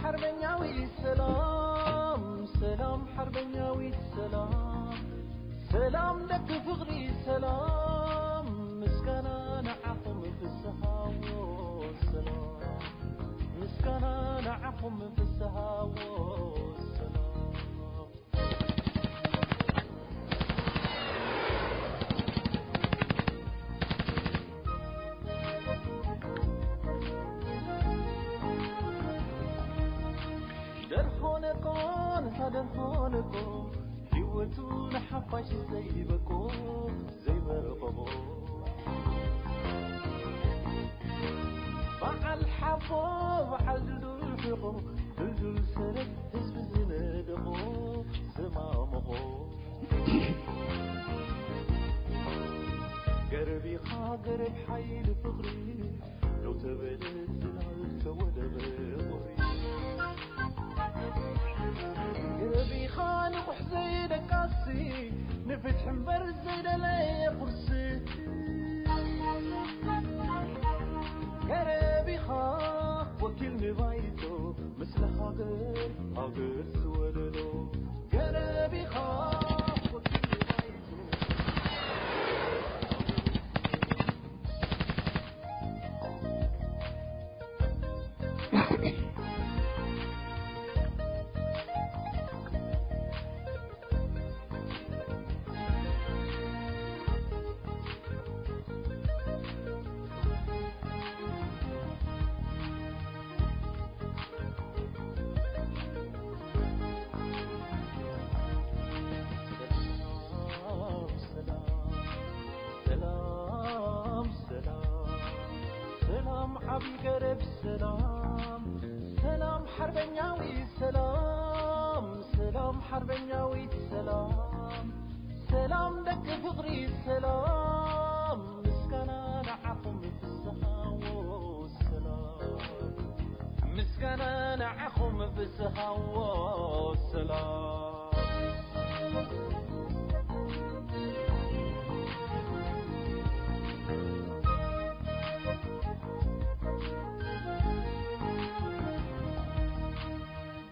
ሓርበኛዊ ሰላም፣ ሰላም ሓርበኛዊ ሰላም፣ ሰላም ደቂ ፍቕሪ ሰላም፣ ምስጋና ንዓኹም ፍስሃዎ ሰላም፣ ምስጋና ንዓኹም ፍስሃዎ ሰላም። ደርሆነቆ ንሳ ደርሆነቆ፣ ህይወቱ ንሓፋሽ ዘይበቆ ዘይበቆ፣ በዓል ሓቦ በዓል ድልዱል ሕቆ፣ ድልዱል ሰረት ህዝቢ ዝነደቆ ዝማምቆ። ገረብ ኢኻ ገረብ ሓይሊ ፍቕሪ፣ ደው ተበለ ጽላል ተወደበ ቁሪ። ገረብ ኢኻ ንቑሕ ዘይደቃሲ፣ ንፍትሒ እምበር ዘይደለየ ቁርሲ። ገረብ ኢኻ ወኪል ንባይቶ፣ ምስለ ሃገር ሃገር ዝወለዶ። ገረብ ኢኻ ወኪል ንባይቶ። ሰላም፣ ሰላም፣ ሰላም፣ ሰላም፣ ዓቢ ገረብ ሰላም፣ ሰላም ሓርበኛዊ ሰላም፣ ሰላም ሓርበኛዊ ሰላም፣ ሰላም ደቂ ፍቕሪ ሰላም፣ ምስጋና ንዓኹም ፍስሃዎ ሰላም፣ ምስጋና ንዓኹም ፍስሃዎ ሰላም።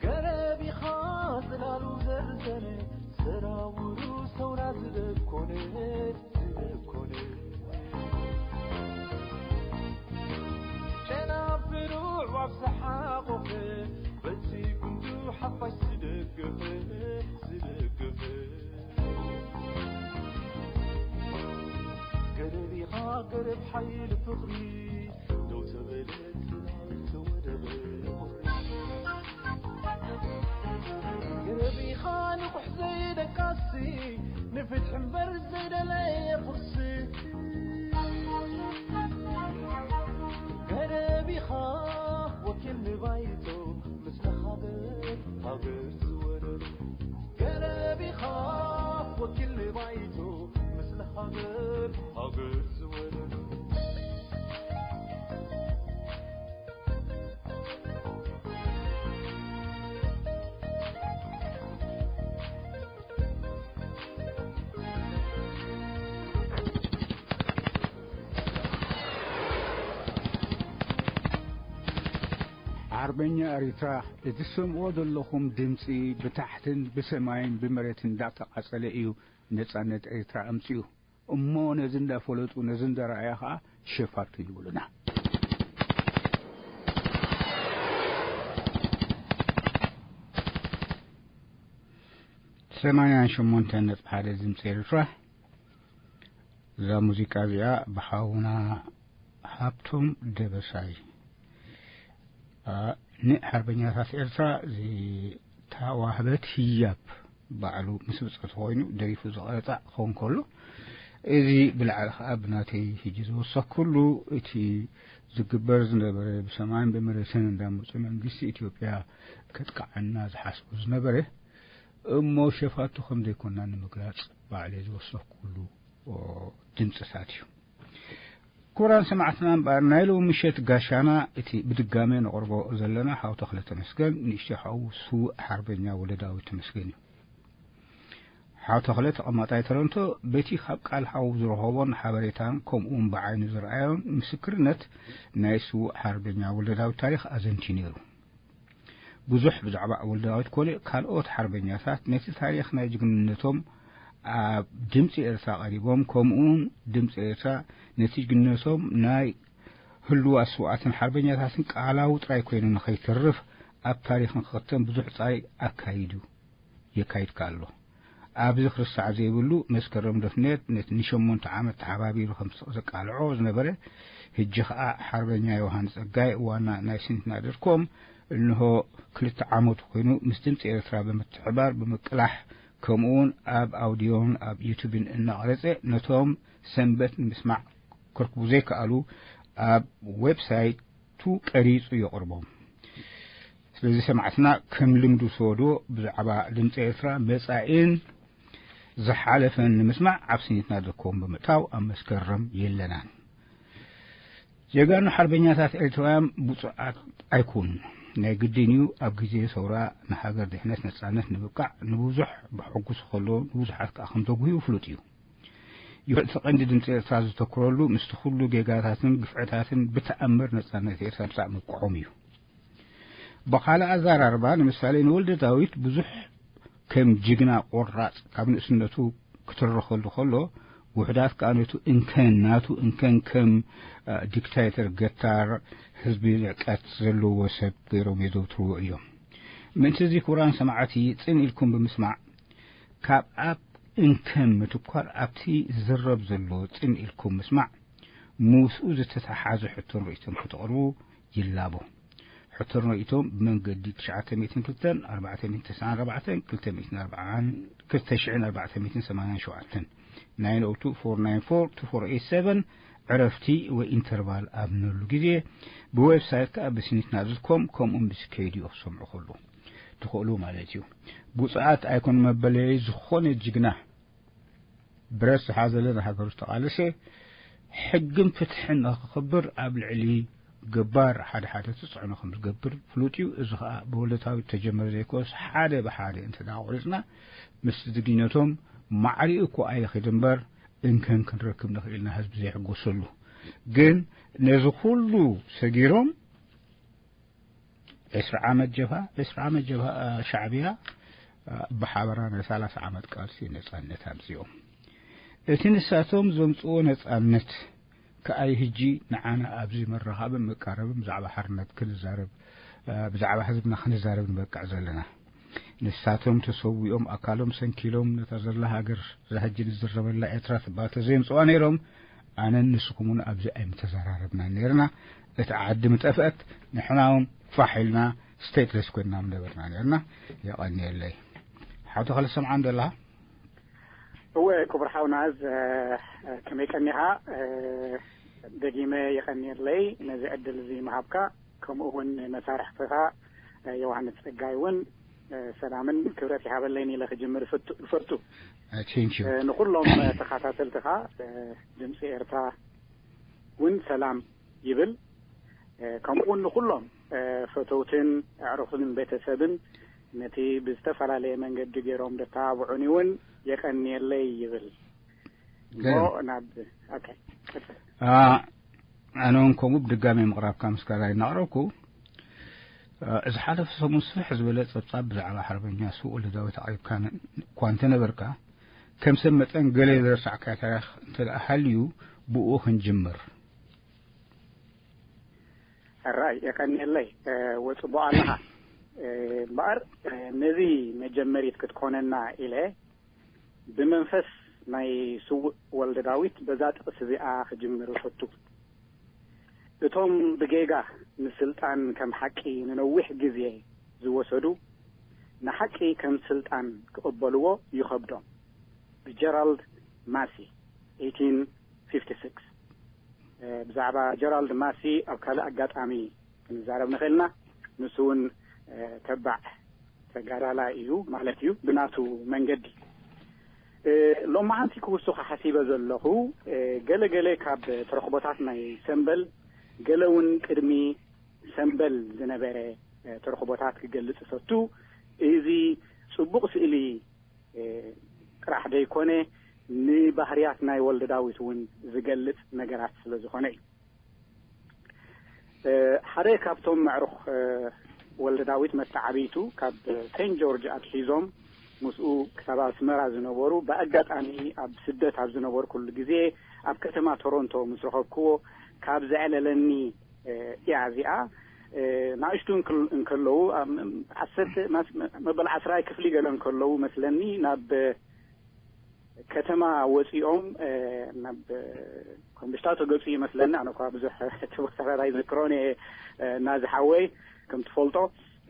ገረብ ኢኻ ጽላሉ ዘርዘነ፣ ሰራውሩ ሰውራ ዝደኮነ፣ ዝደኮነ። ጨናፍሩ ኣዕዋፍ ዝሓቖፈ፣ በቲ ጉንዱ ሓፋሽ ዝደገፈ፣ ዝደገፈ። ገረብ ኢኻ ገረብ ሓይሊ ፍቕሪ፣ ደው ተበለ ጽላል ተወደበ ቁሪ። ገረብ ኢኻ ንቑሕ ዘይደቃሲ፣ ንፍትሒ እምበር ዘይደለየ ቁርሲ። ገረብ ኢኻ ወኪል ንባይቶ፣ ምስለ ሃገር ሃገር ዝወለዶ። ገረብ ኢኻ ወኪል ንባይቶ፣ ምስለ ሃገር ሃገር ዝወለዶ። ሓርበኛ ኤሪትራ፣ እቲ ትሰምዕዎ ዘለኹም ድምጺ ብታሕትን ብሰማይን ብመሬትን እንዳተቓጸለ እዩ ነጻነት ኤሪትራ ኣምጺኡ። እሞ ነዚ እንዳፈለጡ፣ ነዚ እንዳረኣያ ኸኣ ሸፋቱ ይብሉና። ሰማንያን ሸሞንተን ነጥቢ ሓደ ድምፂ ኤርትራ። እዛ ሙዚቃ እዚኣ ብሓውና ሃብቶም ደበሳይ፣ አ፣ ንሓርበኛታት ኤርትራ ዝተዋህበት ህያብ ባዕሉ ምስ ብፀቱ ኮይኑ ደሪፉ ዝቐረፃ ክኸውን ከሎ፣ እዚ ብላዕሊ ከዓ ብናተይ ሕጂ ዝወሰኽኩሉ እቲ ዝግበር ዝነበረ ብሰማይን ብመሬትን እንዳመፁ መንግስቲ ኢትዮጵያ ከጥቅዓና ዝሓስቡ ዝነበረ እሞ ሸፋቱ ከም ዘይኮንና ንምግላጽ ባዕለይ ዝወሰኽኩሉ፣ ኦ፣ ድምጽታት እዩ። ክቡራን ሰማዕትና እምበኣር፣ ናይ ሎሚ ምሸት ጋሻና እቲ ብድጋሜ ነቕርቦ ዘለና ሓው ተኽለ ተመስገን፣ ንእሽቶ ሓው ስዉእ ሓርበኛ ወልደዳዊት ተመስገን እዩ። ሓው ተኽለ ተቐማጣይ ቶሮንቶ፣ በቲ ካብ ቃል ሓው ዝረኸቦን ሓበሬታን ከምኡውን ብዓይኑ ዝረኣዮን ምስክርነት ናይ ስዉእ ሓርበኛ ወልደዳዊት ታሪኽ ኣዘንትዩ ነይሩ። ብዙሕ ብዛዕባ ወልደዳዊት ኮሌ ካልኦት ሓርበኛታት ነቲ ታሪኽ ናይ ጅግንነቶም ኣብ ድምፂ ኤርትራ ቀሪቦም፣ ከምኡውን ድምፂ ኤርትራ ነቲ ጅግንነቶም ናይ ህልዋት ስውኣትን ሓርበኛታትን ቃላዊ ጥራይ ኮይኑ ንኸይተርፍ ኣብ ታሪኽ ንክኽተም ብዙሕ ፃይ ኣካይዱ የካይድካ ኣሎ። ኣብዚ ክርስዕ ዘይብሉ መስከረም ደፍነት ነቲ ንሸሞንተ ዓመት ተሓባቢሩ ከም ዘቃልዖ ዝነበረ፣ ሕጂ ኸኣ ሓርበኛ ዮሃንስ ጸጋይ ዋና ናይ ስኒት ናደርኮም እንሆ ክልተ ዓመቱ ኮይኑ ምስ ድምፂ ኤርትራ ብምትሕባር ብምቅላሕ ከምኡውን ኣብ ኣውዲዮን ኣብ ዩቱብን እናቐረጸ ነቶም ሰንበት ንምስማዕ ክርክቡ ዘይከኣሉ ኣብ ዌብሳይቱ ቀሪጹ የቕርቦም። ስለዚ ሰማዕትና ከም ልምዱ ዝወድዎ ብዛዕባ ድምፂ ኤርትራ መጻኢን ዝሓለፈን ንምስማዕ ኣብ ስኒትና ደኮም ብምእታው ኣብ መስከረም የለናን። ጀጋኑ ሓርበኛታት ኤርትራውያን ብፁዓት ኣይኮኑን። ናይ ግድን እዩ። ኣብ ግዜ ሰውራ ንሃገር ድሕነት ነጻነት ንብቃዕ ንብዙሕ ብሐጉስ ከሎ ንብዙሓት ከዓ ከም ተጉህዩ ፍሉጥ እዩ። ይኹን እቲ ቀንዲ ድምፂ ኤርትራ ዝተኩረሉ ምስቲ ኩሉ ጌጋታትን ግፍዕታትን ብተኣምር ነጻነት ኤርትራ ምጻእ ምብቅዖም እዩ። ብኻልእ ኣዘራርባ ንምሳሌ ንወልደ ዳዊት ብዙሕ ከም ጅግና ቆራጽ ካብ ንእስነቱ ክትረኸሉ ከሎ ውሕዳት ከኣ ነቱ እንከን ናቱ እንከን ከም ዲክታተር ገታር ህዝቢ ንዕቀት ዘለዎ ሰብ ገይሮም የዘውትርዎ እዮም። ምእንቲ እዚ ክቡራን ሰማዕቲ ጽን ኢልኩም ብምስማዕ ካብ ኣብ እንከን ምትኳር ኣብቲ ዝዝረብ ዘሎ ጽን ኢልኩም ምስማዕ ምስኡ ዝተተሓሓዘ ሕቶን ርእይቶን ከተቕርቡ ይላቦ። ሕቶን ርእይቶም ብመንገዲ ትሽዓተ ሚእትን ክልተን ኣርባዕተ ሚእትን ተስዓን ኣርባዕተን ክልተ ሚእትን ኣርባዓን ክልተ ሽሕን ኣርባዕተ ሚእትን ሰማንያን ሸውዓተን ናይን ኦ ቱ ፎር ናይን ፎር ቱ ፎር ኤይት ሰቨን ዕረፍቲ ወይ ኢንተርቫል ኣብ ነሉ ግዜ ብዌብሳይት ከኣ ብስኒትና ዝልኮም ከምኡ ምስ ከይድኡ ክሰምዑ ከሉ ትኽእሉ ማለት እዩ። ብፁዓት ኣይኮን መበለይ ዝኾነ ጅግና ብረት ዝሓዘለ ንሃገሩ ዝተቓለሰ ሕግን ፍትሕን ንክኽብር ኣብ ልዕሊ ገባር ሓደ ሓደ ተፅዕኖ ከም ዝገብር ፍሉጥ እዩ። እዚ ከዓ ብወለታዊ ተጀመረ ዘይኮስ ሓደ ብሓደ እንተ ደኣ ቆሪፅና ምስ ዝግነቶም ማዕሪኡ እኮ ኣይኽድ እምበር እንከን ክንረክብ ንኽእል ኢና ህዝቢ ዘይሕጎሰሉ። ግን ነዚ ኩሉ ሰጊሮም ዕስራ ዓመት ጀብሃ ዕስራ ዓመት ጀብሃ ሻዕብያ ብሓበራ ናይ ሰላሳ ዓመት ቃልሲ ነጻነት ኣምጺኦም። እቲ ንሳቶም ዘምጽዎ ነጻነት ከኣይ ህጂ ንዓና ኣብዚ መራኸብን መቃረብን ብዛዕባ ሓርነት ክንዛረብ ብዛዕባ ህዝብና ክንዛረብ ንበቅዕ ዘለና። ንሳቶም ተሰዊኦም ኣካሎም ሰንኪሎም ነታ ዘላ ሃገር ዛህጂ ንዝረበላ ኤርትራ ትበሃል ተዘየምጽዋ ነይሮም ኣነን ንስኹምን ኣብዚ ኣይምተዘራረብና ነይርና። እቲ ዓዲ ምጠፍአት ንሕና እውን ፋሕ ኢልና ስቴትለስ ኮይና ምነበርና ነይርና። የቐንየለይ። ሓው ተኸለ ሰምዓን ደላ? እወ ክቡር ሓውና፣ ከመይ ቀኒኻ? ደጊመ የቐንየለይ ነዚ ዕድል እዚ ምሃብካ፣ ከምኡ እውን መሳርሕትኻ ዮሃንስ ጸጋይ እውን ሰላምን ክብረት ይሃበለይን ኢለ ክጅምር ይፈቱ። ንኩሎም ተኸታተልትኻ ድምፂ ኤርትራ እውን ሰላም ይብል። ከምኡ እውን ንኩሎም ፈተውትን ኣዕሩኽትን ቤተሰብን ነቲ ብዝተፈላለየ መንገዲ ገይሮም ደተባብዑኒ እውን የቐንየለይ ይብል። እሞ ናብ ኦኬ፣ ቀጽል። ኣነ እውን ከምኡ ብድጋሚ ምቕራብካ ምስጋና እናቕረብኩ፣ እዚ ሓለፈ ሰሙን ስፍሕ ዝበለ ጸብጻብ ብዛዕባ ሓርበኛ ስውእ ወልደዳዊት ኣቕሪብካ እኳ እንተነበርካ፣ ከም ሰብ መጠን ገለ ዝረሳዕካዮ ታሪኽ እንተ ደኣ ሃልዩ ብኡ ክንጅምር። ሕራይ የቐንየለይ። ወጽቡቕ ኣለኻ። እምበኣር ነዚ መጀመሪት ክትኮነና ኢለ ብመንፈስ ናይ ስውእ ወልደ ዳዊት በዛ ጥቕሲ እዚኣ ክጅምር እፈቱ። እቶም ብጌጋ ንስልጣን ከም ሓቂ ንነዊሕ ግዜ ዝወሰዱ ንሓቂ ከም ስልጣን ክቕበልዎ ይኸብዶም። ብጀራልድ ማሲ፣ eighteen fifty-six። ብዛዕባ ጀራልድ ማሲ ኣብ ካልእ ኣጋጣሚ ክንዛረብ ንኽእል ኢና። ንሱ እውን ተባዕ ተጋዳላይ እዩ ማለት እዩ ብናቱ መንገዲ። ሎማዓንቲ ክውስኹ ሓሲበ ዘለኹ፣ ገለ ገለ ካብ ተረኽቦታት ናይ ሰምበል፣ ገለ እውን ቅድሚ ሰምበል ዝነበረ ተረኽቦታት ክገልጽ እፈቱ። እዚ ጽቡቕ ስእሊ ጥራሕ ደይኮነ፣ ንባህርያት ናይ ወልደ ዳዊት እውን ዝገልጽ ነገራት ስለ ዝኾነ እዩ። ሓደ ካብቶም ኣዕሩኽ ወልደ ዳዊት መተዓብይቱ ካብ ሴንት ጆርጅ ኣትሒዞም ምስኡ ክሳብ ኣስመራ ዝነበሩ፣ ብኣጋጣሚ ኣብ ስደት ኣብ ዝነበርኩሉ ግዜ ኣብ ከተማ ቶሮንቶ ምስ ረኸብክዎ፣ ካብ ዘዕለለኒ፣ እ፣ እያ እዚኣ። እ፣ ንኣሽቱ እንክል-፣ እንከለዉ፣ ኣብ ዓሰርተ፣ ማስ-፣ መበል ዓስራይ ክፍሊ ገለ እንከለዉ መስለኒ፣ ናብ ከተማ ወጺኦም፣ እ፣ ናብ ኮምብሽታቶ ገጹ ይመስለኒ። ኣነ እኳ ብዙሕ እቲ ቦታታት ኣይዝክሮን እየ፣ እ፣ ናዚ ሓወይ ከም ትፈልጦ።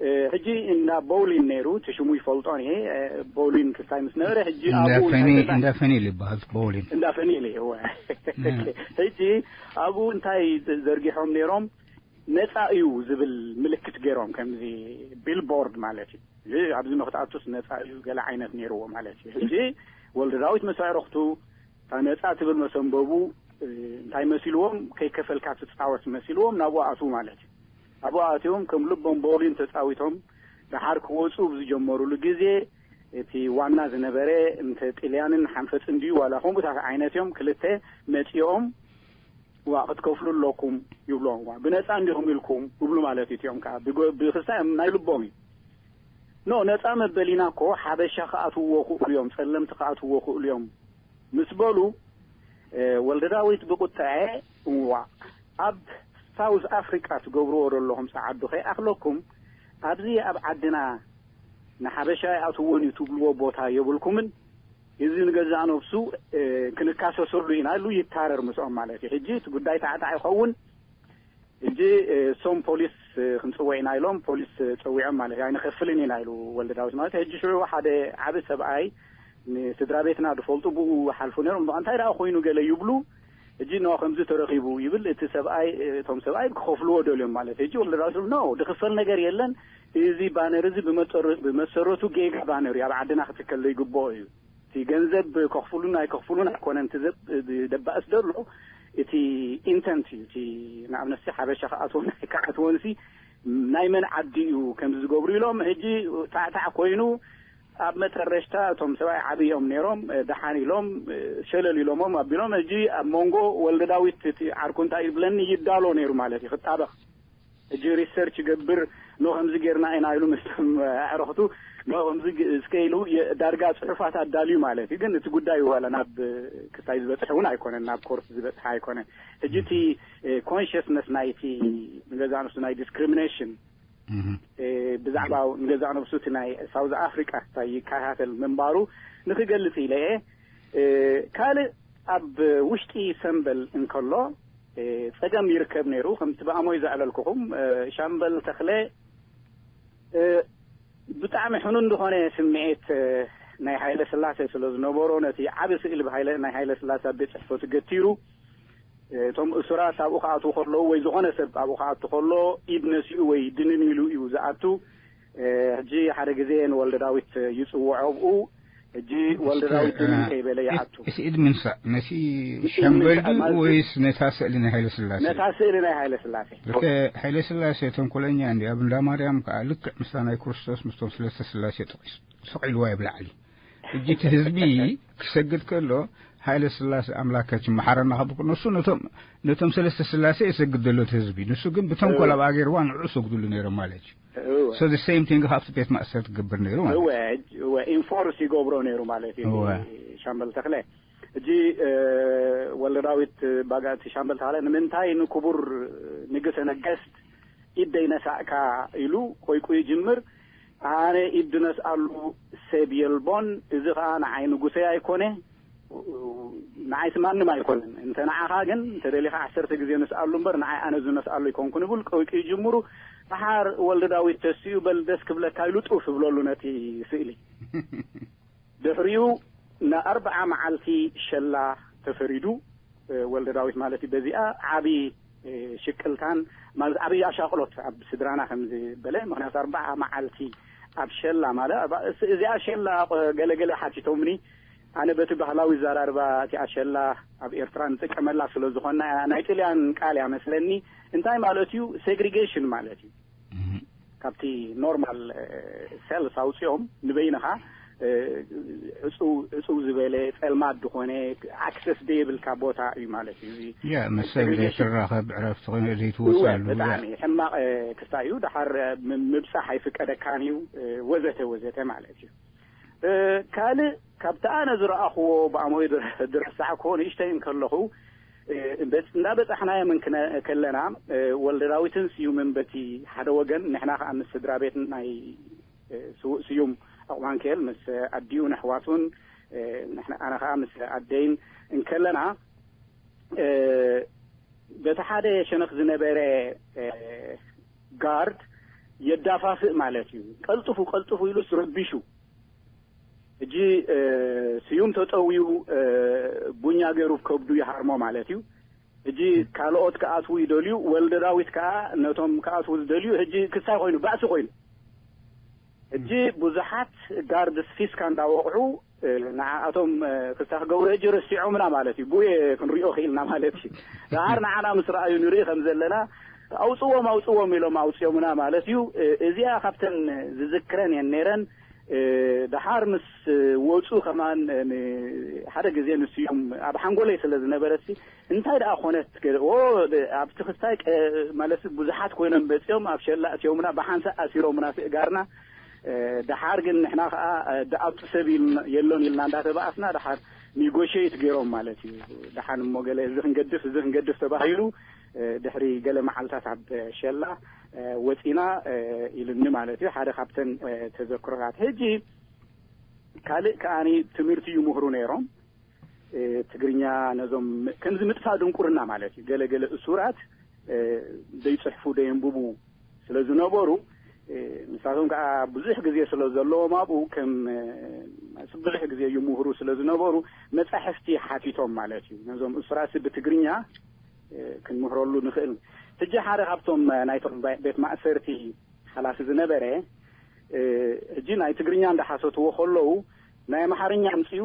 እ፣ ሕጂ እንዳ ቦውሊን ነይሩ፣ እቲ ሽሙ ይፈልጦን እየ። እ፣ ቦውሊን ክስታይ ምስ ነበረ፣ ሕጂ እንዳ ኣብኡ እንታይ ፈኒ-፣ ገዛ-፣ እንዳ ፈኒል ይበሃል፣ ቦውሊን። እንዳ ፈኒል፣ እወ። እ። ሕጂ ኣብኡ እንታይ ዘርጊሖም ነይሮም? ነጻ እዩ ዝብል ምልክት ገይሮም፣ ከምዚ ቢልቦርድ ማለት እዩ። እዚ ኣብዚ ንክትኣቱስ ነጻ እዩ ገለ ዓይነት ነይርዎ ማለት እዩ። ሕጂ ወልደ ዳዊት ምስ ኣዕሩኽቱ እታ ነጻ ትብል መሰንበቡ፣ እ፣ እንታይ መሲልዎም? ከይከፈልካ ትጻወት መሲልዎም ናብኡ ኣትዉ ማለት እዩ። ኣብኡ ኣትዮም ከም ልቦም ቦሊን ተጻዊቶም ደሓር ክወጹ ብዝጀመሩሉ ግዜ፣ እቲ ዋና ዝነበረ፣ እንተ ጥልያንን ሓንፈጽን ድዩ ዋላ ከምኡታት ዓይነት እዮም፣ ክልተ መጺኦም፣ "ዋ፣ ክትከፍሉ ኣለኩም" ይብሎም። "ዋ፣ ብነጻ እንዲኹም ኢልኩም" ይብሉ ማለት እዩ። እቲኦም ከኣ ብጎ-፣ ብክስታይ ናይ ልቦም እዩ። "ኖ፣ ነጻ መበሊና እኮ ሓበሻ ክኣትውዎ ክእሉ እዮም፣ ጸለምቲ ክኣትውዎ ክእሉ እዮም" ምስ በሉ፣ እ፣ ወልደ ዳዊት ብቁጥዐ፣ "እዋ፣ ኣብ ሳውዝ ኣፍሪቃ ትገብርዎ ዘለኹም ጸዓዱ ከይኣኽለኩም፣ ኣብዚ ኣብ ዓድና ንሓበሻ ይኣትዎን እዩ ትብልዎ ቦታ የብልኩምን፣ እዚ ንገዛእ ነብሱ፣ እ፣ ክንካሰሰሉ ኢና" ኢሉ ይታረር ምስኦም ማለት እዩ። ሕጂ እቲ ጉዳይ ታዕታዕ ይኸውን። ሕጂ፣ እ፣ እሶም ፖሊስ፣ እ፣ ክንጽውዕ ኢና ኢሎም ፖሊስ፣ እ፣ ጸዊዖም ማለት እዩ። "ኣይንኸፍልን ኢና" ኢሉ ወልደ ዳዊት ማለት እዩ። ሕጂ ሽዑ ሓደ ዓቢ ሰብኣይ ንስድራ ቤትና ዝፈልጡ ብኡ ይሓልፉ ነይሮም። "በቃ እንታይ ደኣ ኮይኑ?" ገለ ይብሉ። ሕጂ "ኖ፣ ከምዚ ተረኺቡ" ይብል እቲ ሰብኣይ፣ እ፣ እቶም ሰብኣይ ክኸፍልዎ ደልዮም ማለት እዩ። ሕጂ ወልደ ዳዊት "ኖ፣ ዝኽፈል ነገር የለን። እዚ ባነር እዚ ብመጠረ-፣ ብመሰረቱ ጌጋ ባነር እዩ፣ ኣብ ዓድና ክትከል ዘይግብኦ እዩ። እቲ ገንዘብ ከኽፍሉን ኣይከኽፍሉን ኣይኮነን እቲ ዘብ-፣ ደባእስ ዘሎ፣ እቲ ኢንተንት እዩ። እቲ ንኣብነት ሓበሻ ክኣትወን ኣይክኣትወንሲ ናይ መን ዓዲ እዩ ከምዚ ዝገብሩ?" ኢሎም። ሕጂ ታዕታዕ ኮይኑ፣ ኣብ መጠረሽታ እቶም ሰብኣይ ዓቢ እዮም ነይሮም፣ እ፣ ደሓን ኢሎም፣ እ፣ ሸለል ኢሎሞም ኣቢሎም። ሕጂ ኣብ መንጎ ወልደ ዳዊት እቲ ዓርኩ እንታይ ይብለኒ ይዳሎ ነይሩ ማለት እዩ፣ ክጣበቕ። ሕጂ ሪሰርች ይገብር፣ "ኖ፣ ከምዚ ጌርና ኢና" ኢሉ ምስቶም ኣዕሩኽቱ፣ "ኖ፣ ከምዚ ግ-፣ እስከ" ኢሉ የ-፣ ዳርጋ ጽሑፋት ኣዳልዩ ማለት እዩ። ግን እቲ ጉዳይ ዋላ ናብ ክታይ ዝበጽሕ እውን ኣይኮነን፣ ናብ ኮርት ዝበጽሕ ኣይኮነን። ሕጂ እቲ፣ እ፣ ኮንሽስነስ ናይቲ ንገዛእ ነብሱ ናይ ዲስክሪሚኔሽን፣ እህ። እ፣ ብዛዕባ ንገዛእ ነብሱ እቲ ናይ ሳውዝ ኣፍሪቃ እንታይ ይከታተል ምንባሩ ንክገልጽ ኢለ እየ። እ፣ ካልእ ኣብ ውሽጢ ሰምበል እንከሎ፣ እ፣ ጸገም ይርከብ ነይሩ። ከምቲ ብኣሞይ ዘዕለልኩኹም፣ እ፣ ሻምበል ተኽለ፣ እ፣ ብጣዕሚ ሕኑን ዝኾነ ስምዒት፣ እ፣ ናይ ሃይለ ስላሴ ስለ ዝነበሮ፣ ነቲ ዓቢ ስእሊ ብሃይለ-፣ ናይ ሃይለ ስላሴ ኣብ ቤት ጽሕፈቱ ገቲሩ፣ እ፣ እቶም እሱራት ኣብኡ ክኣትዉ ከለዉ ወይ ዝኾነ ሰብ ኣብኡ ክኣቱ ከሎ ኢድ ነሲኡ ወይ ድንን ኢሉ እዩ ዝኣቱ። እ፣ ሕጂ ሓደ ግዜ ንወልደ ዳዊት ይጽውዖ ኣብኡ። ሕጂ ወልደ ዳዊት እ፣ ድንን ከይበለ ይኣቱ። እቲ ኢድ ምንሳእ፣ ነቲ ኢድ ሻምበል ምንሳእ ድዩ ማለት ወይስ ነታ ስእሊ ናይ ሃይለ ስላሴ? ነታ ስእሊ ናይ ሃይለ ስላሴ። ኦኬ፣ ሃይለ ስላሴ ተንኮለኛ እንዲ፣ ኣብ እንዳ ማርያም ከኣ ልክዕ ምስታ ናይ ክርስቶስ ምስቶም ስለስተ ስላሴ ጥቂስ ስቕ ኢልዋ ኣብ ላዕሊ። ሕጂ እቲ ህዝቢ ክሰግድ ከሎ፣ "ሃይለ ስላሴ ኣምላካችን መሓረና" ካብ ንሱ ነቶም፣ ነቶም ሰለስተ ስላሴ የሰግድ ዘሎ እቲ ህዝቢ። ንሱ ግን ብተንኮል እወ። ኣብኣ ገይርዋ ንዕኡ ሰግድሉ ነይሮም ማለት እዩ። እወ። So the same thing ካብቲ ቤት ማእሰርቲ ክገብር ነይሩ ማለት እወ፣ እዩ። እወ፣ ኢንፎርስ ይገብሮ ነይሩ ማለት እዩ። እወ። ሻምበል ተኽለ። ሕጂ፣ እ፣ ወልደ ዳዊት ባጋ እቲ ሻምበል ተኽለ ንምንታይ ንክቡር ንግሰ ነገስት ኢድ ዘይነሳእካ ኢሉ ኮይቁ ይጅምር። ኣነ ኢድ ድነስኣሉ ሰብ የልቦን፣ እዚ ኸኣ ንዓይ ንጉሰይ ኣይኮነ፣ ንዓይስ ማንም ኣይኮነን። እንተ ንዓኻ ግን፣ እንተ ደሊኻ ዓሰርተ ግዜ ንስኣሉ እምበር፣ ንዓይ ኣነ ዝነስኣሉ ኣይኮንኩን ይብል፣ ቆይቁ ይጅምሩ። ደሓር ወልደ ዳዊት ተሲኡ፣ "በል ደስ ክብለካ" ኢሉ ጡፍ ይብለሉ ነቲ ስእሊ። ድሕሪኡ ንኣርብዓ መዓልቲ ሸላ ተፈሪዱ፣ እ፣ ወልደ ዳዊት ማለት እዩ። በዚኣ ዓቢ፣ እ፣ ሽቅልታን ማለት ዓቢ ኣሻቅሎት ኣብ ስድራና ከም ዝበለ፣ ምኽንያቱ ኣርብዓ መዓልቲ ኣብ ሸላ ማለት፣ ኣርባ-፣ እስ-፣ እዚኣ ሸላ፣ እ፣ ገለገለ ሓቲቶምኒ። ኣነ በቲ ባህላዊ ዘራርባ እቲኣ ሸላ ኣብ ኤርትራ ንጥቀመላ ስለ ዝኾንና፣ ናይ ጥልያን ቃል እያ መስለኒ። እንታይ ማለት እዩ? ሴግሪጌሽን ማለት እዩ። እህ። ካብቲ ኖርማል፣ እ፣ ሴልስ ኣውጺኦም ንበይንኻ ዕፁው ዝበለ ጸልማት ዝኾነ ኣክሰስ ደየብልካ ቦታ እዩ ማለት እዩ። እዚ ያ መሰብ ዘይትራኸብ ዕረፍቲ ኮይኑ ዘይትወፅኣሉ ብጣዕሚ ሕማቕ ክስታይ እዩ። ድሓር ምብፃሕ ኣይፍቀደካን እዩ ወዘተ ወዘተ ማለት እዩ። ካልእ ካብቲ ኣነ ዝረኣኽዎ ብኣሞይ ድረሳዕክዎ ንእሽተይ እንከለኹ እንዳበፃሕናዮም ከለና ወልደ ዳዊትን ስዩምን በቲ ሓደ ወገን ንሕና ከዓ ምስ ስድራ ቤት ናይ ስውእ ስዩም ኣቑማንኬል ምስ ኣዲኡ ነሕዋቱን ኣነ ከዓ ምስ ኣደይን እንከለና በቲ ሓደ ሸነኽ ዝነበረ ጋርድ የዳፋፍእ ማለት እዩ። ቀልጥፉ ቀልጥፉ ኢሉስ ረቢሹ። እጂ ስዩም ተጠውዩ ቡኛ ገይሩ ከብዱ ይሃርሞ ማለት እዩ። እጂ ካልኦት ክኣትዉ ይደልዩ። ወልደ ዳዊት ከዓ ነቶም ክኣትዉ ዝደልዩ እጂ ክሳይ ኮይኑ ባእሲ ኮይኑ እጂ ብዙሓት ጋርድስ ፊስካ እንዳወቕዑ ንዓኣቶም ክስታ ክገብሩ እጂ ረሲዖምና ማለት እዩ። ብየ ክንሪኦ ክኢልና ማለት እዩ። ደሓር ንዓና ምስ ረኣዩ ንርኢ ከም ዘለና ኣውፅዎም ኣውፅዎም ኢሎም ኣውፅዮምና ማለት እዩ። እዚኣ ካብተን ዝዝክረን እየን ነይረን። ደሓር ምስ ወፁ ከማን ሓደ ግዜ ንስዮም ኣብ ሓንጎለይ ስለ ዝነበረሲ እንታይ ደኣ ኮነት ገለ ኣብቲ ክስታይ ማለት ብዙሓት ኮይኖም መፅኦም ኣብ ሸላ እትዮምና ብሓንሳእ ኣሲሮምና ስእጋርና። ደሓር ግን ንሕና ከዓ ደኣቱ ሰብ የሎን ኢልና እንዳተባኣስና ደሓር ኒጎሽት ገይሮም ማለት እዩ። ደሓን እሞ ገለ እዚ ክንገድፍ እዚ ክንገድፍ ተባሂሉ ድሕሪ ገለ መዓልታት ኣብ ሸላ ወፂና ኢሉኒ ማለት እዩ። ሓደ ካብተን ተዘክሮታት ሕጂ ካልእ ከዓኒ ትምህርቲ ይምህሩ ነይሮም። ትግርኛ ነዞም ከምዚ ምጥፋእ ድንቁርና ማለት እዩ። ገለገለ እሱራት ዘይፅሕፉ ደየንብቡ ስለ ዝነበሩ ንሳቶም ከዓ ብዙሕ ግዜ ስለ ዘለዎም ኣብኡ ከም ብዙሕ ግዜ ይምህሩ ስለ ዝነበሩ መፃሕፍቲ ሓቲቶም ማለት እዩ። ነዞም እሱራት ብትግርኛ ክንምህረሉ ንኽእል። ሕጂ ሓደ ካብቶም ናይቶም ቤት ማእሰርቲ ሓላፊ ዝነበረ ሕጂ ናይ ትግርኛ እንዳሓሰትዎ ከለዉ ናይ ኣምሓርኛ ኣምፅኡ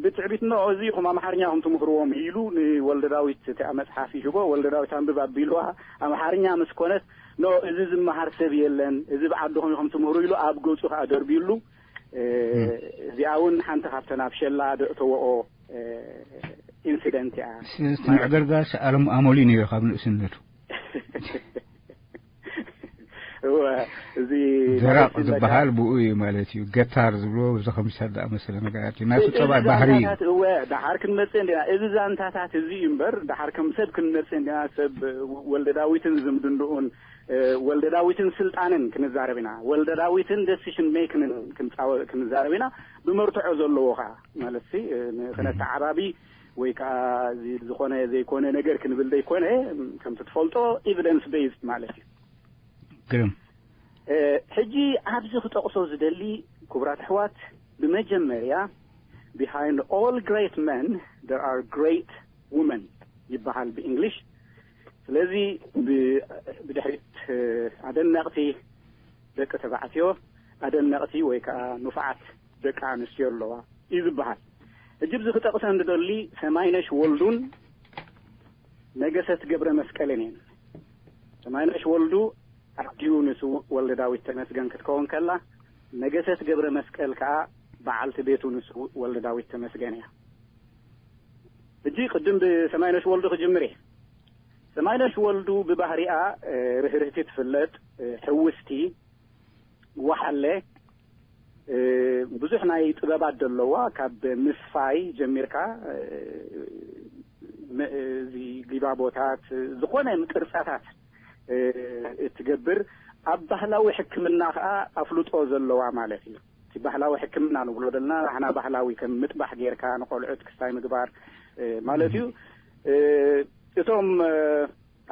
ብትዕቢት ኖ እዚ ኢኹም ኣምሓርኛ ኢኹም ትምህርዎም ኢሉ ንወልደ ዳዊት እቲኣ መፅሓፍ ይህቦ። ወልደ ዳዊት ኣንብብ ኣቢልዋ ኣምሓርኛ ምስ ኮነት ኖ እዚ ዝመሃር ሰብ የለን፣ እዚ ብዓድኹም ኢኹም ትምህሩ ኢሉ ኣብ ገፁ ከዓ ደርቢሉ። እዚኣ እውን ሓንቲ ካብተን ኣብ ሸላ ደእተወኦ ኢንሲደንት እያ። ምዕገርጋስ ኣለም ኣሞሊ ነይሩ ካብ ንእስነቱ እዚ ዘራቕ ዝበሃል ብኡ እዩ ማለት እዩ። ገታር ዝብሎ እዚ ከምሳል ዝኣመሰለ ነገራት እዩ። ናቱ ጠባይ ባህሪ እዩ። እወ ደሓር ክንመፅእ እንዲና። እዚ ዛንታታት እዚ እዩ እምበር ደሓር ከም ሰብ ክንመፅእ እንዲና። ሰብ ወልደ ዳዊትን ዝምድንኡን ወልደ ዳዊትን ስልጣንን ክንዛረብ ኢና። ወልደ ዳዊትን ደሲሽን ሜክንን ክንዛረብ ኢና። ብመርትዖ ዘለዎ ከዓ ማለት ክነተዓባቢ ወይ ከዓ ዝኾነ ዘይኮነ ነገር ክንብል ዘይኮነ ከምቲ ትፈልጦ ኤቪደንስ ቤዝድ ማለት እዩ። ግርም ሕጂ ኣብዚ ክጠቕሶ ዝደሊ ክቡራት ኣሕዋት ብመጀመርያ behind all great men there are great women ይበሃል ብእንግሊሽ። ስለዚ ብድሕሪት ኣደነቕቲ ደቂ ተባዕትዮ ኣደነቕቲ ወይ ከዓ ንፉዓት ደቂ ኣንስትዮ ኣለዋ እዩ ዝበሃል። ሕጂ ብዚ ክጠቕሰን ዝደሊ ሰማይነሽ ወልዱን ነገሰት ገብረ መስቀልን እየን። ሰማይነሽ ወልዱ ኣዲኡ ንስውእ ወልደ ዳዊት ተመስገን ክትከውን ከላ ነገሰት ገብረ መስቀል ከዓ በዓልቲ ቤቱ ንስውእ ወልደ ዳዊት ተመስገን እያ። ሕጂ ቅድም ብሰማይነሽ ወልዱ ክጅምር እየ። ሰማይነሽ ወልዱ ብባህሪኣ ርህርህቲ ትፍለጥ፣ ሕውስቲ፣ ወሓለ፣ ብዙሕ ናይ ጥበባት ዘለዋ ካብ ምስፋይ ጀሚርካ እዚ ጊባቦታት ዝኾነ ቅርፃታት እትገብር ኣብ ባህላዊ ሕክምና ከዓ ኣፍልጦ ዘለዋ ማለት እዩ። እቲ ባህላዊ ሕክምና ንብሎ ዘለና ናሕና ባህላዊ ከም ምጥባሕ ጌርካ ንቆልዑት ክስታይ ምግባር ማለት እዩ። እቶም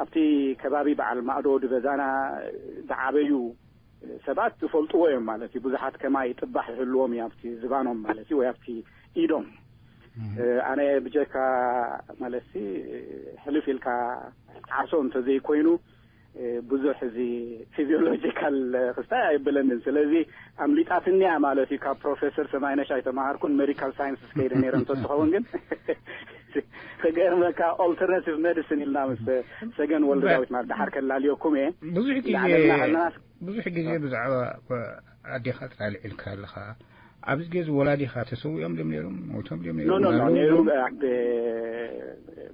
ኣብቲ ከባቢ በዓል ማእዶ ድበዛና ዝዓበዩ ሰባት ዝፈልጥዎ እዮም ማለት እዩ። ብዙሓት ከማይ ጥባሕ ይህልዎም እዩ ኣብቲ ዝባኖም ማለት እዩ ወይ ኣብቲ ኢዶም። ኣነ ብጀካ ማለት ሕልፍ ኢልካ ዓሶ እንተዘይኮይኑ ብዙሕ እዚ ፊዚዮሎጂካል ክስታይ ኣይብለንን። ስለዚ ኣምሊጣትኒ እያ ማለት እዩ። ካብ ፕሮፌሰር ሰማይነሽ ኣይተማሃርኩን፣ ሜዲካል ሳይንስ ከይደ ነይረ እንተትኸውን ግን ክገርመካ ኦልተርናቲቭ ሜዲሲን ኢልና ምስ ሰገን ወልደ ዳዊት ማለት ደሓር ከላልየኩም እየ። ብዙሕ ግዜ ብዙሕ ግዜ ብዛዕባ ኣዴኻ ጥራይ ኣልዒልካ ኣለኻ። ኣብዚ ግዜ ወላዲኻ ተሰዊኦም ድም ነይሮም? ሞይቶም ድም ኖ ኖ ኖ ነይሮም? ነይሩ። ኣብ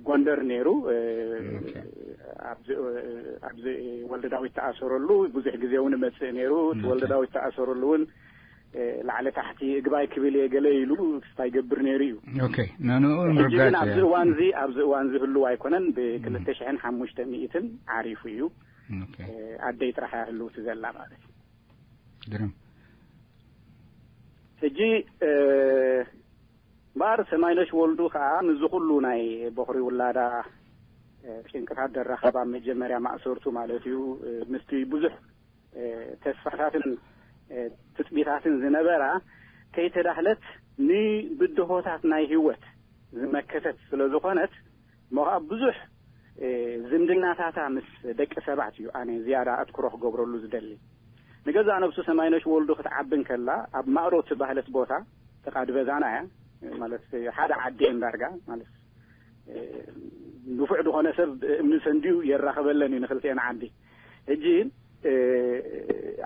ጎንደር ነይሩ። ኦኬ። ኣብዚ ኣብዚ ወልደ ዳዊት ተኣሰረሉ ብዙሕ ግዜ እውን መጽእ ነይሩ። እቲ ኦኬ። ወልደ ዳዊት ተኣሰረሉ እውን ላዕለ ታሕቲ እግባይ ክብል እየ ገለ ኢሉ ክስታይ ገብር ነይሩ እዩ። ኦኬ፣ ንንኡ ሕጂ ምርጋጽ ግን ኣብዚ እያ። እዋን እዚ ኣብዚ እዋን እዚ ህልው ኣይኮነን። ብክልተ ሽሕን ሓሙሽተ ሚእትን ዓሪፉ እዩ። ኦኬ፣ ኣደይ ጥራሕ እያ ህልውቲ ዘላ ማለት እዩ። ግርም። ሕጂ እምበኣር ሰማይነሽ ወልዱ ከዓ ምስዚ ኩሉ ናይ በኹሪ ውላዳ ጭንቅታት ደራኸባ መጀመርያ ማእሰርቱ ማለት እዩ። ምስቲ ብዙሕ ተስፋታትን ትፅቢታትን ዝነበራ ከይተዳህለት ንብድሆታት ናይ ህይወት ዝመከተት ስለ ዝኾነት እሞ ከዓ ብዙሕ ዝምድናታታ ምስ ደቂ ሰባት እዩ ኣነ ዝያዳ ኣትኩሮ ክገብረሉ ዝደሊ። ንገዛእ ነብሱ ሰማይነሽ ወልዱ ክትዓቢ እንከላ ኣብ ማእዶ ትባህለት ቦታ ተቃድበዛና እያ ማለት ሓደ ዓዲ እየን ዳርጋ ማለት ንፉዕ ዝኾነ ሰብ እምኒ ሰንድዩ የራኸበለን እዩ ንክልቲኤን ዓዲ። ሕጂ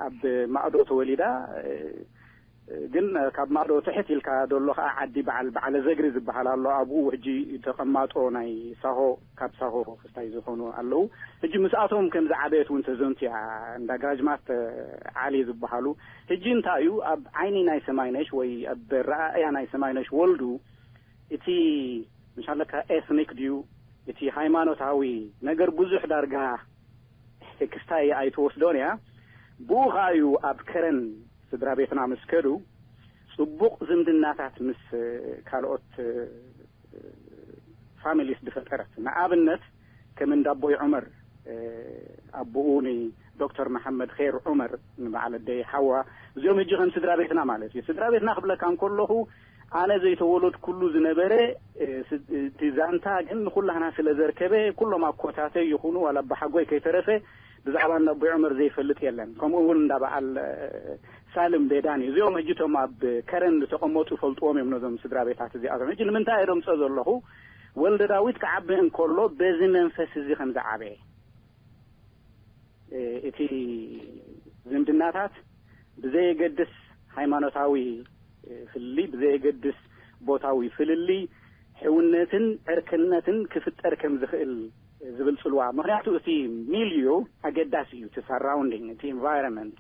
ኣብ ማእዶ ተወሊዳ ግን ካብ ማእዶ ትሕት ኢልካ ደሎ ከዓ ዓዲ በዓል በዓለ ዘግሪ ዝበሃል ኣሎ። ኣብኡ ሕጂ ተቐማጦ ናይ ሳሆ ካብ ሳሆ ክስታይ ዝኾኑ ኣለዉ። ሕጂ ምስኣቶም ከም ዝዓበየት እውን ተዘንቱ እያ። እንዳ ግራጅማት ዓሊ ዝበሃሉ ሕጂ እንታይ እዩ ኣብ ዓይኒ ናይ ሰማይነሽ ወይ ኣብ ረኣእያ ናይ ሰማይነሽ ወልዱ እቲ ምሻለካ ኤትኒክ ድዩ እቲ ሃይማኖታዊ ነገር ብዙሕ ዳርጋ ክስታይ ኣይትወስዶን እያ። ብኡ ከዓ እዩ ኣብ ከረን ስድራ ቤትና ምስ ከዱ ፅቡቕ ዝምድናታት ምስ ካልኦት ፋሚሊስ ዝፈጠረት። ንኣብነት ከም እንዳቦይ ዑመር ኣቦኡ ንዶክተር መሓመድ ኸይር ዑመር ንበዓል ኣደይ ሓዋ እዚኦም ሕጂ ከም ስድራ ቤትና ማለት እዩ። ስድራ ቤትና ክብለካ እንከለኹ ኣነ ዘይተወለድኩሉ ዝነበረ እቲ ዛንታ ግን ንኩላህና ስለ ዘርከበ ኩሎም ኣኮታተይ ይኹኑ ዋላ ኣባሓጎይ ከይተረፈ ብዛዕባ እንዳ ኣቦይ ዑመር ዘይፈልጥ የለን። ከምኡ እውን እንዳ በዓል ሳልም ቤዳን እዩ። እዚኦም ሕጂ እቶም ኣብ ከረን ዝተቐመጡ ይፈልጥዎም እዮም ነዞም ስድራ ቤታት እዚኣቶም። ሕጂ ንምንታይ እየ ደምፀ ዘለኹ? ወልደ ዳዊት ክዓቢ እንከሎ በዚ መንፈስ እዚ ከም ዝዓበየ እቲ ዝምድናታት ብዘየገድስ ሃይማኖታዊ ፍልልይ ብዘየገድስ ቦታዊ ፍልልይ ሕውነትን ዕርክነትን ክፍጠር ከም ዝኽእል ዝብል ፅልዋ። ምክንያቱ እቲ ሚልዩ ኣገዳሲ እዩ። እቲ ሳራውንዲንግ እቲ ኢንቫይሮንመንት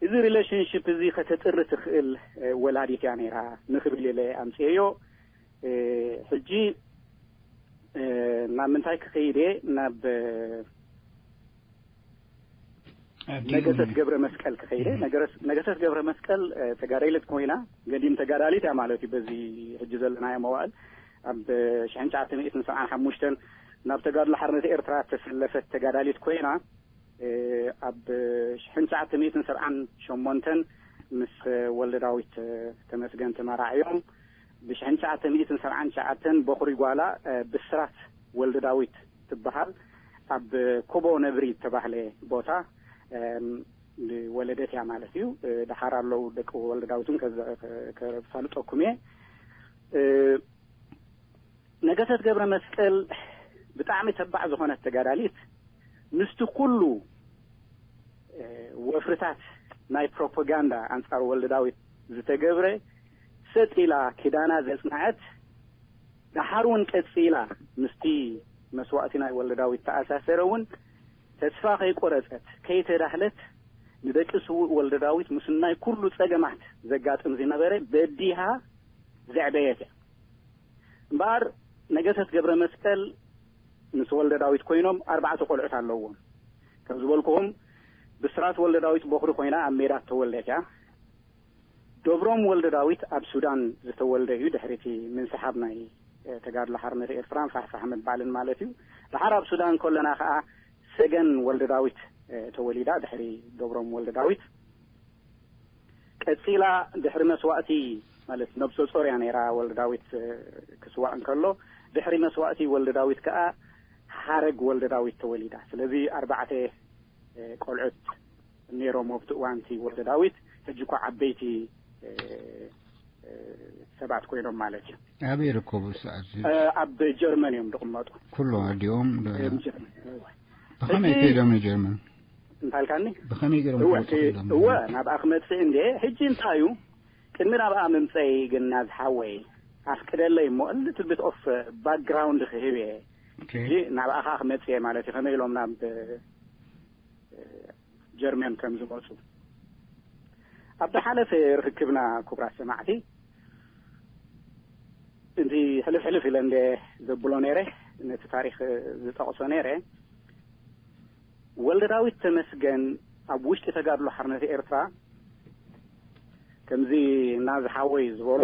እዚ ሪሌሽንሽፕ እዚ ከተጥሪ ትኽእል ወላዲት እያ ነይራ ንክብል ኢለ ኣምፅኤዮ። ሕጂ ናብ ምንታይ ክኸይድ እየ ናብ ነገሰት ገብረ መስቀል ክኸይደ። ነገሰት ገብረ መስቀል ተጋዳይለት ኮይና ገዲም ተጋዳሊት እያ ማለት እዩ። በዚ ሕጂ ዘለናዮ መዋእል ኣብ ሽሕን ትሽዓተ ሚእትን ሰብዓን ሓሙሽተን ናብ ተጋድሎ ሓርነት ኤርትራ ተሰለፈት ተጋዳሊት ኮይና ኣብ ሽሕን ትሽዓተ ሚእትን ሰብዓን ሸሞንተን ምስ ወልደ ዳዊት ተመስገን ተመራዕዮም ብሽሕን ትሽዓተ ሚእትን ሰብዓን ትሽዓተን በኹሪ ጓላ ብስራት ወልደ ዳዊት ትበሃል ኣብ ኮቦ ነብሪ ዝተባህለ ቦታ ዝወለደት እያ ማለት እዩ። ደሓር ኣለዉ ደቂ ወልደ ዳዊትን ከፋልጠኩም እየ። ነገሰት ገብረ መስቀል ብጣዕሚ ተባዕ ዝኾነት ተጋዳሊት ምስቲ ኩሉ ወፍርታት ናይ ፕሮፓጋንዳ ኣንጻር ወልደ ዳዊት ዝተገብረ ሰጥ ኢላ ኪዳና ዘጽንዐት ደሓር እውን ቀጺላ ምስቲ መስዋእቲ ናይ ወልደ ዳዊት ተኣሳሰረ እውን ተስፋ ከይቆረጸት ከይተዳህለት ንደቂ ስዉእ ወልደ ዳዊት ምስናይ ኩሉ ጸገማት ዘጋጥም ዝነበረ በዲሃ ዘዕበየት እያ። እምበኣር ነገሰት ገብረ መስቀል ምስ ወልደ ዳዊት ኮይኖም ኣርባዕተ ቆልዑት ኣለዎም። ከም ዝበልኩኹም ብስራት ወልደ ዳዊት በኹሪ ኮይና ኣብ ሜዳ ተወልደት እያ። ዶብሮም ወልደ ዳዊት ኣብ ሱዳን ዝተወልደ እዩ። ድሕሪ እቲ ምንስሓብ ናይ ተጋድሎ ሓርነት ኤርትራን ፋሕፋሕ ምባልን ማለት እዩ። ድሓር ኣብ ሱዳን ከለና ከዓ ሰገን ወልደ ዳዊት ተወሊዳ ድሕሪ ዶብሮም ወልደ ዳዊት። ቀጺላ ድሕሪ መስዋእቲ ማለት ነብሰ ጾር እያ ነይራ ወልደ ዳዊት ክስዋእ እንከሎ ድሕሪ መስዋእቲ ወልደ ዳዊት ከዓ ሓረግ ወልደ ዳዊት ተወሊዳ። ስለዚ ኣርባዕተ ቆልዑት ነይሮም ኣብቲ እዋንቲ ወልደ ዳዊት ሕጂ እኳ ዓበይቲ ሰባት ኮይኖም ማለት እዩ። ኣበይ ይርከቡ ሰዓት ኣብ ጀርመን እዮም ዝቕመጡ። ኩሎም ኣዲኦም እዮም ጀርመን። ብኸመይ ከይዶም ንጀርመን? እንታልካኒ ብኸመይ ገይሮም እወ ክወፁ ከይዶም? እወ ናብኣ ክመፅእ እንደ ሕጂ እንታይ እዩ ቅድሚ ናብኣ ምምፀይ ግን ናዝ ሓወይ ኣፍቅደለይ እሞ a little bit of background ክህብ እየ። ሕጂ ናብኣ ከዓ ክመፅእ እየ ማለት እዩ። ከመይ ኢሎም ናብ ጀርመን ከም ዝመፁ ኣብ ዝሓለፈ ርክክብና ክቡራት ሰማዕቲ፣ እቲ ሕልፍ ሕልፍ ኢለ እንደ ዘብሎ ነይረ፣ ነቲ ታሪክ ዝጠቕሶ ነይረ። ወልደ ዳዊት ተመስገን ኣብ ውሽጢ ተጋድሎ ሓርነት ኤርትራ ከምዚ ናዝ ሓወይ ዝበሎ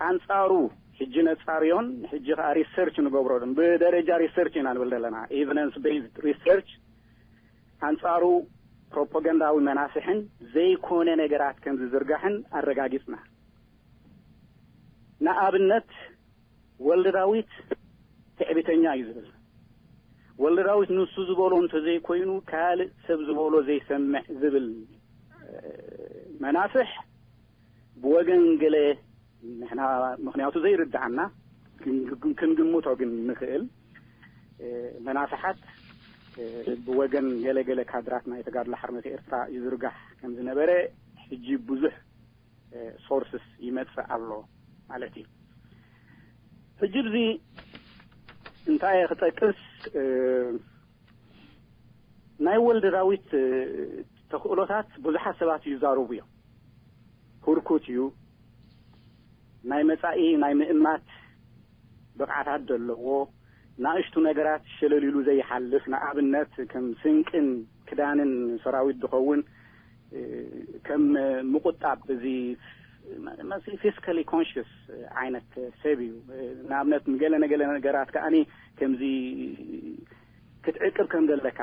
ኣንጻሩ ሕጂ ነጻርዮን ሕጂ ከዓ ሪሰርች ንገብሮን ብደረጃ ሪሰርች ኢና ንብል ዘለና። ኤቪደንስ ቤዝድ ሪሰርች ኣንጻሩ ፕሮፓጋንዳዊ መናፍሕን ዘይኮነ ነገራት ከም ዝዝርጋሕን ኣረጋጊጽና። ንኣብነት ወልደ ዳዊት ትዕቢተኛ እዩ ዝብል። ወልደ ዳዊት ንሱ ዝበሎ እንተዘይኮይኑ ካልእ ሰብ ዝበሎ ዘይሰምዕ ዝብል መናፍሕ ብወገን ገለ ንሕና፣ ምክንያቱ ዘይርድዓና ክንግምቶ ግን ንኽእል መናፍሓት ብወገን ገለገለ ካድራት ናይ ተጋድሎ ሓርነት ኤርትራ ይዝርጋሕ ከም ዝነበረ ሕጂ ብዙሕ ሶርስስ ይመጽእ ኣሎ ማለት እዩ። ሕጂ እዚ እንታይ ክጠቅስ፣ ናይ ወልደ ዳዊት ተኽእሎታት ብዙሓት ሰባት ይዛረቡ እዮም። ህርኩት እዩ። ናይ መጻኢ ናይ ምእማት ብቕዓታት ዘለዎ፣ ንኣሽቱ ነገራት ሸለሊሉ ዘይሓልፍ፣ ንኣብነት ከም ስንቅን ክዳንን ሰራዊት ዝኸውን ከም ምቁጣብ፣ እዚ ፊስካሊ ኮንሽስ ዓይነት ሰብ እዩ። ንኣብነት ንገለ ነገለ ነገራት ከዓኒ ከምዚ ክትዕቅብ ከም ዘለካ፣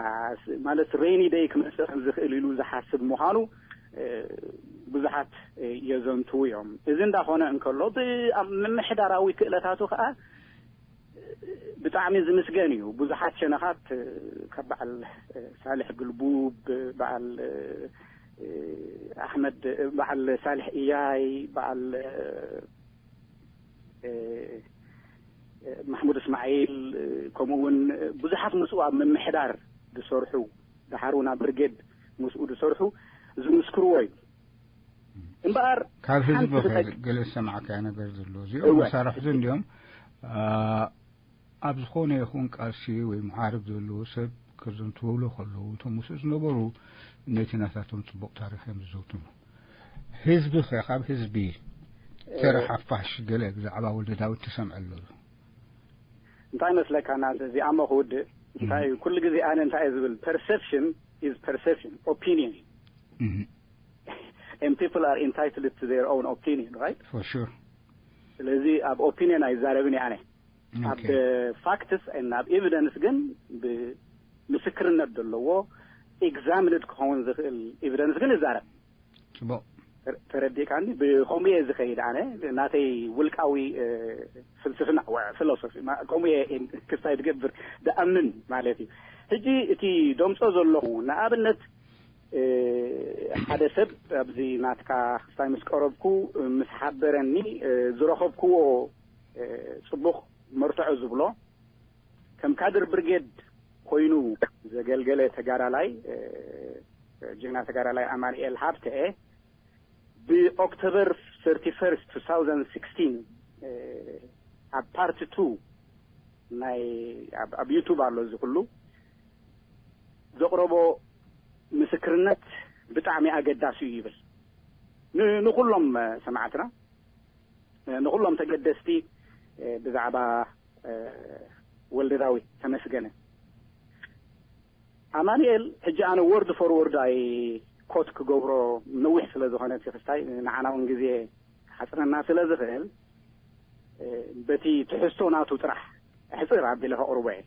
ማለት ሬኒ ደይ ክመጽእ ከም ዝኽእል ኢሉ ዝሓስብ ምዃኑ ብዙሓት የዘንትዉ እዮም። እዚ እንዳኾነ እንከሎ፣ ኣብ ምምሕዳራዊ ክእለታቱ ከዓ ብጣዕሚ ዝምስገን እዩ። ብዙሓት ሸነኻት ካብ በዓል ሳልሕ ግልቡብ፣ በዓል ኣሕመድ፣ በዓል ሳልሕ እያይ፣ በዓል ማሕሙድ እስማዒል፣ ከምኡ እውን ብዙሓት ምስኡ ኣብ ምምሕዳር ዝሰርሑ፣ ደሓር እውን ኣብ ብርጌድ ምስኡ ዝሰርሑ ዝምስክርዎ እዩ። እምበኣር ካብ ህዝቢ ሓንቲ ከ ክጠቅ- ገለ ዝሰማዕካዮ ነገር ዘሎ፣ እዚኦም እወ። መሳርሕቲ እንዲኦም። ኣብ ዝኾነ ይኹን ቃልሲ ወይ መሓርብ ዘለዎ ሰብ ከዘንትውሉ ከለዉ፣ እቶም ምስኡ ዝነበሩ ነቲ ናታቶም ጽቡቕ ታሪኽ እዮም ዝዘውትሩ። ህዝቢ ኸ ካብ ህዝቢ ተራ ሓፋሽ ገለ ብዛዕባ ወልደ ዳዊት ትሰምዕ ኣሎ ዶ? እንታይ መስለካ ናዚ እዚኣ እሞ ክውድእ እንታይ እዩ? ኩሉ ግዜ ኣነ እንታይ እየ ዝብል፣ perception is perception, opinion. And people are entitled to their own opinion, right? For sure. ስለዚ ኣብ ኦፒኒየን ኣይዛረብን እየ ኣነ። ኣብ ፋክትስ እና ኣብ ኤቪደንስ ግን ብምስክርነት ዘለዎ ኤግዛምንድ ክኸውን ዝኽእል ኤቪደንስ ግን እዛረብ። ጽቡቕ። ተረዲእካኒ? ብኸምኡ እየ ዝኸይድ ኣነ። ናተይ ውልቃዊ ፍልስፍና፣ ፊሎሶፊ፣ ከምኡ እየ ክስታይ ዝገብር ዝኣምን ማለት እዩ። ሕጂ እቲ ደምጾ ዘለኹ ንኣብነት ሓደ ሰብ ኣብዚ ናትካ ክስታይ ምስ ቀረብኩ ምስ ሓበረኒ፣ ዝረኸብክዎ ጽቡቕ መርትዖ ዝብሎ፣ ከም ካድር ብርጌድ ኮይኑ ዘገልገለ ተጋዳላይ፣ ጅግና ተጋዳላይ ኣማኑኤል ሃብተ፣ ብኦክቶበር thirty-first two thousand sixteen ኣብ ፓርቲ ቱ ናይ ኣብ ዩቱብ ኣሎ፣ እዚ ኩሉ ዘቕረቦ ምስክርነት ብጣዕሚ ኣገዳሲ እዩ ይብል። ንኩሎም ሰማዕትና፣ ንኩሎም ተገደስቲ ብዛዕባ ወልደ ዳዊት ተመስገነ። ኣማኑኤል፣ ሕጂ ኣነ ወርድ ፎር ወርድ ኣይ ኮት ክገብሮ፣ ነዊሕ ስለ ዝኾነ እቲ ክስታይ ንዓና እውን ግዜ ክሓፅረና ስለ ዝኽእል፣ በቲ ትሕዝቶ ናቱ ጥራሕ ሕፅር ኣቢለ ከቕርቦ እየ።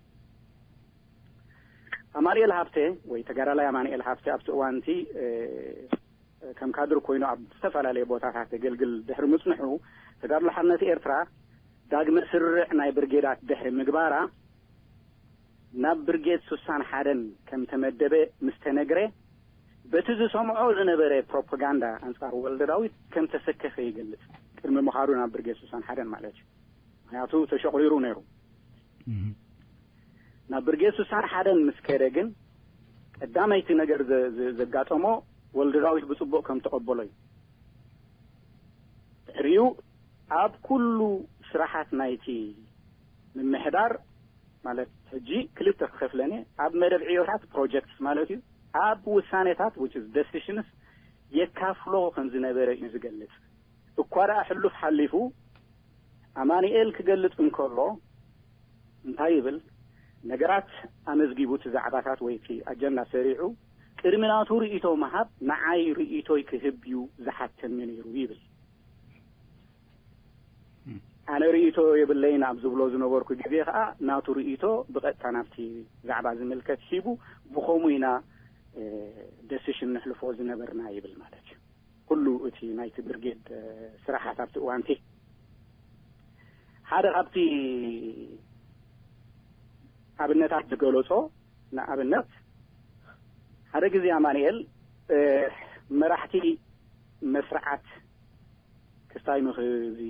ኣማኑኤል ሃብተ ወይ ተጋዳላይ ኣማኑኤል ሃብተ ኣብቲ እዋንቲ ከም ካድር ኮይኑ ኣብ ዝተፈላለየ ቦታታት ዘገልግል ድሕሪ ምፅንሑ፣ ተጋድሎ ሓርነት ኤርትራ ዳግመ ስርርዕ ናይ ብርጌዳት ድሕሪ ምግባራ፣ ናብ ብርጌድ ሱሳን ሓደን ከም ተመደበ ምስ ተነግረ፣ በቲ ዝሰምዖ ዝነበረ ፕሮፓጋንዳ ኣንጻር ወልደ ዳዊት ከም ተሰከፈ ይገልጽ። ቅድሚ ምኻዱ ናብ ብርጌድ ሱሳን ሓደን ማለት እዩ። ምኽንያቱ ተሸቑሪሩ ነይሩ። ናብ ብርጌድ ሱሳን ሓደን ምስ ከደ ግን ቀዳመይቲ ነገር ዘጋጠሞ ወልደ ዳዊት ብጽቡቕ ከም ተቐበሎ እዩ። ድሕሪኡ ኣብ ኩሉ ስራሓት ናይቲ ምምሕዳር፣ ማለት ሕጂ ክልተ ክኸፍለኒ፣ ኣብ መደብ ዕዮታት ፕሮጀክትስ ማለት እዩ፣ ኣብ ውሳኔታት which is decisions የካፍሎ ከም ዝነበረ እዩ ዝገልጽ። እኳ ደኣ ሕሉፍ ሓሊፉ ኣማኑኤል ክገልጽ እንከሎ እንታይ ይብል? ነገራት ኣመዝጊቡ፣ እቲ ዛዕባታት ወይ እቲ ኣጀንዳ ሰሪዑ ቅድሚ ናቱ ርእይቶ ምሃብ ንዓይ ርእይቶይ ክህብ እዩ ዝሓተኒ ነይሩ ይብል። ኣነ ርእይቶ የብለይን ኣብ ዝብሎ ዝነበርኩ ግዜ ከዓ ናቱ ርእይቶ ብቐጥታ ናብቲ ዛዕባ ዝምልከት ሂቡ፣ ብኸምኡ ኢና ደሲሽን ንሕልፎ ዝነበርና ይብል ማለት እዩ። ኩሉ እቲ ናይቲ ብርጌድ ስራሓት ኣብቲ እዋንቲ ሓደ ካብቲ ኣብነታት ዝገለጾ፣ ንኣብነት ሓደ ግዜ ኣማኑኤል መራሕቲ መስርዓት ክስታይ ምኽ- እዚ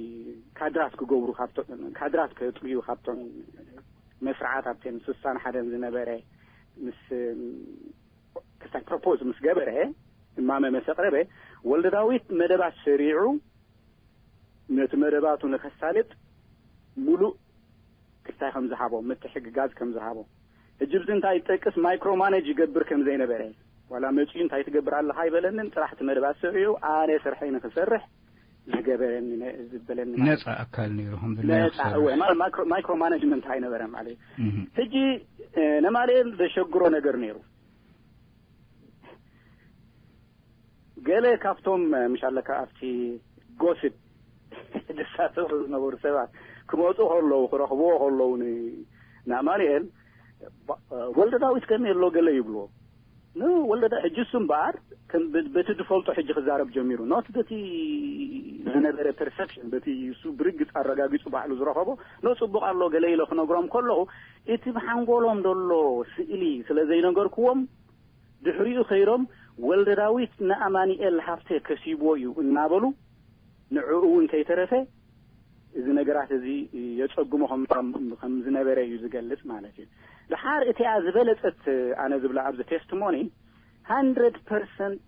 ካድራት ክገብሩ ካብቶ- ካድራት ከጥርዩ ካብቶም መስርዓት ኣብተን ስሳን ሓደን ዝነበረ ምስ ክስታይ ፕሮፖዝ ምስ ገበረ እማመ መሰ ቅረበ ወልደ ዳዊት መደባት ሰሪዑ ነቲ መደባቱ ንኸሳልጥ ሙሉእ ክስታይ ከም ዝሃቦ ምትሕግጋዝ ከም ዝሃቦ ሕጂ ብዚ እንታይ ይጠቅስ ማይክሮ ማነጅ ይገብር ከም ዘይነበረ ዋላ መፅኡ እንታይ ትገብር ኣለኻ ይበለንን ጥራሕ እቲ መደባት ሰሪዑ ኣነ ስርሐይ ንክሰርሕ ዝገበረኒ ዝበለኒ ነፃ ኣካል ነይሩ ከም ዝለያ ነፃ ክሰርሕ እወ ማለት ማይክሮ ማነጅመንት ኣይነበረ ማለት እዩ ሕጂ ነማልኤል ዘሸግሮ ነገር ነይሩ ገለ ካብቶም ምሽ ኣለካ ኣብቲ ጎስፕ ዝሳተፉ ዝነበሩ ሰባት ክመፁ ከለዉ ክረኽብዎ ከለዉ ንኣማኑኤል ወልደ ዳዊት ከመይ ኣሎ ገለ ይብልዎ ንወለደ ሕጂ እሱ እምበኣር በቲ ዝፈልጦ ሕጂ ክዛረብ ጀሚሩ ኖት በቲ ዝነበረ ፐርሰፕሽን በቲ እሱ ብርግፅ ኣረጋጊፁ ባዕሉ ዝረኸቦ ኖ ፅቡቅ ኣሎ ገለ ኢሎ ክነግሮም ከለኹ እቲ ብሓንጎሎም ዘሎ ስእሊ ስለ ዘይነገርክዎም ድሕሪኡ ከይዶም ወልደ ዳዊት ንኣማኒኤል ሃብተ ከሲብዎ እዩ እናበሉ ንዕኡ እውን ከይተረፈ እዚ ነገራት እዚ የፀግሞ ከም ዝነበረ እዩ ዝገልፅ ማለት እዩ። ድሓር እቲኣ ዝበለፀት ኣነ ዝብላ ኣብዚ ቴስቲሞኒ ሃንድረድ ፐርሰንት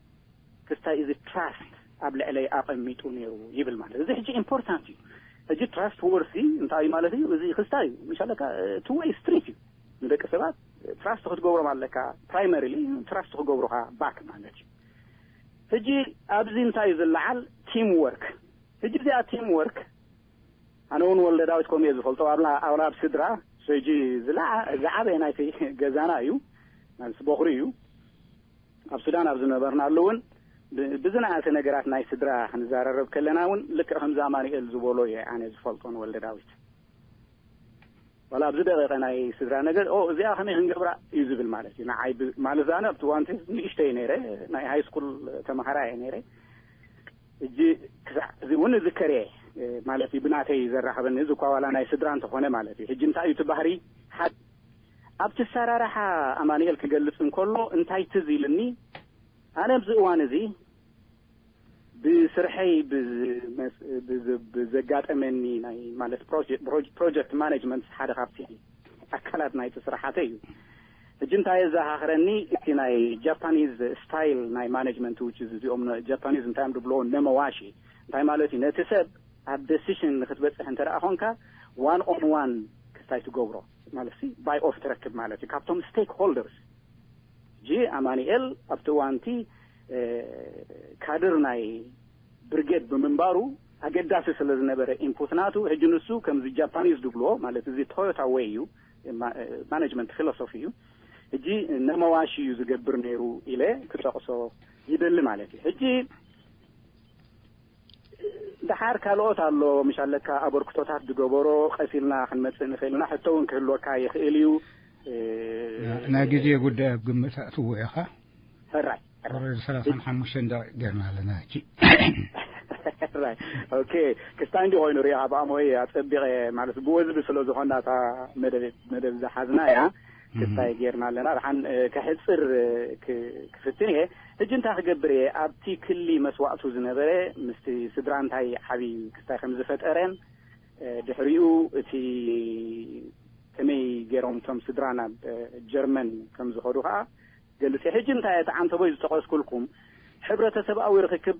ክስታይ እዚ ትራስት ኣብ ልዕለይ ኣቐሚጡ ነይሩ ይብል ማለት እዚ ሕጂ ኢምፖርታንት እዩ። ሕጂ ትራስት ወርሲ እንታይ ማለት እዩ? እዚ ክስታይ እዩ ምሻለካ ቱ ወይ ስትሪት እዩ ንደቂ ሰባት ትራስት ክትገብሮም ኣለካ ፕራይመሪሊ ትራስት ክገብሩካ ባክ ማለት እዩ። ሕጂ ኣብዚ እንታይ እዩ ዝለዓል ቲም ወርክ። ሕጂ እዚኣ ቲም ወርክ ኣነ እውን ወልደ ዳዊት ከምኡ እየ ዝፈልጦ ኣብላ ኣብላ ኣብ ስድራ ሕጂ ዝለዓ- ዝዓበየ ናይቲ ገዛና እዩ ማለት በኹሪ እዩ። ኣብ ሱዳን ኣብ ዝነበርናሉ እውን ብ- ብዝነኣሰ ነገራት ናይ ስድራ ክንዘራረብ ከለና እውን ልክዕ ከምዚ ኣማኑኤል ዝበሎ እየ ኣነ ዝፈልጦ ንወልደ ዳዊት ዋላ ኣብዚ ደቂቀ ናይ ስድራ ነገር ኦ እዚኣ ከመይ ክንገብራ እዩ ዝብል ማለት እዩ ንዓይ ብ- ማለት ኣነ ኣብቲ እዋንቲ ንእሽተይ ነይረ ናይ ሃይ ስኩል ተማሃራ እየ ነይረ እጂ ክሳዕ እዚ እውን እዝከር እየ ማለት እዩ ብናተይ ዘራኸበኒ እዚ እኳ ዋላ ናይ ስድራ እንተኾነ ማለት እዩ ሕጂ እንታይ እዩ እቲ ባህሪ ሓደ ኣብቲ ኣሰራርሓ ኣማኑኤል ክገልፅ እንከሎ እንታይ ትዝ ኢልኒ ኣነ ኣብዚ እዋን እዚ ብስርሐይ ብዘጋጠመኒ ናይ ማለት ፕሮጀክት ማኔጅመንት ሓደ ካብቲ ኣካላት ናይቲ ስራሓተ እዩ። ሕጂ እንታይ የዘኻኽረኒ እቲ ናይ ጃፓኒዝ ስታይል ናይ ማኔጅመንት ውጭ እዚኦም ጃፓኒዝ እንታይ እዮም ድብልዎ ነመዋሺ እንታይ ማለት እዩ ነቲ ሰብ ኣብ ደሲሽን ንክትበፅሕ እንተ ደኣ ኮንካ ዋን ኦን ዋን ክስታይ ትገብሮ ማለት ሲ ባይ ኦፍ ትረክብ ማለት እዩ ካብቶም ስቴክ ሆልደርስ ጂ ኣማኒኤል ኣብቲ እዋንቲ ካድር ናይ ብርጌድ ብምንባሩ ኣገዳሲ ስለ ዝነበረ ኢንፑት ናቱ ሕጂ ንሱ ከምዚ ጃፓኒዝ ዝብልዎ ማለት እዚ ቶዮታ ወይ እዩ ማኔጅመንት ፊሎሶፊ እዩ ሕጂ ነመዋሺ እዩ ዝገብር ነይሩ ኢለ ክጠቕሶ ይደሊ ማለት እዩ ሕጂ ደሓር ካልኦት ኣሎ ምሽ ኣለካ ኣበርክቶታት ዝገበሮ ቀሲልና ክንመፅእ ንኽእል ኢና ሕቶ እውን ክህልወካ ይኽእል እዩ ናይ ግዜ ጉዳይ ኣብ ግምት ኣእትዎ ኢኻ ሕራይ ወረድ ሰላሳን ሓሙሽተን ደቂቕ ጌርና ኣለና ሕጂ ሕራይ ኦኬ ክስታይ እንዲ ኮይኑ ሪኣ ኣብ ኣሞይ ኣፀቢቐ ማለት ብወዝቢ ስለ ዝኾና እታ መደብ መደብ ዝሓዝና እያ ክስታይ ጌርና ኣለና ድሓን ከሕፅር ክፍትን እየ ሕጂ እንታይ ክገብር እየ ኣብቲ ክሊ መስዋእቱ ዝነበረ ምስቲ ስድራ እንታይ ዓብዪ ክስታይ ከም ዝፈጠረን ድሕሪኡ እቲ ከመይ ገይሮም እቶም ስድራ ናብ ጀርመን ከም ዝኸዱ ከዓ ገልፅ ሕጂ እንታይ እቲ ዓንተቦይ ዝጠቐስኩልኩም ሕብረተሰብኣዊ ርክክብ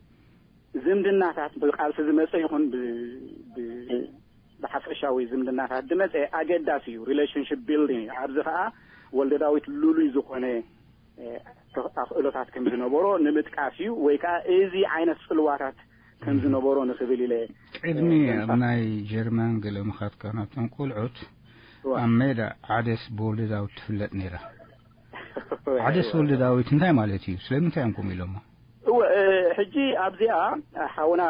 ዝምድናታት ብቃልሲ ዝመፀ ይኹን ብ- ብ- ብሓፈሻዊ ዝምድናታት ዝመፀ ኣገዳሲ እዩ። ሪሌሽንሽፕ ቢልዲንግ ኣብዚ ከዓ ወልደ ዳዊት ልሉይ ዝኾነ ኣኽእሎታት ከም ዝነበሮ ንምጥቃስ እዩ። ወይ ከዓ እዚ ዓይነት ፅልዋታት ከም ዝነበሮ ንኽብል ኢለ ቅድሚ ኣብ ናይ ጀርመን ገለ ምኻትካ ናብቶም ቆልዑት ኣብ ሜዳ ዓደስ ብወልደ ዳዊት ትፍለጥ ነይራ። ዓደስ ወልደ ዳዊት እንታይ ማለት እዩ? ስለምንታይ እዮም ከምኡ ኢሎሞ? እወ ሕጂ ኣብዚኣ ሓውና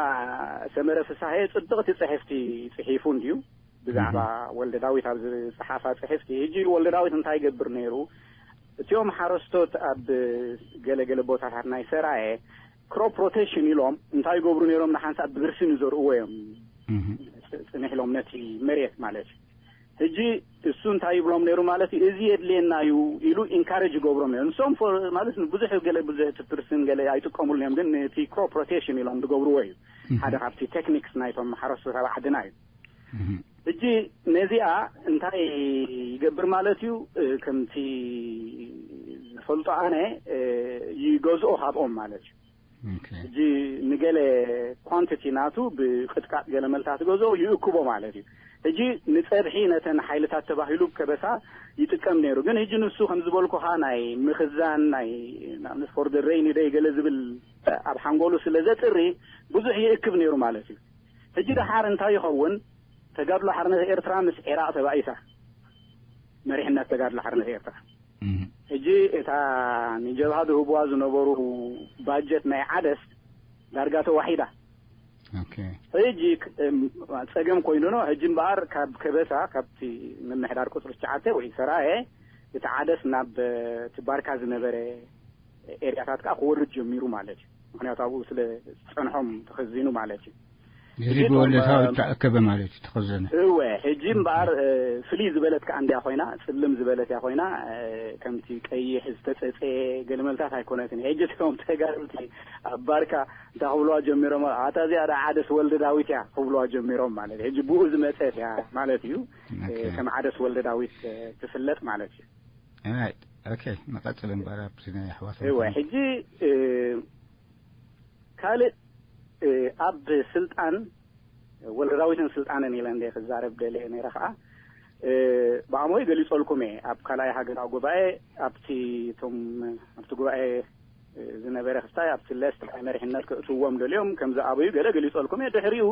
ሰመረ ፍሳሄ ጽብቕቲ ጽሕፍቲ ጽሒፉ እንድዩ ብዛዕባ ወልደ ዳዊት ኣብ ዝጸሓፋ ጽሕፍቲ። ሕጂ ወልደ ዳዊት እንታይ ይገብር ነይሩ? እቲኦም ሓረስቶት ኣብ ገለገለ ቦታታት ናይ ሰራየ ክሮፕ ሮቴሽን ኢሎም እንታይ ይገብሩ ነይሮም? ንሓንሳብ ብብርስን ይዘርእዎ እዮም። ጽንሕ ኢሎም ነቲ መሬት ማለት እዩ። ሕጂ እሱ እንታይ ይብሎም ነይሩ ማለት እዩ? እዚ የድልየና እዩ ኢሉ ኢንካሬጅ ይገብሮም ነይሩ። ንሶም ማለት ብዙሕ ገለ ብዙሕ እቲ ፕርስን ገለ ኣይጥቀሙሉ እዮም፣ ግን እቲ ክሮፕ ሮቴሽን ኢሎም ዝገብርዎ እዩ። ሓደ ካብቲ ቴክኒክስ ናይቶም ሓረስቶት ኣብ ዓድና እዩ። ሕጂ ነዚኣ እንታይ ይገብር ማለት እዩ? ከምቲ ዝፈልጦ ኣነ ይገዝኦ ካብኦም ማለት እዩ። ሕጂ ንገለ ኳንቲቲ ናቱ ብቅጥቃጥ ገለ መልታት ገዝኦ ይእክቦ ማለት እዩ። ሕጂ ንፀብሒ ነተን ሓይልታት ተባሂሉ ከበሳ ይጥቀም ነይሩ። ግን ሕጂ ንሱ ከም ዝበልኩኻ ናይ ምኽዛን ናይ ንኣብነት ፎር ደ ሬይኒ ደይ ገለ ዝብል ኣብ ሓንጎሉ ስለ ዘጥሪ ብዙሕ ይእክብ ነይሩ ማለት እዩ። ሕጂ ደሓር እንታይ ይኸውን? ተጋድሎ ሓርነት ኤርትራ ምስ ዒራቕ ተባኢሳ መሪሕነት ተጋድሎ ሓርነት ኤርትራ። ሕጂ እታ ንጀብሃ ዝህብዋ ዝነበሩ ባጀት ናይ ዓደስ ዳርጋ ተዋሒዳ። ሕጂ ጸገም ኮይኑ ነው። ሕጂ እምበኣር ካብ ከበሳ ካብቲ ምምሕዳር ቁፅሪ ትሽዓተ ወይ ሰራየ እቲ ዓደስ ናብ እቲ ባርካ ዝነበረ ኤርያታት ከዓ ክወርድ ጀሚሩ ማለት እዩ። ምክንያቱ ኣብኡ ስለ ዝፀንሖም ተኸዚኑ ማለት እዩ። እዚ ብወለታዊ ተኣከበ ማለት እዩ ተኸዘነ። እወ ሕጂ እምበኣር ፍልይ ዝበለት ከዓ እንዲያ ኮይና፣ ፅልም ዝበለት እያ ኮይና፣ ከምቲ ቀይሕ ዝተፀፀ ገለመልታት ኣይኮነትን። ሕጂ እቶም ተጋደልቲ ኣብ ባርካ እንታይ ክብልዋ ጀሚሮም? ኣታ እዚኣ ደኣ ዓደስ ወልደ ዳዊት እያ ክብልዋ ጀሚሮም ማለት እዩ። ሕጂ ብኡ ዝመፀት እያ ማለት እዩ። ከም ዓደስ ወልደ ዳዊት ትፍለጥ ማለት እዩ። ኦኬ፣ ንቐፅል እምበር ኣብቲ ናይ ኣሕዋት እወ ሕጂ ካልእ ኣብ ስልጣን ወልደ ዳዊትን ስልጣንን ኢለ እንደ ክዛረብ ደልየ ነይረ ከዓ ብኣሞይ ገሊፀልኩም እየ። ኣብ ካልኣይ ሃገራዊ ጉባኤ ኣብቲ እቶም ኣብቲ ጉባኤ ዝነበረ ክስታይ ኣብቲ ለስት ናይ መሪሕነት ከእትዎም ደልዮም ከም ዝኣበዩ ገለ ገሊፀልኩም እየ። ድሕሪኡ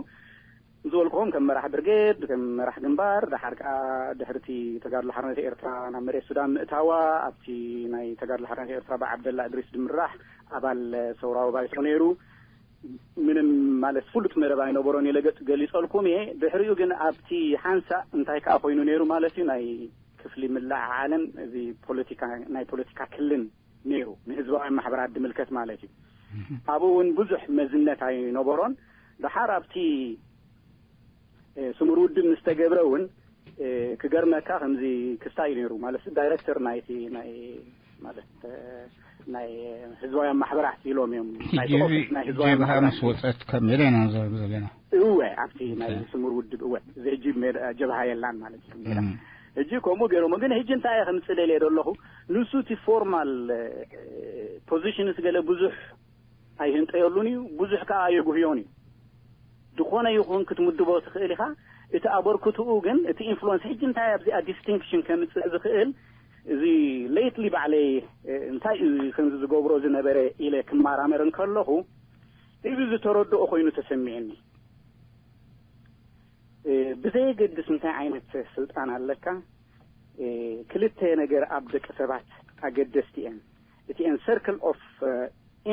ዝበልኩኹም ከም መራሕ ብርጌድ፣ ከም መራሕ ግንባር፣ ደሓር ከዓ ድሕርቲ ተጋድሎ ሓርነት ኤርትራ ናብ መሬት ሱዳን ምእታዋ ኣብቲ ናይ ተጋድሎ ሓርነት ኤርትራ ብዓብደላ እድሪስ ድምራሕ ኣባል ሰውራዊ ባይቶ ነይሩ። ምንም ማለት ፍሉጥ መረብ ኣይነበሮን ኢለ ገሊፀልኩም እየ። ድሕሪኡ ግን ኣብቲ ሓንሳእ እንታይ ከዓ ኮይኑ ነይሩ ማለት እዩ ናይ ክፍሊ ምልዕዓልን እዚ ፖለቲካ ናይ ፖለቲካ ክልን ነይሩ ንህዝባውያን ማሕበራት ድምልከት ማለት እዩ። ኣብኡ እውን ብዙሕ መዝነት ኣይነበሮን። ደሓር ኣብቲ ስሙር ውድብ ምስ ተገብረ እውን ክገርመካ ከምዚ ክስታይ እዩ ነይሩ ማለት ዳይሬክተር ናይቲ ናይ ማለት ናይ ህዝባውያን ማሕበራት ኢሎም እዮም ናይ ኦፊስ ናይ ህዝባውያን ጀብሃ ማሕበራት ምስ ወፀት ካብ ሜዳ ኢና ንዛረብ ዘለና። እወ ኣብቲ ናይ ስሙር ውድብ እወ እዚ ሕጂ ሜዳ ጀብሃ የላን ማለት እዩ ሜዳ ሕጂ ከምኡ ገይሮሞ ግን ሕጂ እንታይ እየ ከምፅእ ደልየ ዘለኹ ንሱ እቲ ፎርማል ፖዚሽንስ ገለ ብዙሕ ኣይህንጠየሉን እዩ ብዙሕ ከዓ ኣየጉህዮን እዩ ዝኾነ ይኹን ክትምድቦ ትኽእል ኢኻ እቲ ኣበርክትኡ ግን እቲ ኢንፍሉወንስ ሕጂ እንታይ ኣብዚኣ ዲስቲንክሽን ከምፅእ ዝኽእል እዚ ሌትሊ ባዕለይ እንታይ እዩ ከምዚ ዝገብሮ ዝነበረ ኢለ ክመራመር እንከለኹ እዚ ዝተረድኦ ኮይኑ ተሰሚዕኒ ብዘየገድስ እንታይ ዓይነት ስልጣን ኣለካ ክልተ ነገር ኣብ ደቂ ሰባት ኣገደስቲ እየን እቲአን ሰርክል ኦፍ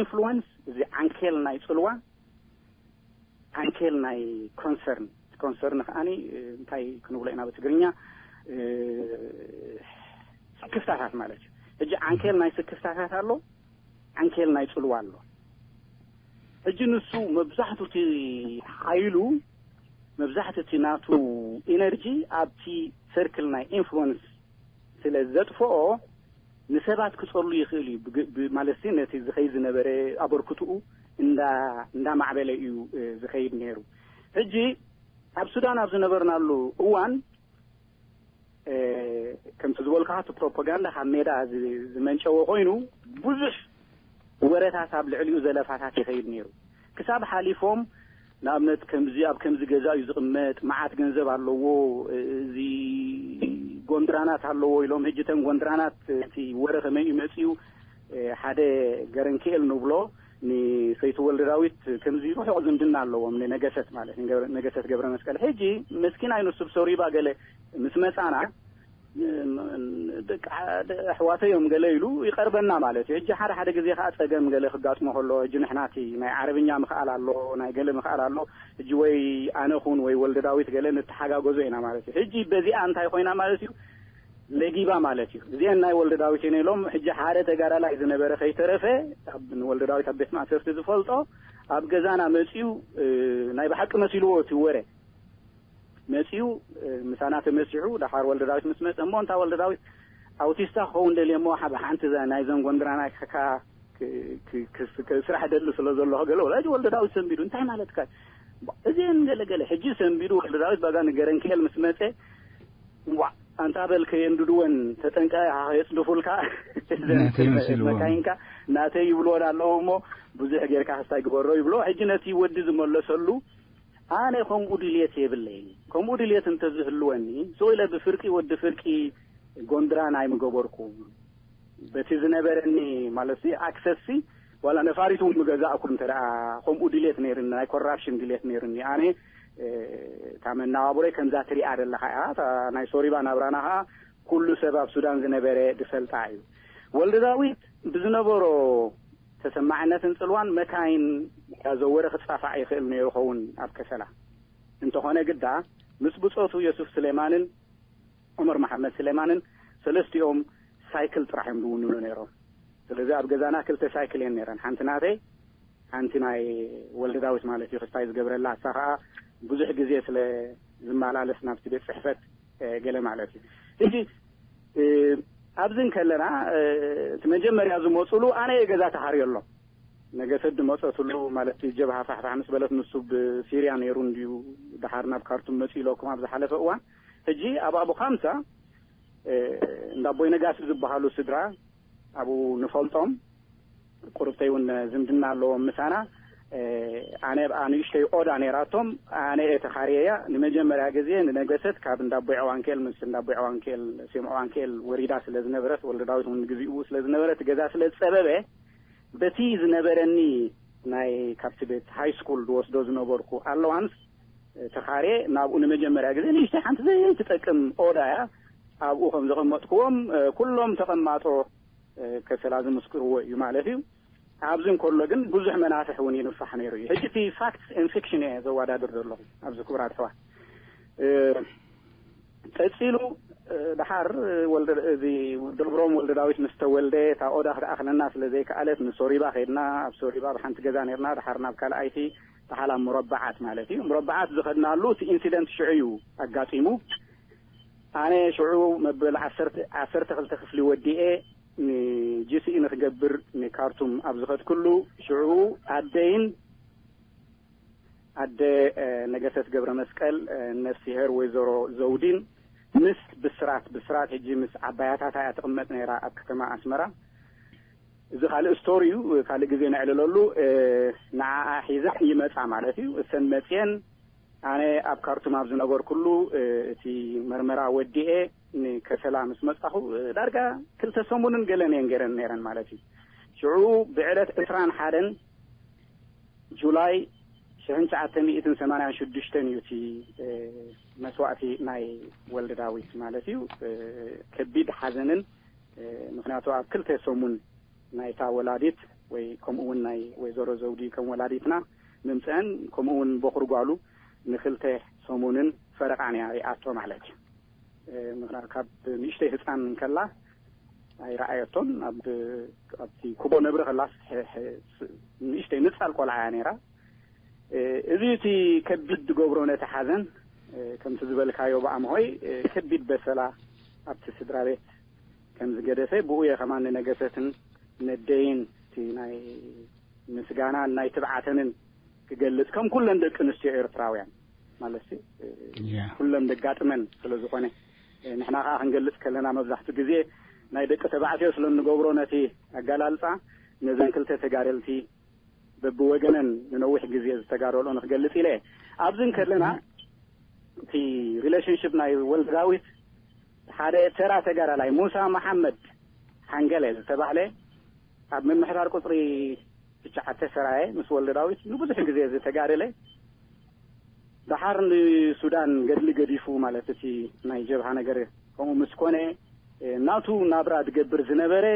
ኢንፍሉወንስ እዚ ዓንኬል ናይ ፅልዋ ዓንኬል ናይ ኮንሰርን ኮንሰርን ከዓኒ እንታይ ክንብሎ ኢና ብትግርኛ ስክፍታታት ማለት እዩ ሕጂ ዓንኬል ናይ ስክፍታታት ኣሎ ዓንኬል ናይ ፅልዋ ኣሎ ሕጂ ንሱ መብዛሕቱ እቲ ሓይሉ መብዛሕቱ እቲ ናቱ ኢነርጂ ኣብቲ ሰርክል ናይ ኢንፍሉወንስ ስለ ዘጥፍኦ ንሰባት ክፀሉ ይኽእል እዩ ማለት ነቲ ዝኸይድ ዝነበረ ኣበርክትኡ እንዳማዕበለ እዩ ዝኸይድ ነይሩ ሕጂ ኣብ ሱዳን ኣብ ዝነበርናሉ እዋን ከምቲ ዝበልካ እቲ ፕሮፓጋንዳ ካብ ሜዳ ዝመንጨወ ኮይኑ ብዙሕ ወረታት ኣብ ልዕሊኡ ዘለፋታት ይኸይድ ነይሩ ክሳብ ሓሊፎም ንኣብነት ከምዚ ኣብ ከምዚ ገዛ እዩ ዝቕመጥ፣ መዓት ገንዘብ ኣለዎ፣ እዚ ጎንድራናት ኣለዎ ኢሎም። ሕጂ እተን ጎንድራናት እቲ ወረ ከመይ እዩ መጺኡ? ሓደ ገረንክኤል ንብሎ ንሰይቲ ወልደ ዳዊት ከምዚ ርሑቕ ዝምድና ኣለዎም፣ ንነገሰት ማለት ንገ-፣ ነገሰት ገብረ መስቀል። ሕጂ መስኪናይ ንሱ ብሶሪባ ገለ ምስ መጻና ደቂ ኣሕዋተይ እዮም ገለ ኢሉ ይቐርበና ማለት እዩ። ሕጂ ሓደ ሓደ ግዜ ከዓ ጸገም ገለ ክጋጥሞ ከሎ፣ ሕጂ ንሕና እቲ ናይ ዓረብኛ ምኽኣል ኣሎ፣ ናይ ገለ ምኽኣል ኣሎ። ሕጂ ወይ ኣነ ኹን ወይ ወልደ ዳዊት ገለ ንተሓጋገዞ ኢና ማለት እዩ። ሕጂ በዚኣ እንታይ ኮይና ማለት እዩ? ለጊባ ማለት እዩ። እዚአን ናይ ወልደ ዳዊት እየን ኢሎም፣ ሕጂ ሓደ ተጋዳላይ ዝነበረ ከይተረፈ፣ ኣብ፣ ንወልደ ዳዊት ኣብ ቤት ማእሰርቲ ዝፈልጦ፣ ኣብ ገዛና መጺኡ፣ እ፣ ናይ ብሓቂ መሲልዎ እቲ ወረ መጺኡ፣ እ፣ ምሳና ተመሲሑ። ደሓር ወልደ ዳዊት ምስ መጸ፣ እሞ እንታ ወልደ ዳዊት ኣውቲስታ ክኸውን ደልየ እሞ፣ ሓ-፣ ሓንቲ እዛ ናይ ዘን ጎንድራና ከካ ክ-፣ ክ-፣ ክ-፣ ክ-፣ ስራሕ ደሊ ስለ ዘሎ ገለ ወላ፣ ሕጂ ወልደ ዳዊት ሰንቢዱ፣ እንታይ ማለትካ? እዚአን ገለ ገለ። ሕጂ ሰንቢዱ ወልደ ዳዊት ባጋ ንገረንክኤል ምስ መጸ፣ ዋ፣ ኣንታ በል ከየንድድወን ተጠንቀ፣ የጽድፉልካ። ናተይ መሲልዎም። መካይንካ ናተይ ይብልዎን ኣለዉ እሞ፣ ብዙሕ ጌርካ ክስታይ ግበሮ ይብሎ። ሕጂ ነቲ ወዲ ዝመለሰሉ፣ ኣነ ከምኡ ድልየት የብለይን። ከምኡ ድልየት እንተዝህልወኒ፣ ስቕ ኢለ ብፍርቂ ወዲ ፍርቂ ጎንድራን ኣይምገበርኩ። በቲ ዝነበረኒ ማለት ሲ፣ ኣክሰስ ሲ፣ ዋላ ነፋሪት እውን ምገዛእኩ እንተ ደኣ ከምኡ ድልየት ነይርኒ፣ ናይ ኮራፕሽን ድልየት ነይርኒ። ኣነ፣ እ፣ እታ መነባብሮይ ከምዛ ትሪኣ ዘለኻ እያ። እታ ናይ ሶሪባ ናብራና ኸዓ ኩሉ ሰብ ኣብ ሱዳን ዝነበረ ዝፈልጣ እዩ። ወልደ ዳዊት ብዝነበሮ ተሰማዕነትን ጽልዋን መካይን እንዳዘወረ ክጻፋዕ ይኽእል ነይሩ ኸውን ኣብ ከሰላ። እንተኾነ ግዳ ምስ ብጾቱ የሱፍ ስሌማንን ዑመር መሓመድ ስሌማንን ሰለስቲኦም ሳይክል ጥራሕ እዮም ዝውንኑ ነይሮም። ስለዚ ኣብ ገዛና ክልተ ሳይክል እየን ነይረን። ሓንቲ ናተይ፣ ሓንቲ ናይ ወልደ ዳዊት ማለት እዩ፣ ክስታይ ዝገብረላ። እሳ ኸዓ ብዙሕ ግዜ ስለ ዝመላለስ ናብቲ ቤት ጽሕፈት፣ እ፣ ገለ ማለት እዩ። ሕጂ፣ እ፣ ኣብዚ እንከለና፣ እ፣ እቲ መጀመርያ ዝመጹሉ ኣነ እየ ገዛ ተሃርየሎም። ነገሰት ዝመጸትሉ ማለት ጀብሃ ፋሕፋሕ ምስ በለት፣ ንሱ ብሲርያ ነይሩ እንድዩ፣ ደሓር ናብ ካርቱም መጺኡ ኢለኩም ኣብ ዝሓለፈ እዋን። ሕጂ ኣብ ኣቡ ኻምሳ፣ እ፣ እንዳ ኣቦይ ነጋሲ ዝበሃሉ ስድራ ኣብኡ ንፈልጦም፣ ቁርብተይ እውን ዝምድና ኣለዎም ምሳና። እ፣ ኣነ ኣብኣ ንእሽተይ ኦዳ ነይራቶም፣ ኣነ እየ ተኻርየያ። ንመጀመርያ ግዜ ንነገሰት ካብ እንዳ ኣቦይ ዕዋንኬል፣ ምስ እንዳ ኣቦይ ዕዋንኬል፣ ስዮም ዕዋንኬል ወሪዳ ስለ ዝነበረት፣ ወልደ ዳዊት እውን ንግዚኡ ስለ ዝነበረ፣ እቲ ገዛ ስለ ዝጸበበ፣ በቲ ዝነበረኒ ናይ ካብቲ ቤት ሃይ ስኩል ዝወስዶ ዝነበርኩ ኣለዋንስ ተኻርየ ናብኡ ንመጀመርያ ግዜ ንእሽተይ ሓንቲ ዘይትጠቅም ኦዳ እያ። ኣብኡ ከም ዘቐመጥኩዎም፣ እ፣ ኩሎም ተቐማጦ፣ እ፣ ከሰላ ዝምስክርዎ እዩ ማለት እዩ። ኣብዚ እንከሎ ግን ብዙሕ መናፍሕ እውን ይንፋሕ ነይሩ እዩ። ሕጂ እቲ ፋክትስ ኤን ፊክሽን እየ ዘወዳድር ዘለኹ ኣብዚ ክቡራት ኣሕዋት። እ፣ ቀጺሉ፣ እ፣ ደሓር፣ እ፣ ወልደ፣ እዚ ደብሮም ወልደ ዳዊት ምስ ተወልደ፣ እታ ኦዳ ክትኣኽለና ስለ ዘይከኣለት፣ ንሶሪባ ኸድና። ኣብ ሶሪባ ኣብ ሓንቲ ገዛ ነርና። ደሓር ናብ ካልኣይቲ፣ ደሓር ኣብ ሙረበዓት ማለት እዩ። ሙረበዓት ዝኸድናሉ እቲ ኢንሲደንት ሽዑ እዩ ኣጋጢሙ። ኣነ ሽዑ መበል ዓሰርተ፣ ዓሰርተ ክልተ ክፍሊ ወዲኤ፣ ንጂ ሲ ኢ ንክገብር ንካርቱም ኣብ ዝኸድኩሉ፣ ሽዑ ኣደይን ኣደ፣ እ፣ ነገሰት ገብረ መስቀል፣ እ፣ ነፍሲሄር ወይዘሮ ዘውዲን ምስ ብስራት፣ ብስራት ሕጂ ምስ ዓባያታታ እያ ትቕመጥ ነይራ ኣብ ከተማ ኣስመራ። እዚ ካልእ ስቶሪ እዩ፣ ካልእ ግዜ ነዕልለሉ። እ፣ ንዓኣ ሒዘን ይመጻ ማለት እዩ። እሰን መጽየን ኣነ ኣብ ካርቱም ኣብ ዝነበርኩሉ፣ እ፣ እቲ መርመራ ወዲኤ ንከሰላ ምስ መጻኹ፣ እ፣ ዳርጋ ክልተ ሰሙንን ገለን እየን ገይረን ነይረን ማለት እዩ። ሽዑ ብዕለት ዕስራን ሓደን ጁላይ ሽሕን ትሽዓተ ሚእትን ሰማንያን ሽዱሽተን እዩ እቲ፣ እ፣ መስዋእቲ ናይ ወልደ ዳዊት ማለት እዩ። እ፣ ከቢድ ሓዘንን፣ እ፣ ምኽንያቱ ኣብ ክልተ ሰሙን ናይታ ወላዲት ወይ ከምኡ እውን ናይ ወይዘሮ ዘውዲ ከም ወላዲትና ምምፀአን፣ ከምኡ እውን በኹሪ ጓሉ ንክልተ ሰሙንን ፈረቓን እያ ሪኣቶ ማለት እዩ። እ፣ ምኽንያቱ ካብ ንእሽተይ ህፃን ከላ ኣይረኣየቶን። ኣብ፣ ኣብቲ ኩቦ ነብሪ ከላስ ሕ-፣ ሕ-፣ ስ-፣ ንእሽተይ ንፃል ቆልዓ እያ ነይራ። እ፣ እዚ እቲ ከቢድ ዝገብሮ ነቲ ሓዘን፣ እ፣ ከምቲ ዝበልካዮ ብኣምሆይ፣ እ፣ ከቢድ በሰላ ኣብቲ ስድራ ቤት ከም ዝገደፈ፣ ብኡ እየ ከማን ንነገሰትን ነደይን እቲ ናይ ምስጋናን ናይ ትብዓተንን ክገልጽ፣ ከም ኩለን ደቂ ኣንስትዮ ኤርትራውያን ማለት ሲ፣ እ፣ ያ። ኩለን ደጋጥመን ስለ ዝኾነ፣ እ፣ ንሕና ከኣ ክንገልጽ ከለና መብዛሕትኡ ግዜ ናይ ደቂ ተባዕትዮ ስለ እንገብሮ ነቲ ኣገላልጻ ነዘን ክልተ ተጋደልቲ በብወገነን ንነዊሕ ግዜ ዝተጋደልኦ ንክገልጽ ኢለ እየ። ኣብዚ እንከለና እቲ ሪሌሽንሽፕ ናይ ወልደ ዳዊት ሓደ ተራ ተጋዳላይ ሙሳ መሓመድ ሓንገለ ዝተባህለ ኣብ ምምሕዳር ቁጽሪ ትሽዓተ ሰራየ ምስ ወልደ ዳዊት ንብዙሕ ግዜ ዝተጋደለ፣ ደሓር ንሱዳን ገድሊ ገዲፉ ማለት እቲ ናይ ጀብሃ ነገር ከምኡ ምስ ኮነ፣ ናቱ ናብራ ዝገብር ዝነበረ፣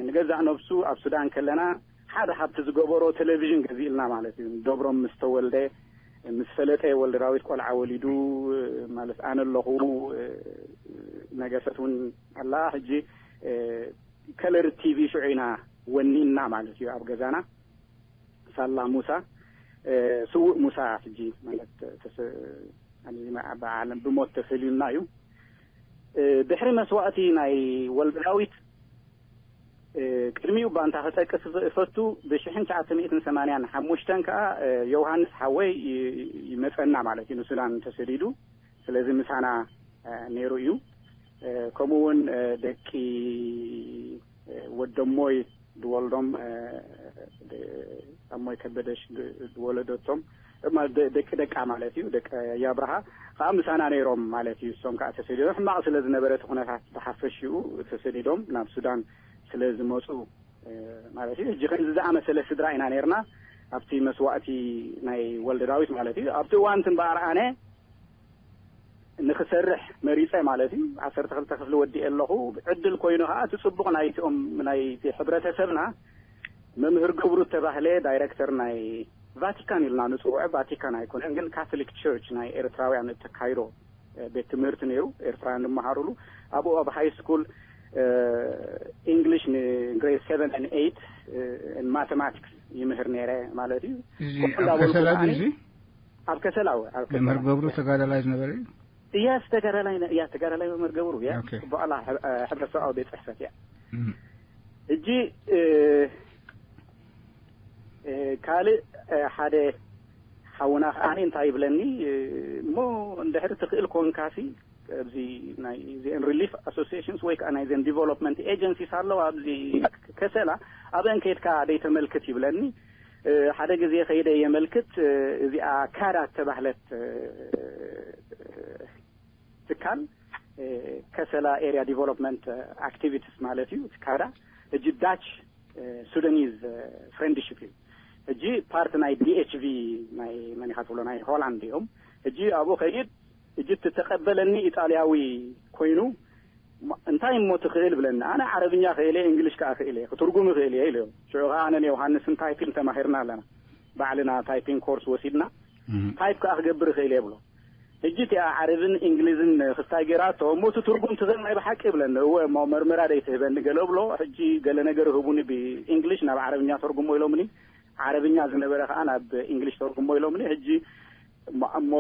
ንገዛእ ነብሱ ኣብ ሱዳን ከለና ሓደ ካብቲ ዝገበሮ ቴሌቪዥን ገዚእልና ማለት እዩ። ደብሮም ምስ ተወልደ፣ ምስ ፈለጠ ወልደ ዳዊት ቆልዓ ወሊዱ ማለት ኣነ ኣለኹ። ነገሰት እውን ኣላ። ሕጂ ከለር ቲቪ ሽዑ ኢና ወኒንና ማለት እዩ ኣብ ገዛና። ሳላ ሙሳ፣ ስውእ ሙሳ ሕጂ ማለት ተሰ-፣ ኣብዚ ኣብ ዓለም ብሞት ተፈልዩና እዩ። ድሕሪ መስዋእቲ ናይ ወልደ ዳዊት፣ ቅድሚኡ ባንታ ክጠቅስ እፈቱ፣ ብሽሕን ትሽዓተ ሚእትን ሰማንያን ሓሙሽተን ከዓ ዮሃንስ ሓወይ ይ-፣ ይመፀና ማለት እዩ፣ ንሱዳን ተሰዲዱ። ስለዚ ምሳና ነይሩ እዩ። ከምኡ እውን ደቂ ወደሞይ ዝወልዶም፣ ኣሞይ ከበደሽ ዝወለደቶም፣ ደቂ ደቃ ማለት እዩ፣ ደቂ ያብርሃ ከዓ ምሳና ነይሮም ማለት እዩ። እሶም ከዓ ተሰዲዶም፣ ሕማቕ ስለ ዝነበረ እቲ ኩነታት ብሓፈሽኡ ተሰዲዶም ናብ ሱዳን ስለ ዝመፁ ማለት እዩ። ሕጂ ከምዚ ዝኣመሰለ ስድራ ኢና ነይርና ኣብቲ መስዋእቲ ናይ ወልደ ዳዊት ማለት እዩ። ኣብቲ እዋን እቲ እምበኣር ኣነ ንክሰርሕ መሪፀ ማለት እዩ። ዓሰርተ ክልተ ክፍሊ ወዲኤ ኣለኹ። ዕድል ኮይኑ ከዓ እቲ ፅቡቕ ናይቲኦም ናይቲ ሕብረተሰብና መምህር ገብሩ ዝተባህለ ዳይሬክተር ናይ ቫቲካን ኢልና ንፅውዖ፣ ቫቲካን ኣይኮነን ግን ካቶሊክ ቸርች ናይ ኤርትራውያን እተካይዶ ቤት ትምህርቲ ነይሩ፣ ኤርትራውያን ዝመሃሩሉ። ኣብኡ ኣብ ሃይ ስኩል ኢንግሊሽ ንግሬድ ሰቨን ኤን ኤይት ማቴማቲክስ ይምህር ነይረ ማለት እዩ። እዚ ኮፍ ኣብ እንዳበልኩ ከሰላ ድዩ ከዓኒ እዚ? ኣብ ከሰላ፣ እወ፣ ኣብ ከሰላ። መምህር ገብሩ ተጋዳላይ ዝነበረ እዩ? እያ፣ ተጋዳላይ ነ-፣ እያ፣ ተጋዳላይ መምህር ገብሩ፣ እያ። ኦኬ። ጽቡቕ ኣላ፣ ሕ-፣ እ፣ ሕብረተሰባዊ ቤት ጽሕፈት እያ። እም። ሕጂ፣ እ፣ እ፣ ካልእ፣ እ፣ ሓደ ሓውና ከዓኒ እንታይ ይብለኒ፣ እ፣ እሞ እንድሕሪ ትኽእል ኮንካሲ፣ ኣብዚ ናይ እዚአን ሪሊፍ ኣሶሲዬሽንስ ወይ ከዓ ናይዘን ዲቨሎፕመንት ኤጀንሲስ ኣለዋ ኣብዚ ከሰላ፣ ኣብአን ከይድካ ደይተመልክት ይብለኒ። እ፣ ሓደ ግዜ ከይደ የመልክት፣ እ፣ እዚኣ ካዳ እተባህለት፣ እ፣ ትካል፣ እ፣ ከሰላ ኤሪያ ዲቨሎፕመንት ኣክቲቪቲስ ማለት እዩ። እቲ ካዳ ሕጂ ዳች፣ እ፣ ሱዳኒዝ፣ እ፣ ፍሬንድሺፕ እዩ። ሕጂ ፓርት ናይ ዲ ኤች ቪ ናይ መን ኢኻ ትብሎ ናይ ሆላንድ እዮም። ሕጂ ኣብኡ ከይድ፣ ሕጂ እተቀበለኒ ኢጣልያዊ ኮይኑ፣ ማ-፣ እንታይ እሞ ትኽእል ብለኒ። ኣነ ዓረብኛ ክእል እየ፣ እንግሊሽ ከኣ ክእል እየ፣ ክትርጉም ይኽእል እየ ኢለዮ። ሽዑ ከኣ ኣነን ዮሃንስን ታይፒንግ ተማሂርና ኣለና። ባዕልና ታይፒንግ ኮርስ ወሲድና፣ እም። ታይፕ ከኣ ክገብር ይኽእል እየ ብሎ። ሕጂ እቲኣ ዓረብን እንግሊዝን ክስታይ ገይራቶ፣ እሞ እቲ ትርጉም ትኽእል ናይ ብሓቂ ይብለኒ። እወ፣ እሞ መርምራ ደይትህበኒ ገለ ብሎ። ሕጂ ገለ ነገር ህቡኒ ብእንግሊሽ ናብ ዓረብኛ ተርጉሞ ኢሎምኒ። ዓረብኛ ዝነበረ ከኣ ናብ እንግሊሽ ተርጉሞ ኢሎምኒ። ሕጂ እሞ፣ እሞ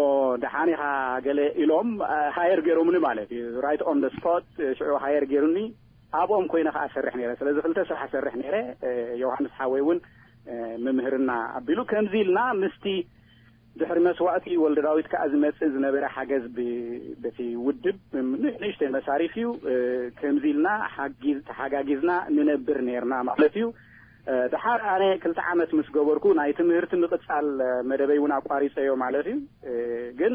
ደሓን ኢኻ ገለ ኢሎም፣ እ፣ ሃየር ገይሮምኒ ማለት እዩ። ራይት ኦን ደ ስፖት፣ እ፣ ሽዑ ሃየር ገይሩኒ። ኣብኦም ኮይነ ከኣ ሰርሕ ነይረ። ስለዚ ክልተ ስራሕ ሰርሕ ነይረ። እ፣ ዮሃንስ ሓወይ እውን፣ እ፣ ምምህርና ኣቢሉ። ከምዚ ኢልና ምስቲ ድሕሪ መስዋእቲ ወልደ ዳዊት ከኣ ዝመጽእ ዝነበረ ሓገዝ ብ-፣ በቲ ውድብ ን-፣ ንእሽተይ መሳሪፍ እዩ። እ፣ ከምዚ ኢልና ሓጊዝ-፣ ተሓጋጊዝና ንነብር ነይርና ማለት እዩ። እ፣ ደሓር ኣነ ክልተ ዓመት ምስ ገበርኩ ናይ ትምህርቲ ምቕጻል፣ እ፣ መደበይ እውን ኣቋሪጸዮ ማለት እዩ። እ፣ ግን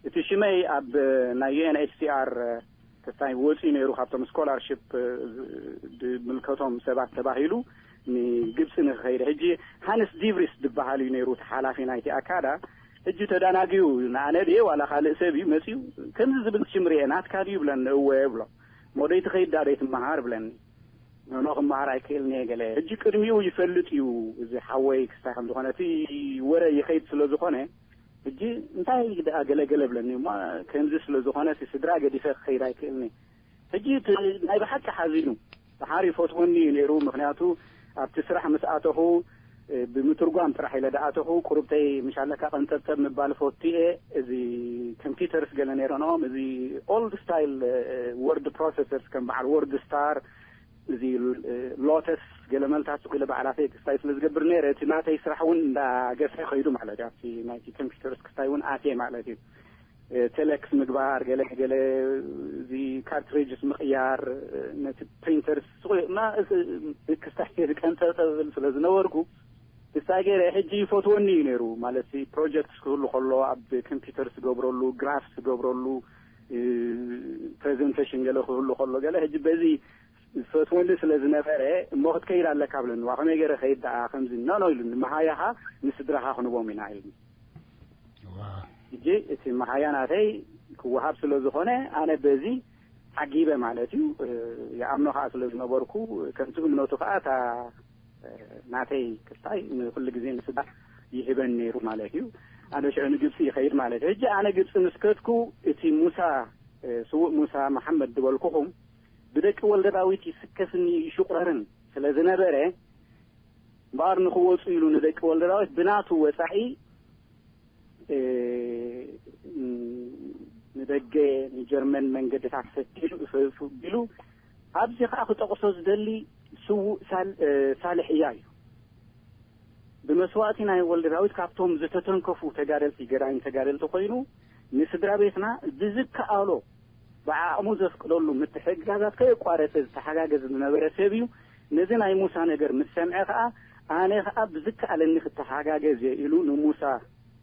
እቲ ሽመይ ኣብ ናይ ዩ ኤን ኤች ሲ ኣር ክስታይ ወፂኡ ነይሩ፣ ካብቶም ስኮላርሽፕ፣ እ፣ ዝ-፣ ዝምልከቶም ሰባት ተባሂሉ ንግብፂ ንክኸይድ። ሕጂ ሃንስ ዲቭሪስ ዝበሃል እዩ ነይሩ እቲ ሓላፊ ናይቲ ኣካዳ። ሕጂ ተዳናጊዩ፣ ንኣነ ድየ ዋላ ካልእ ሰብ እዩ መፂኡ፣ ከምዚ ዝብል ሽም ርኤ፣ ናትካ ድዩ ብለኒ። እወ ብሎ። ሞደይ ትኸይድ ዳ ደይ ትመሃር ብለኒ። ኖ፣ ክመሃር ኣይክእልን እየ ገለ። ሕጂ ቅድሚኡ ይፈልጥ እዩ እዚ ሓወይ ክስታይ ከም ዝኾነ፣ እቲ ወረ ይኸይድ ስለ ዝኾነ፣ ሕጂ እንታይ ደኣ ገለገለ ብለኒ እሞ፣ ከምዚ ስለ ዝኾነ እቲ ስድራ ገዲፈ ክኸይድ ኣይክእልን እየ። ሕጂ እቲ ናይ ብሓቂ ሓዚኑ፣ ደሓር ይፈትወኒ እዩ ነይሩ። ምኽንያቱ ኣብቲ ስራሕ ምስ ኣተኹ፣ እ፣ ብምትርጓም ጥራሕ ኢለ ደኣተኹ፣ ቁሩብተይ ምሻለካ ቀንጠብጠብ ምባል ፈቱ እየ። እዚ ኮምፒውተርስ ገለ ነይረንኦም፣ እዚ ኦልድ ስታይል፣ እ፣ ወርድ ፕሮሰሰርስ ከም በዓል ወርድ ስታር፣ እዚ፣ እ፣ ሎተስ ገለ መልታት ስቕ ኢለ ባዕላተይ ክስታይ ስለ ዝገብር ነይረ፣ እቲ ናተይ ስራሕ እውን እንዳገፍሐ ከይዱ ማለት እዩ። ኣብቲ ናይቲ ኮምፒውተርስ ክስታይ እውን ኣትየ ማለት እዩ። እ፣ ቴሌክስ ምግባር፣ ገለ ገለ እዚ ካርትሪጅስ ምቕያር፣ እ፣ ነቲ ፕሪንተርስ ስቕ ኢለ፣ ማ-፣ እ፣ ክስታይ ቀንጠብጠብ እብል ስለ ዝነበርኩ፣ ክሳይ ገይረ ሕጂ ይፈትወኒ እዩ ነይሩ። ማለት ፕሮጀክት ክህሉ ከሎ፣ ኣብ ኮምፒውተር ዝገብረሉ፣ ግራፍ ዝገብረሉ፣ ፕሬዘንቴሽን ገለ ክህሉ ከሎ፣ ገለ ሕጂ በዚ ዝፈትወኒ ስለ ዝነበረ፣ እሞ ክትከይድ ኣለካ ብለኒ። ዋ፣ ከመይ ገይረ ከይድ ደኣ ከምዚ? ኖ ኖ ኢሉኒ፣ መሃያኻ ንስድራኻ ክንቦም ኢና ኢሉኒ። ሕጂ እቲ መሃያ ናተይ ክወሃብ ስለ ዝኾነ፣ ኣነ በዚ ዓጊበ ማለት እዩ። ይኣምኖ ከዓ ስለ ዝነበርኩ፣ ከምቲ እምነቱ ከዓ እታ ናተይ ክስታይ ንኩሉ ግዜ ንስዳ ይህበን ነይሩ ማለት እዩ። ኣነ ሽዑ ንግብፂ ይኸይድ ማለት እዩ። ሕጂ ኣነ ግብፂ ምስ ከድኩ፣ እቲ ሙሳ፣ ስዉእ ሙሳ መሓመድ ዝበልኩኹም፣ ብደቂ ወልደ ዳዊት ይስከፍን ይሽቑረርን ስለ ዝነበረ፣ እምበኣር ንኽወፁ ኢሉ ንደቂ ወልደ ዳዊት ብናቱ ወፃኢ፣ እ፣ ንደገ፣ ንጀርመን መንገድታት ፈቲኑ፣ ፍ-፣ ፍ-፣ ቢሉ፣ ኣብዚ ኸዓ ክጠቕሶ ዝደሊ ስዉእ ሳል-፣ እ፣ ሳልሕ እያ እዩ። ብመስዋእቲ ናይ ወልደ ዳዊት ካብቶም ዝተተንከፉ ተጋደልቲ፣ ገዳይም ተጋደልቲ ኮይኑ፣ ንስድራ ቤትና ብዝከኣሎ ብዓቕሙ ዘፍቅደሉ ምትሕግጋዛት ከየቋረጸ ዝተሓጋገዝ ዝነበረ ሰብ እዩ። ነዚ ናይ ሙሳ ነገር ምስ ሰምዐ ከኣ፣ ኣነ ከኣ ብዝከኣለኒ ክተሓጋገዝ እየ ኢሉ ንሙሳ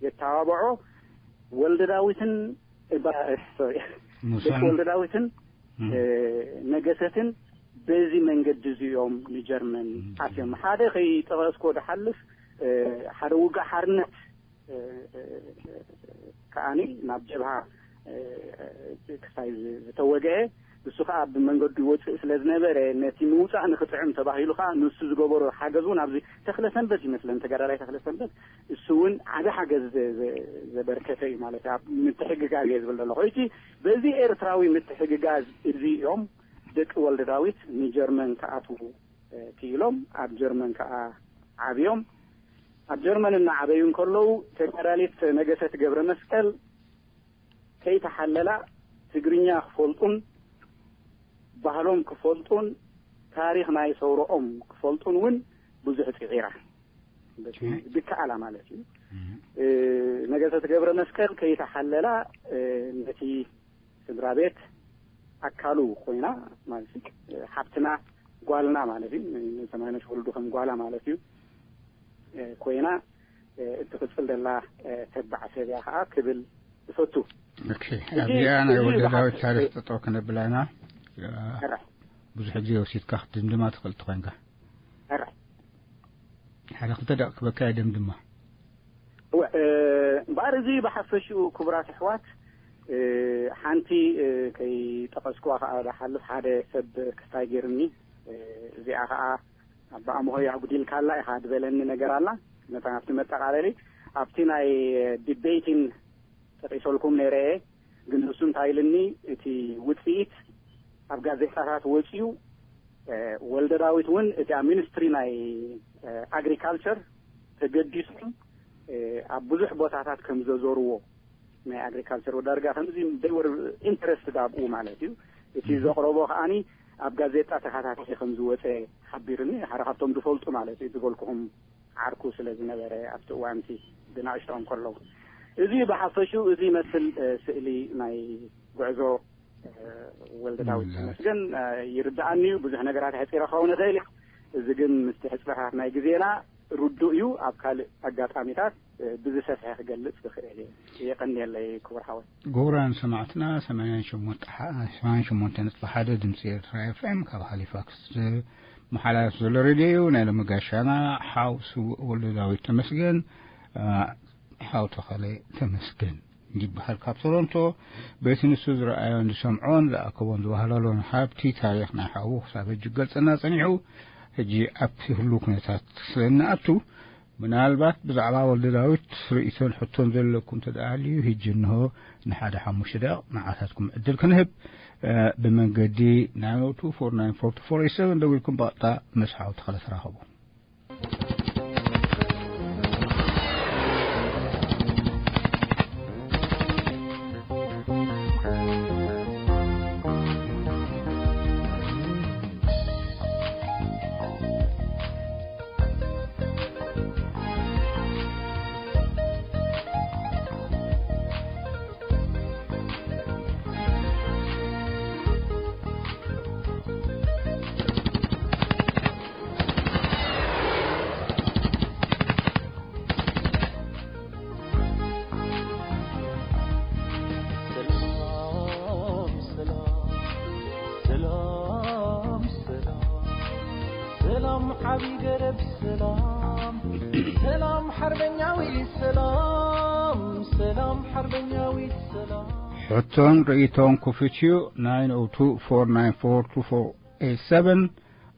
የተባብዖ። ወልደ ዳዊትን፣ ባ-፣ ሶሪ፣ ሙሳን ወልደ ዳዊትን፣ እም። እ፣ ነገሰትን በዚ መንገዲ እዚ እዮም ንጀርመን እም። ኣትዮም። ሓደ ከይጠቐስኮ ድሓልፍ፣ እ፣ ሓደ ውግእ ሓርነት እ፣ እ፣ ከኣኒ ናብ ጀብሃ፣ እ፣ ክሳይ ዝ-፣ ዝተወግአ፣ እሱ ከኣ ብመንገዱ ይወፅእ ስለ ዝነበረ፣ ነቲ ምውፃእ ንክጥዕም ተባሂሉ ከኣ ንሱ ዝገበሮ ሓገዝ እውን ኣብዚ ተኽለ ሰንበት ይመስለን፣ ተጋዳላይ ተኽለ ሰንበት፣ እሱ እውን ዓቢ ሓገዝ ዘ-፣ ዘ-፣ ዘበርከተ እዩ ማለት እዩ። ኣብ ምትሕግጋዝ እየ ዝብል ዘለኹ። እቲ በዚ ኤርትራዊ ምትሕግጋዝ እዚ እዮም ደቂ ወልደ ዳዊት ንጀርመን ክኣትዉ እ፣ ክኢሎም ኣብ ጀርመን ከኣ ዓብዮም። ኣብ ጀርመን እናዓበዩ እንከለዉ ተጋዳሊት ነገሰት ገብረ መስቀል ከይተሓለላ ትግርኛ ክፈልጡን ባህሎም ክፈልጡን ታሪኽ ናይ ሰውረኦም ክፈልጡን እውን ብዙሕ ጽዒራ። በቲ እም። ዝከኣላ ማለት እዩ። እም። እ፣ ነገሰት ገብረ መስቀል ከይተሓለላ፣ እ፣ ነቲ ስድራ ቤት ኣካሉ ኮይና ማለት እዩ። ሓብትና ጓልና ማለት እዩ። ንሰማይነሽ ወልዱ ከም ጓላ ማለት እዩ ኮይና እትቕጽል ዘላ ተባዕ ሰብ እያ ከዓ ክብል እፈቱ። ኦኬ፣ እጂ ኣብዚኣ ናይ እዚ ወልደ ዳዊት ዝሓ- ታሪኽ ጠጠው ክነብላ ኢና። ሕራይ። ብዙሕ ግዜ ወሲድካ ክትድምድማ ትኽእል ትኾንካ። ሕራይ። ሓደ ክልተ ደቂቕ ክበካ እየ ደምድማ። እወ፣ እ፣ እምበኣር እዚ ብሓፈሽኡ ክቡራት ኣሕዋት፣ እ፣ ሓንቲ፣ እ፣ ከይጠቐስኩዋ ከኣ ዝሓልፍ ሓደ ሰብ ክስታይ ገይሩኒ፣ እ፣ እዚኣ ከኣ ኣብ ኣምሆይ ኣጉዲልካላ ኢኻ ዝበለኒ ነገር ኣላ። መታን ኣብቲ መጠቓለሊ፣ ኣብቲ ናይ ዲቤይቲን ጠቒሰልኩም ነይረ እየ። ግን ንሱ እንታይ ኢልኒ፣ እቲ ውጽኢት ኣብ ጋዜጣታት ወጺኡ፣ እ፣ ወልደ ዳዊት እውን እቲ ኣብ ሚኒስትሪ ናይ፣ እ፣ ኣግሪካልቸር ተገዲሶም፣ እ፣ ኣብ ብዙሕ ቦታታት ከም ዘዞርዎ ናይ ኣግሪካልቸር ዳርጋ ከምዚ they were interested ኣብኡ ማለት እዩ። እቲ እም። ዘቕረቦ ከኣኒ ኣብ ጋዜጣ ተኸታቲለ ከም ዝወጸ ሓቢርኒ፣ ሓደ ካብቶም ዝፈልጡ ማለት እዩ ዝበልኩኹም ዓርኩ ስለ ዝነበረ ኣብቲ እዋንቲ ብናእሽቶኦም ከለዉ። እዚ ብሓፈሽኡ እዚ ይመስል፣ እ፣ ስእሊ ናይ ጉዕዞ፣ እ፣ ወልደ ዳዊት ወልደ ዳዊት። ተመስገን፣ እ፣ ይርድኣኒ እዩ። ብዙሕ ነገራት ኣሕጺረ ክኸውን ይኽእል እዩ። እዚ ግን ምስቲ ሕጽረታት ናይ ግዜና ርዱእ እዩ። ኣብ ካልእ ኣጋጣሚታት፣ እ፣ ብዝሰፍሐ ክገልጽ ይኽእል እየ። የቐንየለይ ክቡር ሓወይ። ክቡራን ሰማዕትና፣ ሰማንያን ሸሞንተ ሓ-፣ ሰማንያን ሸሞንተ ነጥቢ ሓደ ድምፂ ኤርትራ ኤፍ ኤም ካብ ሃሊፋክስ ዝመሓላለፍ ዘሎ ሬድዮ እዩ። ናይ ሎሚ ጋሻና ሓው ስዉእ ወልደ ዳዊት ተመስገን፣ እ፣ ሓው ተኸለ ተመስገን ይበሃል ካብ ቶሮንቶ። በቲ ንሱ ዝረኣዮን ዝሰምዖን ዝኣከቦን ዝባህለሎን ሃብቲ ታሪኽ ናይ ሓዉ ክሳብ ሕጂ ክገልጸልና ጸኒሑ። ሕጂ ኣብቲ ህሉው ኩነታት ስለ እንኣቱ፣ ምናልባት ብዛዕባ ወልደ ዳዊት ርእይቶን ሕቶን ዘለኩም እንተ ደኣ ሃልዩ፣ ሕጂ እንሆ ንሓደ ሓሙሽተ ደቂቕ ንዓታትኩም ዕድል ክንህብ፣ እ፣ ብመንገዲ ናይን ኦ ቱ ፎር ናይን ፎር ቱ ፎር ኤይት ሰቨን ደዊልኩም ብቐጥታ ምስ ሓው ተኸለ ተራኸቡ። ዓቢ ገረብ ሰላም፣ ሰላም ሓርበኛዊ ሰላም፣ ሰላም ሓርበኛዊ ሰላም። ሕቶን ርእይቶን ክፉት እዩ። ናይን ኦ ቱ ፎር ናይን ፎር ቱ ፎር ኤይት ሰቨን።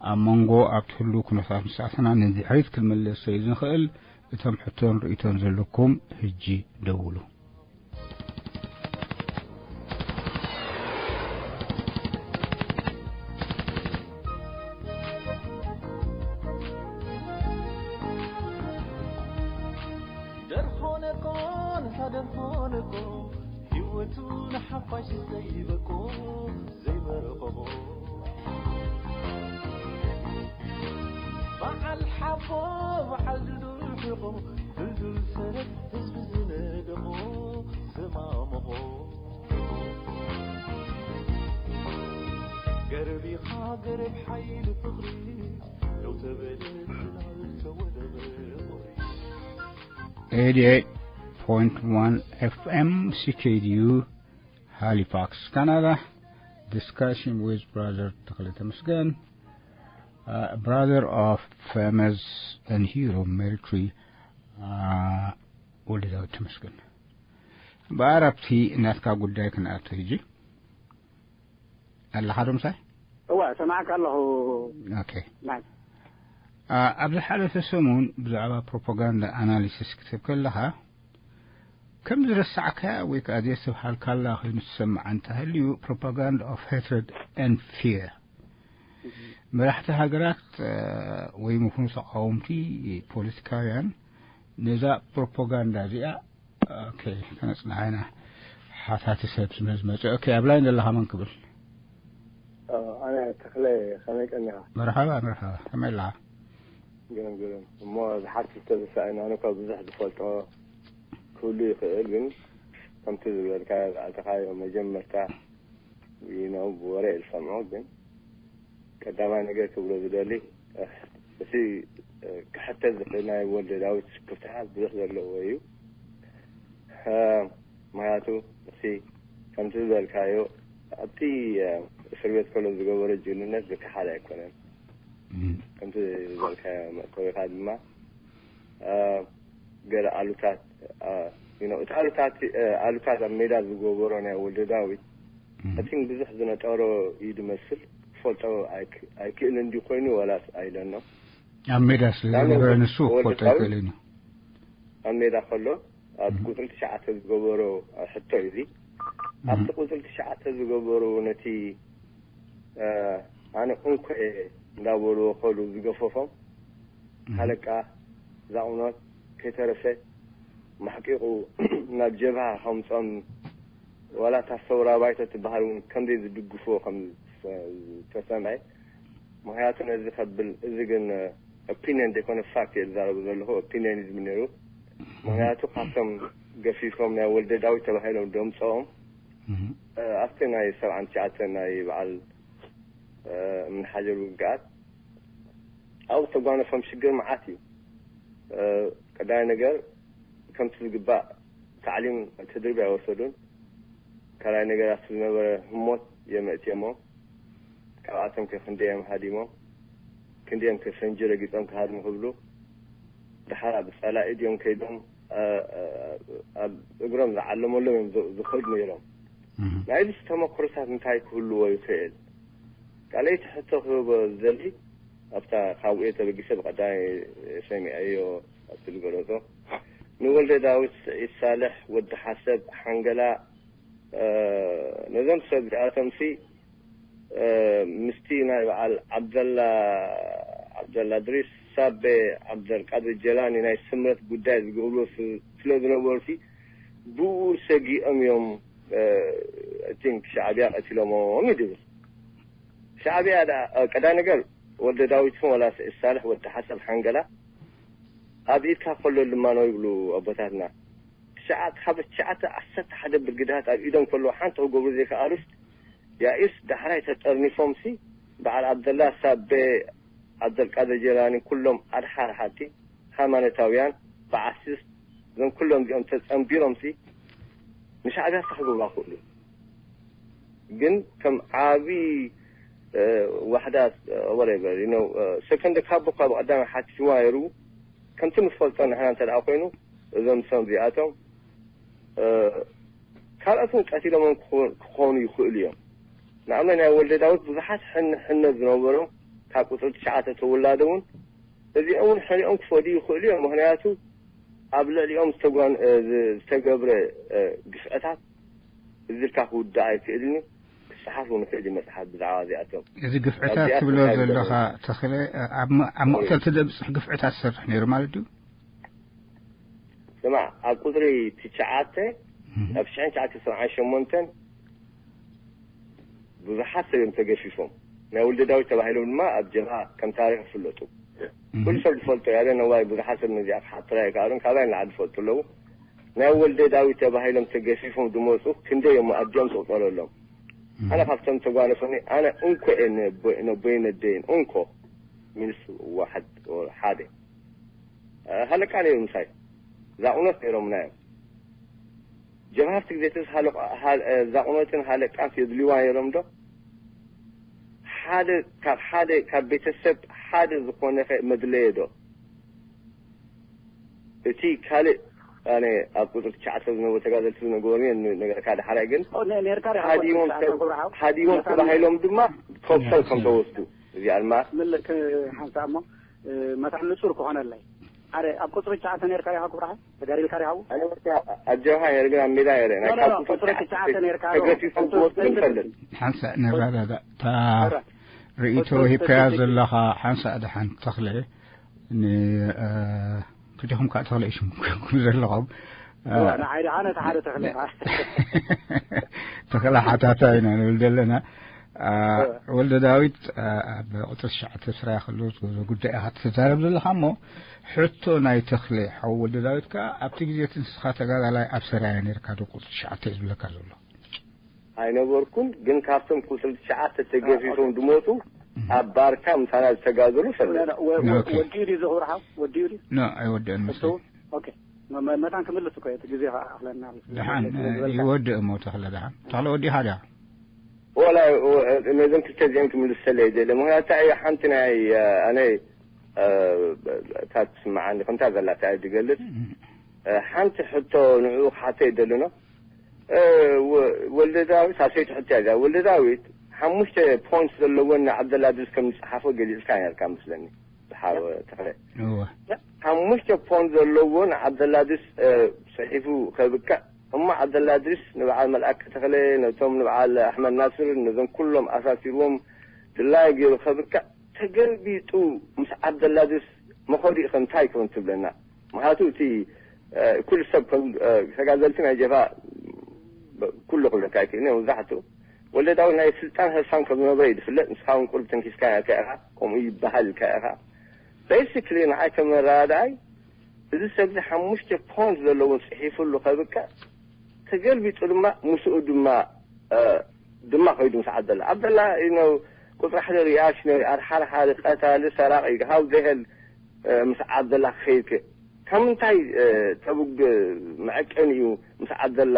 ኣብ መንጎ ኣብ ትህሉ ኩነታት ምሳዕትና ንድሕሪት ክንምለስ ስለ ዝንኽእል፣ እቶም ሕቶን ርእይቶን ዘለኩም ህጂ ደውሉ። ደርሆነኮ ንሳ ደርሆነኮ ህይወቱ ንሓፋሽ ዘይበቆ ዘይበረቆቆ በዓል ሓቦ በዓል ድልዱል ሕቆ ድልዱል ሰረት ህዝቢ ዝነደቆ ዘማመቖ ገረብ ኢኻ ገረብ ሓይሊ ፍቕሪ ደው ተበለ ጽላል ተወደበ ኤይቲ ኤይት ፖይንት ዋን ኤፍ ኤም ሲ ኬ ዲ ዩ ሃሊፋክስ ካናዳ። Discussion with brother ተኽለ ተመስገን, uh, brother of famous and hero military, uh, ወልደዳዊት ተመስገን። እምበኣር ኣብቲ ናትካ ጉዳይ ክንኣቱ ሕጂ ኣለኻ ዶ ምሳይ? እዋ፣ ሰማዕካ ኣለኹ። ኦኬ። ናይ ኣ፣ ኣብ ዝሓለፈ ሰሙን ብዛዕባ ፕሮፓጋንዳ ኣናሊሲስ ክትብ ከለኻ፣ ከም ዝረሳዕካያ ወይ ከኣ ዘየስተብሃልካላ ኮይኑ ትሰምዓ እንተሃልዩ፣ ፕሮፓጋንዳ ኦፍ ሄትረድ ኤንድ ፊር። መራሕቲ ሃገራት፣ እ፣ ወይ ምኹኑ ተቃወምቲ ፖለቲካውያን ነዛ ፕሮፓጋንዳ እዚኣ፣ ኦኬ፣ ከነጽንዓ ኢና። ሓታቲ ሰብ ስለ ዝመጸ፣ ኦኬ፣ ኣብ ላይን ዘለኻ መን ክብል? ኦ፣ ኣነ ተኽለ፣ ከመይ ቀኒኻ? መርሓባ፣ መርሓባ፣ ከመይ ኣለኻ? ግርም፣ ግርም። እሞ ዝሓትት ተዝሳእን፣ ኣነ እኳ ብዙሕ ዝፈልጦ ክህሉ ይኽእል፣ ግን ከምቲ ዝበልካ፣ ዝኣተኻዮ መጀመርታ ይነው ብወረ እየ ዝሰምዖ፣ ግን ቀዳማይ ነገር ክብሎ ዝደሊ፣ እቲ ክሕተት ዝኽእል ናይ ወልደ ዳዊት ክፍትሓት ብዙሕ ዘለዎ እዩ። ምኽንያቱ፣ እቲ ከምቲ ዝበልካዮ፣ ኣብቲ እስር ቤት ከሎ ዝገበሮ ጅግንነት ዝከሓድ ኣይኮነን። እም። ከምቲ ዝበልካዮ መእተዊኻ ድማ፣ አ፣ ገለ ኣሉታት፣ አ፣ you know፣ እቲ ኣሉታት፣ አ፣ ኣሉታት ኣብ ሜዳ ዝገበሮ ናይ ወልደ ዳዊት፣ እም። እቲ ብዙሕ ዝነጠሮ እዩ ዝመስል። ክፈልጦ ኣይክ-፣ ኣይክእልን ድዩ ኮይኑ ዋላስ ኣይደኖ? ኣብ ሜዳ ስለ ዝነበረ ንሱ ክፈልጦ ኣይክእልን እዩ። ኣብ ሜዳ ከሎ፣ ኣብ እም። ቁጽሪ ትሽዓተ ዝገበሮ ሕቶ እዩ እዚ። እም። ኣብቲ ቁጽሪ ትሽዓተ ዝገበሩ ነቲ፣ አ፣ ኣነ እንኮ እየ እንዳበሉ ከሉ ዝገፈፎም፣ እም። ሃለቃ ዛቑኖት ከይተረፈ ማሕቂቑ ናብ ጀብሃ ከምጾም፣ ዋላ እታ ሰውራ ባይቶ ትበሃል እውን ከምዘይ ዝድግፍዎ ከም ዝተሰምዐ። ምኽንያቱ ነዚ ከብል፣ እዚ ግን ኦፒንየን ዘይኮነ ፋክት እየ ዝዛረቡ ዘለኹ፣ ኦፒንየኒዝም ነይሩ። ምኽንያቱ ካብቶም ገፊፎም ናይ ወልደ ዳዊት ተባሂሎም ደምፅኦም፣ እም። እ፣ ኣብቲ ናይ ሰብዓን ትሽዓተን ናይ በዓል፣ እ፣ እምኒ ሓጀር ውግኣት ኣብኡ ተጓነፎም ሽግር መዓት እዩ። እ፣ ቀዳማይ ነገር ከምቲ ዝግባእ ታዕሊም ተድሪቢ ኣይወሰዱን። ካልኣይ ነገር ኣብቲ ዝነበረ ህሞት እዮም ኣእትዮሞም። ካብኣቶም ከ ክንደይ እዮም ሃዲሞም? ክንደይ እዮም ከ ፈንጂ ረጊጾም ክሃድሙ ክብሉ? ደሓር ኣብ ጸላኢ ድዮም ከይዶም፣ እ፣ እ፣ ኣብ እግሮም ዝዓለመሎም እዮም ዝ-፣ ዝኸዱ ነይሮም። እም። ናይዚ ተመክሮታት እንታይ ክህልዎ ይኽእል? ካልኣይቲ ሕቶ ክህቦ ዝደሊ፣ ኣብታ ካብኡ ተበጊሰ ብቐዳማይ ሰሚዐዮ ኣብቲ ዝገለጾ፣ ንወልደ ዳዊት፣ ስዒድ ሳልሕ፣ ወዲ ሓሰብ፣ ሓንገላ፣ እ፣ ነዞም ሰብ እዚኣቶምሲ፣ እ፣ ምስቲ ናይ በዓል ዓብደላ፣ ዓብደላ ድሪስ፣ ሳቤ፣ ዓብደልቃድር ጀላኒ ናይ ስምረት ጉዳይ ዝገብርዎ ስ-፣ ስለ ዝነበሩሲ ብኡ ሰጊኦም እዮም፣ እ፣ I think ሻዕብያ ቀቲሎሞም እዩ ዝብል። ሻዕብያ ደኣ፣ እ፣ ቀዳማይ ነገር ወልደ ዳዊት ይኹን ዋላ ስዒድ ሳልሕ ወዲ ሓሰብ ሓንገላ ኣብ ኢድካ ከሎ ድማ ነው ይብሉ ኣቦታትና። ትሽዓ-፣ ካብ ትሽዓተ ዓሰርተ ሓደ ብርጌዳት ኣብ ኢዶም ከለዉ ሓንቲ ክገብሩ ዘይከኣሉስ፣ ያኢስ ዳሕራይ ተጠርኒፎምሲ፣ በዓል ዓብደላ ሳቤ፣ ዓብደልቃድር ጀላኒ፣ ኩሎም ኣድሓርሓርቲ ሃይማኖታውያን፣ ብዓሲስ፣ እዞም ኩሎም እዚኦም ተጸንቢሮምሲ፣ ንሻዕብያ እንታይ ክገብሩ ክኽእሉ? ግን ከም ዓቢ ዋሕዳት ወሬቨር ሰከንደ ካቦ ካብ ቀዳሚ ሓቲትዋ ነይሩ። ከምቲ ንፈልጦ ንሕና እንተ ደኣ ኮይኑ እዞም ሰብ እዚኣቶም ካልኦት እውን ቀቲሎሞም ክኾኑ ይኽእሉ እዮም። ንኣብነት ናይ ወልደ ዳዊት ብዙሓት ሕነ ዝነበሮም ካብ ቁፅሪ ትሽዓተ ተወላደ እውን እዚኦም እውን ሕሪኦም ክፈዱ ይኽእሉ እዮም። ምክንያቱ ኣብ ልዕሊኦም ዝተገብረ ግፍዕታት እዚልካ ክውዳእ ኣይክእልን እዩ። ክፅሓፍ እውን ይኽእል እዩ መፅሓፍ ብዛዕባ እዚኣቶም። እዚ ግፍዕታት ትብሎ ዘለኻ ተኽለ ኣብ መቕተልቲ ዘብፅሕ ግፍዕታት ዝሰርሕ ነይሩ ማለት ድዩ? ስማዕ፣ ኣብ ቁፅሪ ትሽዓተ ኣብ ሽሕን ትሽዓተ ሰብዓን ሸሞንተን ብዙሓት ሰብ እዮም ተገፊፎም። ናይ ወልደ ዳዊት ተባሂሎም ድማ ኣብ ጀብሃ ከም ታሪኽ ይፍለጡ። ኩሉ ሰብ ዝፈልጦ ያለ ነዋይ ብዙሓት ሰብ ነዚኣ ክሓትራ ይከኣሉን ካባይ ንላዕሊ ዝፈልጡ ኣለዉ። ናይ ወልደ ዳዊት ተባሂሎም ተገፊፎም ዝመፁ ክንደይ እዮም ኣዲኦም ትቑፀረሎም። ኣነ ካብቶም ተጓነፈኒ ኣነ እንኮ እየ ነቦይን ኣደይን እንኮ ሚንስ ዋሕድ ሓደ ሃለቃ ነይሩ ምሳይ ዛቑኖት ነይሮምና እዮም። ጀብሃ ኣብቲ ግዜ ተስ ዛቑኖትን ሃለቃት የድልይዋ ነይሮም ዶ? ሓደ ካብ ሓደ ካብ ቤተሰብ ሓደ ዝኾነ ኸ መድለየ ዶ? እቲ ካልእ ኣነ ኣብ ቁፅሪ ትሽዓተ ዝነበሩ ተጋደልቲ ዝነገሩኒ ነገርካ ዳሕራይ ግን ሃዲሞም ተባሂሎም ድማ ቶፕሰል ከም ተወስዱ እዚኣ ድማ ሓንሳእ እሞ መታን ንፁር ክኾነለይ ሓደ ኣብ ቁፅሪ ትሽዓተ ነርካ ዲኻ ክብርሃ ተጋዲልካ ዲኻ ኣብ ጀብሃ ነር ግን ኣብ ሜዳ ነረ ናይ ካብ ቁፅሪ ትሽዓተ ነርካ ተገፊፎም ክወስዱ ንፈልጥ ሓንሳእ ንረዳዳእ እታ ርእይቶ ሂብካያ ዘለኻ ሓንሳእ ድሓን ተኽለ ክልቲኹም ከዓ ተኽለ ኢኹም ዘለኹም ንዓይ ደኣ ነቲ ሓደ ተኽለ ተኽለ ሓታታ ኢና ንብል ዘለና ወልደ ዳዊት ኣብ ቁፅሪ ትሽዓተ ስራያ ከሎ ዝገበሮ ጉዳይ ኢኻ ትዛረብ ዘለኻ እሞ ሕቶ ናይ ተኽለ ሓው ወልደ ዳዊት ከዓ ኣብቲ ግዜ እቲ ንስኻ ተጋዳላይ ኣብ ሰራያ ነርካ ዶ ቁፅሪ ትሽዓተ እዩ ዝብለካ ዘሎ ኣይነበርኩን ግን ካብቶም ቁፅሪ ትሽዓተ ተገፊፎም ዝመፁ ኣብ ባርካ ምሳና ዝተጋደሉ ፈለ ወዲኡ ድዩ ዝኽብርሓ ወዲኡ ድዩ ኖ ኣይወድእን መስለኒ ኦኬ መታን ክምልስ እኮ እቲ ግዜ ከዓ ኣኽለና ደሓን ይወድእ እሞ ተኽለ ደሓን ተኽለ ወዲኻ ድያ ወላ ነዘን ክልተ እዚአን ክምልሰለ ይደለ ምክንያቱ እየ ሓንቲ ናይ ኣነ እታ ትስምዓኒ ከምታ ዘላታ እየ ዝገልፅ ሓንቲ ሕቶ ንዕኡ ክሓተ ይደሊ ኖ ወልደ ዳዊት ሳልሰይቲ ሕቶ እያ ወልደ ዳዊት ሓሙሽተ ፖንት ዘለወን ንዓብደላድርስ ከም ዝፀሓፎ ገሊፅካ ነርካ መስለኒ ዝሓወ ተኽለ ሓሙሽተ ፖንት ዘለዎ ንዓብደላድርስ ፅሒፉ ከብቅዕ እሞ ዓብደላድርስ ንበዓል መልኣከ ተኽለ ነቶም ንበዓል ኣሕመድ ናስር ነዞም ኩሎም ኣሳሲርዎም ድላይ ገይሩ ከብቅዕ ተገልቢጡ ምስ ዓብደላድርስ መኸዲኡ ከ እንታይ ክኾን ትብለና ምክንያቱ እቲ ኩሉ ሰብ ከም ተጋዘልቲ ናይ ጀብሃ ኩሉ ክብለካ ኣይክእልን መብዛሕትኡ ወለዳዊ ናይ ስልጣን ህርፋን ከም ዝነበረ እዩ ዝፍለጥ ንስኻ እውን ቁሩብ ተንኪፍካ ኢልካ ኢኻ ከምኡ ይበሃል ኢልካ ኢኻ basically ንዓይ ከም መረዳድኣይ እዚ ሰብ እዚ ሓሙሽተ ፖንት ዘለውን ፅሒፉሉ ከብቅዕ ተገልቢጡ ድማ ምስኡ ድማ ድማ ከይዱ ምስ ዓብደላ ዓብደላ ቁፅሪ ሓደ ሪኣክሽነሪ ኣድሓርሓሪ ቀታሊ ሰራቂ how the hell ምስ ዓብደላ ክኸይድ ካብ ምንታይ ተብግ መዐቀኒ እዩ ምስ ዓብደላ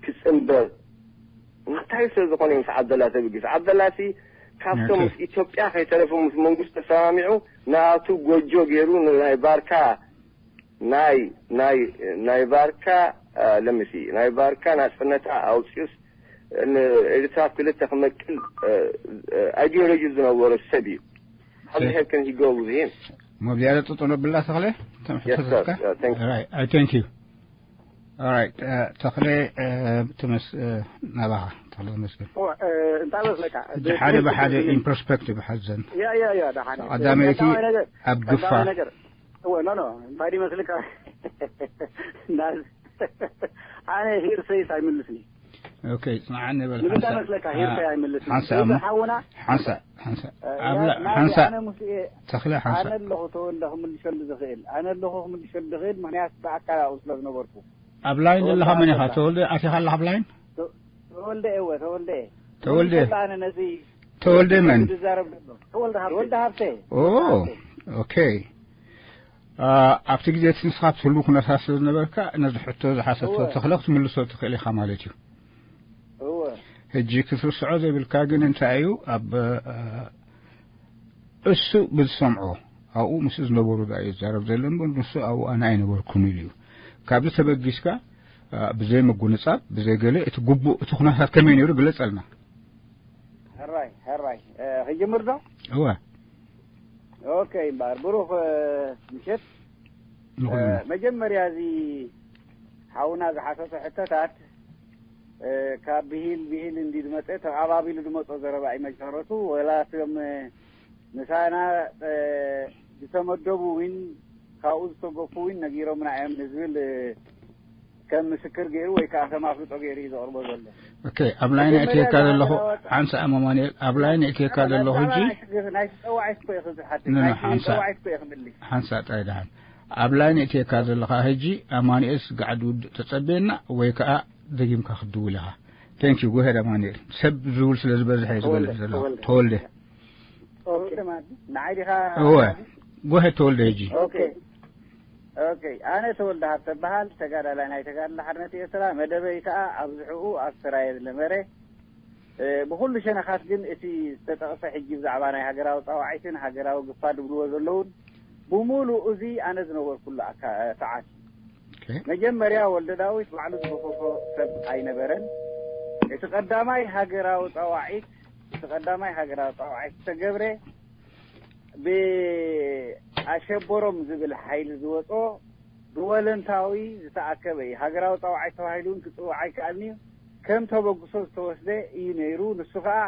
ክፅንበር እንታይ ስለ ዝኾነ ምስ ዓብደላ ተብጊስ ዓብደላ ሲ ካብቶም ምስ ኢትዮጵያ ከይተረፈ ምስ መንግስቱ ተሰማሚዑ ናቱ ጎጆ ገይሩ ናይ ባርካ ናይ ናይ ናይ ባርካ ለምሲ ናይ ባርካ ናፅነታ ኣውፅኡስ ኤርትራ ክልተ ክመቅል ኣይዲዮሎጂ ዝነበሮ ሰብ እዩ ኣብዚ ሄድ ከን ሂገቡ ዝህን ሞብዚያለ ጥጡ ነብላ ተኽለ ተምሕተትካ Yes, sir. Uh, thank you. I thank you. All right. ተኽለ ተመስ ናባኻ ተኽለ ተመስገን እንታይ መስለካ እቲ ሓደ ብሓደ in perspective ሓዘን ያ ያ ያ ደሓን ቀዳመይቲ ኣብ ግፋ ነገር እወ ኖ ኖ እንታይ ይመስልካ ኣነ ሂርሰይስ ኣይምልስኒ ኦኬ ጽንዓኒ በል ንምንታይ መስለካ ሂርሰይ ኣይምልስኒ ሓንሳእ እሞ ሓውና ሓንሳእ ሓንሳእ ሓንሳእ ተኽለ ሓንሳእ ኣለኹ ተወልደ ክምልሰሉ ዝኽእል ኣነ ኣለኹ ክምልሰሉ ዝኽእል ምክንያት ብኣካል ኣብኡ ስለ ዝነበርኩ ኣብ ላይን ዘለኻ መን ኢኻ ተወልደ ኣቲኻ ኣለኻ ኣብ ላይን ተወልደ እወ ተወልደ ተወልደ ኣነ ነዚ ተወልደ መን ዝዛረብ ዘሎ ተወልደ ሃብተ ተወልደ ሃብተ ኦ ኦኬ ኣብቲ ግዜ እቲ ንስኻ ትህሉ ኩነታት ስለ ዝነበርካ ነዚ ሕቶ ዝሓሰብቶ ተኽለ ክትምልሶ ትኽእል ኢኻ ማለት እዩ እወ ሕጂ ክትርስዖ ዘይብልካ ግን እንታይ እዩ፣ ኣብ እሱ ብዝሰምዖ ኣብኡ ምስ ዝነበሩ ዳ እዩ ዝዛረብ ዘሎ እምበር ንሱ ኣብኡ ኣነ ኣይነበርኩን ኢሉ እዩ። ካብዚ ተበጊስካ ብዘይ ምጉንጻብ ብዘይ ገለ እቲ ግቡእ እቲ ኩነታት ከመይ ነይሩ ግለጸልና። ሕራይ ሕራይ ክጅምር ዶ? እወ። ኦኬ እምበኣር ብሩኽ ምሸት። መጀመርያ እዚ ሓውና ዝሓተቶ ሕቶታት ካብ ብሂል ብሂል እንዲ ዝመፀ ተቐባቢሉ ዝመፀ ዘረባ እዩ መሰረቱ። ወላ እቶም ምሳና ዝተመደቡ እውን ካብኡ ዝተገፉ እውን ነጊሮምና እዮም ንዝብል ከም ምስክር ገይሩ ወይ ከዓ ከም ኣፍልጦ ገይሩ እዩ ዘቕርቦ ዘሎ። ኦኬ፣ ኣብ ላይን እትየካ ዘለኹ ሓንሳ ኣማማንኤል፣ ኣብ ላይን እትየካ ዘለኹ ሕጂ ናይ ተፀዋዒት እኮ እዩ ክዝሓት ናይ ተፀዋዒት እኮ እዩ ክምልስ። ሓንሳ ጥራይ ደሓን ኣብ ላይን እትየካ ዘለኻ ሕጂ ኣማኑኤል ስጋዕ ድውድእ ተጸበየና ወይ ከዓ ደጊምካ ክትድውል ኢኻ። Thank you, go ahead ኣማኑኤል። ሰብ ዝውል ስለ ዝበዝሐ እዩ ዝበልዕ ዘሎ። ተወልደ። ንዓይ ዲኻ? እወ፣ go ahead ተወልደ ሕጂ። ኦኬ ኦኬ፣ ኣነ ተወልደ ሃብተ በሃል፣ ተጋዳላይ ናይ ተጋድሎ ሓርነት ኤርትራ፣ መደበይ ከኣ ኣብዝሕኡ ኣብ ስራየ ዝነበረ። ብኹሉ ሸነኻት ግን እቲ ዝተጠቕሰ ሕጂ ብዛዕባ ናይ ሃገራዊ ጸዋዒትን ሃገራዊ ግፋ ድብልዎ ዘለውን ብምሉኡ እዚ ኣነ ዝነበርኩሉ ኣካ- ሰዓት እዩ። መጀመርያ ወልደ ዳዊት ባዕሉ ዝገፈፎ ሰብ ኣይነበረን። እቲ ቀዳማይ ሃገራዊ ጸዋዒት እቲ ቀዳማይ ሃገራዊ ጸዋዒት ዝተገብረ ብኣሸበሮም ዝብል ሓይሊ ዝወጾ ብወለንታዊ ዝተኣከበ እዩ። ሃገራዊ ጸዋዒት ተባሂሉ እውን ክጽዋዕ ኣይከኣልን እዩ። ከም ተበግሶ ዝተወስደ እዩ ነይሩ። ንሱ ከኣ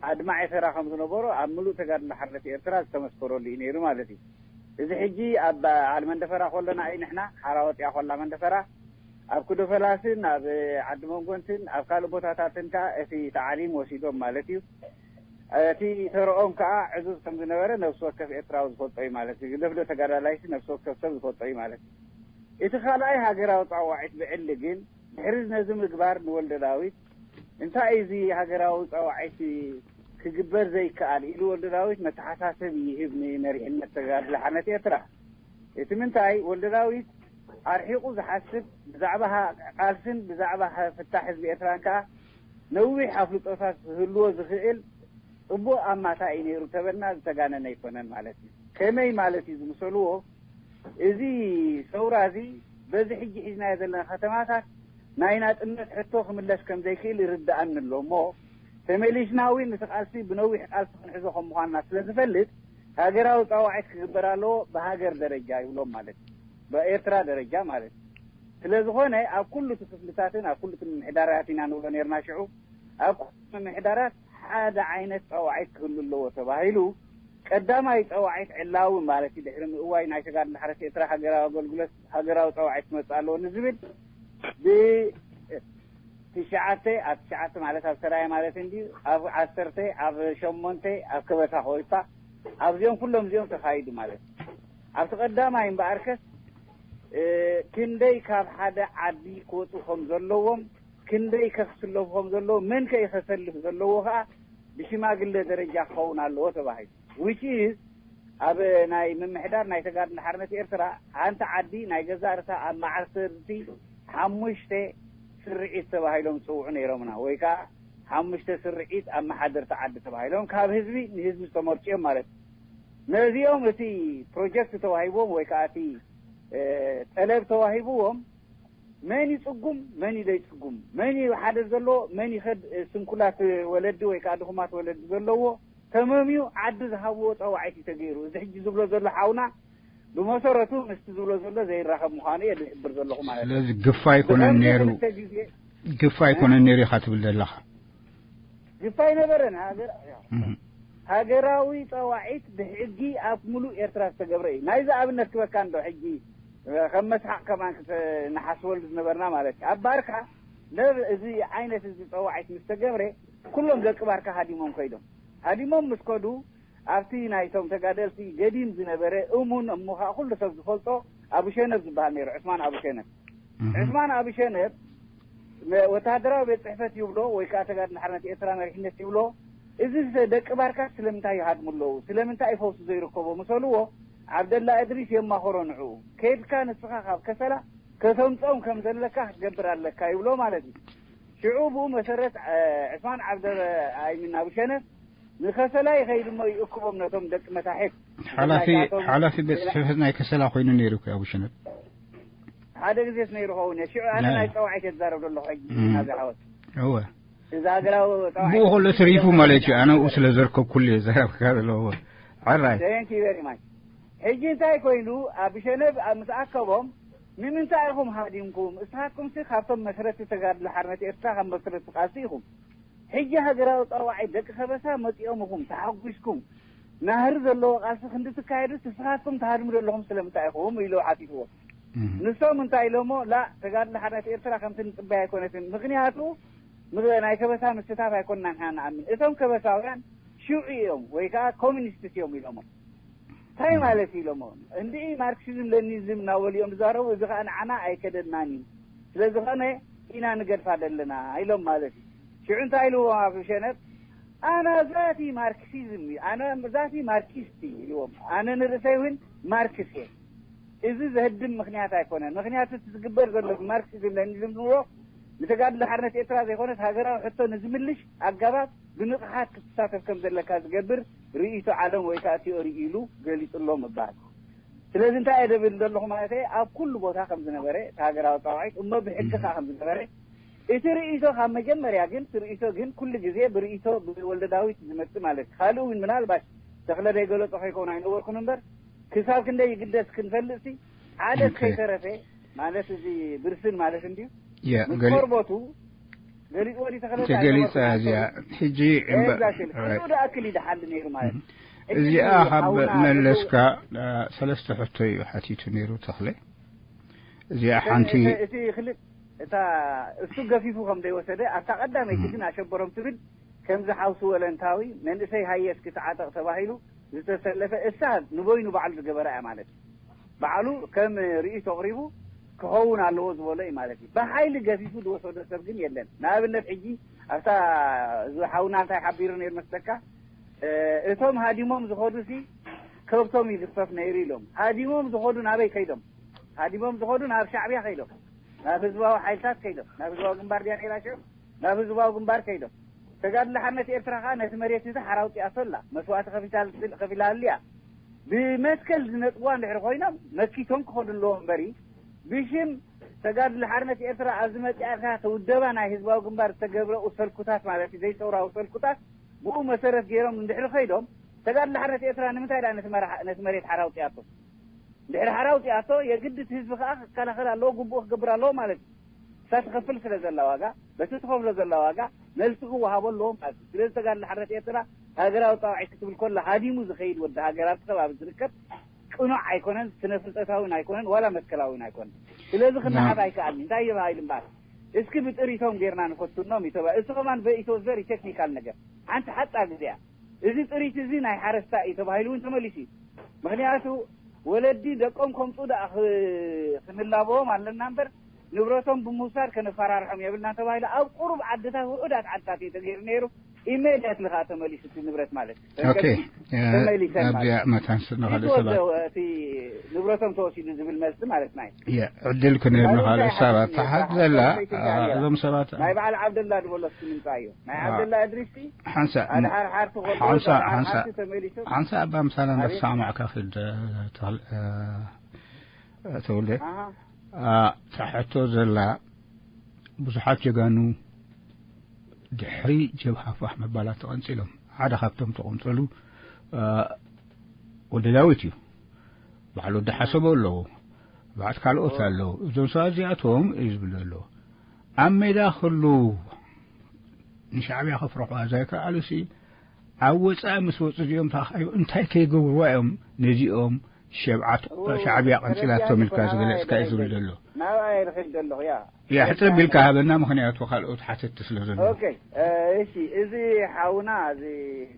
ኣድማዒ ተራ ከም ዝነበሮ ኣብ ምሉእ ተጋድሎ ሓርነት ኤርትራ ዝተመስከረሉ እዩ ነይሩ ማለት እዩ። እዚ ሕጂ ኣብ በዓል መንደፈራ ከለና እዩ ንሕና ሓራ ወጢኣ ከላ መንደፈራ ኣብ ኩዶ ፈላስን ኣብ ዓዲ መንጎንትን ኣብ ካልእ ቦታታትን ከኣ እቲ ተዓሊም ወሲዶም ማለት እዩ። እቲ ተረኦም ከኣ ዕዙዝ ከም ዝነበረ ነብሲ ወከፍ ኤርትራዊ ዝፈልጦ እዩ ማለት እዩ። ግደፍዶ ተጋዳላይሲ ነብሲ ወከፍ ሰብ ዝፈልጦ እዩ ማለት እዩ። እቲ ካልኣይ ሃገራዊ ጻዋዒት ብዕሊ ግን ድሕሪ ነዚ ምግባር ንወልደ ዳዊት እንታይ እዩ እዚ ሃገራዊ ጻዋዒት ክግበር ዘይከኣል ኢሉ ወልደ ዳዊት መተሓሳሰቢ ይህብ ንመሪሕነት ተጋድሎ ሓርነት ኤርትራ። እቲ ምንታይ ወልደ ዳዊት ኣርሒቑ ዝሓስብ ብዛዕባ ቃልስን ብዛዕባ ፍታሕ ህዝቢ ኤርትራን ከኣ ነዊሕ ኣፍልጦታት ክህልዎ ዝኽእል ጽቡቕ ኣማታ እዩ ነይሩ ተበልና ዝተጋነነ ኣይኮነን ማለት እዩ። ከመይ ማለት እዩ ዝምሰልዎ እዚ ሰውራ እዚ በዚ ሕጂ ሒዝናዮ ዘለና ከተማታት ናይ ናጽነት ሕቶ ክምለስ ከም ዘይክእል ይርድኣኒ ኣሎ እሞ ተመሊስና እውን እቲ ቃልሲ ብነዊሕ ቃልሲ ክንሕዞ ከም ምዃንና ስለ ዝፈልጥ ሃገራዊ ጻዋዒት ክግበር ኣለዎ ብሃገር ደረጃ ይብሎም ማለት እዩ። ብኤርትራ ደረጃ ማለት እዩ። ስለ ዝኾነ ኣብ ኩሉ እቲ ክፍልታትን ኣብ ኩሉ እቲ ምምሕዳራት ኢና ንብሎ ነርና ሽዑ ኣብ ኩሉ ምምሕዳራት ሓደ ዓይነት ጸዋዒት ክህሉ ኣለዎ ተባሂሉ ቀዳማይ ጸዋዒት ዕላዊ ማለት እዩ። ድሕሪ ምእዋይ ናይ ተጋድሎ ሓርነት ኤርትራ ሃገራዊ ኣገልግሎት ሃገራዊ ጸዋዒት ክመጽእ ኣለዎ ንዝብል ብ ትሽዓተ ኣብ ትሽዓተ ማለት ኣብ ሰራየ ማለት እንዲ ኣብ ዓሰርተ ኣብ ሸሞንተ ኣብ ከበታ ኮይፋ ኣብዚኦም ኩሎም እዚኦም ተኻይዱ ማለት እዩ። ኣብቲ ቀዳማይ እምበኣርከስ ክንደይ ካብ ሓደ ዓዲ ክወፁ ከም ዘለዎም ክንደይ ከክስለፉ ከም ዘለዎ መን ከ ከሰልፍ ዘለዎ ከዓ ብሽማግለ ደረጃ ክኸውን ኣለዎ ተባሂሉ። Which is ኣብ ናይ ምምሕዳር ናይ ተጋድሎ ሓርነት ኤርትራ ሓንቲ ዓዲ ናይ ገዛእ ርእሳ ኣመሓደርቲ ሓሙሽተ ስርዒት ተባሂሎም ዝፅውዑ ነይሮምና ወይ ከዓ ሓሙሽተ ስርዒት ኣመሓደርቲ ዓዲ ተባሂሎም ካብ ህዝቢ ንህዝቢ ዝተመርፁ እዮም ማለት እዩ። ነዚኦም እቲ ፕሮጀክት ተዋሂብዎም ወይ ከዓ እቲ ጠለብ ተዋሂብዎም መን ይጽጉም መን እዩ ዘይጽጉም መን እዩ ሓደ ዘሎ መን ይኸድ ስንኩላት ወለዲ ወይ ከዓ ድኹማት ወለዲ ዘለዎ ተመምዩ ዓዲ ዝሃብዎ ጸዋዒት እዩ ተገይሩ። እዚ ሕጂ ዝብሎ ዘሎ ሓውና ብመሰረቱ ምስቲ ዝብሎ ዘሎ ዘይራኸብ ምዃኑ እየ ዝሕብር ዘለኹ ማለት እዩ። ስለዚ ግፋ ኣይኮነን ነይሩ። ግፋ ኣይኮነን ነይሩ ኢኻ ትብል ዘለኻ። ግፋ ኣይነበረን። ሃገር ሃገራዊ ጸዋዒት ብሕጊ ኣብ ሙሉእ ኤርትራ ዝተገብረ እዩ። ናይዚ ኣብነት ክበካ እንዶ ሕጂ ከም መስሓቅ ከማን ንሓስበሉ ዝነበርና ማለት እዩ። ኣብ ባርካ ነብ እዚ ዓይነት እዚ ጸዋዒት ምስ ተገብረ ኩሎም ደቂ ባርካ ሃዲሞም ከይዶም። ሃዲሞም ምስ ከዱ ኣብቲ ናይቶም ተጋደልቲ ገዲም ዝነበረ እሙን እሞ ከዓ ኩሉ ሰብ ዝፈልጦ ኣቡሸነብ ዝበሃል ነይሩ፣ ዑስማን ኣቡሸነብ። ዑስማን ኣቡሸነብ ወታደራዊ ቤት ጽሕፈት ይብሎ ወይ ከዓ ተጋድሎ ሓርነት ኤርትራ መሪሕነት ይብሎ። እዚ ደቂ ባርካ ስለምንታይ ይሃድሙ ኣለዉ? ስለምንታይ ፈውሲ ዘይርከቦ ምሰልዎ ዓብደላ እድሪስ የማኸሮ ንዕኡ። ከይድካ ንስኻ ካብ ከሰላ ከተምፅኦም ከም ዘለካ ክትገብር ኣለካ ይብሎ ማለት እዩ። ሽዑ ብኡ መሰረት ዕስማን ዓብደ ኣይምን ኣብ ሸነፍ ንከሰላ ይኸይድ እሞ ይእክቦም ነቶም ደቂ መታሕት። ሓላፊ ቤት ጽሕፈት ናይ ከሰላ ኮይኑ ነይሩ እኮ ኣብ ሸነፍ። ሓደ ግዜስ ነይሩ ኸውን እየ። ሽዑ ኣነ ናይ ጸዋዒት እየ ዝዛረብ ዘለኹ ሕጂ ናብዚ ዓወት። እወ። እዛ ሃገራዊ ጸዋዒት ብኡ ከሎ ተሪፉ ማለት እዩ። ኣነ ብኡ ስለ ዘርከብኩሉ እየ ዘረብካ ዘለኹ። ሕራይ። Thank you very much። ሕጂ እንታይ ኮይኑ ኣብ ሸነፍ ኣብ ምስ ኣከቦም ንምንታይ ኢኹም ሃዲምኩም? እስኻትኩምሲ ካብቶም መስረቲ ተጋድሎ ሓርነት ኤርትራ ካብ መስረቲ ቃልሲ ኢኹም። ሕጂ ሃገራዊ ጸዋዒት ደቂ ከበሳ መጺኦም ኢኹም ተሓጒስኩም ናህሪ ዘለዎ ቃልሲ ክንዲ ትካየዱ ንስኻትኩም ትሃድሙ ዘለኹም ስለምንታይ ኢኹም ኢሉ ሓቲትዎ። ንሶም እንታይ ኢሎሞ ላ ተጋድሎ ሓርነት ኤርትራ ከምቲ ንጽበያ ኣይኮነትን። ምኽንያቱ ናይ ከበሳ ምስታፍ ኣይኮንናን ኢና ንኣምን። እቶም ከበሳውያን ሽዑ እዮም ወይ ከዓ ኮሚኒስትስ እዮም ኢሎሞ። እንታይ ማለት ኢሎሞ እንዲኢ ማርክሲዝም ለኒዝም እናበሉ እዮም ዝዛረቡ። እዚ ከዓ ንዓና ኣይከደናን እዩ። ስለዝኾነ ኢና ንገድፋ ዘለና ኢሎም ማለት እዩ። ሽዑ እንታይ ኢልዎም ኣብ ሸነፍ ኣና ዛቲ ማርክሲዝም እዩ ኣነ ዛቲ ማርክስት እዩ ኢልዎም። ኣነ ንርእሰይ እውን ማርክስ እየ። እዚ ዘህድም ምኽንያት ኣይኮነን። ምኽንያቱ እቲ ዝግበር ዘሎ ብማርክሲዝም ለኒዝም ንብሎ ንተጋድሎ ሓርነት ኤርትራ ዘይኮነስ ሃገራዊ ሕቶ ንዝምልሽ ኣጋባብ ብንቕሓት ክትሳተፍ ከም ዘለካ ዝገብር ርእይቶ ዓለም ወይ ከዓ ቲዮሪ ኢሉ ገሊጹሎም እበሃል። ስለዚ እንታይ እየ ደብል ዘለኹ ማለት እየ ኣብ ኩሉ ቦታ ከም ዝነበረ እቲ ሃገራዊ ጻውዒት እሞ ብሕጊ ከዓ ከም ዝነበረ እቲ ርእይቶ ካብ መጀመርያ ግን እቲ ርእይቶ ግን ኩሉ ግዜ ብርእይቶ ብወልደ ዳዊት ዝመጽእ ማለት እዩ። ካልእ እውን ምናልባሽ ተኽለ ዘይገለጾ ከይከውን ኣይነበርኩን እምበር ክሳብ ክንደይ ይግደስ ክንፈልጥ ሲ ሓደ ከይተረፈ ማለት እዚ ብርስን ማለት እንድዩ ምስ ቆርበቱ ገሊጽ ወዲ ተኸለል ገሊጽ እዚኣ ሕጂ እምበር ሽዑ ደኣክል ይደሓል ነይሩ ማለት እዚኣ ካብ መለስካ ሰለስተ ሕቶ እዩ ሓቲቱ ነይሩ ተኽለ። እዚኣ ሓንቲ እቲ ክልጥ እታ እሱ ገፊፉ ከም ዘይወሰደ ኣብታ ቀዳመይቲ ግን ኣሸበሮም ትብል ከምዚ ሓውሲ ወለንታዊ መንእሰይ ሃየ እስኪ ተዓጠቕ ተባሂሉ ዝተሰለፈ እሳ ንበይኑ ባዕሉ ዝገበራ እያ ማለት እዩ። ባዕሉ ከም ርእይቶ ኣቕሪቡ ክኸውን ኣለዎ ዝበሎ እዩ ማለት እዩ። ብሓይሊ ገፊፉ ዝወሰዶ ሰብ ግን የለን። ንኣብነት ሕጂ ኣብታ እዚ ሓውና እንታይ ሓቢሩ ነይሩ መስለካ እቶም ሃዲሞም ዝኸዱ ሲ ከብቶም ይግፈፍ ነይሩ ኢሎም። ሃዲሞም ዝኸዱ ናበይ ከይዶም? ሃዲሞም ዝኸዱ ናብ ሻዕብያ ከይዶም፣ ናብ ህዝባዊ ሓይልታት ከይዶም፣ ናብ ህዝባዊ ግንባር ድያ ነይራ ሽዑ ናብ ህዝባዊ ግንባር ከይዶም። ተጋድሎ ሓርነት ኤርትራ ከዓ ነቲ መሬት እዚ ሓራ ኣውፂኣቶ ኣላ፣ መስዋእቲ ከፊላሉ እያ። ብመትከል ዝነጥብዋ እንድሕር ኮይኖም መኪቶም ክኸዱ ኣለዎ እምበሪ ብሽም ተጋድሎ ሓርነት ኤርትራ ኣብዚ መፂኣካ እቲ ውደባ ናይ ህዝባዊ ግንባር ዝተገብረኡ ሰልኩታት ማለት እዩ ዘይሰውራዊ ሰልኩታት ብኡ መሰረት ገይሮም እንድሕር ከይዶም ተጋድሎ ሓርነት ኤርትራ ንምንታይ ዳ ነቲ መሬት ሓራ ኣውፂኣቶ? ድሕሪ ሓራ ኣውፂኣቶ የግዲ እቲ ህዝቢ ከዓ ክከላኸል ኣለዎ፣ ግቡኡ ክገብር ኣለዎ ማለት እዩ። እሳ ትኸፍል ስለ ዘላ ዋጋ፣ በቲ ትኸፍሎ ዘላ ዋጋ መልሲ ክወሃቦ ኣለዎ ማለት እዩ። ስለዚ ተጋድሎ ሓርነት ኤርትራ ሃገራዊ ፃውዒት ክትብል ከሎ ሃዲሙ ዝኸይድ ወዲ ሃገር ኣብቲ ከባቢ ዝርከብ ቅኑዕ ኣይኮነን፣ ስነ ፍልጠታዊ እውን ኣይኮነን፣ ዋላ መትከላዊ እውን ኣይኮነን። ስለዚ ክነሓት ኣይከኣልን። እንታይ እየ ባሃይሉ እምበኣር እስኪ ብጥሪቶም ጌርና ንፈትኖም እዩ ተባሂሉ። እሱ ከማን በኢቶ ዘሪ ቴክኒካል ነገር ሓንቲ ሓፃ ግዜ እያ። እዚ ጥሪት እዚ ናይ ሓረስታይ እዩ ተባሂሉ እውን ተመሊሱ እዩ። ምክንያቱ ወለዲ ደቆም ከምፁ ደኣ ክንላበዎም ኣለና እምበር ንብረቶም ብምውሳድ ከነፈራርሖም የብልና ተባሂሉ ኣብ ቁሩብ ዓድታት ውሑዳት ዓድታት እዩ ተገይሩ ነይሩ። ኢሜድያትሊ ከዓ ተመሊሱ እቲ ንብረት ማለት ተመሊሰን ኣብዚኣ መታን ስድና ካልእ ሰባት እቲ ንብረቶም ተወሲዱ ዝብል መልሲ ማለት ናይ ዕድል ክንህብ ንካልእ ሰባት ተሓት ዘላ እዞም ሰባት ናይ በዓል ዓብደላ ዝበሎ እስኪ ንምፃ እዩ ናይ ዓብደላ እድሪስቲ ሓንሳ ሓርሓርቲ ሓንሳ ሓንሳ ኣባ ምሳና እንዳተሰማማዕካ ክድ ተውልደ ትሕቶ ዘላ ብዙሓት ጀጋኑ ድሕሪ ጀብሃ ፋሕ መባላት ተቐንፂሎም ሓደ ካብቶም ተቐንፀሉ ወዲ ዳዊት እዩ። ባዕሉ ወዲ ሓሰቦ ኣለዎ፣ ባዕት ካልኦት ኣለዉ። እዞም ሰባት እዚኣቶም እዩ ዝብል ዘሎ ኣብ ሜዳ ክሉ ንሻዕብያ ከፍረቑዋ ዘይከኣሉሲ ኣብ ወፃኢ ምስ ወፁ እዚኦም እንታይ ከይገብርዋ እዮም ነዚኦም ሸብዓት ሻዕብያ ቀንፂላቶም ኢልካ ዝገለፅካ እዩ ዝብል ዘሎ። ናብኣ እየ ዝኸይድ ዘለኹ። ያ ሕፅር ቢልካ ሃበና፣ ምኽንያቱ ካልኦት ሓተትቲ ስለ ዘለዉ። ኦኬ፣ እሺ፣ እዚ ሓውና እዚ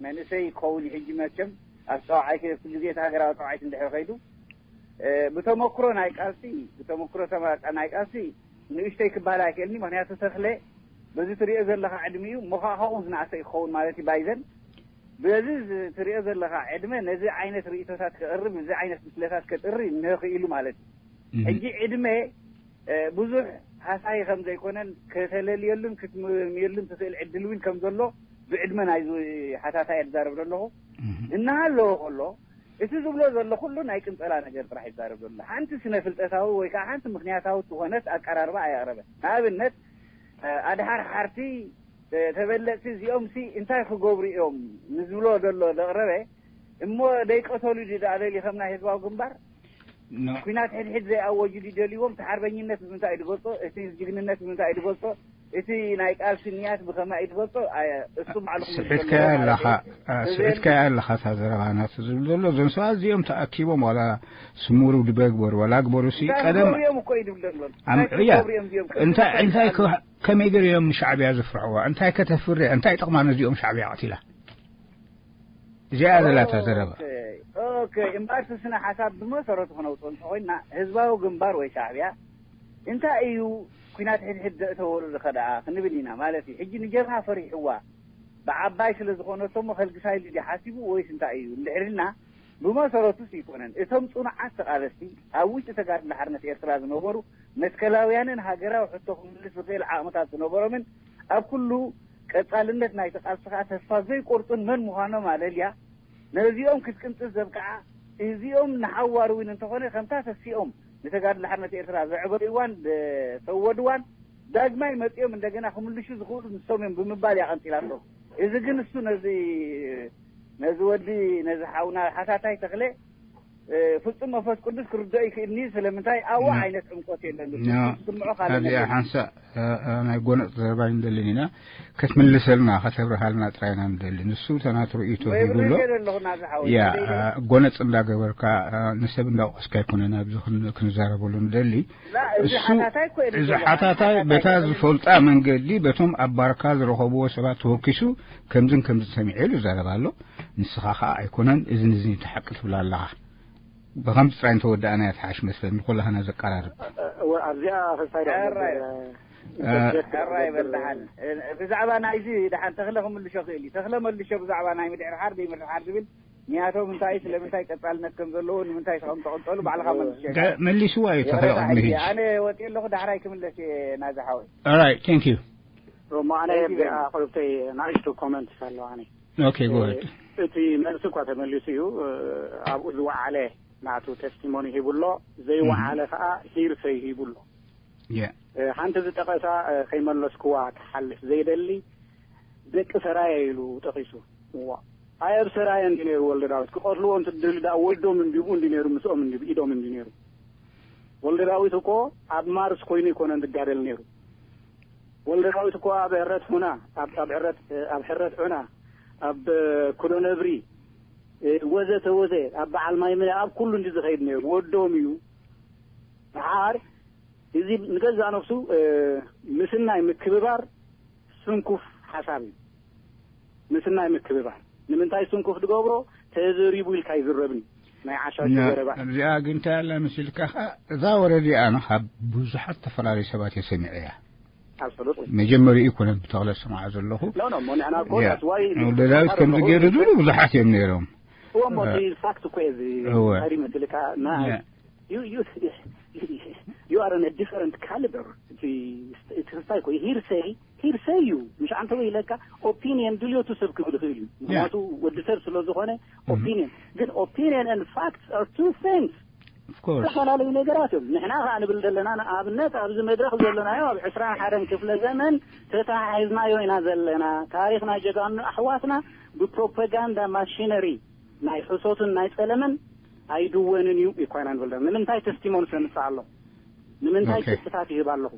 መንእሰይ ክኸውን እዩ ሕጂ መቸም ኣብ ፀዋዓይ ኩሉ ግዜ እቲ ሃገራዊ ፀዋዒት እንድሕር ከይዱ ብተመክሮ ናይ ቃልሲ ብተመክሮ ተመራጫ ናይ ቃልሲ ንእሽተይ ክበሃል ኣይክእልኒ። ምክንያቱ ተኽለ በዚ ትሪኦ ዘለካ ዕድሚኡ ሞኻኻኡ ዝነኣሰ እዩ ክኸውን ማለት እዩ ባይዘን በዚ ትሪኦ ዘለካ ዕድመ ነዚ ዓይነት ርእቶታት ክቕርብ እዚ ዓይነት ምስለታት ከጥሪ እነሆ ክኢሉ ማለት እዩ። ሕጂ ዕድመ ብዙሕ ሃሳይ ከም ዘይኮነን ከተለልየሉን ክትምየሉን ትኽእል ዕድል እውን ከም ዘሎ ብዕድመ ናይዚ ሓታታይ እዛረብ ዘለኹ እናሃለወ ከሎ፣ እቲ ዝብሎ ዘሎ ኩሉ ናይ ቅንጸላ ነገር ጥራሕ ይዛረብ ዘሎ። ሓንቲ ስነ ፍልጠታዊ ወይ ከዓ ሓንቲ ምኽንያታዊ ዝኾነት ኣቀራርባ ኣየቕረበ። ንኣብነት ኣድሓር ሓርቲ ተበለጽቲ እዚኦምሲ እንታይ ክገብሩ እዮም ንዝብሎ ዘሎ ዘቕረበ እሞ ደይቀተሉ ድዩ ደኣ ደልዩ ከም ናይ ህዝባዊ ግንባር ኩናት ሕድሕድ ዘይኣወጁ ድዩ ደልይዎም? እቲ ሓርበኝነት ብምንታይ እዩ ዝገልጾ? እቲ ጅግንነት ብምንታይ እዩ ዝገልጾ? እቲ ናይ ቃልሲ ንያት ብኸመይ እዩ ዝገልጾ? እሱ ባዕሉ ክምልሰሉ ስሒትካያ ኣለኻ። ስሒትካያ ኣለኻ። እታ ዘረባ ናቱ ዝብል ዘሎ እዞም ሰባት እዚኦም ተኣኪቦም ዋላ ስሙሩ ድበግበሩ ዋላ ግበሩ ሲ ቀደም እዮም እኮ እዩ ዝብል ዘሎ። እያ እንታይ እንታይ ከመይ ገይሮም ንሻዕብያ ዝፍርሕዋ? እንታይ ከተፍሪ እንታይ ጥቕማ ነዚኦም ሻዕብያ ቀቲላ? እዚኣ ዘላታ ዘረባ። ኦኬ እምበኣር ስነ ሓሳብ ብመሰረቱ ክነውፅኦ እንተኮይና ህዝባዊ ግንባር ወይ ሻዕብያ እንታይ እዩ ኩናት ሕድሕድ ዘእተወሉ ዝኸደኣ ክንብል ኢና ማለት እዩ። ሕጂ ንጀብሃ ፈሪሕዋ ብዓባይ ስለ ዝኾነቶ እሞ ከልግሳ ኢሉ ድዩ ሓሲቡ ወይስ እንታይ እዩ እንድሕር ኢልና ብመሰረቱ ኣይኮነን። እቶም ጽኑዓት ተቓለስቲ ኣብ ውሽጢ ተጋድሎ ሓርነት ኤርትራ ዝነበሩ መትከላውያንን ሃገራዊ ሕቶ ክምልስ ዝኽእል ዓቕምታት ዝነበሮምን ኣብ ኩሉ ቀጻልነት ናይቲ ቃልሲ ከኣ ተስፋ ዘይቆርጹን መን ምዃኖም ኣለልያ ነዚኦም ክትቅንጥስ ዘብቅዓ እዚኦም ንሓዋሩ እውን እንተኾነ ከምታ ተሲኦም ንተጋድሎ ሓርነት ኤርትራ ዘዕበይዋን ዘሰወድዋን ዳግማይ መጺኦም እንደገና ክምልሹ ዝኽእሉ ንሶም እዮም ብምባል እያ ቀንጺላቶ። እዚ ግን እሱ ነዚ ነዚ ወዲ ነዚ ሓውና ሓታታይ ተኽለ ፍጹም መንፈስ ቅዱስ ክርድኦ ይክእልኒ። ስለምንታይ ኣብኡ ዓይነት ዕምቆት የለን። ዝስምዖ ካልእ ኣብዚኣ ነገር። ሓንሳእ ናይ ጎነፅ ዘረባ ንደልን ኢና። ክትምልሰልና ከተብርሃልና ጥራይ ኢና ንደሊ። ንሱ ተናት ርእይቶ ወይ ሂቡ ኣሎ። ብርጌድ ኣለኹ ናብዚ ሓወይ። ያ፣ ደይደ። ጎነፅ እንዳገበርካ፣ ንሰብ እንዳወቀስካ ኣይኮነን ኣብዚ ክን-፣ ክንዛረበሉ ንደሊ። ላ፣ እዚ እሱ ሓታታይ እኮ እዩ እዚ ዘሎ። ሓታታይ ሓታታይ በታ እዩ። ዝፈልጣ መንገዲ በቶም ኣብ ባርካ ዝረኸብዎ ሰባት ተወኪሱ ከምዝን ከምዝን ሰሚዐ ኢሉ ይዛረብ ኣሎ። ንስኻ ኸዓ ኣይኮነን፣ እዝን እዝን እዩ እቲ ሓቂ ትብል ኣለኻ። ብኸምዚ ጥራይ እንተወዳእና እያ ትሓሽ መስለኒ፣ ንኹላህና ዘቀራርብ። እወ፣ ኣብዚኣ ፈሳይ ዶ ሕራይ። ነበር፣ እ፣ ኢንተርጀክት ሕራይ በል ክገብር። ደሓን። እ፣ ብዛዕባ ናይዚ ደሓን ተኽለ ክምልሾ ክእል እዩ። ተኽለ መልሾ ብዛዕባ ናይ ምድሕርሓር ዘይምድሕርሓር ዝብል ንያቶም እንታይ እዩ፣ ስለምንታይ ቀጻልነት ከም ዘለዎ፣ ንምንታይ ተቐምጦ ቀንጠሉ ባዕልኻ መልሾ ኢኻ። ገ-፣ መሊስዋ እዩ ተኽለ የረዳ ቅድሚ ሕጂ ሕጂ። ኣነ ወፂእ ኣለኹ፣ ዳሕራይ ክምለስ እየ ናዚ ሓወይ። Alright, thank you. እሞ ኣነ Thank you very much. ኣቕርብተይ ንእሽቶ ኮመንት ኣሎ ኣነ። Okay, go ahead. እቲ መልሲ እኳ ተመሊሱ እዩ። ኣብኡ ዝወዓለ ናቱ ቴስቲሞኒ ሂቡ ኣሎ፣ ዘይወዓለ ከዓ ሂርሰይ ሂቡ ኣሎ። Yeah. ሓንቲ ዝጠቐሳ ከይመለስክዋ ክሓልፍ ዘይደሊ ደቂ ሰራየ ኢሉ ጠቒሱ። እዋ ኣይ ኣብ ሰራየ እንዲ ነይሩ ወልደ ዳዊት ክቐትልዎ እንትደሊ ደኣ ወልዶም እንዲብኡ እንዲ ነይሩ ምስኦም እንዲ ኢዶም እንዲ ነይሩ። ወልደ ዳዊት እኮ ኣብ ማርስ ኮይኑ ይኮነን ዝጋደል ነይሩ። ወልደ ዳዊት እኮ ኣብ ሕረት ሑና፣ ኣብ፣ ኣብ ሕረት፣ ኣብ ሕረት ዑና፣ ኣብ ኩዶ ነብሪ፣ ወዘተ ወዘ፣ ኣብ በዓል ማይ ምለ፣ ኣብ ኩሉ እንዲ ዝኸይድ ነይሩ። ወዶም እዩ። ደሓር እዚ ንገዛእ ነፍሱ ምስናይ ምክብባር ስንኩፍ ሓሳብ እዩ። ምስናይ ምክብባር ንምንታይ ስንኩፍ ዝገብሮ ተዘሪቡ ኢልካ ይዝረብን ናይ ዓሻሹ ና-፣ ዘረባ። እዚኣ ግን እንታይ ኣላ መሲልካ ኸዓ፣ እዛ ወረ እዚኣ ኸዓ ብዙሓት ዝተፈላለዩ ሰባት እየ ሰሚዐያ። Absolutely. መጀመሪኡ ይኮነ ብተኽለ ዝሰምዓ ዘለኹ። No, no, እሞ ንሕና እኮ ያ፣ that's why ወልደ ዳዊት ከምዚ ገይሩ ዝብሉ ብዙሓት እዮም ነይሮም። እሞ እቲ ፋክት እኮ እዚ እወ። እንታይ ይመስልካ? ናይ ያ። You, you, you are in a different caliber. እቲ፣ እቲ ክስታይ እኮ ሂርሰይ፣ ሂርሰይ እዩ። ምሽ ኣንተ ወይ ኢለካ ኦፒኒየን ድልዮቱ ሰብ ክብል ይኽእል እዩ። ምኽንያቱ ወዲ ሰብ ስለ ዝኾነ ኦፒኒየን። ግን ኦፒኒየን and facts are two things. Of course. ዝተፈላለዩ ነገራት እዮም። ንሕና ኸዓ ንብል ዘለና ንኣብነት ኣብዚ መድረኽ ዘለናዮ ኣብ ዕስራን ሓደን ክፍለ ዘመን ተተሓሒዝናዮ ኢና ዘለና። ታሪኽ ናይ ጀጋኑ ኣሕዋትና ብፕሮፓጋንዳ ማሽነሪ ናይ ሕሶትን ናይ ጸለመን ኣይድወንን እዩ ኢኳ ኢና ንብል ዘለና። ንምንታይ ተስቲሞኒ ሰምጽእ ኣለኹ? ንምንታይ ኦኬ። ጭብጥታት ይህብ ኣለኹ?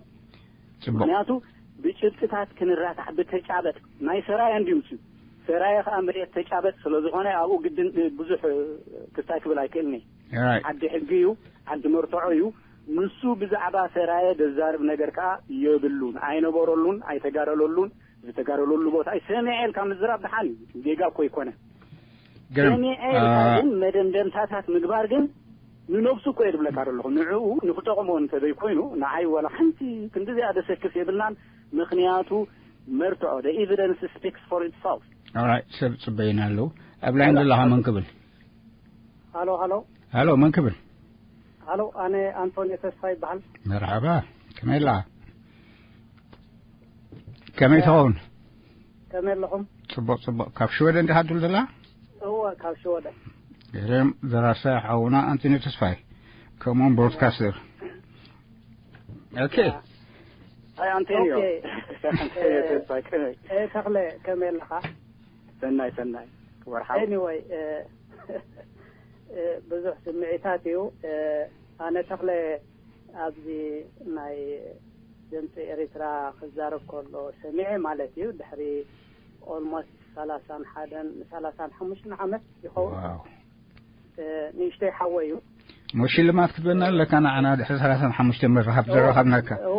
ጽቡቕ። ምኽንያቱ ብጭብጥታት ክንራታዕ ብተጫበጥ ናይ ሰራየ እንድዩ ምስዩ ሰራየ ከዓ መሬት ተጫበጥ ስለ ዝኾነ ኣብኡ ግድን ብዙሕ ክስታይ ክብል ኣይክእልኒ። Alright. ዓዲ ሕጊ እዩ፣ ዓዲ መርትዖ እዩ። ንሱ ብዛዕባ ሰራየ ዘዛርብ ነገር ከዓ የብሉን፣ ኣይነበረሉን፣ ኣይተጋደለሉን። ዝተጋደለሉ ቦታ እዩ። ሰሚዐ ኢልካ ምዝራብ ደሓን እዩ፣ ጌጋ እኮ ይኮነ። ግርም። ሰሚዐ ኢልካ አ፣ ግን መደምደምታታት ምግባር ግን ንነብሱ እኮ እየ ዝብለካ ዘለኹ። ንዕኡ ንክጠቕሞ እንተዘይኮይኑ ንዓይ ዋላ ሓንቲ ክንዲዚኣ ደሰክፍ የብልናን። ምኽንያቱ መርትዖ፣ the evidence speaks for itself። Alright፣ ሰብ ጽበይና ኣለዉ። ኣብ ላይን ዘለኻ መን ክብል? ሃሎ ሃሎ ሃሎ፣ መን ክብል? ሃሎ፣ ኣነ ኣንቶኒ ተስፋ ይበሃል። መርሓባ፣ ከመይ ኣለኻ? ከመይ ትኸውን? ከመይ ኣለኹም? ጽቡቕ ጽቡቕ። ካብ ሽወደን ዲኻ ትብል ዘላ? እወ፣ ካብ ሽወደን። ገሬም ዘራሳ ሓውና ኣንቶኒ ተስፋይ፣ ከምኡውን ብሮድካስተር። ኦኬ። ኣይ ኣንቶኒዮ። ኦኬ። ኣንቶኒዮ ተስፋይ ከመይ? ኤ፣ ተኽለ፣ ከመይ ኣለኻ? ሰናይ ሰናይ። ክቡር ሓው። ኤኒወይ፣ ኤ፣ ኤ፣ ብዙሕ ስምዒታት እዩ። ኤ፣ ኣነ ተኽለ ኣብዚ ናይ ድምፂ ኤሪትራ ክዛረብ ከሎ ሰሚዐ ማለት እዩ። ድሕሪ ኦልሞስት ሰላሳን ሓደን ሰላሳን ሓሙሽተን ዓመት ይኸውን። ዋው። ኤ፣ ንእሽተይ ሓወይ እዩ። እሞ ሽልማት ክትበና ኣለካ ንዓና ድሕሪ ሰላሳን ሓሙሽተን መራኸብ ዘረኸብናካ። እዎ።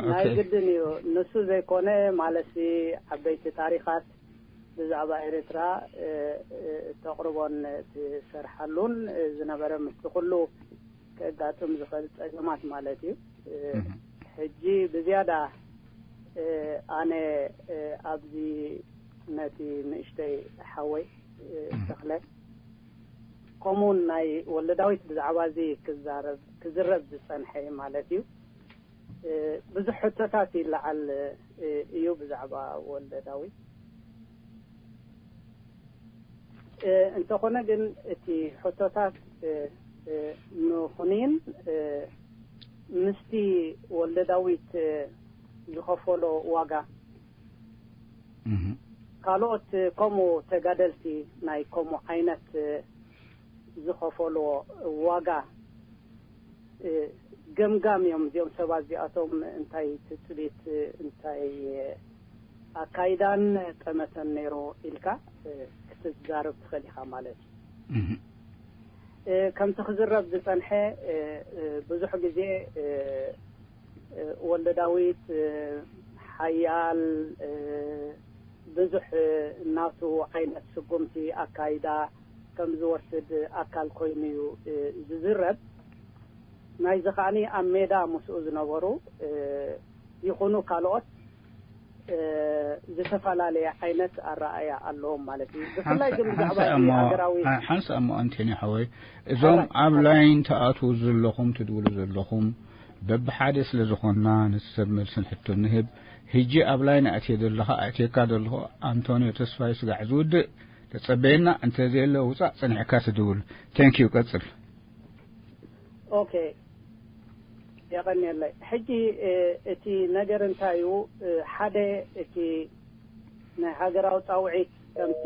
ናይ ኦኬ። ግድን እዩ። ንሱ ዘይኮነ ማለት ዓበይቲ ታሪኻት ብዛዕባ ኤርትራ፣ እ፣ እ፣ እተቕርቦን ትሰርሓሉን፣ እ፣ ዝነበረ ምስቲ ኩሉ ከጋጥም ዝኽእል ጸገማት ማለት እዩ። እ፣ እህ። ሕጂ ብዝያዳ፣ እ፣ ኣነ፣ እ፣ ኣብዚ ነቲ ንእሽተይ ሓወይ፣ እ፣ እህ። ተኽለ፣ ከምኡውን ናይ ወልደ ዳዊት ብዛዕባ እዚ ክዛረብ፣ ክዝረብ ዝጸንሐ ማለት እዩ። እ፣ ብዙሕ ሕቶታት ይለዓል፣ እ፣ እዩ ብዛዕባ ወልደ ዳዊት። እ፣ እንተኾነ ግን እቲ ሕቶታት፣ እ፣ እ፣ ምኹንይን፣ እ፣ ምስቲ ወልደ ዳዊት፣ እ፣ ዝኸፈሎ ዋጋ፣ እህ። ካልኦት ከምኡ ተጋደልቲ ናይ ከምኡ ዓይነት ዝኸፈልዎ ዋጋ፣ እ፣ ገምጋም እዮም። እዚኦም ሰባት እዚኣቶም እንታይ ትጽቢት፣ እንታይ ኣካይዳን ጠመተን ነይሩ ኢልካ፣ እ፣ ክትዛረብ ትኽእል ኢኻ ማለት እዩ። እህ። እ፣ ከምቲ ክዝረብ ዝጸንሐ፣ እ፣ እ፣ ብዙሕ ግዜ፣ እ፣ እ፣ ወልደ ዳዊት፣ እ፣ ሓያል፣ እ፣ ብዙሕ፣ እ፣ ናቱ ዓይነት ስጉምቲ ኣካይዳ ከም ዝወስድ ኣካል ኮይኑ እዩ፣ እ፣ ዝዝረብ። ናይዚ ከኣኒ ኣብ ሜዳ ምስኡ ዝነበሩ፣ እ፣ ይኹኑ ካልኦት፣ እ፣ ዝተፈላለየ ዓይነት ኣረኣእያ ኣለዎም ማለት እዩ። ብፍላይ ግን ብዛዕባ ሓንሳእ እዚ እሞ ሃገራዊ ሓንሳእ እሞ ኣንቶኒ ሓወይ፣ እዞም ሓራይ፣ ኣብ ሓራይ። ላይን ተኣትዉ ዘለኹም ትድውሉ ዘለኹም በብሓደ ስለ ዝኾንና፣ ነቲ ሰብ መልሲ ንሕቶ ንህብ። ሕጂ ኣብ ላይን ኣእትየ ዘለኻ፣ ኣእትየካ ዘለኹ ኣንቶኒዮ ተስፋይ ስጋዕ ዝውድእ ተጸበየና፣ እንተዘየለ ውጻእ ጸኒሕካ ትድውል። ቴንክ ዩ፣ ቀጽል። ኦኬ፣ የቐንየለይ። ሕጂ፣ እ፣ እቲ ነገር እንታይ እዩ? እ፣ ሓደ እቲ ናይ ሃገራዊ ጻውዒት ከምቲ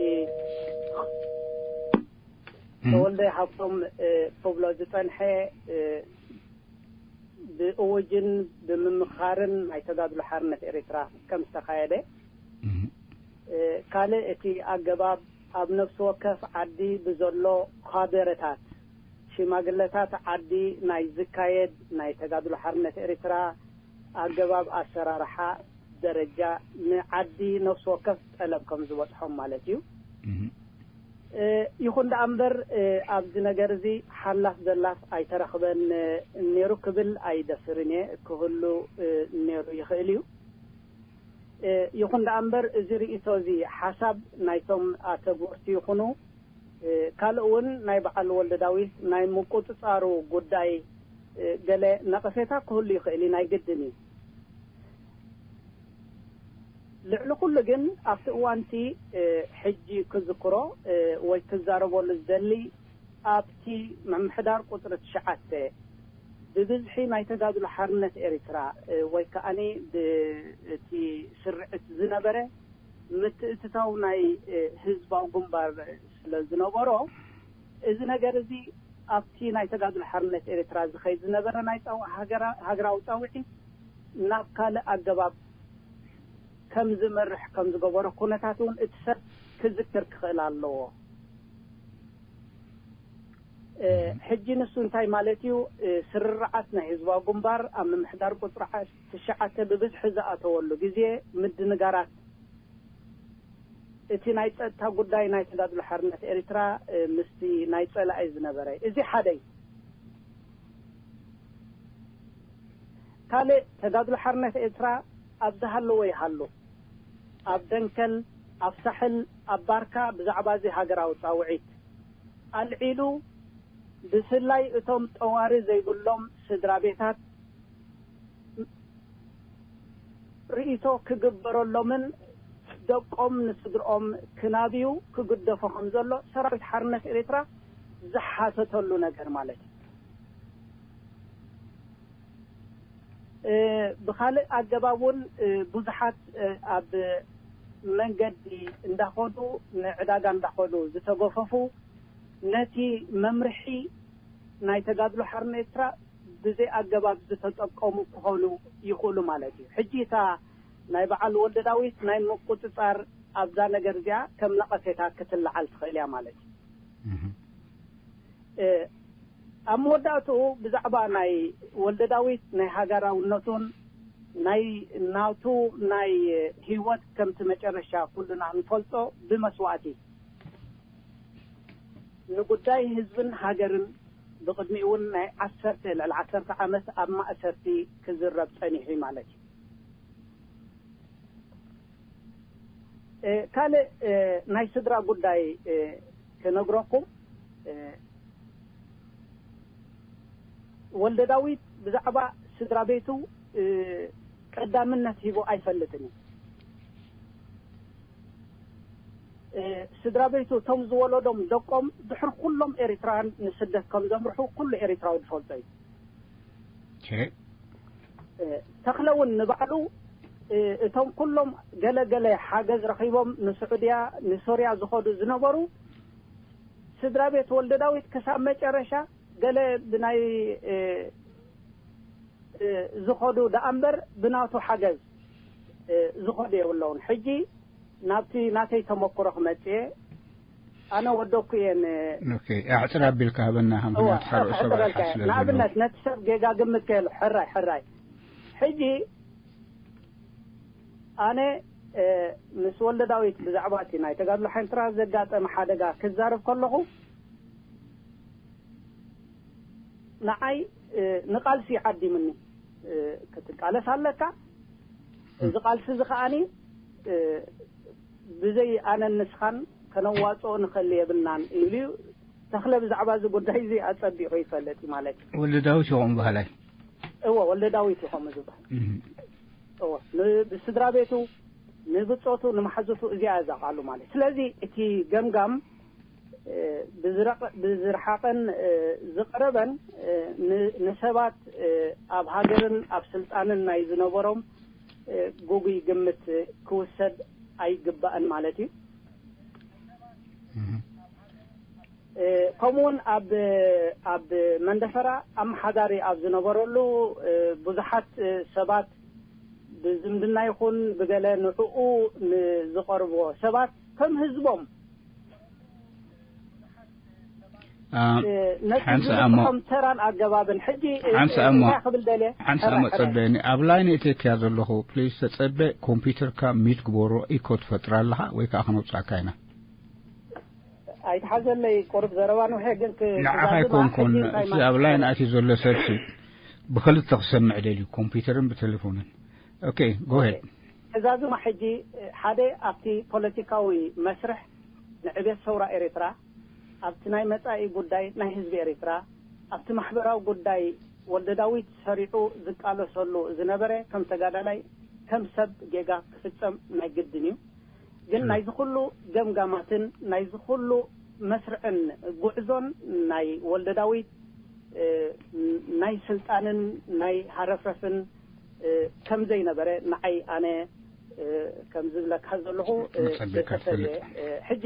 እም። ተወልደ ሃብቶም፣ እ፣ ክብሎ ዝጸንሐ፣ እ፣ ብእውጅን ብምምኻርን ናይ ተጋድሎ ሓርነት ኤርትራ ከም ዝተኻየደ፣ እም። እ፣ ካልእ እቲ ኣገባብ ኣብ ነፍሲ ወከፍ ዓዲ ብዘሎ ካድረታት፣ ሽማግለታት ዓዲ ናይ ዝካየድ ናይ ተጋድሎ ሓርነት ኤርትራ ኣገባብ ኣሰራርሓ ደረጃ ንዓዲ ነፍሲ ወከፍ ጠለብ ከም ዝበጽሖም ማለት እዩ። እም። እ፣ ይኹን ደኣ እምበር፣ እ፣ ኣብዚ ነገር እዚ ሓላፍ ዘላፍ ኣይተረኽበን፣ እ፣ ነይሩ ክብል ኣይደፍርን እየ። ክህሉ፣ እ፣ ነይሩ ይኽእል እዩ። እ፣ ይኹን ደኣ እምበር፣ እዚ ርእይቶ እዚ ሓሳብ ናይቶም ኣተግበርቲ ይኹኑ፣ እ፣ ካልእ እውን ናይ በዓል ወልደ ዳዊት ናይ ምቁጽጻሩ ጉዳይ፣ እ፣ ገለ ነቐፌታ ክህሉ ይኽእል እዩ፣ ናይ ግድን እዩ። ልዕሊ ኩሉ ግን ኣብቲ እዋንቲ፣ እ፣ ሕጂ ክዝክሮ፣ እ፣ ወይ ክዛረበሉ ዝደሊ ኣብቲ ምምሕዳር ቁጽሪ ትሽዓተ ብብዝሒ ናይ ተጋድሎ ሓርነት ኤርትራ፣ እ፣ ወይ ከኣኒ ብእቲ ስርዕት ዝነበረ ምትእትታው ናይ፣ እ፣ ህዝባዊ ግንባር ስለ ዝነበሮ፣ እዚ ነገር እዚ ኣብቲ ናይ ተጋድሎ ሓርነት ኤርትራ ዝኸይድ ዝነበረ ናይ ጻው-፣ ሃገራ-፣ ሃገራዊ ጻውዒት ናብ ካልእ ኣገባብ ከም ዝመርሕ ከም ዝገበሮ ኩነታት እውን እቲ ሰብ ክዝክር ክኽእል ኣለዎ። እ፣ ሕጂ ንሱ እንታይ ማለት እዩ? እ፣ ስርርዓት ናይ ህዝባዊ ግንባር ኣብ ምምሕዳር ቁጽሪ ዓ-፣ ትሽዓተ ብብዝሒ ዝኣተወሉ ግዜ ምድንጋራት እቲ ናይ ጸጥታ ጉዳይ ናይ ተጋድሎ ሓርነት ኤርትራ፣ እ፣ ምስቲ ናይ ጸላኢ ዝነበረ፣ እዚ ሓደ እዩ። ካልእ ተጋድሎ ሓርነት ኤርትራ ኣብ ዝሃለወ ይሃሉ፣ ኣብ ደንከል፣ ኣብ ሳሕል፣ ኣብ ባርካ ብዛዕባ እዚ ሃገራዊ ጻውዒት ኣልዒሉ፣ ብፍላይ እቶም ጠዋሪ ዘይብሎም ስድራ ቤታት ርእይቶ ክግበረሎምን ደቆም ንስድርኦም ክናብዩ ክግደፎ ከም ዘሎ ሰራዊት ሓርነት ኤርትራ ዝሓተተሉ ነገር ማለት እዩ። እ፣ ብኻልእ ኣገባብ እውን፣ እ፣ ብዙሓት፣ እ፣ ኣብ መንገዲ እንዳኸዱ፣ ንዕዳጋ እንዳኸዱ ዝተገፈፉ፣ ነቲ መምርሒ ናይ ተጋድሎ ሓርነት ኤርትራ ብዘይ ኣገባብ ዝተጠቀሙ ክኾኑ ይኽእሉ ማለት እዩ። ሕጂ እታ ናይ በዓል ወልደ ዳዊት ናይ ምቁጽጻር ኣብዛ ነገር እዚኣ ከም ነቐፌታ ክትለዓል ትኽእል እያ ማለት እዩ። እህ። እ፣ ኣብ መወዳእትኡ ብዛዕባ ናይ ወልደ ዳዊት ናይ ሃገራውነቱን ናይ ናቱ ናይ ህይወት ከምቲ መጨረሻ ኩልና እንፈልጦ ብመስዋእቲ ንጉዳይ ህዝብን ሃገርን ብቕድሚኡ እውን ናይ ዓሰርተ፣ ልዕሊ ዓሰርተ ዓመት ኣብ ማእሰርቲ ክዝረብ ጸኒሑ እዩ ማለት እዩ። እ፣ ካልእ፣ እ፣ ናይ ስድራ ጉዳይ፣ እ፣ ክነግረኩም። እ፣ ወልደ ዳዊት ብዛዕባ ስድራ ቤቱ፣ እ፣ ቀዳምነት ሂቡ ኣይፈልጥን እዩ። እ፣ ስድራ ቤቱ እቶም ዝወለዶም ደቆም ድሕሪ ኩሎም ኤርትራውያን ንስደት ከም ዘምርሑ ኩሉ ኤርትራዊ ዝፈልጦ እዩ። ኦኬ። እ፣ ተኽለ እውን ንባዕሉ፣ እ፣ እቶም ኩሎም ገለ ገለ ሓገዝ ረኺቦም ንስዑድያ፣ ንሶርያ ዝኸዱ ዝነበሩ ስድራ ቤት ወልደ ዳዊት ክሳብ መጨረሻ ገለ ብናይ፣ እ፣ እ፣ ዝኸዱ ደኣ እምበር ብናቱ ሓገዝ፣ እ፣ ዝኸዱ የብለውን። ሕጂ ናብቲ ናተይ ተመክሮ ክመጽእ እየ። ኣነ ወደኩ እየ ን-፣ ኦኬ፣ ኣሕጽር ኣቢልካ ሃበና፣ እዋ፣ ምኽንያቱ ካልኦት ሰባት ኣሕጽረልካ እየ። ሓስለ ንኣብነት፣ ዘለዉ። ነቲ ሰብ ጌጋ ግምት ከየሎ፣ ሕራይ፣ ሕራይ። ሕጂ ኣነ፣ እ፣ ምስ ወልደ ዳዊት ብዛዕባ እቲ ናይ ተጋድሎ ሓንትራ ዘጋጠመ ሓደጋ ክዛረብ ከለኹ፣ ንዓይ፣ እ፣ ንቃልሲ ዓዲምኒ፣ እ፣ ክትቃለስ ኣለካ። እዚ ቃልሲ እዚ ከኣኒ፣ እ፣ ብዘይ ኣነን ንስኻን ከነዋጽኦ ንኽእል የብልናን ኢሉ እዩ። ተኽለ ብዛዕባ እዚ ጉዳይ እዚ ኣጸቢቑ ይፈልጥ እዩ ማለት እዩ። ወልደ ዳዊት ይኸውን በሃላይ። እወ፣ ወልደ ዳዊት ይኸውን ዝበሃል። እህ። እወ፣ ን-፣ ብስድራ ቤቱ፣ ንብጾቱ፣ ንመሓዙቱ እዚኣ እያ እዛ ቃሉ ማለት። ስለዚ እቲ ገምጋም፣ እ፣ ብዝረቐ-፣ ብዝረሓቐን፣ እ፣ ዝቐረበን፣ እ፣ ን-፣ ንሰባት፣ እ፣ ኣብ ሃገርን ኣብ ስልጣንን ናይ ዝነበሮም፣ እ፣ ጉጉይ ግምት ክውሰድ ኣይግባእን ማለት እዩ። እህ። እ፣ ከምኡውን ኣብ፣ ኣብ መንደፈራ ኣመሓዳሪ ኣብ ዝነበረሉ፣ እ፣ ብዙሓት፣ እ፣ ሰባት ብዝምድና ይኹን ብገለ ንዕኡ ንዝቐርብዎ ሰባት ከም ህዝቦም፣ አ፣ እ፣ ነቲ ሓንሳእ እሞ፣ ዝግብኦም ተራን ኣገባብን። ሕጂ፣ እ፣ ሓንሳእ እሞ፣ እንታይ ክብል ደልየ? ሓንሳእ እሞ ሕራይ፣ ሕራይ። ጸበየኒ። ኣብ ላይን እተክያ ዘለኹ፣ ፕሊዝ ተጸበ፣ ኮምፒውተርካ ሚት ግበሮ፣ ኢኮ ትፈጥር ኣለኻ፣ ወይ ከኣ ክነውጻእካ ኢና። ኣይትሓዘለይ፣ ቁሩብ ዘረባ ንውሐ፣ ግን ክ-፣ ንዓኻ ትእዛዝ ኣይኮንኩን፣ ሕጂ እንታይ እቲ ማለት ኣብ ላይን እዩ? ኣትዩ ዘሎ ሰብሲ ብኽልተ ክሰምዕ ደልዩ፣ ኮምፒውተርን ብቴሌፎንን። ኦኬ፣ ጎ ሄድ። ትእዛዝማ ሕጂ ሓደ ኣብቲ ፖለቲካዊ መስርሕ ንዕቤት ሰውራ ኤርትራ፣ ኣብቲ ናይ መጻኢ ጉዳይ ናይ ህዝቢ ኤርትራ፣ ኣብቲ ማሕበራዊ ጉዳይ ወልደ ዳዊት ሰሪዑ ዝቃለሰሉ ዝነበረ ከም ተጋዳላይ፣ ከም ሰብ ጌጋ ክፍጸም ናይ ግድን እዩ። ግን እም። ናይዚ ኩሉ ገምጋማትን ናይዚ ኩሉ መስርዕን ጉዕዞን ናይ ወልደ ዳዊት፣ እ፣ ናይ ስልጣንን ናይ ሃረፍረፍን፣ እ፣ ከም ዘይነበረ ንዓይ ኣነ፣ እ፣ ከም ዝብለካ ዘለኹ፣ እ፣ መጸበይካ ዝተፈለየ፣ ትፈልጥ። እ፣ ሕጂ፣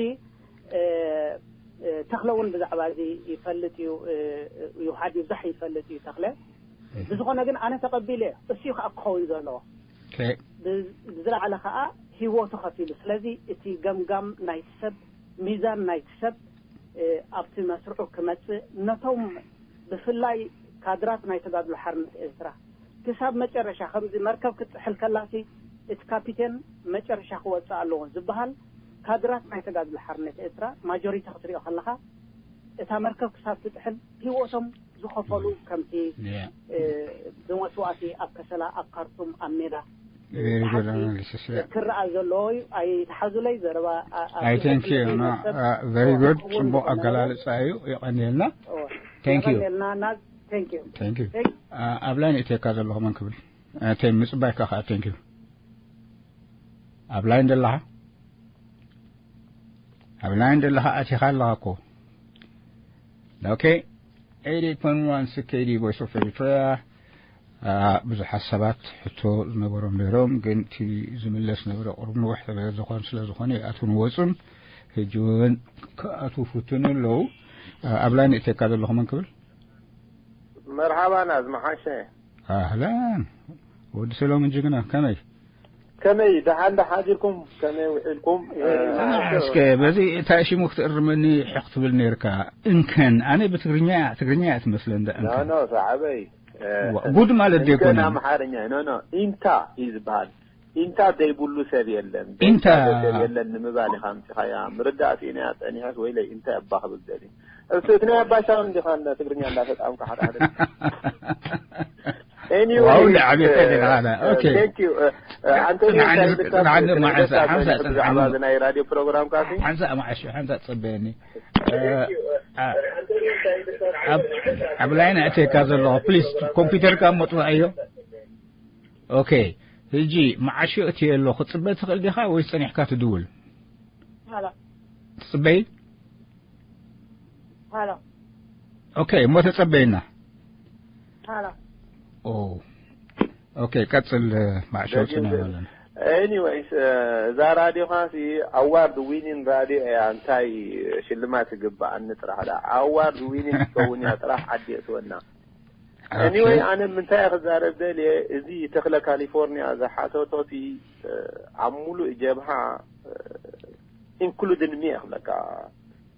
እ፣ እ፣ ተኽለ እውን ብዛዕባ እዚ ይፈልጥ እዩ፣ እ፣ ይውሃድ ይብዛሕ ይፈልጥ እዩ ተኽለ። እህ። ብዝኾነ ግን ኣነ ተቐቢለ፣ እሱ እዩ ከኣ ክኸውን ዘለዎ። ኦኬ። ብ-፣ ብዝለዓለ ከኣ ህይወቱ ከፊሉ። ስለዚ እቲ ገምጋም ናይ ሰብ፣ ሚዛን ናይቲ ሰብ፣ እ፣ ኣብቲ መስርዑ ክመጽእ፣ ነቶም ብፍላይ ካድራት ናይ ተጋድሎ ሓርነት ኤርትራ ክሳብ መጨረሻ ከምዚ መርከብ ክትጥሕል ከላሲ እቲ ካፒቴን መጨረሻ ክወጽእ ኣለዎ ዝበሃል ካድራት ናይ ተጋድሎ ሓርነት ኤርትራ ማጆሪቲ ክትሪኦ ከለኻ እታ መርከብ ክሳብ ትጥሕል ህይወቶም ዝኸፈሉ ከምቲ፣ ያ። እ፣ ብመስዋእቲ ኣብ ከሰላ፣ ኣብ ካርቱም፣ ኣብ ሜዳ ቬሪ ጉድ ሓቂ ኣናሊሲስ፣ ያ። ክረኣ ዘለዎ እዩ። ኣይትሓዙለይ ዘረባ፣ ኣ-፣ ኣ-፣ ኣይ፣ ቴንክ ዩ። ኖ፣ ሰብ ኣ፣ ቨሪ ጉድ። ክኸውን ጽቡቕ ዝኾነ ነገር። ኣገላልጻ እዩ። የቐንየልና። ኦ፣ ቴንክ ዩ። የቐንየልና። ናዝ፣ ቴንክ ዩ። ቴንክ ዩ። ቴንክ ዩ። ኣ፣ ኣብ ላይን እተካ ዘለኹ መን ክብል? ኣ፣ ቴን ምጽባይካ ከኣ ቴንክ ዩ። ኣብ ላይን ደለኻ? ኣብ ላይን ደለኻ? ኣቲኻ ኣለኻ እኮ። ኦኬ። ኤይት ኤይት ፖይንት ዋን ሲ ኬ ዲ Voice of Eritrea። ብዙሓት ሰባት ሕቶ ዝነበሮም ነይሮም፣ ግን እቲ ዝምለስ ነበረ ቁሩብ ንውሕ ዝበለ ዝኾን ስለ ዝኾነ ይኣትውን ወፁን። ሕጂ እውን ክኣትዉ ፍትኑ ኣለዉ። ኣብ ላይን እተካ ዘለኹ መን ክብል? መርሓባ ናዝ መሓሸ። ኣህላን ወዲ ሰሎሞን ጅግና፣ ከመይ? ከመይ ደሓን ደሓን ኢልኩም? ከመይ ውዒልኩም? እስከ በዚ እታ ሽሙ ክትእርመኒ ሕቕ ትብል ነርካ። እንከን ኣነ ብትግርኛ ትግርኛ እያ ትመስለ እንዳ ኖ ኖ ሰዓበይ። ጉድ ማለት ደይኮነ ኣምሓርኛ ኖ ኖ ኢንታ እዩ ዝበሃል። ኢንታ ዘይብሉ ሰብ የለን። ኢንታ ሰብ የለን ንምባል ኢኻ ኣምፂኻያ። ምርዳእ ስኢነያ ፀኒሐስ ወይለይ ኢንታ እባ ክብል ደልዩ። እሱ እቲ ናይ ኣባሻውን እንዲኻ እንዳ ትግርኛ እንዳፈጣምካ ሓደ ሓደ። ዋው፣ እንደ ዓብየት ዲኻ ኣነ። ኦኬ። Thank you። ኣንቶኒዮ ብዛዕባ ናይ ራድዮ ፕሮግራም ካሲ ሓንሳ ማዓሽ ሓንሳ ጸበየኒ። ኣብ ላይን ኣእተካ ዘለኹ ፕሊስ፣ ኮምፒውተርካ መጥፋእዮ። ኦኬ። ሕጂ መዓሾ እቲ ኣሎ ክጽበ ትኽእል ዲኻ ወይስ ጸኒሕካ ትድውል? ሃሎ ትጽበይ? ሃሎ ኦኬ፣ እሞ ተጸበይና። ሃሎ ኦ ኦኬ፣ ቀጽል። ማዕሾ ጽና ይሆናል። Anyways፣ እዛ ራድዮ ኻሲ ኣዋርድ ዊኒን ራድዮ እያ። እንታይ ሽልማት ይግባኣኒ ጥራሕ ዳ ኣዋርድ ዊኒን ትኸውን እያ ጥራሕ ዓዲ እትወና። Anyway፣ ኣነ ምንታይ ክዛረብ ደልየ፣ እዚ ተኽለ ካሊፎርኒያ ዝሓተቶቲ ኣብ ሙሉእ ጀብሃ ኢንክሉድን ሚ ክብለካ፣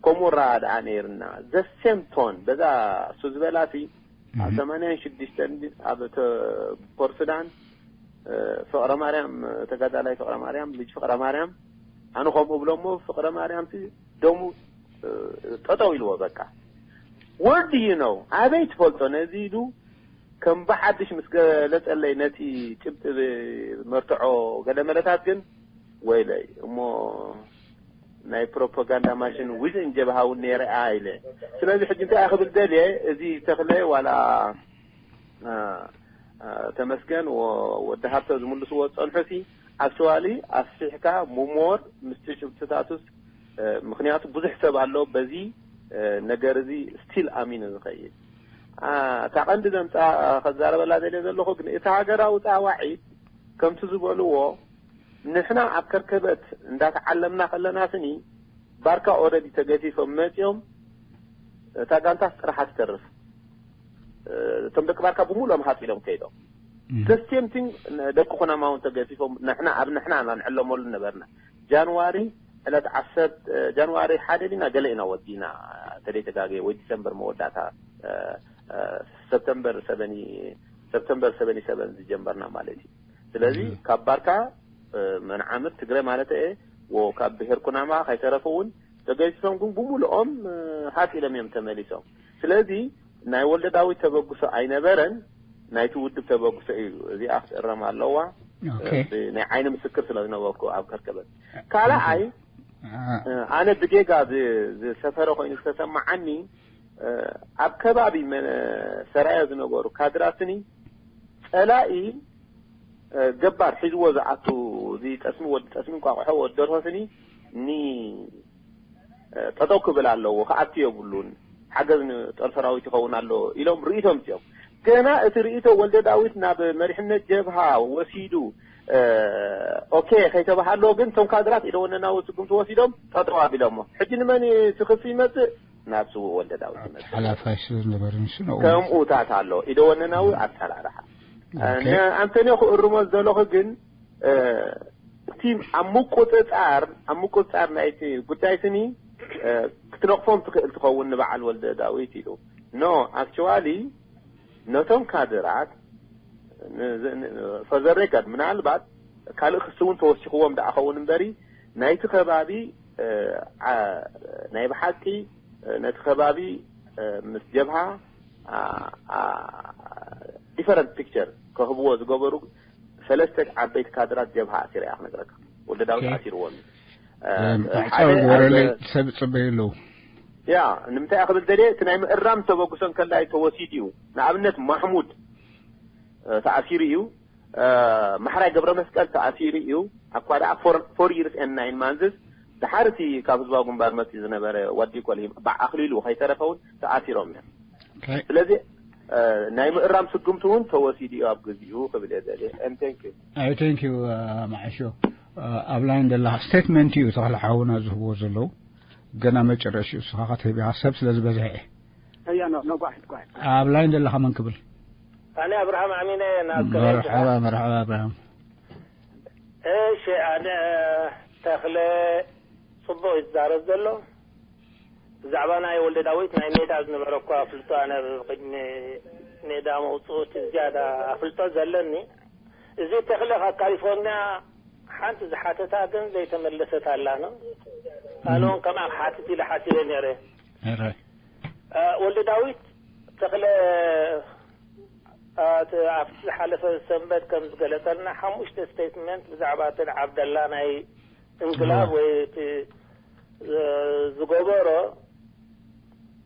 ኮሞራ ደኣ ነይርና ዘሴም ቶን በዛ እሱ ዝበላሲ ኣብ ሰማንያን ሽዱሽተን ኣብ ፖርሱዳን ፍቕረ ማርያም፣ ተጋዳላይ ፍቕረ ማርያም፣ ልጅ ፍቕረ ማርያም፣ ኣነ ከምኡ ብሎሞ ፍቕረ ማርያም ሲ ደሙ ጠጠው ኢልዎ በቃ። What do you know? ኣበይ ትፈልጦ ነዚ ኢሉ ከም ብሓድሽ ምስ ገለጸለይ ነቲ ጭብጢ መርትዖ ገለ መለታት ግን ወይለይ እሞ ናይ ፕሮፓጋንዳ ማሽን ዊዝን ጀብሃ እውን ነይረ እያ ኢለ። ስለዚ ሕጂ እንታይ ክብል ደልየ፣ እዚ ተኽለ ዋላ ተመስገን ወዲ ሃብተ ዝምልስዎ ዝጸንሑ ሲ ኣክቹዋሊ ኣስፊሕካ ሙሞር ምስቲ ጭብጥታቱስ፣ ምኽንያቱ ብዙሕ ሰብ ኣሎ በዚ ነገር እዚ ስቲል ኣሚኑ ዝኸይድ። እታ ቀንዲ ዘምፃ ከዛረበላ ደልየ ዘለኹ ግን እቲ ሃገራዊ ፃዋዒት ከምቲ ዝበልዎ ንሕና ኣብ ከርከበት እንዳተዓለምና ከለና ስኒ ባርካ ኦረዲ ተገፊፎም መፂኦም እታ ጋንታ ጥራሓ ትተርፍ። እቶም ደቂ ባርካ ብሙሉኦም ሃፂሎም ከይዶም። ዘስቴምቲንግ ደቂ ኩናማ እውን ተገፊፎም ንሕና ኣብ ንሕና ንዕለመሉ ነበርና። ጃንዋሪ ዕለት ዓሰርተ ጃንዋሪ ሓደ ዲና ገለ ኢና ወዲና ተደይ ተጋገየ ወይ ዲሰምበር መወዳእታ ሰፕተምበር ሰበኒ ሰፕተምበር ሰበኒ ሰበን ዝጀመርና ማለት እዩ። ስለዚ ካብ ባርካ መን ዓምር ትግረ ማለት እየ ወ ካብ ብሄር ኩናማ ከይተረፈ እውን ተገይሶም ግን ብሙሉኦም ሃፂሎም እዮም ተመሊሶም። ስለዚ ናይ ወልደ ዳዊት ተበግሶ ኣይነበረን፣ ናይቲ ውድብ ተበግሶ እዩ። እዚኣ ክትእረም ኣለዋ። ናይ ዓይኒ ምስክር ስለ ዝነበርኩ ኣብ ከርከበት። ካልኣይ ኣነ ብጌጋ ዝሰፈረ ኮይኑ ዝተሰማዓኒ ኣብ ከባቢ ሰራየ ዝነበሩ ካድራትኒ ፀላኢ ገባር ሒዝዎ ዝኣቱ እዚ ጠስሚ ወዲ ጠስሚ እንቋቑሖ ወዲ ደርሆ ስኒ ኒ ጠጠው ክብል ኣለዎ ክኣቱ የብሉን ሓገዝ ንጦር ሰራዊት ይኸውን ኣሎ ኢሎም ርእይቶም እዮም። ገና እቲ ርእይቶ ወልደ ዳዊት ናብ መሪሕነት ጀብሃ ወሲዱ ኦኬ ከይተባሃሎ ግን እቶም ካድራት ኢደወነናዊ ስጉምቲ ወሲዶም ጠጠው ኣቢሎሞ። ሕጂ ንመን ስኽሲ ይመፅእ ናብ ስውእ ወልደ ዳዊት ይመፅእ። ሓላፋይ ስለ ዝነበረ ንሱ ነው። ከምኡታት ኣሎ ኢደወነናዊ ኣሰራርሓ። ኣንቶኒዮ ክእርሞ ዝደለኹ ግን እቲ ኣብ ምቁፅፃር ኣብ ምቁፅፃር ናይቲ ጉዳይ ስኒ ክትነቕፎም ትኽእል ትኸውን ንበዓል ወልደ ዳዊት ኢሉ። ኖ ኣክቹዋሊ ነቶም ካድራት ፈዘር ሬከርድ ምናልባት ካልእ ክሲ እውን ተወሲኽዎም ደኣ ኸውን እምበሪ ናይቲ ከባቢ ናይ ብሓቂ ነቲ ከባቢ ምስ ጀብሃ ዲፈረንት ፒክቸር ከህብዎ ዝገበሩ ሰለስተ ዓበይቲ ካድራት ጀብሃ ኣሲረ እያ ክነግረካ። ወልደ ዳዊት ኣሲርዎም እዩ። ማዕፃዊ ዝበረለይ ሰብ ፅበዩ ኣለዉ። ያ ንምንታይ ክብል ደልየ እቲ ናይ ምእራም ተበግሶ እንከላይ ተወሲዱ እዩ። ንኣብነት ማሕሙድ ተኣሲሩ እዩ። ማሕራይ ገብረ መስቀል ተኣሲሩ እዩ። ኣኳ ደኣ four years and nine months ድሓር እቲ ካብ ህዝባዊ ግንባር መፅኡ ዝነበረ ወዲ ኮል ኣክሊሉ ከይተረፈ እውን ተኣሲሮም እዮም። ስለዚ ናይ ምእራም ስጉምቲ እውን ተወሲዱ እዩ ኣብ ግዚኡ ክብል እየ ደልየ። And thank you። Thank you። መዓሾ ኣብ ላይን ዘለኻ ስቴትመንት እዩ ተኽለ ሓውና ዝህብዎ ዘለዉ። ገና መጨረሽኡ እስኻ ክትህብ ኢኻ፣ ሰብ ስለ ዝበዝሐ እየ። እያ ኖ ኖ ጓሒት ጓሒት ኣብ ላይን ዘለኻ መን ክብል? ኣነ ኣብርሃም ኣሚነ ናብ መርሓባ መርሓባ ኣብርሃም። እሺ ኣነ ተኽለ ጽቡቕ ይዛረብ ዘሎ። ብዛዕባ ናይ ወልደ ዳዊት ናይ ሜዳ ዝነበረ እኳ ኣፍልጦ ኣነ ቅድሚ ሜዳ መውፅኡ እቲ ዝያዳ ኣፍልጦ ዘለኒ። እዚ ተኽለ ካብ ካሊፎርኒያ ሓንቲ ዝሓተታ ግን ዘይተመለሰት ኣላ ነው ካልኦን ከምኣ ክሓትት ኢለ ሓሲበ ነይረ። ወልደ ዳዊት ተኽለ ኣብቲ ዝሓለፈ ሰንበት ከም ዝገለጸልና ሓሙሽተ ስቴትመንት ብዛዕባ እቲ ዓብደላ ናይ እንቅላብ ወይ እቲ ዝገበሮ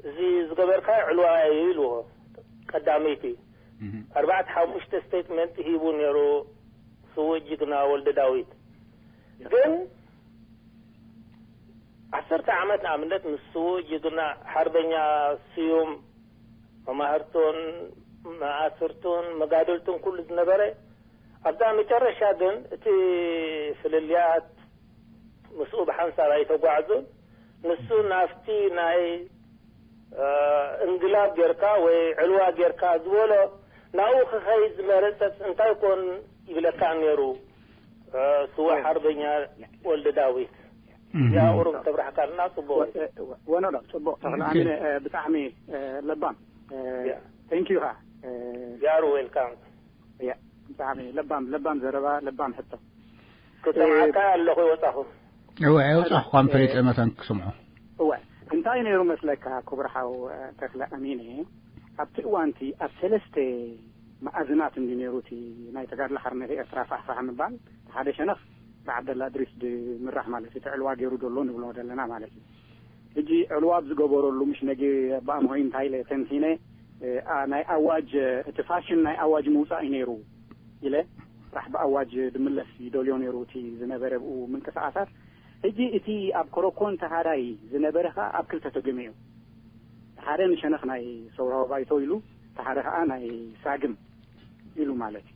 እዚ ዝገበርካ ዕልዋ እዩ ኢልዎ። ቀዳመይቲ ኣርባዕተ ሓሙሽተ ስቴትመንት ሂቡ ነይሩ ስዉእ ጅግና ወልደ ዳዊት። ግን ዓሰርተ ዓመት ንኣብነት ምስ ስዉእ ጅግና ሓርበኛ ስዩም መማህርቱን መኣስርቱን መጋደልቱን ኩሉ ዝነበረ ኣብዛ መጨረሻ ግን እቲ ፍልልያት ምስኡ ብሓንሳብ ኣይተጓዕዙን። ንሱ ናብቲ ናይ እንግላብ ጌርካ ወይ ዕልዋ ጌርካ ዝበሎ ናብኡ ክኸይድ ዝመረጸስ እንታይ ኮን ይብለካ ነይሩ ስዉእ ሓርበኛ ወልደ ዳዊት። ያ ቁሩብ ተብራሕካልና ጽቡቕ። ወኖዶ ጽቡቕ ተኽለ ኣሚነ ብጣዕሚ ለባም። Thank you ኻ You are welcome። ብጣዕሚ ለባም ለባም ዘረባ ለባም ሕቶ። ክሰምዓካ ኣለኹ ይወጻኹ። እወ ኣይወጻኹ ኳን ፈሊጠ መታን ክሰምዖ። እወ እንታይ ነይሩ መስለካ ክቡር ሓው ተኽለ ኣሚነ ኣብቲ እዋንቲ ኣብ ሰለስተ መኣዝናት እንዲ ነይሩ እቲ ናይ ተጋድሎ ሓርነት ኤርትራ ፋሕፋሕ ምባል ሓደ ሸነኽ ብዓብደላ እድሪስ ድምራሕ ማለት እቲ ዕልዋ ገይሩ ዘሎ ንብሎ ዘለና ማለት እዩ። ሕጂ ዕልዋ ኣብ ዝገበረሉ ምሽ ነጊ ኣባኣምሆይ እንታይ ኢለ ተንቲነ ናይ ኣዋጅ እቲ ፋሽን ናይ ኣዋጅ ምውፃእ እዩ ነይሩ ኢለ ጥራሕ ብኣዋጅ ድምለስ ይደልዮ ነይሩ እቲ ዝነበረ ብኡ ምንቅስቃሳት። ሕጂ እቲ ኣብ ኮረኮን ተሃዳይ ዝነበረ ከዓ ኣብ ክልተ ተገሚዑ ሓደ ንሸነኽ ናይ ሰውራዊ ባይቶ ኢሉ ተሓደ ከዓ ናይ ሳግም ኢሉ ማለት እዩ።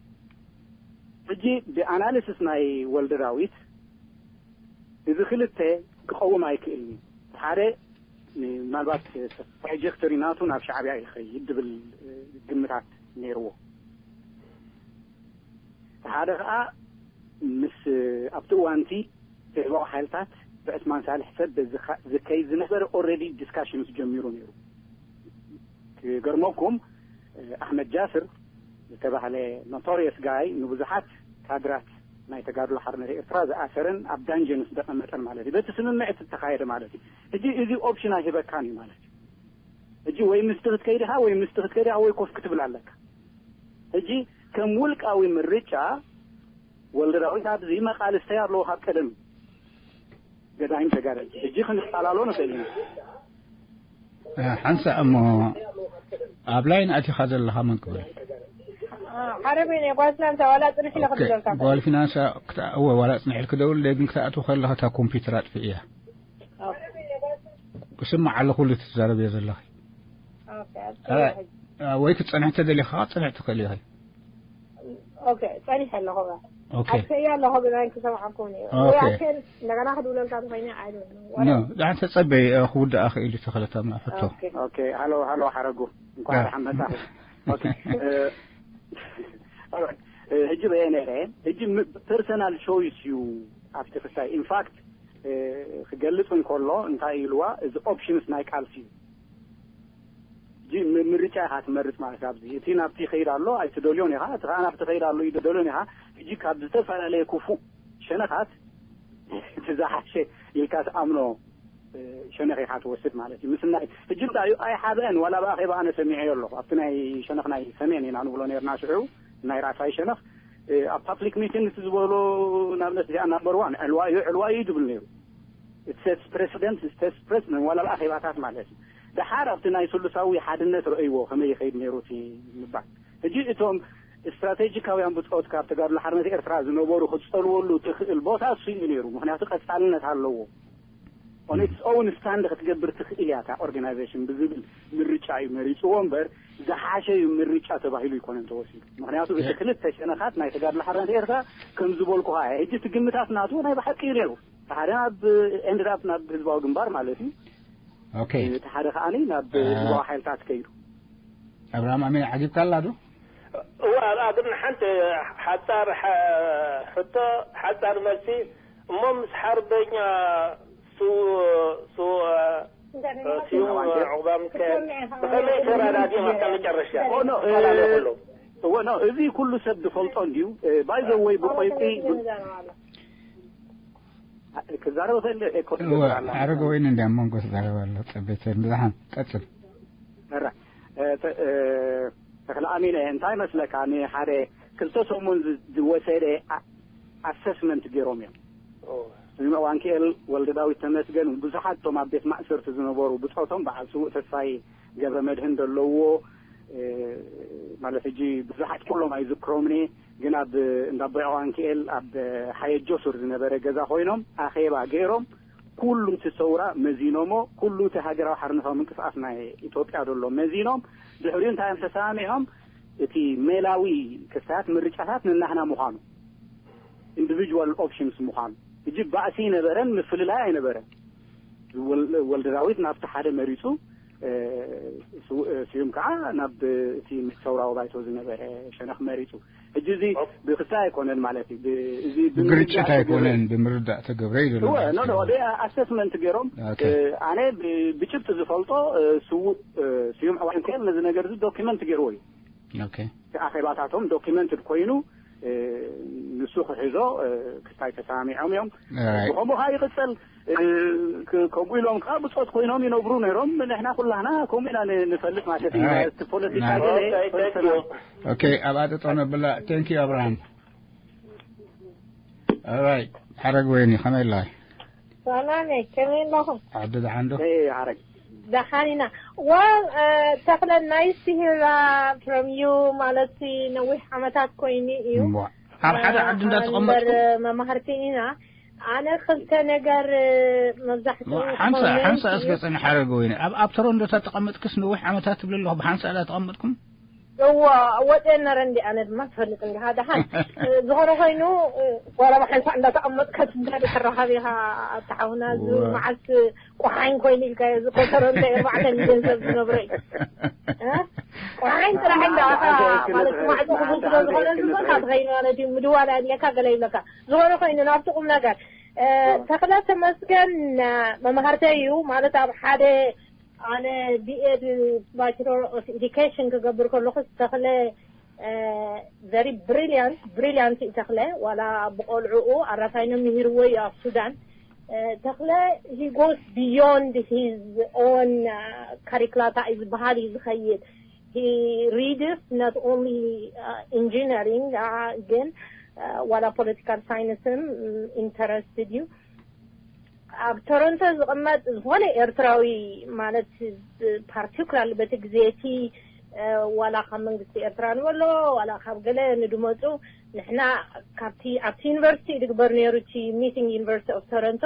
ሕጂ ብኣናሊስስ ናይ ወልደ ዳዊት እዚ ክልተ ክቐውም ኣይክእልን እዩ። ሓደ ምናልባት ትራጀክቶሪ ናቱ ናብ ሻዕብያ ይኸይድ ድብል ግምታት ነይርዎ። ሓደ ከዓ ምስ ኣብቲ እዋንቲ ህዝባዊ ሓይልታት ብዕስማን ሳልሕ ሰብ ዝከይድ ዝነበረ ኦልሬዲ ዲስካሽንስ ጀሚሩ ነይሩ። ክገርመኩም ኣሕመድ ጃስር ዝተባህለ ኖቶሪየስ ጋይ ንብዙሓት ካድራት ናይ ተጋድሎ ሓርነት ኤርትራ ዝኣሰረን ኣብ ዳንጀንስ ዘቐመጠን ማለት እዩ። በቲ ስምምዕ እቲ ተኻየደ ማለት እዩ። ሕጂ እዚ ኦፕሽን ኣይህበካን እዩ ማለት እዩ። ሕጂ ወይ ምስቲ ክትከይድ ኢኻ ወይ ምስቲ ክትከይድ ኢኻ ወይ ኮፍ ክትብል ኣለካ። ሕጂ ከም ውልቃዊ ምርጫ ወልደ ዳዊት ኣብዚ መቃልስተይ ኣለዎ ካብ ቀደም ገዳይም ተጋደልቲ ሕጂ ክንፈላለ ንኽእል ኢና። ሓንሳእ እሞ ኣብ ላይን ኣቲኻ ዘለኻ መን ክብል? ሓረበይ ናይ ጓል ፍናንሳ ዋላ ጽንሕ ኢለ ክብለልካ። ጓል ፍናንሳ እወ ዋላ ጽንሕ ኢልክ ደውል ግን ክትኣትው ከለኻ እታ ኮምፒውተር ኣጥፍእ እያ። ክስማዕ ኣለኹ ኩሉ ትዛረብዮ ዘለኺ። ወይ ክትጸንሕ ተደሊኻ ጽንሕ ትኽእል ኢኺ። ኦኬ ጸኒሐ ኣለኹ። ኦኬ ኣጥፍእያ ኣለኹ ብናይ ክሰምዓኩም እዩ። ወይ ኣከል እንደገና ክድውለልካ ተኾይነ ኣይደል። ኖ ዳን ተጸበይ ክውዳእ ክእል ተኸለታ ምናፈቶ። ኦኬ ሃሎ ሃሎ ሓረጉ እንኳን ደሓን መጣኹ። ኦኬ ሕጂ በየ ነረ ሕጂ ፐርሰናል ቾይስ እዩ ኣብቲ ክሳይ ኢንፋክት ክገልጽ እንከሎ እንታይ ኢልዋ እዚ ኦፕሽንስ ናይ ቃልሲ እዩ። ምርጫ ኢኻ ትመርጽ ማለት ኣብዚ እቲ ናብቲ ይኸይድ ኣሎ ኣይትደልዮን ኢኻ እቲ ከዓ ናብቲ ይኸይድ ኣሎ ይደልዮን ኢኻ። ሕጂ ካብ ዝተፈላለየ ክፉእ ሸነኻት እቲ ዝሓሸ ኢልካ ትኣምኖ ሸነኽ ኢኻ ትወስድ ማለት እዩ። ምስናይ ሕጂ እንታይ እዩ ኣይሓበአን ዋላ ብኣኼባ ኣነ ሰሚዐዮ ኣለኹ ኣብቲ ናይ ሸነኽ ናይ ሰሜን ኢና ንብሎ ነርና ሽዑ ናይ ራሳይ ሸነኽ ኣብ ፓብሊክ ሚቲንግ እቲ ዝበሎ ንኣብነት እዚኣ ናምበር ዋን ዕልዋ እዩ ዕልዋ እዩ ዝብል ነይሩ። ስቴትስ ፕሬሲደንት ስቴትስ ፕሬሲደንት ዋላ ብኣኼባታት ማለት እዩ። ደሓር ኣብቲ ናይ ስሉሳዊ ሓድነት ረእይዎ ከመይ ይኸይድ ነይሩ እቲ ምባል። ሕጂ እቶም ስትራቴጂካውያን ብጾት ካብ ተጋድሎ ሓርነት ኤርትራ ዝነበሩ ክትጸልወሉ ትኽእል ቦታ እሱ እዩ ነይሩ። ምኽንያቱ ቀጻልነት ኣለዎ። On its own stand ክትገብር ትኽእል እያ እታ ኦርጋናይዜሽን ብዝብል ምርጫ እዩ መሪጽዎ እምበር ዝሓሸ እዩ ምርጫ ተባሂሉ ኣይኮነን ተወሲዱ። ምኽንያቱ እቲ ክልተ ሸነኻት ናይ ተጋድሎ ሓርነት ኤርትራ ከም ዝበልኩኻ እያ። ሕጂ እቲ ግምታት ናቱ ናይ ብሓቂ እዩ ነይሩ። እቲ ሓደ ናብ ኤንድድ ኣፕ ናብ ህዝባዊ ግንባር ማለት እዩ። ኦኬ እቲ ሓደ ከዓኒ ናብ ህዝባዊ ሓይልታት ከይዱ። ኣብርሃም ኣሜን ዓጊብካ ኣላ ዶ? እዋ ኣብኣ ግን ሓንቲ ሓጻር ሓ- ሕቶ ሓጻር መልሲ እሞ ምስ ሓርበኛ ሱ ሱ ስዩም ዑቕባ ሚካኤል ብኸመይ ተረዳዲኦም ኣብታ መጨረሻ ኦ፣ ኖ፣ እ፣ ተፈላለዩ ከለዉ እወ፣ ኖ፣ እዚ ኩሉ ሰብ ዝፈልጦ እንድዩ። ባይ ዘ ወይ ብቆይቂ ክዛረብ እል ኤኮ እወ ሓረገ ወይኒ እንዲያ መንጎ ትዛረብ ኣሎ። ጸቤተ ብዝሓን ቀጽል መራ እ፣ ተ- እ፣ ተኽለ ኣሚነ እንታይ መስለካ ንሓደ ክልተ ሰሙን ዝ- ዝወሰደ ኣ- ኣሰስመንት ገይሮም እዮም። ስምዖን ዋንክኤል፣ ወልደ ዳዊት ተመስገን፣ ብዙሓት እቶም ኣብ ቤት ማእሰርቲ ዝነበሩ ብጾቶም በዓል ስዉእ ተስፋይ ገብረ መድህን ዘለውዎ እ፣ ማለት ሕጂ ብዙሓት ኩሎም ኣይዝክሮምን እየ፣ ግን ኣብ እንዳ ኣቦይ ዋንክኤል ኣብ ሓየጆ ሱር ዝነበረ ገዛ ኮይኖም ኣኼባ ገይሮም ኩሉ እቲ ሰውራ መዚኖሞ፣ ኩሉ እቲ ሃገራዊ ሓርነታዊ ምንቅስቃስ ናይ ኢትዮጵያ ዘሎ መዚኖም፣ ድሕሪኡ እንታይ እዮም ተሰማሚዖም? እቲ ሜላዊ ክስታያት ምርጫታት ንናህና ምዃኑ ኢንዲቪጁዋል ኦፕሽንስ ምዃኑ። ሕጂ ባእሲ ኣይነበረን፣ ምፍልላይ ኣይነበረን። ወል- ወልደ ዳዊት ናብቲ ሓደ መሪጹ እ፣ ስው- እ፣ ስዩም ከዓ ናብ እቲ ሰውራዊ ባይቶ ዝነበረ ሸነኽ መሪጹ። ሕጂ እዚ ብክስታይ ኣይኮነን ማለት እዩ። ብ- እዚ ብግርጭት ብምርዳእ ኣይኮነን፣ ብምርዳእ ተገብረ እዩ ዘሎ። እወ፣ ኖ፣ ኖ፣ ወደ ኣሰስመንት ገይሮም ኦኬ። እ፣ ኣነ ብ- ብጭብጢ ዝፈልጦ እ፣ ስው- እ፣ ስዩም ዋንክኤል ነዚ ነገር እዚ ዶኪመንት ገይርዎ እዩ። ኦኬ እቲ ኣኼባታቶም ዶኪመንትድ ኮይኑ እ፣ ንሱ ክሕዞ እ፣ ክስታይ ተሰማሚዖም እዮም። ኦራይት። ብኸምኡ ከዓ ይቕጸል እ፣ ክ- ከምኡ ኢሎም ከዓ ብጾት ኮይኖም ይነብሩ ነይሮም። ንሕና ኩላህና ከምኡ ኢና ን- ንፈልጥ ማለት እዩ። ኦራይት። እቲ ፖለቲካ ናይ- ገለ ኦኬ፣ thank you። ኦኬ ኣብ ኣጠጦ ነብላ። ቴንክ ዩ ኣብርሃም። ኦራይት ሓረግ ወይኒ ከመይ ኣለኻ? ሰላም እየ፣ ከመይ ኣለኹም? ዓዲ ደሓን ዶ? እ፣ ሓረግ ደሓን ኢና። Well, uh, ተኽለ, nice to hear uh, from you ማለት ነዊሕ ዓመታት ኮይኑ እዩ። እሞ ኣብ ሓደ ዓዲ እንዳተቐመጥኩ መማህርቲ ኢና። ኣነ ክልተ ነገር መብዛሕትኡ ሓንሳ comment ሓንሳ እዩ። እስከ ጽንሕ ሓረግ ወይኒ ኣብ ኣብ ቶሮንቶ ተቐመጥክስ ነዊሕ ዓመታት ትብል ኣለኹ። ብሓንሳ ዳ ተቐመጥኩም? እዎ፣ ወፅአ ነረ እንዲ ኣነ ድማ ትፈልጥ እንዲኻ ደሓን። ዝኾነ ኮይኑ ዋላ ብሓንሳ እንዳተቐመጥካ ትዛደ ትራኸብ ኢኻ። ኣተሓውና እዚ እወ። መዓስ ቁሓኝ ኮይኑ ኢልካ እዚ ቆተሮ እንታይ ባዕለን ገንዘብ ዝነብረ እዩ። እ? ቁሓኝ ጥራሕ እንዳኻ ማለት ማዕፆ ክፉት ስለ ዝኾነ ዝኮንካ ትኸይን ማለት እዩ። ምድዋል ኣድለካ ገለ ይብለካ። ዝኾነ ኮይኑ ናብቲ ቁም ነገር እ፣ ተኽለ ተመስገን መማህርተ እዩ ማለት ኣብ ሓደ ኣነ ቢኤድ ባችለር ኦፍ ኤዱኬሽን ክገብር ከለኹ ተኽለ very brilliant brilliant እዩ ተኽለ። ዋላ ብቆልዕኡ ኣራፋይኖ ምሂርዎ እዩ ኣብ ሱዳን። እ፣ ተኽለ he goes beyond his own curricula እንታይ እዩ ዝበሃል እዩ ዝኸይድ። He reads not only uh, engineering uh, ግን uh, ዋላ ፖለቲካል ሳይንስን ኢንተረስትድ እዩ። ኣብ ቶሮንቶ ዝቕመጥ ዝኾነ ኤርትራዊ ማለት ፓርቲኩላር በቲ ግዜ እቲ ዋላ ካብ መንግስቲ ኤርትራ ንበሎ ዋላ ካብ ገለ ንድመፁ ንሕና ካብቲ ኣብቲ ዩኒቨርሲቲ ዝግበር ነይሩ እቲ ሚቲንግ ዩኒቨርሲቲ ኦፍ ቶሮንቶ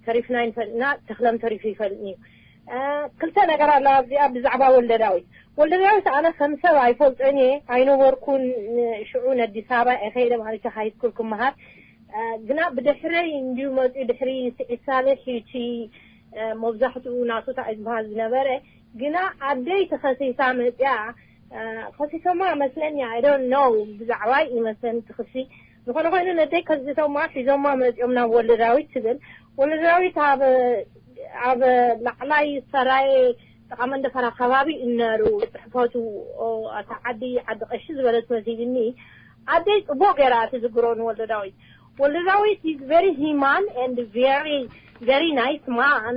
ተሪፍና ይንፈልጥና ተኽለም ተሪፉ ይፈልጥኒ እዩ። ክልተ ነገር ኣሎ ኣብዚኣ ብዛዕባ ወልደ ዳዊት። ወልደ ዳዊት ኣነ ከም ሰብ ኣይፈልጦን እየ ኣይነበርኩን ሽዑ ነዲስ ኣበባ እየ ከይደ ማለት ሃይስኩል ክመሃር ግና ብድሕረይ እንዲዩ መፅኡ ድሕሪ ስዒድ ሳልሕ እዩ እቲ መብዛሕትኡ ናቱ እንታይ ዝበሃል ዝነበረ ግና ኣደይ ተኸሲሳ መፅያ ከሲሶማ መስለኒ I don't know ብዛዕባይ ይመስለኒ እቲ ክሲ ዝኾነ ኮይኑ ነደይ ከሲሶማ ሒዞማ መፅኦም ናብ ወልደ ዳዊት ትብል ወልደ ዳዊት ኣብ ኣብ ላዕላይ ሰራየ ጥቓ መንደፈራ ከባቢ እነሩ ፅሕፈቱ ኣታ ዓዲ ዓዲ ቀሺ ዝበለት መሲልኒ ኣደይ ፅቡቅ ገይራ ትዝግሮ ንወልደ ዳዊት ወልደ ዳዊት is very human and very very nice man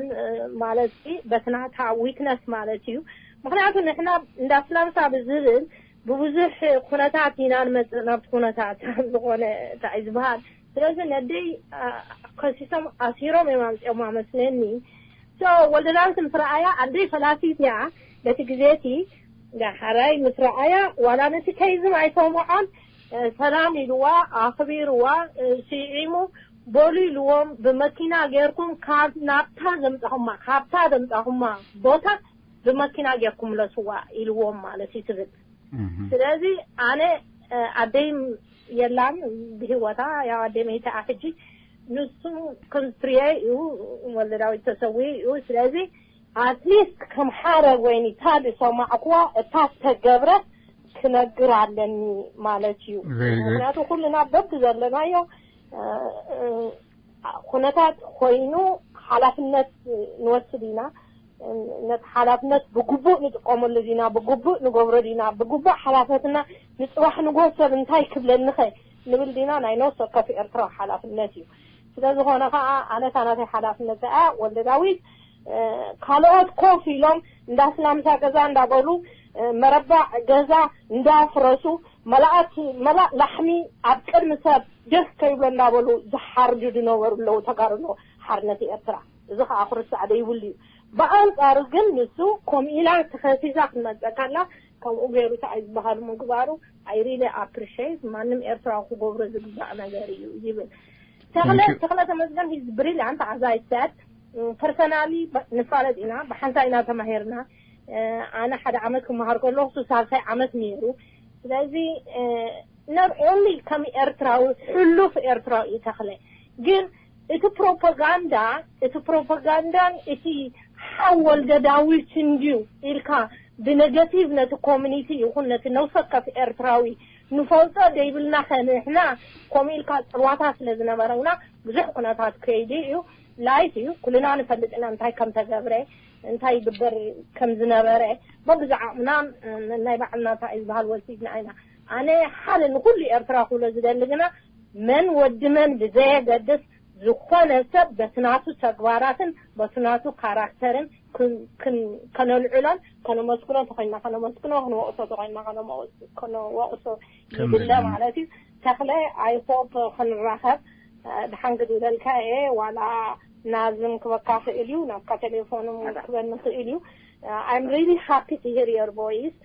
ማለት በትናታ ዊክነስ ማለት እዩ ምክንያቱ ንሕና እንዳስላምሳ ብዝብል ብብዙሕ ኩነታት ኢና ንመፅእ ናብቲ ኩነታት ዝኾነ እንታይ ዝበሃል ስለዚ ነደይ ከሲሶም ኣሲሮም እዮም ኣምፅኦማ መስለኒ so ወልደ ዳዊት ምስ ረኣያ ኣደይ ፈላሲት እያ በቲ ግዜ እቲ ዳሕራይ ምስ ረኣያ ዋላ ነቲ ከይዝም ኣይሰምዖን። ሰላም ኢልዋ፣ ኣኽቢርዋ፣ ስዒሙ፣ በሉ ኢልዎም፣ ብመኪና ጌርኩም ካብ ናብታ ዘምጻኹማ ካብታ ዘምጻኹማ ቦታ ብመኪና ጌርኩም ለስዋ ኢልዎም ማለት እዩ ትብል። ስለዚ ኣነ ኣደይ የላን ብህይወታ፣ ያው ኣደይ መይታ ሕጂ። ንሱ ክንትሪየ እዩ፣ ወልደ ዳዊት ተሰዊ እዩ። ስለዚ ኣትሊስት ከም ሓደ ወይኒ ታድ ሰማዕኩዋ እታ ዝተገብረ ክነግር ኣለኒ ማለት እዩ። ምክንያቱ ኩልና በብ ዘለናዮ ኩነታት ኮይኑ ሓላፍነት ንወስድ ኢና። ነቲ ሓላፍነት ብግቡእ ንጥቀመሉ ዲና፣ ብግቡእ ንገብሮ ዲና፣ ብግቡእ ሓላፈትና ንፅባሕ ንጎ ሰብ እንታይ ክብለኒኸ ንብል ዲና? ናይ ነፍሲ ወከፍ ኤርትራዊ ሓላፍነት እዩ። ስለ ዝኾነ ከዓ ኣነታ ናተይ ሓላፍነት እያ። ወልደ ዳዊት ካልኦት ኮፍ ኢሎም እንዳ ስላምታ ገዛ እንዳበሉ መረባዕ ገዛ እንዳፍረሱ መላእት መላእ ላሕሚ ኣብ ቅድሚ ሰብ ደስ ከይብሎ እንዳበሉ ዝሓርዱ ዝነበሩ ኣለዉ ተጋሩ ኣለዉ ሓርነት ኤርትራ። እዚ ከዓ ክርስዕ ዘይብሉ እዩ። ብኣንፃሩ ግን ንሱ ከምኡ ኢላ ተኸሲሳ ክትመፀካ ኣላ። ከምኡ ገይሩ ሰዓይ ዝበሃሉ ምግባሩ ኣይሪለ ኣፕሪሽት ማንም ኤርትራዊ ክገብሮ ዝግባእ ነገር እዩ ይብል። ተኽለ ተኽለ ተመስገን ሂዝ ብሪሊያንት ኣዛይሰድ ፐርሰናሊ ንፋለጥ ኢና፣ ብሓንሳ ኢና ተማሂርና። ኣነ ሓደ ዓመት ክመሃር ከለኹ እሱ ሳልሳይ ዓመት ነይሩ። ስለዚ not only ከም ኤርትራዊ ሕሉፍ ኤርትራዊ እዩ ተኽለ፣ ግን እቲ ፕሮፓጋንዳ እቲ ፕሮፓጋንዳን እቲ ሓው ወልደ ዳዊት እንድዩ ኢልካ ብነገቲቭ ነቲ ኮሚኒቲ ይኹን ነቲ ነፍሲ ወከፍ ኤርትራዊ ንፈልጦ ዘይብልና ከ ንሕና ከምኡ ኢልካ ፅልዋታ ስለ ዝነበረና ብዙሕ ኩነታት ከይዱ እዩ። ላይፍ እዩ፣ ኩልና ንፈልጥ ኢና እንታይ ከም ተገብረ እንታይ ይግበር ከም ዝነበረ። በብዛዕብና ናይ ባዕልና እንታይ እዩ ዝበሃል ወሲድና ኢና። ኣነ ሓደ ንኩሉ ኤርትራ ክብሎ ዝደሊ ግና መን ወዲ መን ብዘየገድስ ዝኾነ ሰብ በቲ ናቱ ተግባራትን በቲ ናቱ ካራክተርን ከነልዕሎን ከነመስግኖ ተኮይንና ከነመስግኖ፣ ክንወቅሶ ተኮይንና ከነወቅሶ ይድለ ማለት እዩ። ተኽለ I hope ክንራኸብ ድሓን ግድለልካ እየ ዋላ ናዝም ክበካ ክእል እዩ ናብካ ቴሌፎን ክበኒ ክእል እዩ። I'm really happy to hear your voice.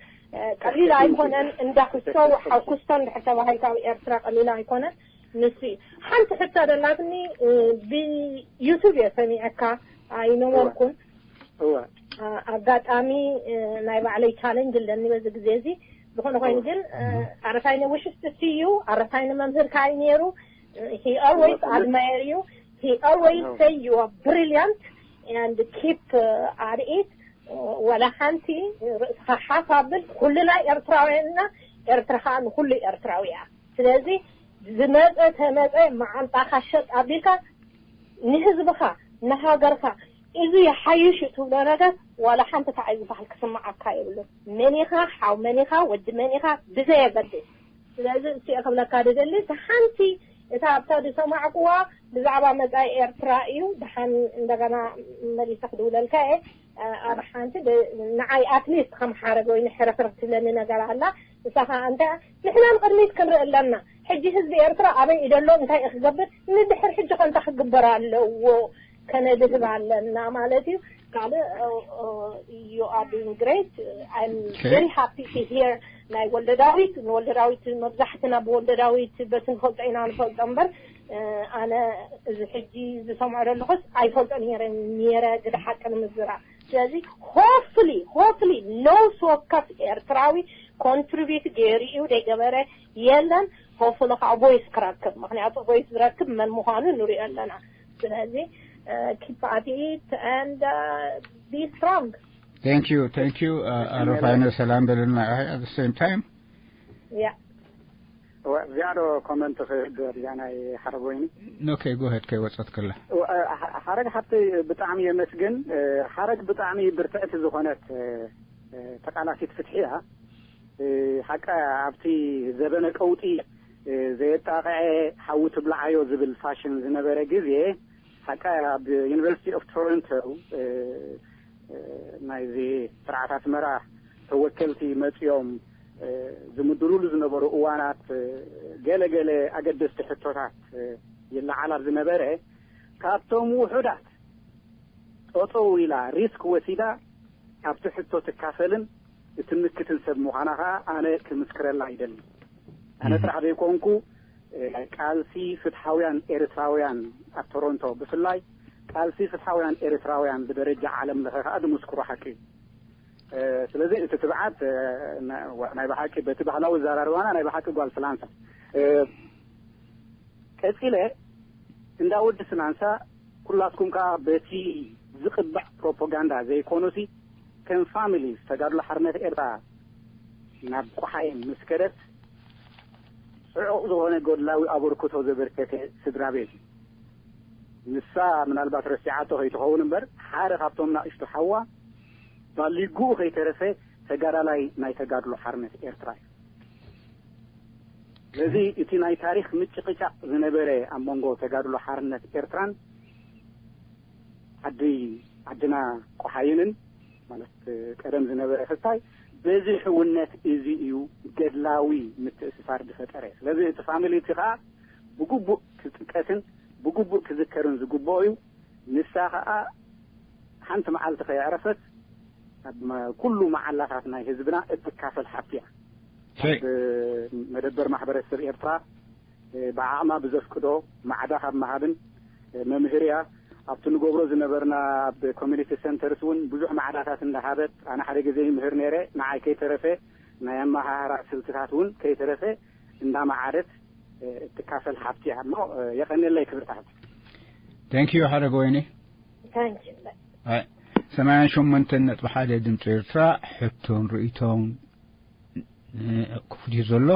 ቀሊል ኣይኮነን እንዳ ክስቶ ሓኩስቶ እንድሕር ተባሂልካ ኣብ ኤርትራ ቀሊል ኣይኮነን። ንሱ ሓንቲ ሕቶ ደላትኒ ብዩቱብ እየ ሰሚዐካ ኣይነበርኩን። ኣጋጣሚ ናይ ባዕለይ ቻለንጅ ኣለኒ በዚ ግዜ እዚ። ዝኾነ ኮይኑ ግን ኣረፋይነ ውሽስ ትስዩ ኣረፋይነ መምህር ካይ ነይሩ። He always admire you. He always say you are brilliant and keep at it. ወላ ሓንቲ ርእስኻ ሓፍ ኣብል። ኩልና ኤርትራውያንና ኤርትራ ከዓ ንኩሉ ኤርትራዊ እያ። ስለዚ ዝመፀ ተመፀ መዓንጣኻ ሸጥ ኣቢልካ ንህዝብኻ ንሃገርካ እዚ ይሓይሽ እዩ ትብሎ ነገር ዋላ ሓንቲ እንታይ ዝበሃል ክስምዓካ የብሉን። መን ኢኻ ሓው መን ኢኻ ወዲ መን ኢኻ ብዘየገድስ። ስለዚ እሱ ክብለካ ዝደሊ እቲ ሓንቲ እታ ኣብታ ዝሰማዕኩዋ ብዛዕባ መፃኢ ኤርትራ እዩ። ድሓን እንደገና መሊሰ ክድውለልካ እየ። ኣብ ሓንቲ ንዓይ ኣትሊስት ከም ሓረግ ወይ ንሕርፍርፍ ትብለኒ ነገር ኣላ። ንሳ ከዓ እንታይ ንሕና ንቅድሚት ክንርኢ ኣለና። ሕጂ ህዝቢ ኤርትራ ኣበይ እዩ ዘሎ እንታይ እዩ ክገብር ንድሕር ሕጂ ከንታ ክግበር ኣለዎ ከነድህብ ኣለና ማለት እዩ። ካልእ you are doing great. I'm very happy to hear ናይ ወልደ ዳዊት ንወልደ ዳዊት መብዛሕትና ብወልደ ዳዊት በቲ ንፈልጦ ኢና ንፈልጦ እምበር ኣነ እዚ ሕጂ ዝሰምዖ ዘለኹስ ኣይፈልጦ ነይረ ነይረ ግደ ሓቂ ንምዝራብ። ስለዚ ሆፍሊ ሆፍሊ ነውስ ወከፍ ኤርትራዊ ኮንትሪቢዩት ገይሩ እዩ ደይገበረ የለን። ሆፍሊ ከዓ ቮይስ ክረክብ ምክንያቱ ቮይስ ዝረክብ መን ምዃኑ ንሪኦ ኣለና። ስለዚ keep at it and be strong. Thank you, thank you. ኣረፋይነ ሰላም በልና። At the same time yeah. እዚኣ ዶ ኮመንት ክህብ እያ ናይ ሓረግ ወይኒ። ኦኬ ጎ ሄድ ከይወፀት ከላ። ሓረግ ሓብቲ ብጣዕሚ የመስግን። ሓረግ ብጣዕሚ ብርትዕቲ ዝኾነት ተቃላሲት ፍትሒ እያ። ሓቃ ኣብቲ ዘበነ ቀውጢ ዘየጣቕዐ ሓዊ ትብልዓዮ ዝብል ፋሽን ዝነበረ ግዜ ሓቃ ኣብ ዩኒቨርሲቲ ኦፍ ቶሮንቶ ናይዚ ስርዓት ኣስመራ ተወከልቲ መፅዮም ዝምድሩሉ ዝነበሩ እዋናት ገለ ገለ ኣገደስቲ ሕቶታት ይለዓል ኣብ ዝነበረ ካብቶም ውሑዳት ጠጠው ኢላ ሪስክ ወሲዳ ኣብቲ ሕቶ ትካፈልን እትምክትን ሰብ ምዃና ኸዓ ኣነ ክምስክረላ ይደሊ። ኣነ ጥራሕ ዘይኮንኩ፣ ቃልሲ ፍትሓውያን ኤርትራውያን ኣብ ቶሮንቶ ብፍላይ ቃልሲ ፍትሓውያን ኤርትራውያን ብደረጃ ዓለም ለኸ ከኣ ዝምስክሮ ሓቂ እዩ። ስለዚ እቲ ትብዓት ናይ ብሓቂ በቲ ባህላዊ ኣዘራርባና ናይ ብሓቂ ጓል ፍላንሳ ቀጺለ እንዳ ወዲ ፍላንሳ ኩላትኩም ከኣ በቲ ዝቕባዕ ፕሮፓጋንዳ ዘይኮኑሲ ከም ፋሚሊ ዝተጋድሎ ሓርነት ኤርትራ ናብ ቆሓይ ምስ ከደት ጽዑቕ ዝኾነ ገድላዊ ኣበርክቶ ዘበርከተ ስድራ ቤት እዩ። ንሳ ምናልባት ረሲዓቶ ከይትኸውን እምበር ሓደ ካብቶም ናእሽቱ ሓዋ ባሊጉኡ ከይተረፈ ተጋዳላይ ናይ ተጋድሎ ሓርነት ኤርትራ እዩ። ስለዚ እቲ ናይ ታሪኽ ምጭቕጫቕ ዝነበረ ኣብ መንጎ ተጋድሎ ሓርነት ኤርትራን ዓዲ ዓድና ቆሓይንን ማለት ቀደም ዝነበረ ክስታይ በዚ ሕውነት እዚ እዩ ገድላዊ ምትእስሳር ዝፈጠረ። ስለዚ እቲ ፋሚሊ እቲ ከዓ ብግቡእ ክጥቀስን ብግቡእ ክዝከርን ዝግብኦ እዩ። ንሳ ከዓ ሓንቲ መዓልቲ ከየዕረፈት ኣብ ኩሉ መዓላታት ናይ ህዝብና እትካፈል ሓብቲ እያ። ኣብ መደበር ማሕበረሰብ ኤርትራ ብዓቕማ ብዘፍቅዶ ማዕዳ ካብ ምሃብን መምህር እያ። ኣብቲ ንገብሮ ዝነበርና ኣብ ኮሚኒቲ ሰንተርስ እውን ብዙሕ ማዕዳታት እንዳሃበት ኣነ ሓደ ግዜ ይምህር ነይረ። ንዓይ ከይተረፈ ናይ ኣመሃህራ ስልትታት እውን ከይተረፈ እንዳመዓደት እትካፈል ሓብቲ እያ እሞ የቐንየለይ ክብርቲ ሓብቲ። Thank you ሓደ ጎይኒ። ሰማንያን ሸሞንተን ነጥቢ ሓደ ድምፂ ኤርትራ ሕቶን ርእይቶን ክፉት እዩ ዘሎ።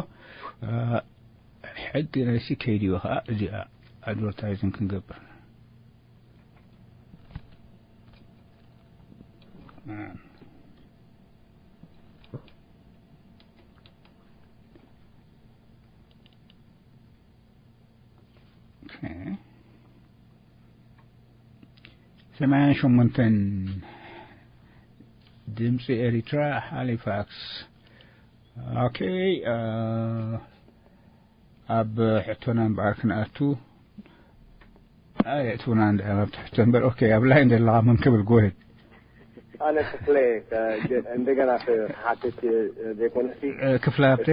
ሕጊ ናይሲ ከይድዮ ከዓ እዚኣ ኣድቨርታይዚንግ ክንገብር ሰማንያን ሸሞንተን ድምፂ ኤሪትራ ሃሊፋክስ። ኦኬ፣ ኣብ ሕቶና እምበኣር ክንኣቱ ኣየእትውና እንድሕር ኣብቲ ሕቶ እምበር። ኦኬ፣ ኣብ ላይን ዘለኻ መን ክብል? ጎሄድ። ኣነ ክፍለ እንደገና ክሓትት ዘይኮነሲ ክፍለ ሃብተ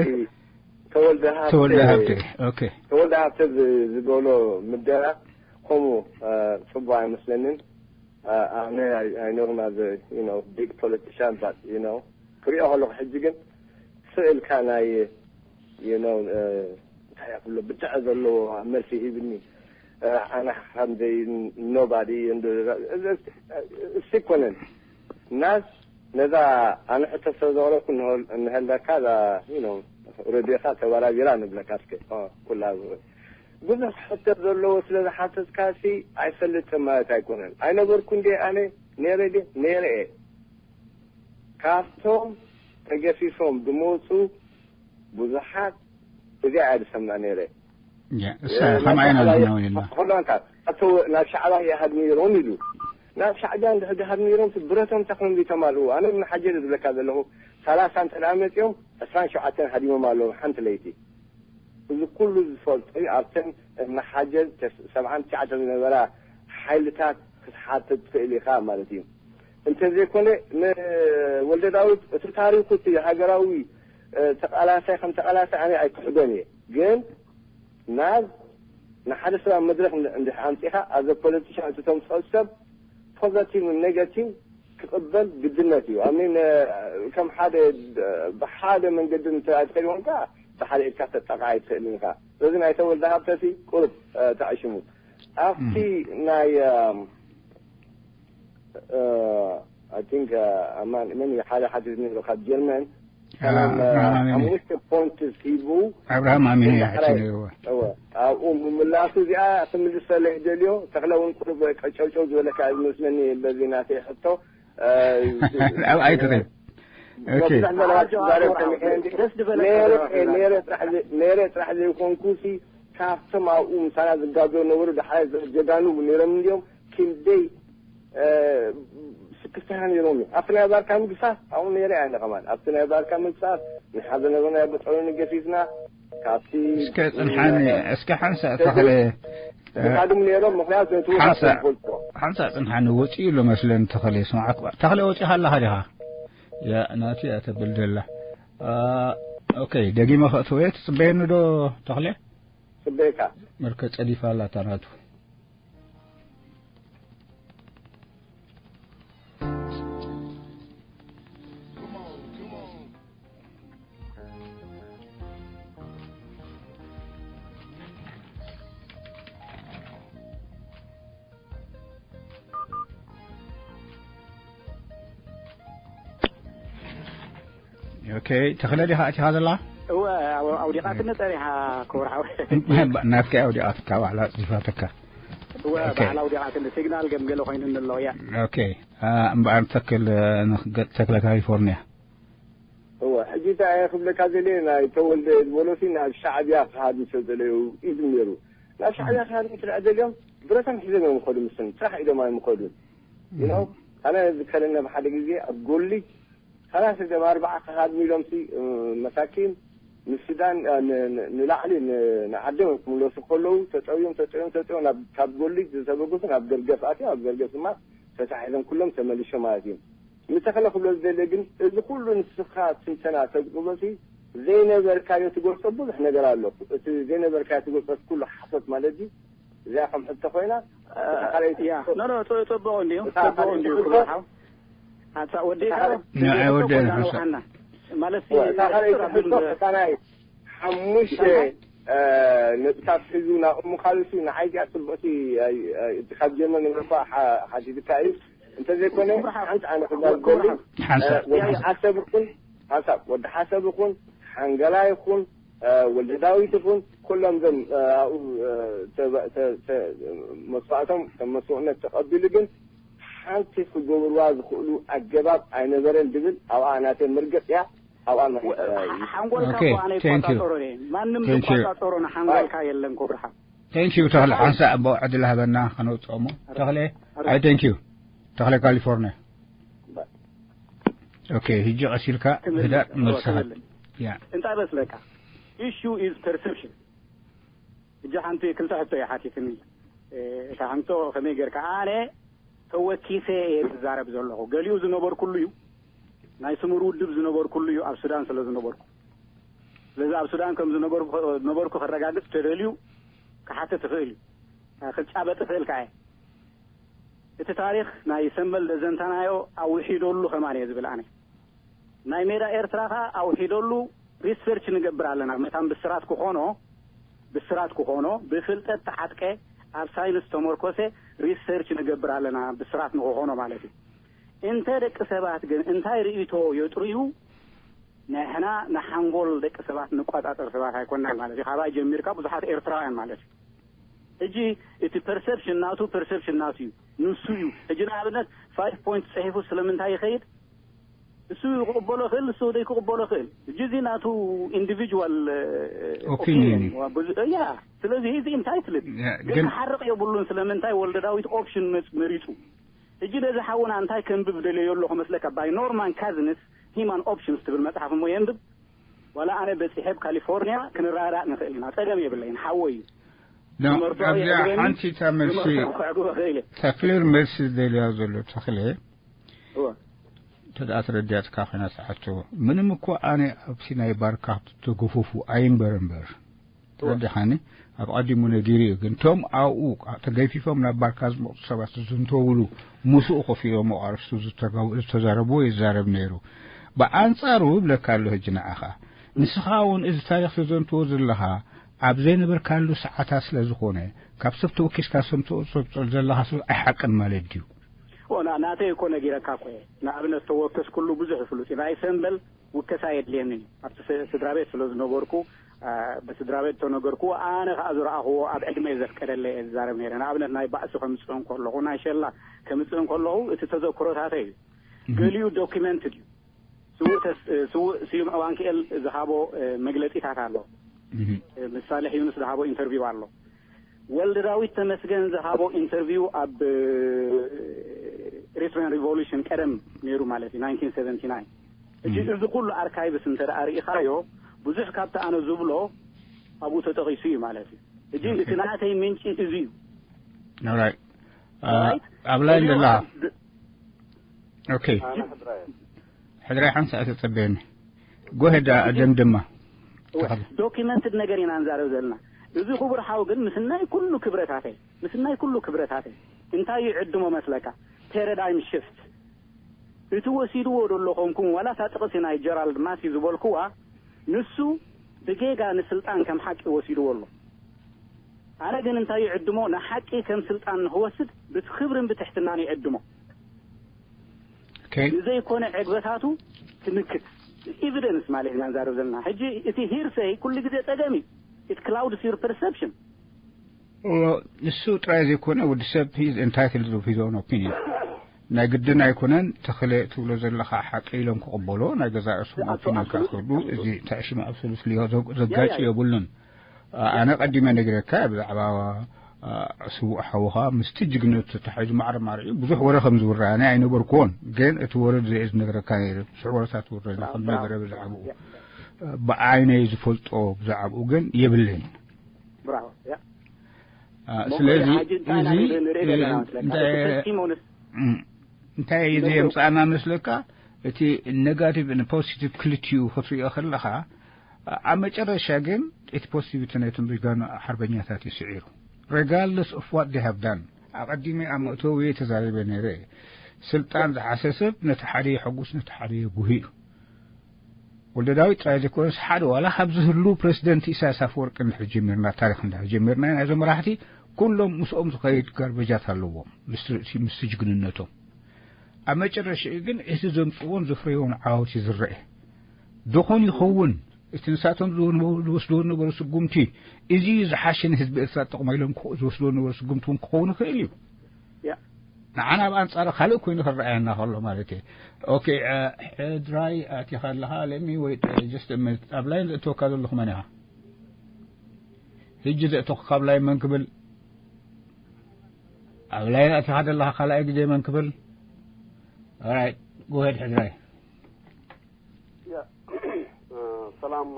ተወልደ ሃብተ ተወልደ ሃብተ። ኦኬ። ተወልደ ሃብተ ዝገሎ ምደራ ከምኡ ጽቡቅ ኣይመስለንን። ኣነ I know him as a, you know, big politician, but, you know, ክሪኦ ከለኹ ሕጂ ግን ስእልካ ናይ you know እንታይ ክብሎ ብትዐ ዘለዎ መልሲ ሂብኒ። ኣነ ከምዘይ nobody እሱ ኣይኮነን። ናስ ነዛ ኣነ ሕቶ ስለ ዘቕረብኩ እንሀልዳካ እዛ you know ሬድዮኻ ተባራቢራ ንብለካ እስከ ኩላ ብዙሕ ሕቶ ዘለዎ ስለ ዝሓተትካ ሲ ኣይፈልጥን ማለት ኣይኮነን። ኣይነበርኩ እንዴ ኣነ ነይረ ድየ? ነይረ እየ። ካብቶም ተገፊፎም ዝመፁ ብዙሓት እዚኣ እያ ዝሰምዕ ነይረ። እሳ ከማይ ኢና ዝናወ የላ ሆላንካ ኣቶ ናብ ሻዕባ ይሃድ ነይሮም ኢሉ ናብ ሻዕቢያ እንድሕር ዝሃድ ነይሮም ብረቶም ተክሎም ዘይተማልኡ ኣነ ብመሓጀር ዝብለካ ዘለኹ ሰላሳ እንተ ደኣ መፂኦም ዕስራን ሸውዓተን ሃዲሞም ኣለዉ ሓንቲ ለይቲ። እዚ ኩሉ ዝፈልጦ እዩ ኣብተን መሓጀር ሰብዓን ትሽዓተን ዝነበራ ሓይልታት ክትሓትት ትኽእል ኢኻ ማለት እዩ። እንተዘይኮነ ንወልደ ዳዊት እቲ ታሪኩ እቲ ሃገራዊ ተቃላሳይ ከም ተቃላሳይ ኣነ ኣይክሕዶን እየ። ግን ናብ ንሓደ ሰብ ኣብ መድረክ እንድሕ ኣምፂኻ ኣዘ ፖለቲሻን እቲ ተምፅኦ ሰብ ፖዘቲቭ ኔጋቲቭ ክቕበል ግድነት እዩ። ኣሚን ከም ሓደ ብሓደ መንገዲ እንተ ኣይትኸድዎን ከዓ ብሓደ ኢድካ ተጠቃ ኣይትኽእልን ኢኻ። ስለዚ ናይ ተወልደ ሃብተሲ ቁሩብ ተዕሽሙ ኣብቲ ናይ I think ኣማን መን ሓደ ሓቲት ነይሩ ካብ ጀርመን ሓሙሽተ ፖንት ሂቡ ኣብርሃም ኣሚን ሓቲ ነይርዎ ኣብኡ ምምላሱ እዚኣ ክምልሰለይ ደልዮ ተክለ እውን ቁሩብ ቀጨውጨው ዝበለካ ዝመስለኒ በዚ ናተይ ሕቶ ኣብ ኣይትኸድ ነረ ጥራሕ ዘይኮንኩ ሲ ካብቶም ኣብኡ ምሳና ዝጋብሮ ነበሩ ድሓ ጀጋኑ ነይሮም እንዲኦም ክንደይ ስክፍታና ነይሮም እዮም ኣብቲ ናይ ባርካ ምግሳት ኣብኡ ነይረ ኣነ ከማን ኣብቲ ናይ ባርካ ምግሳት ንሓዘ ነበርና በጠሉ ንገፊፍና ካብቲ እስከ ጽንሓኒ እስከ ሓንሳእ ተኽለ ዝኻድም ነይሮም ምክንያቱ ነቲ ሓንሳእ ሓንሳእ ጽንሓኒ ወፂኡ ኣሎ መስለኒ ተኽለ ይስማዓክ ተኽለ ወፂኻ ኣለኻ ዲኻ ያ ናቱ እያ ተብል ዘላ። ኦኬ፣ ደጊመ ከእትወ ትጽበየኒ ዶ? ተኽለ ጽበየካ። መርከ ጸዲፋ ኣላ እታ ናቱ። ኦኬ፣ ተኽለ ዲኻ ኣቲኻ ዘላ? እወ፣ ኣው- ኣውዲቓትኒ ጸኒሓ ክቡር ሓወይ። ናትካ ኣውዲቓትካ ባዕላ ጽዲፋተካ። እወ፣ ኦኬ። ባዕላ ኣውዲቓትኒ፣ ሲግናል ገምገለ ኮይኑኒ ኣሎ፣ እያ። ኦኬ፣ አ፣ እምበኣር ተክል፣ አ፣ ንኽገ- ተክለ ካሊፎርኒያ። እወ፣ ሕጂ እንታይ እየ ክብለካ ዘልየ፣ ናይ ተወልደ ዝበሎሲ ናብ ሻዕብያ ክሃዱ ሰደለዩ ኢሉ ነይሩ። ናብ ሻዕብያ ክሃዱ ትልዕ ደገም ብረቶም ሒዞም እዮም ይኸዱ፣ ምስን ስራሕ ኢሎም ኣይምኸዱን። You know፣ ኣነ ዝከረኒ ኣብ ሓደ ግዜ ኣብ ጎሊጅ ሰላሳ ደም ኣርባዓ ክሃድሙ ኢሎምሲ፣ እ፣ መሳኪን ንሱዳን፣ እ፣ ን- ን- ንላዕሊ ን- ንዓዶም ክምለሱ ከለዉ ተጠውዮም ተጠውዮም ተጠውዮም ናብ- ካብ ጎሊጅ ዝተበገሱ ናብ ገርገፍ ኣትዮም፣ ኣብ ገርገፍ ድማ ተታሒዞም ኩሎም ተመልሾም ማለት እዮም። ንተኽለ ክብሎ ዝደሊ ግን፣ እዚ ኩሉ ንስኻ ትንተና ተግብሮሲ ዘይነበርካዮ ትገልጾ ብዙሕ ነገር ኣሎ። እቲ ዘይነበርካዮ ትገልጾ ኩሉ ሓሶት ማለት እዩ። እዚኣ ከም ሕቶ ኮይና፣ ያ፣ ኖ፣ ኖ፣ ጽ- ጽቡቕ እንድዩ፣ እታ ጽቡቕ እንድዩ፣ ካልኣይቲ ክብሎ ሓው። ኣታ ወዲእካ፣ ንዓይ ወደ ኮይና ንሓሳ- ንውሓና። ማለት እታ ካልኣይቲ ሕቶ፣ እታ ናይ ሓሙሽተ፣ እ፣ ነጥብታት ሒዙ ናብ እሙ ካልሲ ንዓይ እዚኣ ጽቡቕቲ፣ እ፣ እ፣ ካብ ጀርመን ንብረኳ ሓ- ሓቲትካ እዩ። እንተዘይኮነ፣ ሓንቲ ኣነ ክዛዝበሉ፣ ሓንሳብ። እ፣ ወዲ ሓሰብ ይኹን፣ ሓንሳብ፣ ወዲ ሓሰብ ይኹን፣ ሓንገላ ይኹን፣ እ፣ ወልደ ዳዊት ይኹን፣ ኩሎም እዞም፣ እ፣ ኣብኡ፣ እ፣ ተባ- ተ- ተ- መስዋእቶም ከም መስዋእነት ተቐቢሉ፣ ግን ሓንቲ ክገብርዋ ዝኽእሉ ኣገባብ ኣይነበረን ዝብል ኣብኣ ናተይ መርገጽ እያ። ኣብኣ መ- ወ- እ፣ ሓ- ሓንጎልካ ኦኬ፣ እኮ ኣነ thank you። ይቆጻጸሮ እየ። ማንም thank you። ዝቆጻጸሮ ንሓንጎልካ የለን ክብርኻ። Thank you፣ ተኽለ ሓንሳእ ኣቦ ዕድል ሃበና ከነውጽኦሞ። ተኽለ፣ ኣረ። ኣይ፣ thank you። ተኽለ ካሊፎርኒያ። ኦኬ፣ ሕጂ ቀሲልካ ክምልስ፣ ህዳእ እወ፣ መልስኻ። ክምልስ። ያ። እንታይ መስለካ? Issue is perception። ሕጂ ሓንቲ ክልተ ሕቶ እየ ሓቲትኒ። እ፣ እታ ሕቶ ከመይ ጌርካ? ኣነ ተወኪሰ እየ ዝዛረብ ዘለኹ። ገሊኡ ዝነበርኩሉ እዩ። ናይ ስሙር ውድብ ዝነበርኩሉ እዩ፣ ኣብ ሱዳን ስለ ዝነበርኩ። ስለዚ ኣብ ሱዳን ከም ዝነበርኩ፣ ነበርኩ ከረጋግጽ ተደልዩ ክሓትት ይኽእል እዩ። ክጻበጥ ይኽእል ከኣ እየ። እቲ ታሪኽ ናይ ሰንበል ደዘንታናዮ ኣውሒደሉ ከማን እየ ዝብል ኣነ። ናይ ሜዳ ኤርትራ ከኣ ኣውሒደሉ ሪሰርች ንገብር ኣለና። መታን ብስራት ክኾኖ፣ ብስራት ክኾኖ፣ ብፍልጠት ተዓጥቀ፣ ኣብ ሳይንስ ተመርኮሰ ሪሰርች ንገብር ኣለና፣ ብስራት ንክኾኖ ማለት እዩ። እንተ ደቂ ሰባት ግን እንታይ ርእይቶ የጥርዩ፣ ንሕና ንሓንጎል ደቂ ሰባት ንቆጻጸር ሰባት ኣይኮናን ማለት እዩ። ካባይ ጀሚርካ ብዙሓት ኤርትራውያን ማለት እዩ። ሕጂ እቲ ፐርሰፕሽን ናቱ፣ ፐርሰፕሽን ናቱ እዩ፣ ንሱ እዩ። ሕጂ ንኣብነት ፋይቭ ፖይንት ጽሒፉ ስለምንታይ ይኸይድ? እሱ ክቕበሎ ይኽእል፣ እሱ ደይ ክቕበሎ ይኽእል። ሕጂ እዚ ናቱ ኢንዲቪጁዋል፣ እ፣ ኦፒኒየን ኦፒኒየን እዩ። ዋ፣ ብዙ-፣ ያ፣ ስለዚ እዚ ኢንታይትልድ ያ፣ ግን ግን ክሓርቕ የብሉን። ስለምንታይ ወልደ ዳዊት ኦፕሽን መጽ-፣ መሪጹ? ሕጂ ነዚ ሓውና እንታይ ከንብብ ደልዮ ኣለኹ መስለካ? ባይ ኖርማን ካዝንስ ሂማን ኦፕሽንስ ትብል መጽሓፍ እሞ የንብብ። ዋላ ኣነ በጺሐ ኣብ ካሊፎርኒያ ክንረዳዳእ ንኽእል ኢና። ጸገም የብለይን፣ ሓወይ እዩ። ኖ፣ ዝመርጾ ኣብዚኣ የዕግበኒ፣ ሓንቲ እታ መልሲ ዝመርጾ ከዕግቦ እኽእል እየ። እታ ክሊር መልሲ ዝደልያ ዘሎ ተኽለ፣ እወ። እንተ ደኣ ተረዲኣትካ ኮይና ሰዓቱ፣ ምንም እኮ ኣነ ኣብቲ ናይ ባርካ ተገፉፉ ኣይንበር እምበር፣ እወ። ተረዲኻኒ? ኣብ ቀዲሙ ነጊሩ እዩ። ግን እቶም ኣብኡ ተገፊፎም ናብ ባርካ ዝመጹ ሰባት ዝዝንተውሉ፣ ምስኡ ኮፍ ኢሎም ኣርእስቱ ዝተገቡ-፣ ዝተዛረብዎ ይዛረብ ነይሩ። ብኣንጻሩ ይብለካ ኣሎ ሕጂ ንዓኻ። ንስኻ እውን እዚ ታሪኽ ተዘንትዎ ዘለኻ ኣብ ዘይነበርካሉ ሰዓታት ስለ ዝኾነ፣ ካብ ሰብ ተወኪስካ ሰብ ተወ-፣ ሰብ ዘለኻ ሰብ ኣይሓቅን ማለት ድዩ? ኦ፣ ና-፣ ናተይ እኮ ነጊረካ እኮ እየ። ንኣብነት ተወከስኩሉ ብዙሕ ፍሉጥ እዩ። ናይ ሰንበል ውከሳ የድልየኒ እዩ። ኣብቲ ስ-፣ ስድራ ቤት ስለ ዝነበርኩ፣ አ፣ ብስድራ ቤት ተነገርኩዎ፣ ኣነ ከኣ ዝረኣኽዎ ኣብ ዕድመይ ዘፍቀደለይ እየ ዝዛረብ ነይረ። ንኣብነት ናይ ባእሲ ከምጽእ እንከለኹ፣ ናይ ሸላ ከምጽእ እንከለኹ፣ እቲ ተዘክሮታተይ እዩ። እህ። ገሊኡ ዶኪመንትድ እዩ። ስዉእ ተስ-፣ ስዉእ ስዩም ዕዋንክኤል ዝሃቦ፣ እ፣ መግለጺታት ኣሎ። እህ። እ፣ ምስ ሳልሕ ዩኑስ ዝሃቦ ኢንተርቪው ኣሎ። ወልደ ዳዊት ተመስገን ዝሃቦ ኢንተርቪው ኣብ፣ እ፣ ኤሪትሪያን ሪቮሉሽን ቀደም ነይሩ ማለት እዩ፣ ናይንቲን ሰቨንቲ ናይን። ሕጂ እህ። እዚ ኩሉ ኣርካይቭስ እንተ ደኣ ርኢኻዮ፣ ብዙሕ ካብቲ ኣነ ዝብሎ ኣብኡ ተጠቒሱ እዩ ማለት እዩ። ሕጂ ኦኬ። እቲ ናተይ ምንጪ እዚ እዩ። ኦራይት። ኦራይት? ኣብ ላይን ሕጂ ደላ። ድ-፣ ኦኬ። ሕጂ ሕድራይ ሓንሳ ተጸበየኒ። ጎሄዳ ደምድማ። ዶኪመንትድ ነገር ኢና ንዛረብ ዘለና። እዚ ክቡር ሓው ግን ምስናይ ኩሉ ክብረታተይ ምስናይ ኩሉ ክብረታተይ እንታይ እዩ ዕድሞ መስለካ? ፓራዳይም ሽፍት። እቲ ወሲድዎ ደሎ ኮንኩም ዋላ እታ ጥቕሲ ናይ ጀራልድ ማቲ ዝበልኩዋ ንሱ ብጌጋ ንስልጣን ከም ሓቂ ወሲድዎ ኣሎ። ኣነ ግን እንታይ ይዕድሞ ንሓቂ ከም ስልጣን ንክወስድ ብትክብርን ብትሕትናን ይዕድሞ። ንዘይኮነ ዕግበታቱ ትምክት። ኤቪደንስ ማለት ኢና ንዛረብ ዘለና። ሕጂ እቲ ሂርሰይ ኩሉ ግዜ ጸገም እዩ። It clouds your perception። ንሱ ጥራይ ዘይኮነ ወዲ ሰብ ሂዝ entitled to his own opinion። ናይ ግድን ኣይኮነን። ተኽለ ትብሎ ዘለኻ ሓቂ ኢሎም ክቕበሎ ናይ ገዛ እርሶም ኦፒኒዮን ክኣኽዱ። እዚ እንታይ ሽም ኣብሶሉትሊ ዘጋጭ የብሉን። ኣነ ቀዲመ ነግረካ ብዛዕባ ስዉእ ሓውኻ ምስቲ ጅግነቱ ተታሒዙ ማዕረ ማርዒ ብዙሕ ወረ ከም ዝውረ ኣነ ኣይነበርኩዎን። ግን እቲ ወረ ዘየ ዝነግረካ ነይረ። ብዙሕ ወረታት ውረና ከም ነበረ ብዛዕባኡ ብዓይነይ ዝፈልጦ ብዛዕባኡ ግን የብለይን። ስለዚ እንታይ እዚ የምፃና መስለካ? እቲ negative and positive ክልቲኡ ክትሪኦ ከለካ ኣብ መጨረሻ ግን እቲ positivity ናይቶም ጀጋኑ ሓርበኛታት እዩ ስዒሩ። Regardless of what they have done። ኣቐዲመ ኣብ መእተዊ ተዛሪበ ነይረ። ስልጣን ዝሓሰ ሰብ ነቲ ሓደ የሐጉስ ነቲ ሓደ የጉሂ እዩ። ወልደ ዳዊት ጥራይ ዘይኮነስ ሓደ ዋላ ካብ ዝህሉ ፕረዚደንት ኢሳያስ ኣፈወርቂ እንድሕር ጀሚርና ታሪክ እንድሕር ጀሚርና ናይዞም መራሕቲ ኩሎም ምስኦም ዝኸይድ ጋርበጃት ኣለዎም። ምስ ርእሲ ምስ ጅግንነቶም ኣብ መጨረሽኡ ግን እቲ ዘምፅዎን ዘፍረዮን ዓወት እዩ ዝረአ። ዶኾን ይኸውን እቲ ንሳቶም ዝወስድዎ ዝነበሩ ስጉምቲ እዚ እዩ ዝሓሸ ንህዝቢ ኤርትራ ጥቕሞ ኢሎም ዝወስድዎ ዝነበሩ ስጉምቲ እውን ክኸውን ይኽእል እዩ። ንዓና ኣብ ኣንጻር ካልእ ኮይኑ ክረኣየና ከሎ ማለት እዩ። ኦኬ ሕድራይ ኣቲኻ ኣለኻ ለሚ ወይ just ኣብ ላይን ዘእተወካ ዘለኹ መን ኢኻ? ሕጂ ዘእተኹ ካብ ላይን መን ክብል? ኣብ ላይን ኣቲኻ ዘለኻ ካልኣይ ግዜ መን ክብል? Alright go ahead ሕድራይ። ሰላም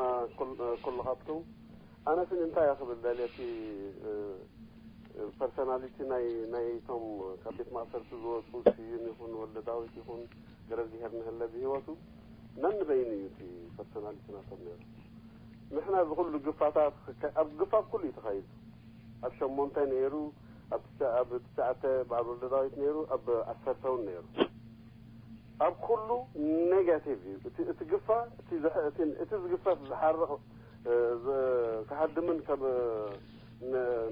ኩልኻትኩም። ኣነ ስን እንታይ እየ ክብል ደልየ እቲ ፐርሶናሊቲ ናይ ናይቶም ካብ ቤት ማእሰርቲ ዝወፁ ስዩም ይኹን ወልደ ዳዊት ይኹን ገረዝጊሄር ንህለ ብህይወቱ ነንበይኑ እዩ እቲ ፐርሶናሊቲ ናቶም ነይሩ። ንሕና እዚ ኩሉ ግፋታት ኣብ ግፋ ኩሉ እዩ ተኻይዱ። ኣብ ሸሞንተ ነይሩ፣ ኣብ ትሽዓተ በዓል ወልደ ዳዊት ነይሩ፣ ኣብ ዓሰርተ እውን ነይሩ። ኣብ ኩሉ ኔጋቲቭ እዩ እቲ ግፋ። እቲ ዝግፈፍ ዝሓርቕ ክሃድምን ከም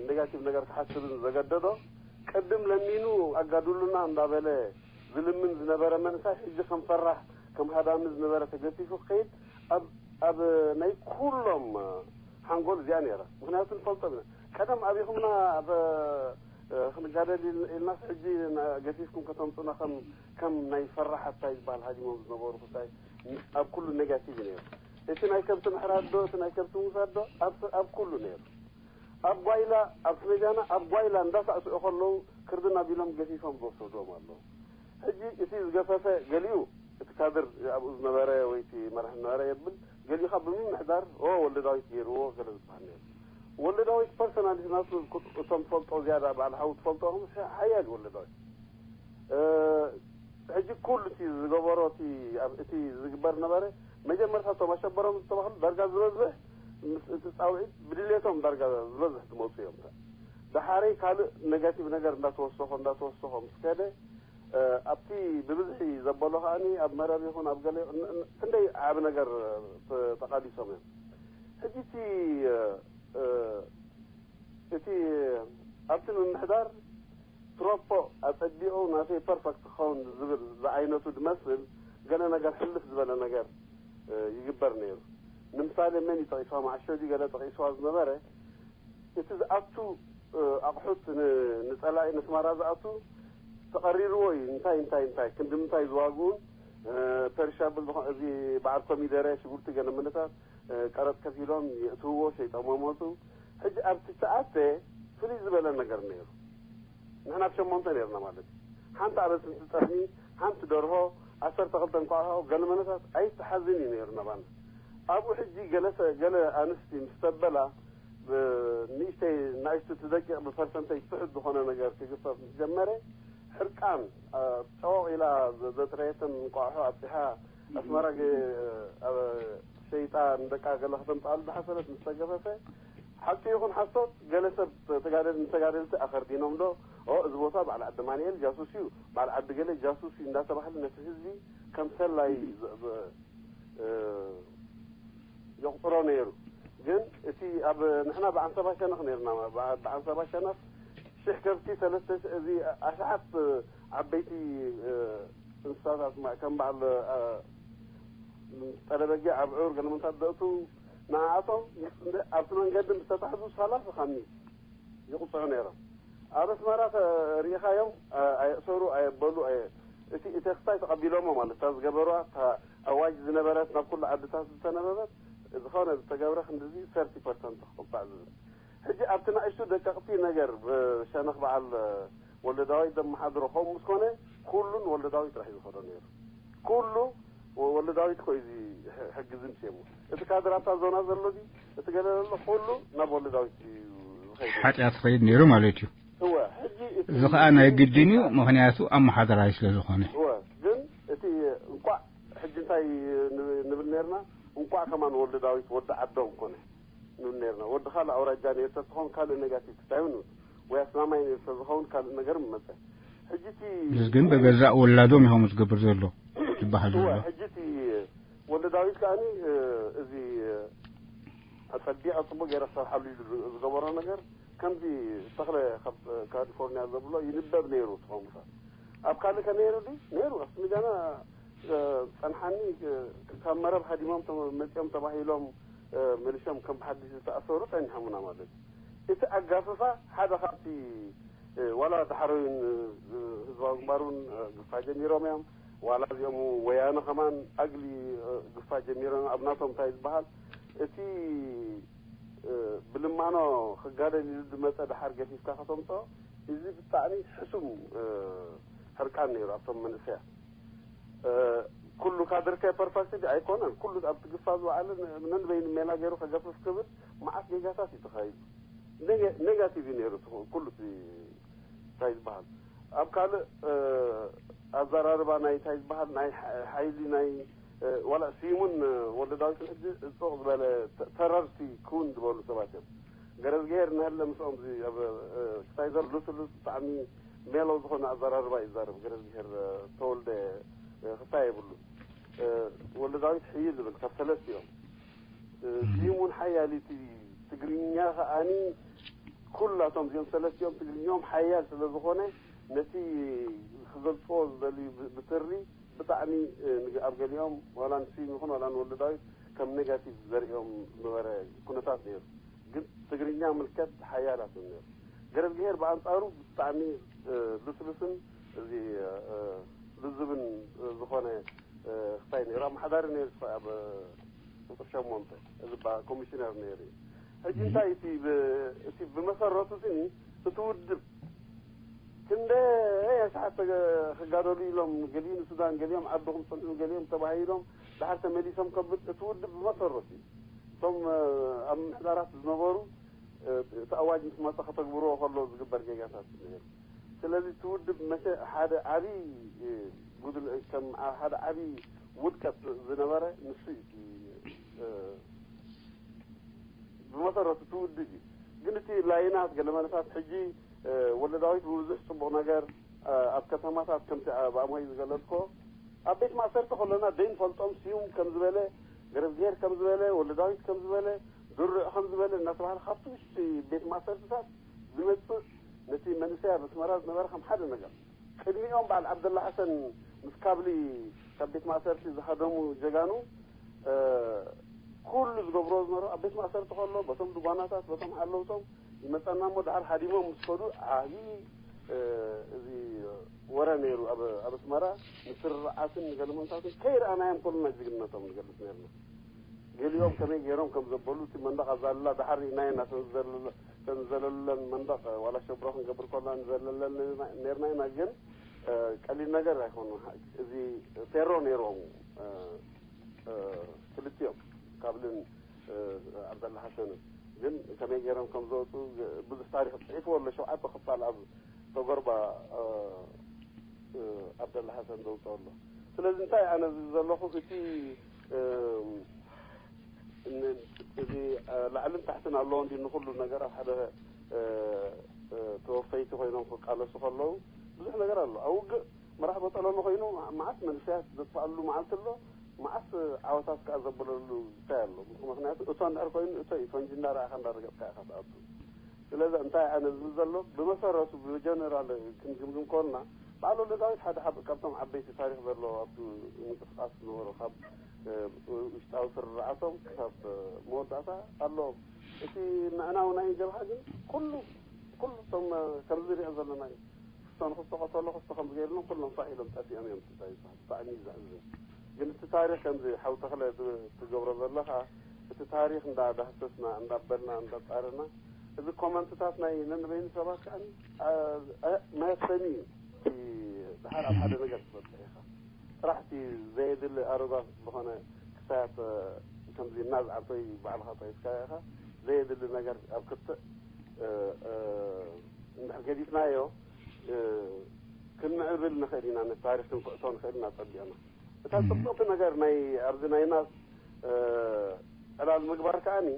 ኔጋቲቭ ነገር ክሓስብን ዘገደዶ ቅድም ለሚኑ ኣጋድሉና እንዳበለ ዝልምን ዝነበረ መንእሰይ ሕጂ ከም ፈራሕ ከም ሃዳሚ ዝነበረ ተገፊፉ ክኸይድ ኣብ ኣብ ናይ ኩሎም ሓንጎል እዚኣ ነይራ። ምክንያቱ ንፈልጦም ኢና። ቀደም ኣቢኹምና ኣብ ክንጋደል ኢልናስ ሕጂ ገፊፍኩም ከተምፁና ከም ከም ናይ ፈራሓት እንታይ ዝበሃል ሃዲሞም ዝነበሩ ክሳይ ኣብ ኩሉ ኔጋቲቭ እዩ ነይሩ። እቲ ናይ ከብቲ ምሕራድ ዶ እቲ ናይ ከብቲ ምውሳድ ዶ ኣብ ኩሉ ነይሩ። ኣብ ጓይላ ኣብ ስሜጃና ኣብ ጓይላ እንዳሳእስዑ ከለዉ ክርድን ኣቢሎም ገፊፎም ዝወሰድዎም ኣለዉ። ሕጂ እቲ ዝገፈፈ ገሊኡ እቲ ካድር ኣብኡ ዝነበረ ወይ እቲ መራሒ ዝነበረ የብል ገሊኡ ካብ ብምምሕዳር ኦ ወልደ ዳዊት ገይርዎ ገለ ዝበሃል ነይሩ። ወልደ ዳዊት ፐርሶናሊቲ ናቱ እቶም ትፈልጦ ዝያዳ በዓል ሓው ትፈልጦ ሓያል እዩ ወልደ ዳዊት። ሕጂ ኩሉ እቲ ዝገበሮ እቲ ዝግበር ነበረ መጀመርታ እቶም ኣሸበሮም ዝተባህሉ ዳርጋ ዝበዝሕ ምስ እቲ ፃውዒት ብድሌቶም ዳርጋ ዝበዝሕ ዝመፁ እዮም። ዳሓረይ ካልእ ኔጋቲቭ ነገር እንዳተወሰኾ እንዳተወሰኾ ምስ ከደ ኣብቲ ብብዝሒ ዘበሎ ከዓኒ ኣብ መረብ ይኹን ኣብ ገለ ክንደይ ዓቢ ነገር ተቓሊሶም እዮም። ሕጂ እቲ እቲ ኣብቲ ምምሕዳር ትሮፖ ኣጸቢቑ ናተይ ፐርፈክት ክኸውን ዝብል ዝዓይነቱ ድመስል ገለ ነገር ሕልፍ ዝበለ ነገር ይግበር ነይሩ። ንምሳሌ መን እዩ ጠቒስዋ መዓሾ ድዩ ገለ ጠቒስዋ ዝነበረ እቲ ዝኣቱ ኣቑሑት ንጸላኢ ነስማራ ዝኣቱ ተቐሪርዎ እዩ እንታይ እንታይ እንታይ ክንዲ ምንታይ ዝዋግኡን ፐሪሻብል ዝኾነ እዚ በዓል ኮሚደረ ሽጉርቲ ገለ ምንታት ቀረጥ ከፊሎም የእትውዎ ሸይጦሞ መፁ። ሕጂ ኣብቲ ተኣተ ፍልይ ዝበለ ነገር ነይሩ። ንሕና ኣብ ሸሞንተ ነይርና ማለት እዩ። ሓንቲ ኣበስንቲ ጠስሚ፣ ሓንቲ ደርሆ፣ ዓሰርተ ክልተ እንቋቑሖ፣ ገለ መነታት ኣይተሓዝን እዩ ነይሩ ናባና። ኣብኡ ሕጂ ገለ ገለ ኣንስቲ ምስ ተበላ ንእሽተይ ናእሽቱ እቲ ደቂቕ ብፐርሰንተጅ ትሑት ዝኾነ ነገር ክግፈፍ ምስ ጀመረ ሕርቃን ጨወቕ ኢላ ዘጥረየተን እንቋቑሖ ኣብፂሓ ኣስመራ ገ- ኣብ ሸይጣ ንደቃ ገለ ከተምፅኣሉ ዝሓሰበት ምስ ተገፈፈ፣ ሓቂ ይኹን ሓሶት፣ ገለ ሰብ ተጋደል ንተጋደልቲ ኣኸርዲኖም ዶ? ኦ፣ እዚ ቦታ በዓል ዓዲ ማንኤል ጃሱስ እዩ፣ በዓል ዓዲ ገለ ጃሱስ እዩ እንዳተባህለ ነቲ ህዝቢ ከም ሰላይ ዝ- ብ- እ፣ የቑፅሮ ነይሩ። ግን እቲ ኣብ ንሕና ብዓንሰባ ሸነኽ ነርና፣ ብዓ- ብዓንሰባ ሸነኽ ሽሕ ከብቲ፣ ሰለስተ ሽሕ፣ እዚ ኣሽሓት ዓበይቲ እ፣ እንስሳታት ማ- ከም በዓል እ፣ ጠለበጊዕ፣ ኣብዑር፣ ገለመንታት ዘእቱ ንዓኣቶም ምስ- ኣብቲ መንገዲ ምስ ተታሕዙ ሰላሳ ካብ ሚእቲ ይቕፅዑ ነይሮም። ኣብ ኣስመራ ተ- ርኢኻዮም እ፣ ኣየእሰሩ፣ ኣየበሉ፣ ኣየ- እቲ እቲ ክስታይ ተቐቢሎሞ ማለት እታ ዝገበሩዋ፣ እታ ኣዋጅ ዝነበረት ናብ ኩሉ ዓድታት ዝተነበበት፣ ዝኾነ ዝተገብረ ክንድዚ ሰርቲ ፐርሰንት ክቕፃዕ ዝብል። ሕጂ ኣብቲ ንእሽቱ ደቀቕቲ ነገር ብሸነኽ በዓል ወልደ ዳዊት ዘመሓድሮ ከምኡ ምስ ኮነ፣ ኩሉ ንወልደ ዳዊት ጥራሕ እዩ ዝኸዶ ነይሩ። ኩሉ ወ- ወልደ ዳዊት እኮ እዩ እዚ ሕ- ሕጊ ዝምስየሞ። እቲ ካድር ኣብታ ዞና ዘሎ ድዩ፣ እቲ ገለ ዘሎ፣ ኩሉ ናብ ወልደ ዳዊት እዩ ዝኸይድ። ሓጢኣት ክኸይድ ነይሩ ማለት እዩ። እወ፣ ሕጂ እቲ እዚ ኸኣ ናይ ግድን እዩ፣ ምኽንያቱ ኣመሓዳራይ ስለ ዝኾነ። እወ፣ ግን እቲ እንቋዕ ሕጂ እንታይ ን- ንብል ነርና፣ እንቋዕ ከማን ወልደ ዳዊት ወዲ ዓዶም ኮነ ንብል ነርና። ወዲ ካልእ ኣውራጃ ነይሩ ተትኾን ካልእ ኔጋቲቭ ክስታይ እውን ወይ ኣስማማይ ነይሩ ተዝኸውን ካልእ ነገር ምመፀ። ሕጂ እቲ ንስ ግን ብገዛእ ወላዶም ኢኹም ዝገብር ዘሎ ዝበሃል እወ፣ ዘሎ። ሕጂ እቲ ወልደ ዳዊት ከኣኒ እ፣ እዚ እ፣ ኣጸቢቐ ጽቡቕ ገይረ ክሰርሓሉ ኢሉ ዝገበሮ ነገር ከምዚ ተኽለ ካብ ካሊፎርኒያ ዘብሎ ይንበብ ነይሩ። ትኾምሳ ኣብ ካልእ ከ ነይሩ ድዩ? ነይሩ። ኣብቲ ሚዛና እ፣ ጸንሓኒ እ፣ ካብ መረብ ሃዲሞም ተመ- መጺኦም ተባሂሎም እ፣ መሊሶም ከም ብሓድሽ ዝተኣሰሩ ጸኒሖምና ማለት እዩ። እቲ ኣጋፍፋ ሓደ ካብቲ እ፣ ዋላ ዳሕረዩን እ፣ ህዝባዊ ግንባር እውን እ፣ ግፋ ጀሚሮም እዮም። ዋላ እዚኦም ወያነ ከማን ኣግሊ እ፣ ግፋ ጀሚሮም እዮም። ኣብ ናቶም እንታይ ዝበሃል እቲ እ፣ ብልማኖ ክጋደል ኢሉ ዝመጸ ደሓር ገፊፍካ ከተምጽኦ፣ እዚ ብጣዕሚ ሕሱም እ፣ ሕርቃን ነይሩ ኣብቶም መንእሰያት። እ፣ ኩሉ ካድርከ ፐርፈክት ኣይኮነን። ኩሉ ኣብቲ ግፋ ዝወዓለ ን- ነንበይኑ ሜላ ገይሩ ከገፍፍ ክብል መዓት ጌጋታት እዩ ተኻይዱ። ኔጋ- ኔጋቲቭ እዩ ነይሩ እቲ ኩሉ እቲ እንታይ ዝበሃል ኣብ ካልእ እ፣ ኣዘራርባ ናይ እንታይ ዝበሃል ናይ ሓ- ሓይሊ ናይ እ፣ ዋላ ስዩምን እ፣ ወልደ ዳዊትን ሕጂ ጽቕ ዝበለ ተ- ተረርቲ ክውን ዝበሉ ሰባት እዮም። ገረዝግሄር እናሃለ ምስኦም እዚ ኣብ እ፣ ክታይ ዘሎ ስሉስ ብጣዕሚ ሜሎ ዝኾነ ኣዘራርባ ይዛረብ። ገረዝግሄር እ፣ ተወልደ እ፣ ክታይ የብሉ። እ፣ ወልደ ዳዊት ሕይ ዝብል ካብ ሰለስቲኦም እ፣ ስዩም እውን ሓያል እቲ ትግርኛ ከኣኒ ኩላቶም እዚኦም ሰለስቲኦም ትግርኛኦም ሓያል ስለ ዝኾነ ነቲ ክገልፅዎ ዝደልዩ ብ- ብትሪ ብጣዕሚ እ፣ ንግ- ኣብ ገሊኦም ዋላ ንስዩም ይኹን ዋላ ንወልደ ዳዊት ከም ኔጋቲቭ ዘርእዮም ዝበረ ኩነታት ነይሩ። ግን ትግርኛ ምልከት ሓያላት እዮም ነይሩ። ገረዝግሄር ብኣንፃሩ ብጣዕሚ እ፣ ልስሉስን እዚ እ፣ ልዙብን እ፣ ዝኾነ እ፣ ክታይ ነይሩ። ኣመሓዳሪ ነይሩ ክሳብ ኣብ እ፣ ቁፅሪ ሸሞንተ እዚ ባ- ኮሚሽነር ነይሩ እዩ። ሕጂ እንታይ እቲ ብ- እቲ ብመሰረቱ ስኒ እቲ ውድብ ክንደይ ኣሽሓት ተገ- ክጋደሉ ኢሎም ገሊኡ ንሱዳን ገሊኦም ዓድኹም ፅንሑ ገሊኦም ተባሂሎም ድሓር ተመሊሶም ከብል እቲ ውድብ ብመሰረቱ እዩ። እቶም እ፣ ኣብ ምምሕዳራት ዝነበሩ እ፣ እቲ ኣዋጅ ምስ መፀ ከተግብርዎ ከሎ ዝግበር ጌጋታት ነይሩ። ስለዚ እቲ ውድብ መሸ ሓደ ዓብዪ እ፣ ጉድል ከም ዓ- ሓደ ዓብዪ ውድቀት ዝነበረ ንሱ እዩ። እቲ እ፣ ብመሰረቱ እቲ ውድብ እዩ። ግን እቲ ላይናት ገለመለታት ሕጂ እ፣ ወልደ ዳዊት ብብዙሕ ፅቡቕ ነገር እ፣ ኣብ ከተማታት ከምቲ ኣብ ኣምሆይ ዝገለፅኮ ኣብ ቤት ማእሰርቲ ከሎና ደይንፈልጦም ስዩም ከም ዝበለ ገረዝግሄር ከም ዝበለ ወልደ ዳዊት ከም ዝበለ ድርዕ ከም ዝበለ እናተባህለ ካብቲ ውሽጢ ቤት ማእሰርትታት ዝመፅእ ነቲ መንእሰይ ኣብ ኣስመራ ዝነበረ ከም ሓደ ነገር ቅድሚኦም በዓል ዓብደላ ሓሰን ምስ ካብሊ ካብ ቤት ማእሰርቲ ዝሃደሙ ጀጋኑ እ፣ ኩሉ ዝገብሮ ዝነበሩ ኣብ ቤት ማእሰርቲ ከሎ በቶም ድጓናታት በቶም ሓለውቶም ይመፀና እሞ ድሓር ሃዲሞም ምስ ከዱ ዓብዪ እ፣ እዚ ወረ ነይሩ ኣብ ኣብ ኣስመራ ምስርርዓትን ንገለመንታትን ከይረኣናዮም ከሎና ጅግንነቶም ንገልፅ ነርና። ገሊኦም ከመይ ገይሮም ከም ዘበሉ እቲ መንደቕ ኣዛልላ ድሓር ርኢናዮ ኢና ተንዘለለ- ተንዘለለን መንደቕ ዋላ ሸብሮ ክንገብር ከሎና ንዘለለን ነርና ኢና። ግን እ፣ ቀሊል ነገር ኣይኮኑ። እዚ ፌሮ ነይሮም እ፣ እ፣ ክልቲኦም ካብልን እ፣ ዓብደላ ሓሰንን ግን ከመይ ገይሮም ከም ዘወፁ ብዙሕ ታሪክ ፅሒፍዎ ኣሎ። ሸውዓተ ክፋል ኣብ ተጎርባ እ፣ እ፣ ዓብደላ ሓሰን ዘውፅኦ ኣሎ። ስለዚ እንታይ ኣነ ዝብል ዘለኹ እቲ እዚ ላዕልን ታሕትን ኣለዎ እንዲ ንኩሉ ነገር ኣብ ሓደ ተወፈይቲ ኮይኖም ክቃለሱ ከለዉ ብዙሕ ነገር ኣሎ። ኣብ ውግእ መራሕ በጠለሉ ኮይኑ መዓት መንእሰያት ዘጥፋኣሉ መዓልቲ ኣሎ፣ መዓት ዓወታት ከዓ ዘበለሉ እንታይ ኣሎ። ምክንያቱ እቶ እንድሕር ኮይኑ እቶ እዩ፣ ፈንጂ እንዳረኣኻ እንዳረገጥካ ኢኻ ትኣቱ። ስለዚ እንታይ ኣነ ዝብል ዘሎ ብመሰረቱ ብጀነራል ክንግምግም ከልና በዓል ወልደ ዳዊት ሓደ ሓደ ካብቶም ዓበይቲ ታሪኽ ዘለዎ ኣብቲ ምንቅስቃስ ዝነበሩ ካብ ውሽጣዊ ስርርዓቶም ክሳብ መወዳእታ ኣለዎም። እቲ ምዕናው ናይ ጀብሃ ግን ኩሉ ኩሉ እቶም ከምዚ ንሪኦ ዘለና እዩ። ክስቶ ንክስቶ ቀተሎ ክስቶ ከም ዝገይርሎም ኩሎም ፋሕ ኢሎም ጠፊኦም እዮም። እንታይ ይበሃል? ብጣዕሚ እዩ ዘሕዝን። ግን እቲ ታሪኽ ከምዚ ሓው ተኽለ ትገብሮ ዘለኻ እቲ ታሪኽ እንዳዳህሰስና እንዳበልና እንዳጻረና እዚ ኮመንትታት ናይ ነንበይኑ ሰባት ከዓ መያሰኒ እዩ። ድሓር ኣብ ሓደ ነገር ትበፅሕ ኢኻ። ጥራሕ እቲ ዘየድሊ ኣረጓት ዝኾነ ክሳያት ከምዚ እናዝዓብ ወይ ባዕልኻ ጠቂስካ ኢኻ። ዘየድሊ ነገር ኣብ ክትዕ እንድሕር ገዲፍናዮ ክንምዕብል ንኽእል ኢና። ነቲ ታሪኽ ክንኩዕቶ ንኽእል ኢና ጸቢቕና። እታ ጽብቕቲ ነገር ናይ ኣብዚ ናይ ናስ ዕላል ምግባር ከኣኒ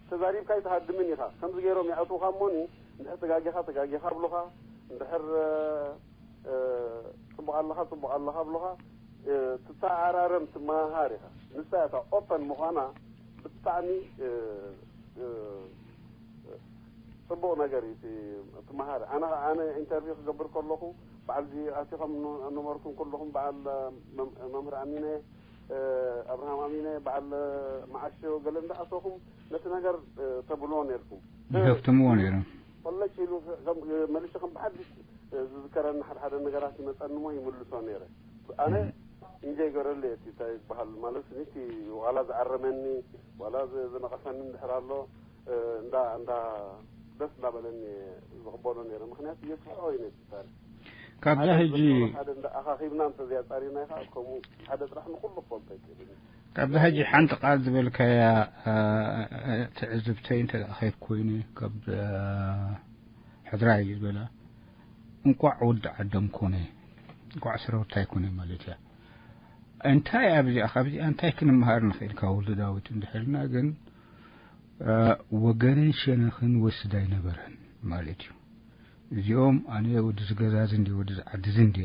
ተዛሪብካ ኣይትሃድምን ኢኻ። ከምዚ ገይሮም ይኣትውኻ እሞኒ እንድሕር ተጋጊኻ ተጋጊኻ ኣብሉኻ፣ እንድሕር ጽቡቕ ኣለኻ ጽቡቕ ኣለኻ ኣብሉኻ፣ ትተኣራረም ትመሃሃር ኢኻ። ንሳ እታ ኦፐን ምዃና ብጣዕሚ ጽቡቕ ነገር እዩ። ትመሃር ኣነ ኣነ ኢንተርቪው ክገብር ከለኹ በዓል ኣቲኹም ነበርኩም ኩልኹም በዓል መምህር ኣሚነ ኣብርሃም ኣሚነ በዓል መዓሾ ገለ እንዳኣተኹም ነቲ ነገር ተብልዎ ነርኩም። ይኸፍትምዎ ነይሮም። ፈለጭ ኢሉ መሊሱ ከም ብሓድሽ ዝዝከረኒ ሓደ ሓደ ነገራት ይመፀኒ ሞ ይምልሶ ነይረ። ኣነ እንጀይ ገረለ እቲ እንታይ ይበሃል ማለት እቲ ዋላ ዝኣረመኒ ዋላ ዝነቐፈኒ እንድሕር ኣሎ እንዳ እንዳ ደስ እንዳበለኒ ዝቕበሎ ነይረ። ምክንያቱ የስሕዖ እዩ ነቲ ታሪኽ። ካብዛ ሕጂ ሓደ እንዳ ኣኻኺብና እንተዘያጻሪና ኢኻ ከምኡ ሓደ ጥራሕ ንኹሉ ክፈልጦ ይክእል እዩ። ካብዛ ሕጂ ሓንቲ ቃል ዝበልካያ ትዕዝብተይ እንተ ኣኸይድ ኮይኑ ካብ ሕድራይ እዩ ዝበላ እንቋዕ ወዲ ዓዶም ኮነ እንቋዕ ስረወታይ ኮነ ማለት እያ። እንታይ ኣብዚኣ ካብዚኣ እንታይ ክንመሃር ንኽእል ካብ ወልደ ዳዊት እንድሕልና ግን ወገንን ሸነኽን ወስድ ኣይነበረን ማለት እዩ። እዚኦም ኣነ ወዲ ዝገዛዝ እንዲ ወዲ ዝዓድዝ እንዲ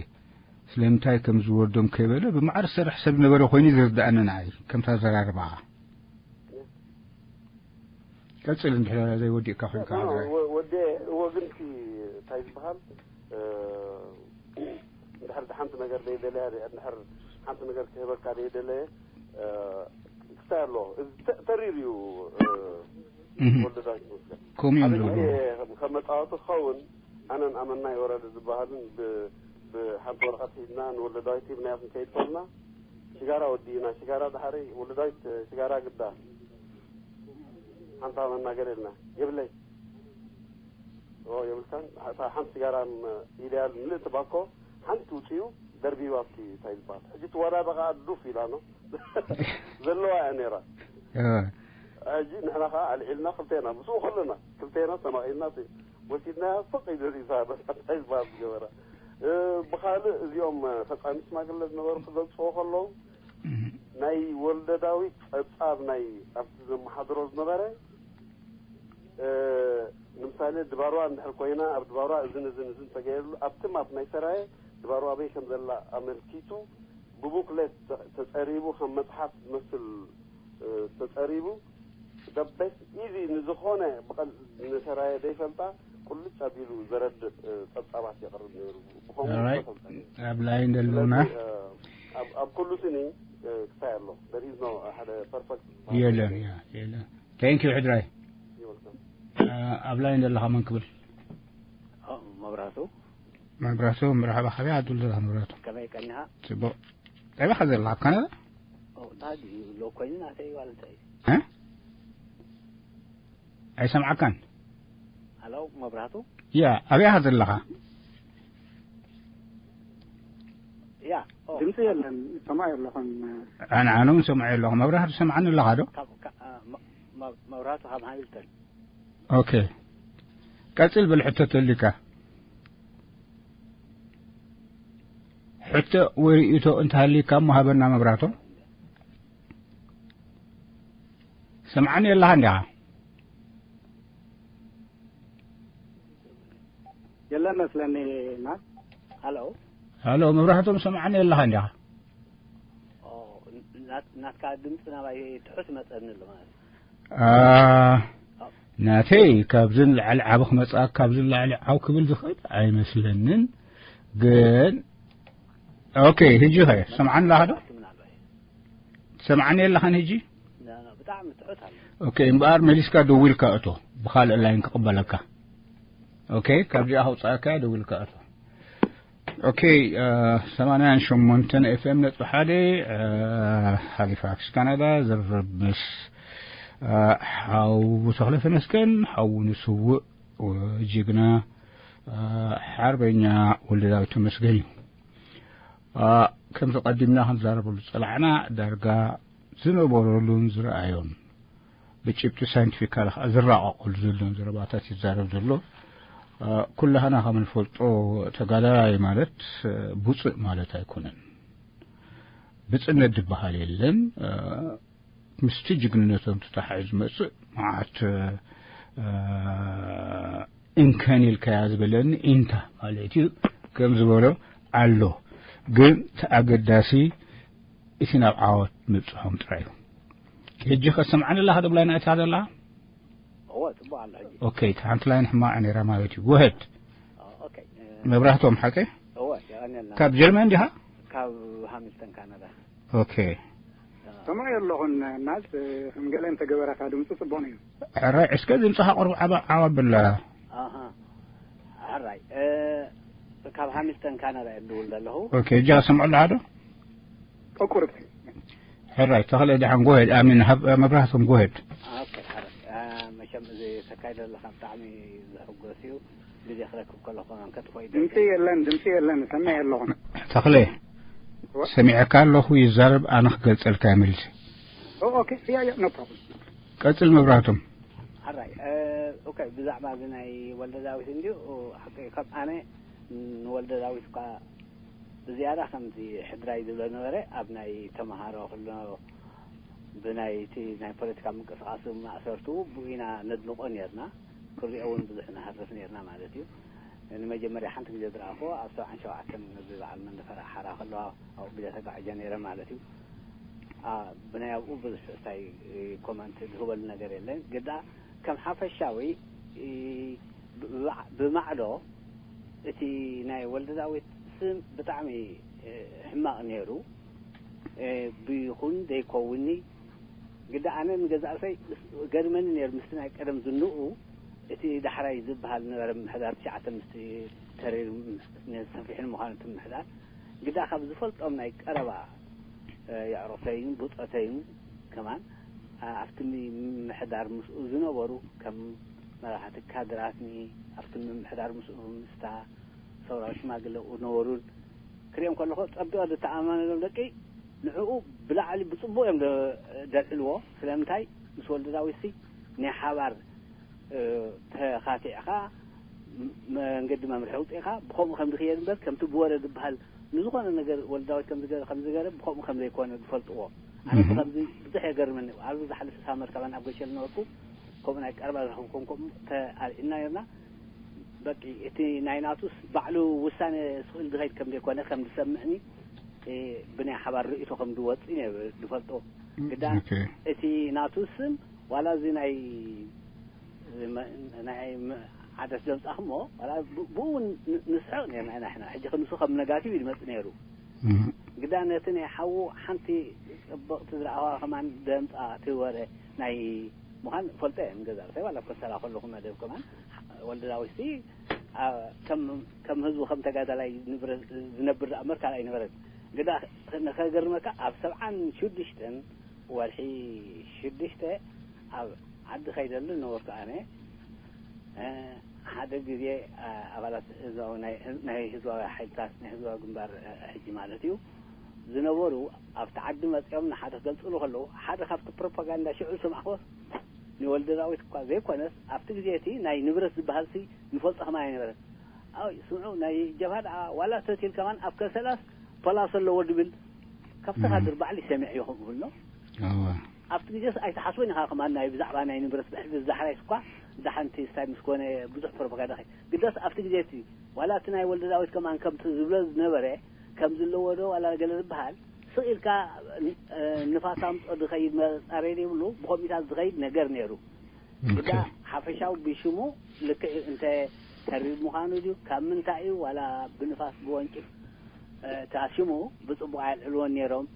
ስለምንታይ ከም ዝወርዶም ከይበለ ብማዕር ዝሰርሕ ሰብ ነበረ ኮይኑ ዝርዳእኒ ንዓይ ከምታ ዘራርባኻ። ቀጽል እንድሕር ዘይወዲእካ ኮይንካ ሓድራይ። ወዲ እዎ ግን እቲ እንታይ ዝበሃል እንድሕር ሓንቲ ነገር ዘይደለያ እንድሕር ሓንቲ ነገር ክህበካ ዘይደለየ ክስታይ ኣሎ። እዚ ተሪር እዩ። ወዲ ዳዊት መስገን ከምኡ እዮም ዝብሉ። ከም መጻወቲ ክኸውን ኣነን ኣመናይ ወረደ ዝበሃልን ብሓንቲ ወረቐት ሒዝና ንወልደ ዳዊት ሂብናዮ ክንከይድ ከልና ሽጋራ ወዲእና ሽጋራ ድሓሪ ወልደ ዳዊት ሽጋራ ግዳ ሓንቲ ሃበና ገለ ኢልና የብለይ የብልካን እታ ሓንቲ ሽጋራ ኢለያ ምልእቲ ባኮ ሓንቲ ውፅኡ ደርቢቡ ኣብቲ እንታይ ዝበሃል ሕጂ ትወዳደ ከዓ ዱፍ ኢላ ነው ዘለዋ እያ ነይራ። ሕጂ ንሕና ከዓ ኣልዒልና ክልቴና ምስኡ ከለና ክልቴና ተማቒልና ወሲድናያ ፍቕ ኢሉ ሪሳ በታ እንታይ ዝበሃል ዝገበራ። ብኻልእ እዚኦም ፈጻሚ ሽማግለ ዝነበሩ ክገልፅዎ ከለዉ ናይ ወልደ ዳዊት ፀብፃብ ናይ ኣብቲ ዘመሓድሮ ዝነበረ ንምሳሌ ድባርዋ እንድሕር ኮይና ኣብ ድባርዋ እዝን እዝን እዝን ተገይርሉ ኣብቲ ማፕ ናይ ሰራየ ድባርዋ ኣበይ ከም ዘላ ኣመልኪቱ ብቡክሌት ተፀሪቡ ከም መፅሓፍ ዝመስል ተፀሪቡ ደበስ ኢዚ ንዝኾነ ብቐል ንሰራየ ዘይፈልጣ ቁልጭ ኣቢሉ ዘረድእ ፀብፃባት የቕርብ ነይሩ። ብኸምኡ ተፈልጠ ኣብ ላይን ደለውና ኣብ ኩሉ ስኒ ክታይ ኣሎ there is no ሓደ perfect የለን ያ የለን thank you ሕድራይ ኣብ ላይን ዘለኻ መን ክብል መብራቱ መብራቱ መርሓባ ካበይ ዓዲ ዘለኻ መብራቱ ከመይ ቀኒኻ ጽቡቕ ኣበይ ኢኻ ዘለኻ ኣብ ካናዳ እንታይ ድዩ ሎ ኮይኑ ናተይ ማለት እዩ እ ኣይሰምዓካን ሃሎ መብራቱ ያ ኣበይ ኢኻ ዘለኻ ያ ድምፂ የለን ሰማዕ ኣለኹም ኣነ ኣነ እውን ሰምዐ ኣለኹ መብራህቱ ሰምዓኒ ኣለኻ ዶ መብራቱ ካብ ሃሚልተን ኦኬ ቀፅል በል ሕቶ ተሊካ ሕቶ ወይ ርእይቶ እንተሃልዩካ እሞ ሃበና። መብራህቶም፣ ሰምዓኒ ኣለኻ እንዲኻ? የለ መስለኒ። ና ሃሎ። ሃሎ፣ መብራህቶም፣ ሰምዓኒ ኣለኻ እንዲኻ? ኦ፣ ናት- ናትካ ድምፂ ናባይ ትሑት መፀኒ ኣሎ ማለት እዩ። አ፣ ናተይ ካብዚ ንላዕሊ ዓቢ ክመጽኣካ፣ ካብዚ ንላዕሊ ዓው ክብል ዝኽእል ኣይመስለንን። ግን ኦኬ፣ ሕጂ ኸ ሰምዓኒ ኣለኻ ዶ? ምናልባት ሰምዓኒ ኣለኻን ሕጂ? ና- ና- ብጣዕሚ ትሑት ኣሎ። ኦኬ፣ እምበኣር መሊስካ ደዊልካ እቶ፣ ብኻልእ ላይን ክቕበለካ። ኦኬ፣ ካብዚኣ ከውጻእካ ደዊልካ እቶ። ኦኬ፣ አ፣ ሰማንያን ሸሞንተን ኤፍ ኤም ነጥቢ ሓደ፣ አ፣ ሃሊፋክስ ካናዳ፣ ዝርርብ ምስ፣ አ፣ ሓው ተኽለ ተመስገን፣ ሓው ንስውእ ጅግና፣ አ፣ ሓርበኛ ወልደ ዳዊት ተመስገን እዩ። አ፣ ከምዚ ቀዲምና ክንዛረበሉ ዝጸላዕና፣ ዳርጋ ዝነበረሉን ዝረኣዮን፣ ብጭብጢ ሳይንቲፊካሊ ከኣ ዝራቐቐሉ ዘሎን ዘረባታት ይዛረብ ዘሎ። አ፣ ኩላህና ከም እንፈልጦ፣ ተጋዳላይ ማለት፣ አ፣ ብፁዕ ማለት ኣይኮነን። ብጽነት ዝበሃል የለን። አ፣ ምስቲ ጅግንነቶም ተተሓሒዙ ዝመጽእ መዓት፣ አ፣ እንከን ኢልካያ ዝበለኒ ኢንታ ማለት እዩ። ከም ዝበሎ ኣሎ። ግን እቲ ኣገዳሲ እቲ ናብ ዓወት ምብጽሖም ጥራይ እዩ። ሕጂ ከሰምዓኒ ኣለኻ? ደብላይ ናእታ ዘላ? እወ፣ ጽቡቕ ኣሎ ሕጂ። ኦኬ፣ እቲ ሓንቲ ላይን ሕማቕ ነይራ ማለት እዩ። ጎሄድ። ኦ፣ ኦኬ። እ፣ መብራህቶም ሓቀ? እወ፣ የቐንየልና። ካብ ጀርመን ዲኻ? ካብ ሃሚልተን ካናዳ። ኦኬ። ሰማይ ኣለኹን እናስ፣ ከም ገለ እንተገበረካ ድምፁ ጽቡቕ ነይሩ። ሕራይ፣ እስከ ድምፅኻ ቁሩብ ዓባ-፣ ዓዋ ብላ። ኣሃ። ሕራይ። እ፣ ካብ ሃሚልተን ካናዳ እየ ዝድውል ዘለኹ። ኦኬ፣ እጃ ሰምዑ ኣለኻ ዶ? ቁሩብ። ሕራይ፣ ተኽለ ደሓን ጎሄድ፣ ኣሚን፣ ሃብ-፣ መብራህቶም ጎሄድ። ኦኬ፣ ሕራይ። እ፣ መቸም እዚ ተካይደ ዘለኻ ብጣዕሚ ዘሕጎስ እዩ። ግዜ ክረክብ ከለኹ ከማን ከጥፎ እዩ። ድምፂ የለን፣ ድምፂ የለን። ሰሚዐ ኣለኹ። ተኽለ፣ ወ- ሰሚዐካ ኣለኹ፣ ይዛረብ፣ ኣነ ክገልጸልካ እየ መሊሰ። ኦ፣ ኦኬ፣ ያ፣ ያ፣ ኖ ፕሮብለም። ቀጽል መብራህቶም። ሕራይ፣ እ፣ ኦኬ፣ ብዛዕባ እዚ ናይ ወልደ ዳዊት እንድዩ፣ ሓቂ ከም ኣነ ንወልደ ዳዊት እኳ ብዝያዳ ከምዚ ሕድራይ ዝብሎ ነበረ፣ ኣብ ናይ ተምሃሮ ከሎ ብናይ እቲ ናይ ፖለቲካ ምንቅስቃሱ ማእሰርቱ ብኡ ኢና ነድንቆ ነርና፣ ክሪኦ እውን ብዙሕ ንሃርፍ ነርና ማለት እዩ። ንመጀመርያ ሓንቲ ግዜ ዝረኣኽዎ ኣብ ሰብዓን ሸውዓተን ነዚ በዓል መንደፈራ ሓራ ከለዋ ኣብኡ ግዜ ተጋዕጀ ነይረ ማለት እዩ። ኣ፣ ብናይ ኣብኡ ብዙሕ እንታይ ኮመንት ዝህበሉ ነገር የለን። ግዳ ከም ሓፈሻዊ፣ እ፣ ብማዕ-፣ ብማዕዶ እቲ ናይ ወልደ ዳዊት ስም ብጣዕሚ፣ እ፣ ሕማቕ ነይሩ። እ፣ ብይኹን ዘይከውንኒ ግዳ ኣነ ንገዛእሰይ ገርመኒ ነይሩ ምስቲ ናይ ቀደም ዝንኡ እቲ ዳሕራይ ዝበሃል ነበረ ምምሕዳር ትሽዓተ ምስቲ ተሪር ምስ-፣ ሰፊሑ ንምዃኑ እቲ ምምሕዳር ግዳ ካብ ዝፈልጦም ናይ ቀረባ፣ እ፣ የዕሮተይን ብጾተይን ከማን፣ ኣ-፣ ኣብቲ ምምሕዳር ምስኡ ዝነበሩ ከም መራሕቲ ካድራትኒ ኣብቲ ምምሕዳር ምስኡ ምስታ ሰውራዊ ሽማግለ ነበሩን ክሪኦም ከለኹ ጸቢቐ ዝተኣማመነሎም ደቂ ንዕኡ ብላዕሊ ብጽቡቕ እዮም ደ-፣ ደልዕልዎ። ስለምንታይ ምስ ወልደ ዳዊትሲ ናይ ሓባር፣ እ፣ ተኻቲዕኻ ም-፣ መንገዲ መምርሒ ኣውጺእኻ ብኸምኡ ከም ዝኽየድ እምበር ከምቲ ብወረ ዝበሃል ንዝኾነ ነገር ወልደ ዳዊት ከም ዝገ-፣ ከም ዝገረ ብኸምኡ ከም ዘይኮነ ዝፈልጥዎ። ኣነ እህ። ብኸምዚ ብዙሕ የገርመኒ። ኣብዚ ዝሓለፈ ሳመር ካባን ኣብ ገሸ ዝነበርኩ ከምኡ ናይ ቀረባ ዝረኸብኩም ከምኡ ተኣልዒልና ነርና። በቂ እቲ ናይ ናቱስ ባዕሉ ውሳነ ስኽእል ዝኸይድ ከም ዘይኮነ ከም ዝሰምዕኒ፣ እ፣ ብናይ ሓባር ርእይቶ ከም ዝወጽእ እየ ዝፈልጦ። ግዳ ኦኬ። እቲ ናቱ ስም ዋላ እዚ ናይ፣ ናይ ዓደስ ዘምጻኹሞ ዋላ ብ-፣ ብኡ እውን ን-፣ ንስሕቕ ነርና ኢና ሕና። ሕጂ ክንሱ ከም ነጋቲቭ እዩ ዝመጽእ ነይሩ። እህ። ግዳ ነቲ ናይ ሓዉ ሓንቲ ጽብቕቲ ዝረኣዋ ከማን ደምጻ እቲ ወረ ናይ ምዃን ፈልጦ እየ። ንገዛእ ርእሰይ ዋላ ኣብ ከሰላ ከለኹ መደብ ከማን ወልደ ዳዊትሲ፣ ኣ፣ ከም፣ ከም ህዝቡ ከም ተጋዳላይ ንብረ-፣ ዝነብር ደኣ እምበር ካልእ ኣይነበረን። ግዳ ንኸገርመካ ኣብ ሰብዓን ሽዱሽተን ወርሒ ሽዱሽተ ኣብ ዓዲ ከይደሉ ነበርኩ ኣነ። እ፣ ሓደ ግዜ፣ እ፣ ኣባላት ህዝባዊ ናይ፣ ናይ ህዝባዊ ሓይልታት፣ ናይ ህዝባዊ ግንባር፣ እ፣ ሕጂ ማለት እዩ፣ ዝነበሩ ኣብቲ ዓዲ መጺኦም ንሓደ ክገልጽሉ ከለዉ፣ ሓደ ካብቲ ፕሮፓጋንዳ ሽዑ ዝሰማዕክዎ ንወልደ ዳዊት እኳ ዘይኮነስ፣ ኣብቲ ግዜ እቲ ናይ ንብረት ዝበሃልሲ ንፈልጦ ከማን ኣይነበረን። ኣይ፣ ስምዑ፣ ናይ ጀብሃ ደኣ ዋላ ተትኢል ከማን ኣብ ከሰላስ ፖላስ ኣለዎ ድብል ካብቲ ካድር ባዕሊ ሰሚዐዮ ከምኡ ብሎ ኣብቲ ግዜስ ኣይትሓስቦን ኢኻ። ከማን ናይ ብዛዕባ ናይ ንብረት ብሕዚ ዛሕራይስ እኳ እዛ ሓንቲ ስታይ ምስ ኮነ ብዙሕ ፕሮፓጋንዳ ኸ ግዳስ ኣብቲ ግዜ እቲ ዋላ እቲ ናይ ወልደ ዳዊት ከማን ከምቲ ዝብሎ ዝነበረ ከም ዝለዎ ዶ ዋላ ገለ ዝበሃል ስቕ ኢልካ ንፋስ ኣምጾ ዝኸይድ መጻረይ ዘይብሉ ብኮምፒታት ዝኸይድ ነገር ነይሩ። ግዳ ሓፈሻዊ ብሽሙ ልክዕ እንተ ተሪር ምዃኑ ድዩ ካብ ምንታይ እዩ ዋላ ብንፋስ ብወንጭፍ ተሃሲሙ ብጽቡቕ ኣየልዕልዎን ነይሮም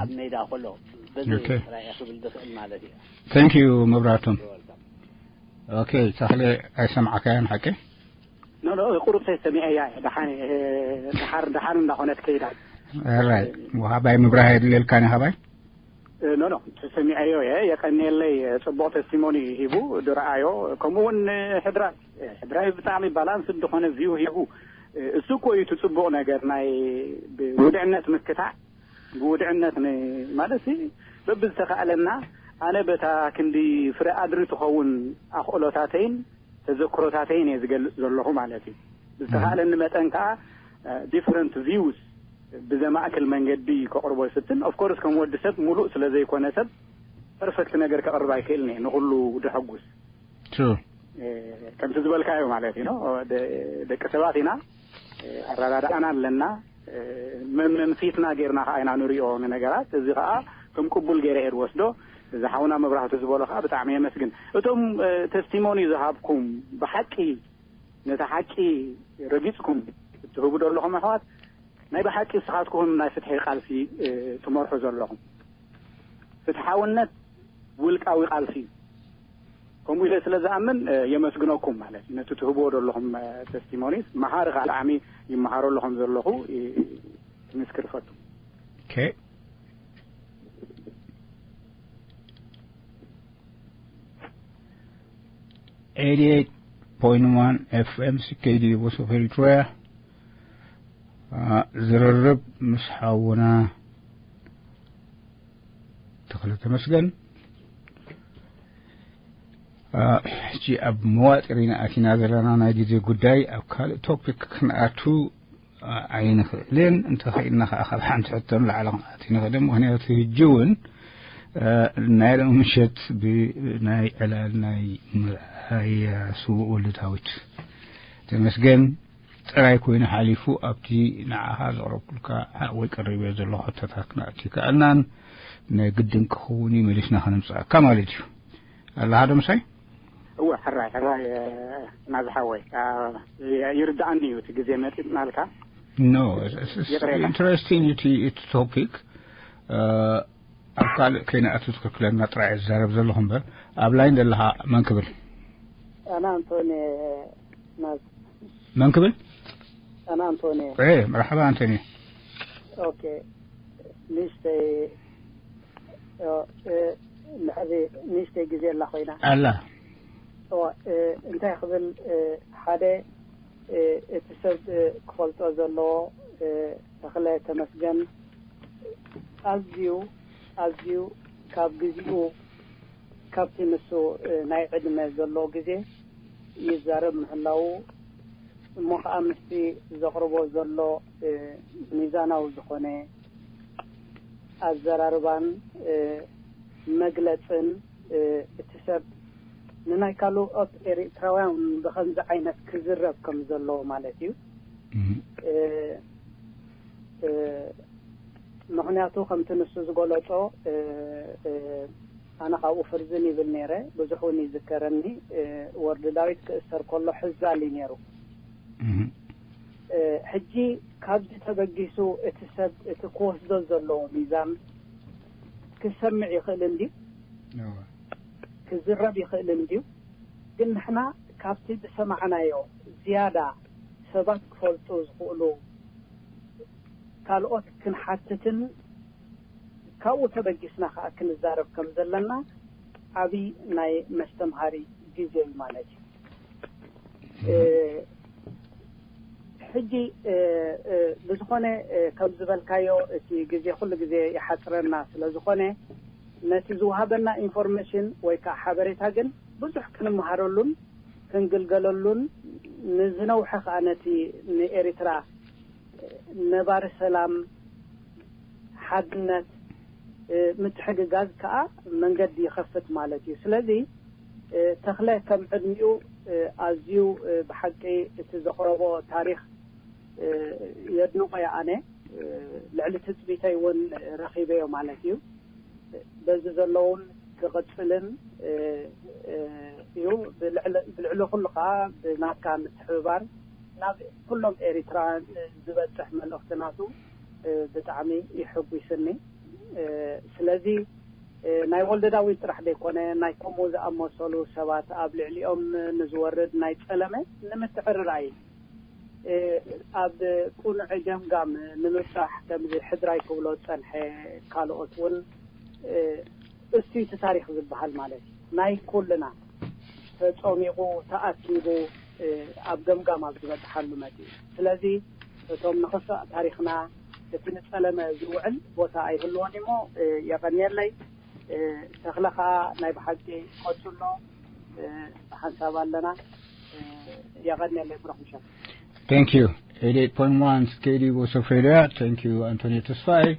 ኣብ ሜዳ ከሎ በዚ ጥራይ እየ ክብል ዝኽእል ማለት እዩ። Thank you መብራህቶም። Okay ተኽለ ኣይሰማዕካያን ሓቂ? ኖ ኖ ቁሩብ ሰሚዐያ እየ። ደሓን እየ። ደሓር ደሓን እንዳኾነት ከይዳ። Alright ወሃባይ ምብራህ የድልየልካን ኢኻ ባይ? ኖ ኖ ሰሚዐዮ እየ። የቀንየለይ። ጽቡቕ ተስቲሞኒ ሂቡ ድረኣዮ። ከምኡ እውን ሕድራ ሕድራይ ብጣዕሚ ባላንስ ዝኾነ ቪው ሂቡ። እሱ እኮ እዩ እቲ ጽቡቕ ነገር ናይ ብውድዕነት ምክታዕ ብውድዕነት ማለት በብዝተኻእለና ኣነ በታ ክንዲ ፍረ ኣድሪ ትኸውን ኣኽእሎታተይን ተዘክሮታተይን እየ ዝገልጽ ዘለኹ ማለት እዩ። ብዝተኻእለኒ መጠን ከዓ different views ብዘማእክል መንገዲ ከቕርቦ ይፍትን። Of course ከም ወዲ ሰብ ሙሉእ ስለ ዘይኮነ ሰብ perfect ነገር ከቕርብ ኣይክእልን እየ ንኹሉ ደሐጉስ። True ከምቲ ዝበልካዮ ማለት እዩ። ደቂ ሰባት ኢና፣ ኣረዳድኣና ኣለና። መመንፊትና ጌርና ከዓ ኢና ንሪኦ ንነገራት። እዚ ከዓ ከም ቅቡል ገይረ እየ ዝወስዶ። እዚ ሓውና መብራህቱ ዝበሎ ከዓ ብጣዕሚ የመስግን። እቶም ተስቲሞኒ ዝሃብኩም ብሓቂ ነቲ ሓቂ ረጊፅኩም እትህቡ ዘለኹም ኣሕዋት ናይ ብሓቂ ንስኻትኩም ናይ ፍትሒ ቃልሲ ትመርሑ ዘለኹም። ፍትሓውነት ውልቃዊ ቃልሲ እዩ። ከምኡ ኢለ ስለ ዝኣምን የመስግነኩም ማለት እዩ። ነቲ ትህብዎ ዘለኹም ተስቲሞኒስ መሃሪ ከዓ ብጣዕሚ ይመሃረሉ ከም ዘለኹ ክምስክር እፈቱ። Okay. eighty-eight point one F M C K D Voice of Eritrea ዝርርብ ምስ ሓውና ተኽለ ተመስገን ሕጂ ኣብ መዋጥር ኢና ኣቲና ዘለና ናይ ግዜ ጉዳይ ኣብ ካልእ ቶፒክ ክንኣቱ ኣይንኽእልን እንተኽእልና ከዓ ካብ ሓንቲ ሕቶ ንላዕሊ ክንኣት ይንኽእልን ምክንያቱ ሕጂ እውን ናይ ሎም ምሸት ብናይ ዕላል ናይ ምርኣያ ስውእ ወልድታዊት ተመስገን ጥራይ ኮይኑ ሓሊፉ ኣብቲ ንዓኻ ዘቕረብኩልካ ወይ ቀሪበ ዘሎ ሕቶታት ክንኣቱ ይከኣልናን ናይ ግድን ክኸውን እዩ መሊስና ከነምፅኣካ ማለት እዩ ኣለሃ ዶ ምሳይ እወ ሕራይ ሕራይ ናዝሓወይ ይርዳኣኒ እዩ እቲ ግዜ መጢጥናልካ no interesting እቲ topic ኣብ ካልእ ከይንኣቱ ትክክለና ጥራይ ዝዛረብ ዘለኹ እምበር ኣብ ላይን ዘለኻ መን ክብል ኣና ኣንቶኒ መን ክብል ኣና ኣንቶኒ መርሓባ ኣንቶኒ ኦኬ ንእሽተይ ንሕዚ ንእሽተይ ግዜ ኣላ ኮይና ኣላ እንታይ ክብል ሓደ እቲ ሰብ ክፈልጦ ዘለዎ ተኽለ ተመስገን ኣዝዩ ኣዝዩ ካብ ግዚኡ ካብቲ ንሱ ናይ ዕድመ ዘሎ ግዜ ይዛረብ ምህላዉ እሞ ከዓ ምስቲ ዘቕርቦ ዘሎ ሚዛናዊ ዝኾነ ኣዘራርባን መግለፅን እቲ ሰብ ንናይ ካልኦት ኤርትራውያን ብኸምዚ ዓይነት ክዝረብ ከም ዘለዎ ማለት እዩ ምኽንያቱ ከምቲ ንሱ ዝገለጾ ኣነ ካብኡ ፍርዝን ይብል ነይረ ብዙሕ እውን ይዝከረኒ ወርዲ ዳዊት ክእሰር ከሎ ሕዛል እዩ ነይሩ ሕጂ ካብዚ ተበጊሱ እቲ ሰብ እቲ ክወስዶ ዘለዎ ሚዛን ክሰምዕ ይኽእል እንድዩ ክዝረብ ይኽእል እንድዩ ግን ንሕና ካብቲ ዝሰማዕናዮ ዝያዳ ሰባት ክፈልጡ ዝኽእሉ ካልኦት ክንሓትትን ካብኡ ተበጊስና ከዓ ክንዛረብ ከም ዘለና ዓብዪ ናይ መስተምሃሪ ግዜ እዩ ማለት እዩ ሕጂ ብዝኾነ ከም ዝበልካዮ እቲ ግዜ ኩሉ ግዜ ይሓፅረና ስለ ዝኾነ ነቲ ዝወሃበና ኢንፎርሜሽን ወይ ከዓ ሓበሬታ ግን ብዙሕ ክንመሃረሉን ክንግልገለሉን ንዝነውሐ ከዓ ነቲ ንኤሪትራ ነባሪ ሰላም፣ ሓድነት፣ ምትሕግጋዝ ከዓ መንገዲ ይኸፍት ማለት እዩ። ስለዚ ተኽለ ከም ዕድሚኡ ኣዝዩ ብሓቂ እቲ ዘቕረቦ ታሪኽ የድንቆ እየ ኣነ። ልዕሊ ትፅቢተይ እውን ረኺበዮ ማለት እዩ። በዚ ዘለውን ክቕፅልን እዩ። ብልዕሊ ኩሉ ከዓ ብናትካ ምትሕብባር ናብ ኩሎም ኤሪትራን ዝበፅሕ መልእኽቲ ናቱ ብጣዕሚ ይሕጉስኒ። ስለዚ ናይ ወልደ ዳዊት ጥራሕ ዘይኮነ ናይ ከምኡ ዝኣመሰሉ ሰባት ኣብ ልዕሊኦም ንዝወርድ ናይ ፀለመ ንምትዕርራይ ኣብ ቁኑዕ ገምጋም ንምብፃሕ ከምዚ ሕድራይ ክብሎ ዝፀንሐ ካልኦት እውን እስቲ እቲ ታሪኽ ዝበሃል ማለት እዩ ናይ ኩልና ተፀሚቑ ተኣኪቡ ኣብ ገምጋም ኣብ ዝበፅሓሉ መፅኡ። ስለዚ እቶም ንኽፋእ ታሪኽና እቲ ንፀለመ ዝውዕል ቦታ ኣይህልዎን እሞ የቐንየለይ። ተኽለ ከዓ ናይ ብሓቂ ቀፅሎ ብሓንሳብ ኣለና። የቐንየለይ ብሩኽ ምሸት። Thank you. eighty-eight point one K D Voice of Radio. Thank you, Antonio Tesfaye.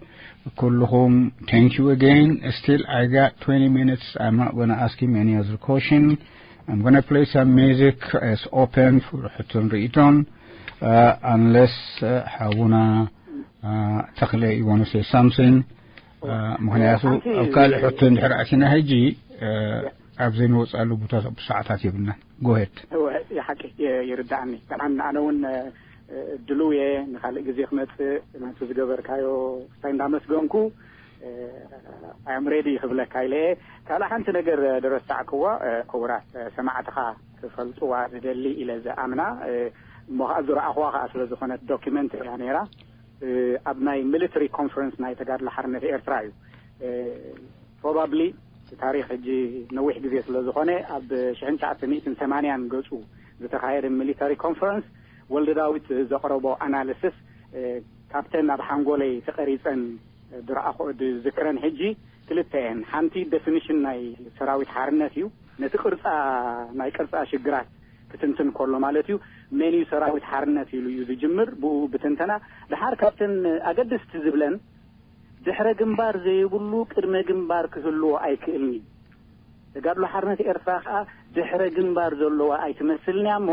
ኩልኹም, thank you again. Still, I got twenty minutes. I'm not going to ask him any other question. I'm going to play some music as open for ሕቶን ርእይቶን, uh, unless uh, ሓውና uh, ተኽለ you want to say something. Uh, ምክንያቱ ኣብ ካልእ ሕቶ እንድሕር ኣቲና ሕጂ uh, ኣብ ዘይንወፅኣሉ ቦታታት ብዙሕ ሰዓታት የብልናን። Go ahead. እወ፣ ሓቂ የ- ይርዳእኒ። ጠዓን ኣነ እውን እ፣ ድሉው እየ ንካልእ ግዜ ክመፅእ ነቲ ዝገበርካዮ ክስታይ እንዳመስገንኩ። I am ready ክብለካ ኢለ እየ። ካልእ ሓንቲ ነገር እ፣ ዝረሳዕክዎ እ፣ ክቡራት እ፣ ሰማዕትኻ ክፈልጥዋ ዝደሊ ኢለ ዝኣምና እ፣ እሞ ከዓ ዝረኣኽዋ ከዓ ስለ ዝኾነት ዶኪመንት እያ ነይራ። እ፣ ኣብ ናይ ሚሊተሪ ኮንፈረንስ ናይ ተጋድሎ ሓርነት ኤርትራ እዩ። እ፣ ፕሮባብሊ ታሪኽ ሕጂ ነዊሕ ግዜ ስለ ዝኾነ ኣብ ሽሕን ትሽዓተ ሚእትን ሰማንያን ገጹ ዝተኻየደ ሚሊተሪ ኮንፈረንስ ወልደ ዳዊት ዘቕረቦ ኣናሊሲስ እ፣ ካብተን ኣብ ሓንጎለይ ተቐሪጸን ዝረኣኹ ዝዝክረን ሕጂ ክልተ እየን። ሓንቲ ዴፊኒሽን ናይ ሰራዊት ሓርነት እዩ። ነቲ ቅርጻ ናይ ቅርጻ ሽግራት ክትንትን ከሎ ማለት እዩ። መን እዩ ሰራዊት ሓርነት ኢሉ እዩ ዝጅምር። ብኡ ብትንተና ድሓር ካብተን ኣገደስቲ ዝብለን ድሕረ ግንባር ዘይብሉ ቅድመ ግንባር ክህልዎ ኣይክእልን እዩ። ተጋድሎ ሓርነት ኤርትራ ከዓ ድሕረ ግንባር ዘለዋ ኣይትመስልን እያ እሞ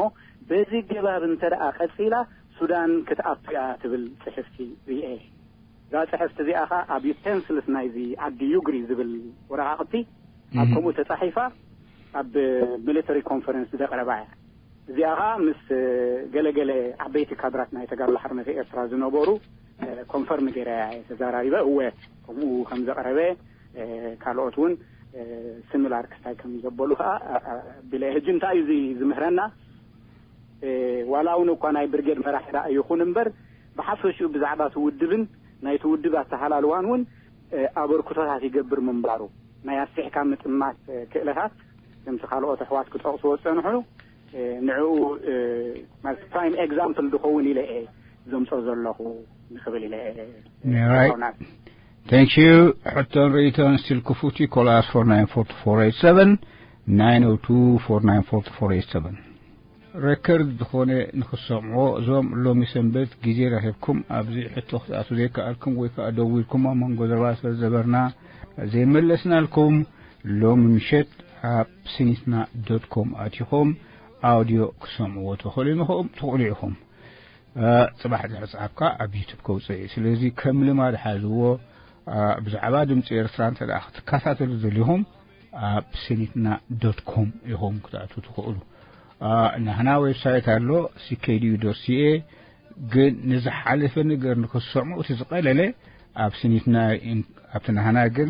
በዚ ገባብ እንተ ደኣ ቀጺላ ሱዳን ክትኣቱ እያ ትብል ጽሕፍቲ ርእየ። እዛ ጽሕፍቲ እዚኣ ከዓ ኣብ ዩቴንስልስ ናይዚ ዓዲ ዩግሪ ዝብል ወረቓቕቲ ኣብ ከምኡ ተጻሒፋ ኣብ ሚሊተሪ ኮንፈረንስ ዘቕረባ እያ። እዚኣ ከዓ ምስ ገለገለ ዓበይቲ ካድራት ናይ ተጋድሎ ሓርነት ኤርትራ ዝነበሩ ኮንፈርም ገይረ እየ ተዘራሪበ። እወ ከምኡ ከም ዘቕረበ ካልኦት እውን ስሚላር ክስታይ ከም ዘበሉ ከዓ ኣቢለ እየ። ሕጂ እንታይ እዩ እዚ ዝምህረና? ዋላ እውን እኳ ናይ ብርጌድ መራሒ ደኣ ይኹን እምበር ብሓፈሽኡ ብዛዕባ እቲ ውድብን ናይቲ ውድብ ኣተሃላልዋን እውን ኣበርክቶታት ይገብር ምንባሩ ናይ ኣስፊሕካ ምጥማት ክእለታት ከምቲ ካልኦት ኣሕዋት ክጠቕስዎ ዝፀንሑ ንዕኡ ማለት ፕራይም ኤግዛምፕል ዝኸውን ኢለ እየ ዘምፆ ዘለኹ ንኽብል ኢለ እየ። Right. Thank you. ሕቶን ርእይቶን ስቲል ክፉት እዩ። Call us four nine four two four eight seven, nine oh two four nine four two four eight seven. ሬከርድ ዝኾነ ንኽሰምዖ እዞም ሎሚ ሰንበት ግዜ ረኺብኩም ኣብዚ ሕቶ ክትኣትዉ ዘይከኣልኩም ወይ ከዓ ደዊልኩም ኣብ መንጎ ዘረባ ስለ ዝነበርና ዘይመለስናልኩም ሎሚ ምሸት ኣብ ስኒትና ዶት ኮም ኣቲኹም ኣውዲዮ ክሰምዕዎ ትኽእሉ ኢኹም ትኽእሉ ኢኹም። ጽባሕ ድሕሪ ጽሓፍካ ኣብ ዩቱብ ከውፅእ እዩ። ስለዚ ከም ልማድ ሓዝዎ። ብዛዕባ ድምፂ ኤርትራ እንተ ደኣ ክትከታተሉ ዘሊኹም ኣብ ስኒትና ዶት ኮም ኢኹም ክትኣትዉ ትኽእሉ። ናህና ዌብሳይት ኣሎ፣ ሲኬዲዩ ዶት ሲኤ። ግን ንዝሓለፈ ነገር ንክትሰምዑ እቲ ዝቐለለ ኣብ ስኒትና ኣብቲ ናህና ግን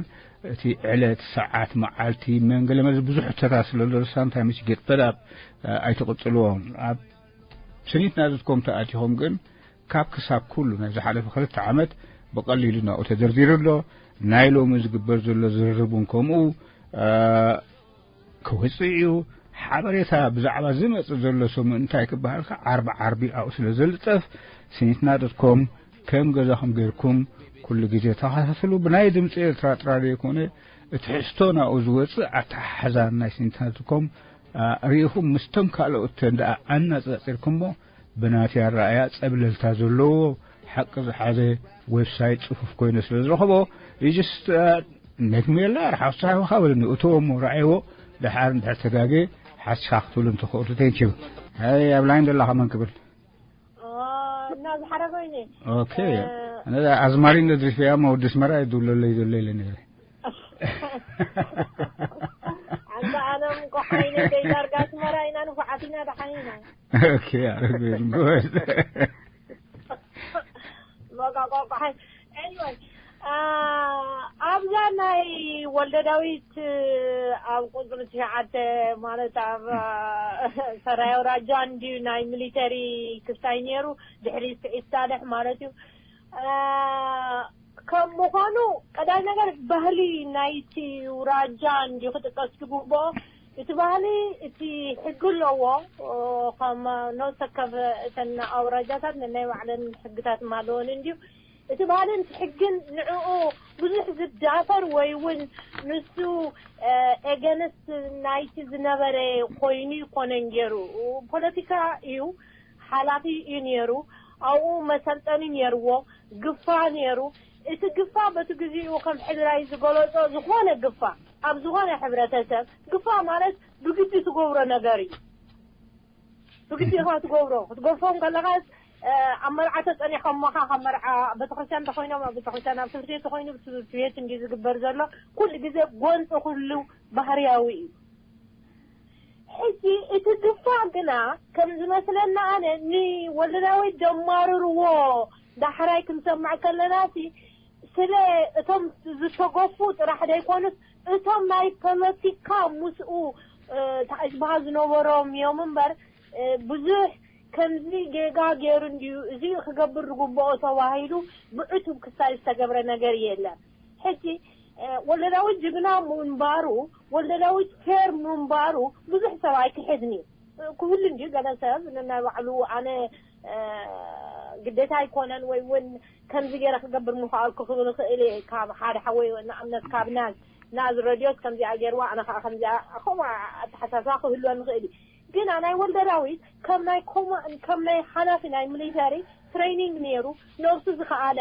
እቲ ዕለት፣ ሰዓት፣ መዓልቲ፣ መንገለ መዚ ብዙሕ ሕቶታት ስለ ዘሎ ሳምታይምስ ጌት በዳብ ኣይትቕጽልዎም። ኣብ ስኒትና ዶት ኮም ተኣቲኹም ግን ካብ ክሳብ ኩሉ ናይ ዝሓለፈ ክልተ ዓመት ብቐሊሉ ናብኡ ተደርዲሩ ኣሎ። ናይ ሎሚ ዝግበር ዘሎ ዝርርብ እውን ከምኡ ክወፅእ እዩ። ሓበሬታ ብዛዕባ ዝመፅእ ዘሎ ሰሙን እንታይ ክበሃል ከ ዓርቢ ዓርቢ ኣብኡ ስለ ዘልጠፍ ስኒትና ዶት ኮም ከም ገዛኹም ጌርኩም ኩሉ ግዜ ተኸታተሉ። ብናይ ድምፂ ኤርትራ ጥራይ ዘይኮነ እቲ ሕዝቶ ናብኡ ዝወፅእ ኣተሓሕዛ ናይ ስኒትና ዶት ኮም ርኢኹም ምስቶም ካልኦት ተን ደኣ ኣነፃፂርኩሞ ብናተይ ኣረኣእያ ፀብለልታ ዘለዎ ሓቂ ዝሓዘ ዌብሳይት ጽፉፍ ኮይኑ ስለ ዝረኸቦ፣ you just, uh, make me a liar፣ ሓሳዊኻ በለኒ፣ እቶ እሞ ረዓይዎ፣ ደሓር እንድሕር ተጋጌ ሓስኻ ክትብሉ እንትኽእሉ። Thank you። ሃይ፣ ኣብ ላይን ዘለኻ መን ክብል? እና ዝሓረገይኒ ኦኬ። ኣዝማሪኖ ድሪፍያ እሞ ወዲ ኣስመራ ይድውለለይ ዘሎ ኢለ ነይረ። ኣንታ ኣነ ምቆሓይነ ደይ ዳርጋ ኣስመራ ኢና ንፉዓት ኢና ደሓን ኢና። ኦኬ፣ ኣረግን ጎበዝ። በቃ ቆቋሓይ። ኤኒወይ፣ ኣብዛ ናይ ወልደ ዳዊት ኣብ ቁፅሪ ትሽዓተ ማለት ኣብ ሰራይ ኣውራጃ እንድዩ ናይ ሚሊተሪ ክስታይ ነይሩ፣ ድሕሪ ስዒድ ሳልሕ ማለት እዩ። ከም ምዃኑ ቀዳይ ነገር ባህሊ ናይቲ ውራጃ እንድዩ ክጥቀስ ዝግብኦ። እቲ ባህሊ እቲ ሕጊ ኣለዎ። ከም ነብሰ ከፍ እተን ኣውራጃታት ነናይ ባዕለን ሕግታት ኣለወን እንድዩ። እቲ ባህልን እቲ ሕግን ንዕኡ ብዙሕ ዝዳፈር ወይ እውን ንሱ ኤገንስት ናይቲ ዝነበረ ኮይኑ ይኮነን ገይሩ። ፖለቲካ እዩ፣ ሓላፊ እዩ ነይሩ። ኣብኡ መሰልጠኒ ነይርዎ፣ ግፋ ነይሩ። እቲ ግፋ በቲ ግዜኡ ከም ሕድራይ ዝገለጾ ዝኾነ ግፋ ኣብ ዝኾነ ሕብረተሰብ ግፋ ማለት ብግዲ ትገብሮ ነገር እዩ። ብግዲ ኢኻ ትገብሮ። ክትገፎም ከለኻስ ኣብ መርዓ ተጸኒሖም ሞኻ ካብ መርዓ ቤተክርስትያን ተኾይኖም ኣብ ቤተክርስትያን ኣብ ትምህርቲ ቤት ተኾይኑ ትምህርቲ ቤት እንዲ ዝግበር ዘሎ ኩሉ ግዜ ጎንፂ ኩሉ ባህርያዊ እዩ። ሕጂ እቲ ግፋ ግና ከም ዝመስለና ኣነ ንወልደዳዊት ደማርርዎ ዳሕራይ ክንሰምዕ ከለና ሲ ስለ እቶም ዝተገፉ ጥራሕ ዘይኮኑስ እቶም ናይ ፖለቲካ ምስኡ እንታይ ዝበሃል ዝነበሮም እዮም እምበር ብዙሕ ከምዚ ጌጋ ገይሩ እንድዩ እዚ ክገብር ዝግብኦ ተባሂሉ ብዕቱብ ክሳይ ዝተገብረ ነገር የለን። ሕጂ ወልደዳዊት ጅግና ምንባሩ ወልደዳዊት ፌር ምንባሩ ብዙሕ ሰብ ኣይክሕድን እዩ። ክህሉ እንድዩ ገለ ሰብ ነናይ ባዕሉ ኣነ ግዴታ ኣይኮነን ወይ እውን ከምዚ ገይረ ክገብር ምኽኣልኩ ክብል ይኽእል እየ። ካብ ሓደ ሓወይ ንኣብነት ካብ ናዝ ናዝ ረድዮት ከምዚኣ ገይርዋ ኣነ ከዓ ከምዚኣ ከምኡ ኣተሓሳስባ ክህልወኒ ይኽእል እዩ። ግና ናይ ወልደዳዊት ከም ናይ ኮማ ከም ናይ ሓላፊ ናይ ሚሊተሪ ትሬኒንግ ነይሩ ነብሱ ዝኸኣለ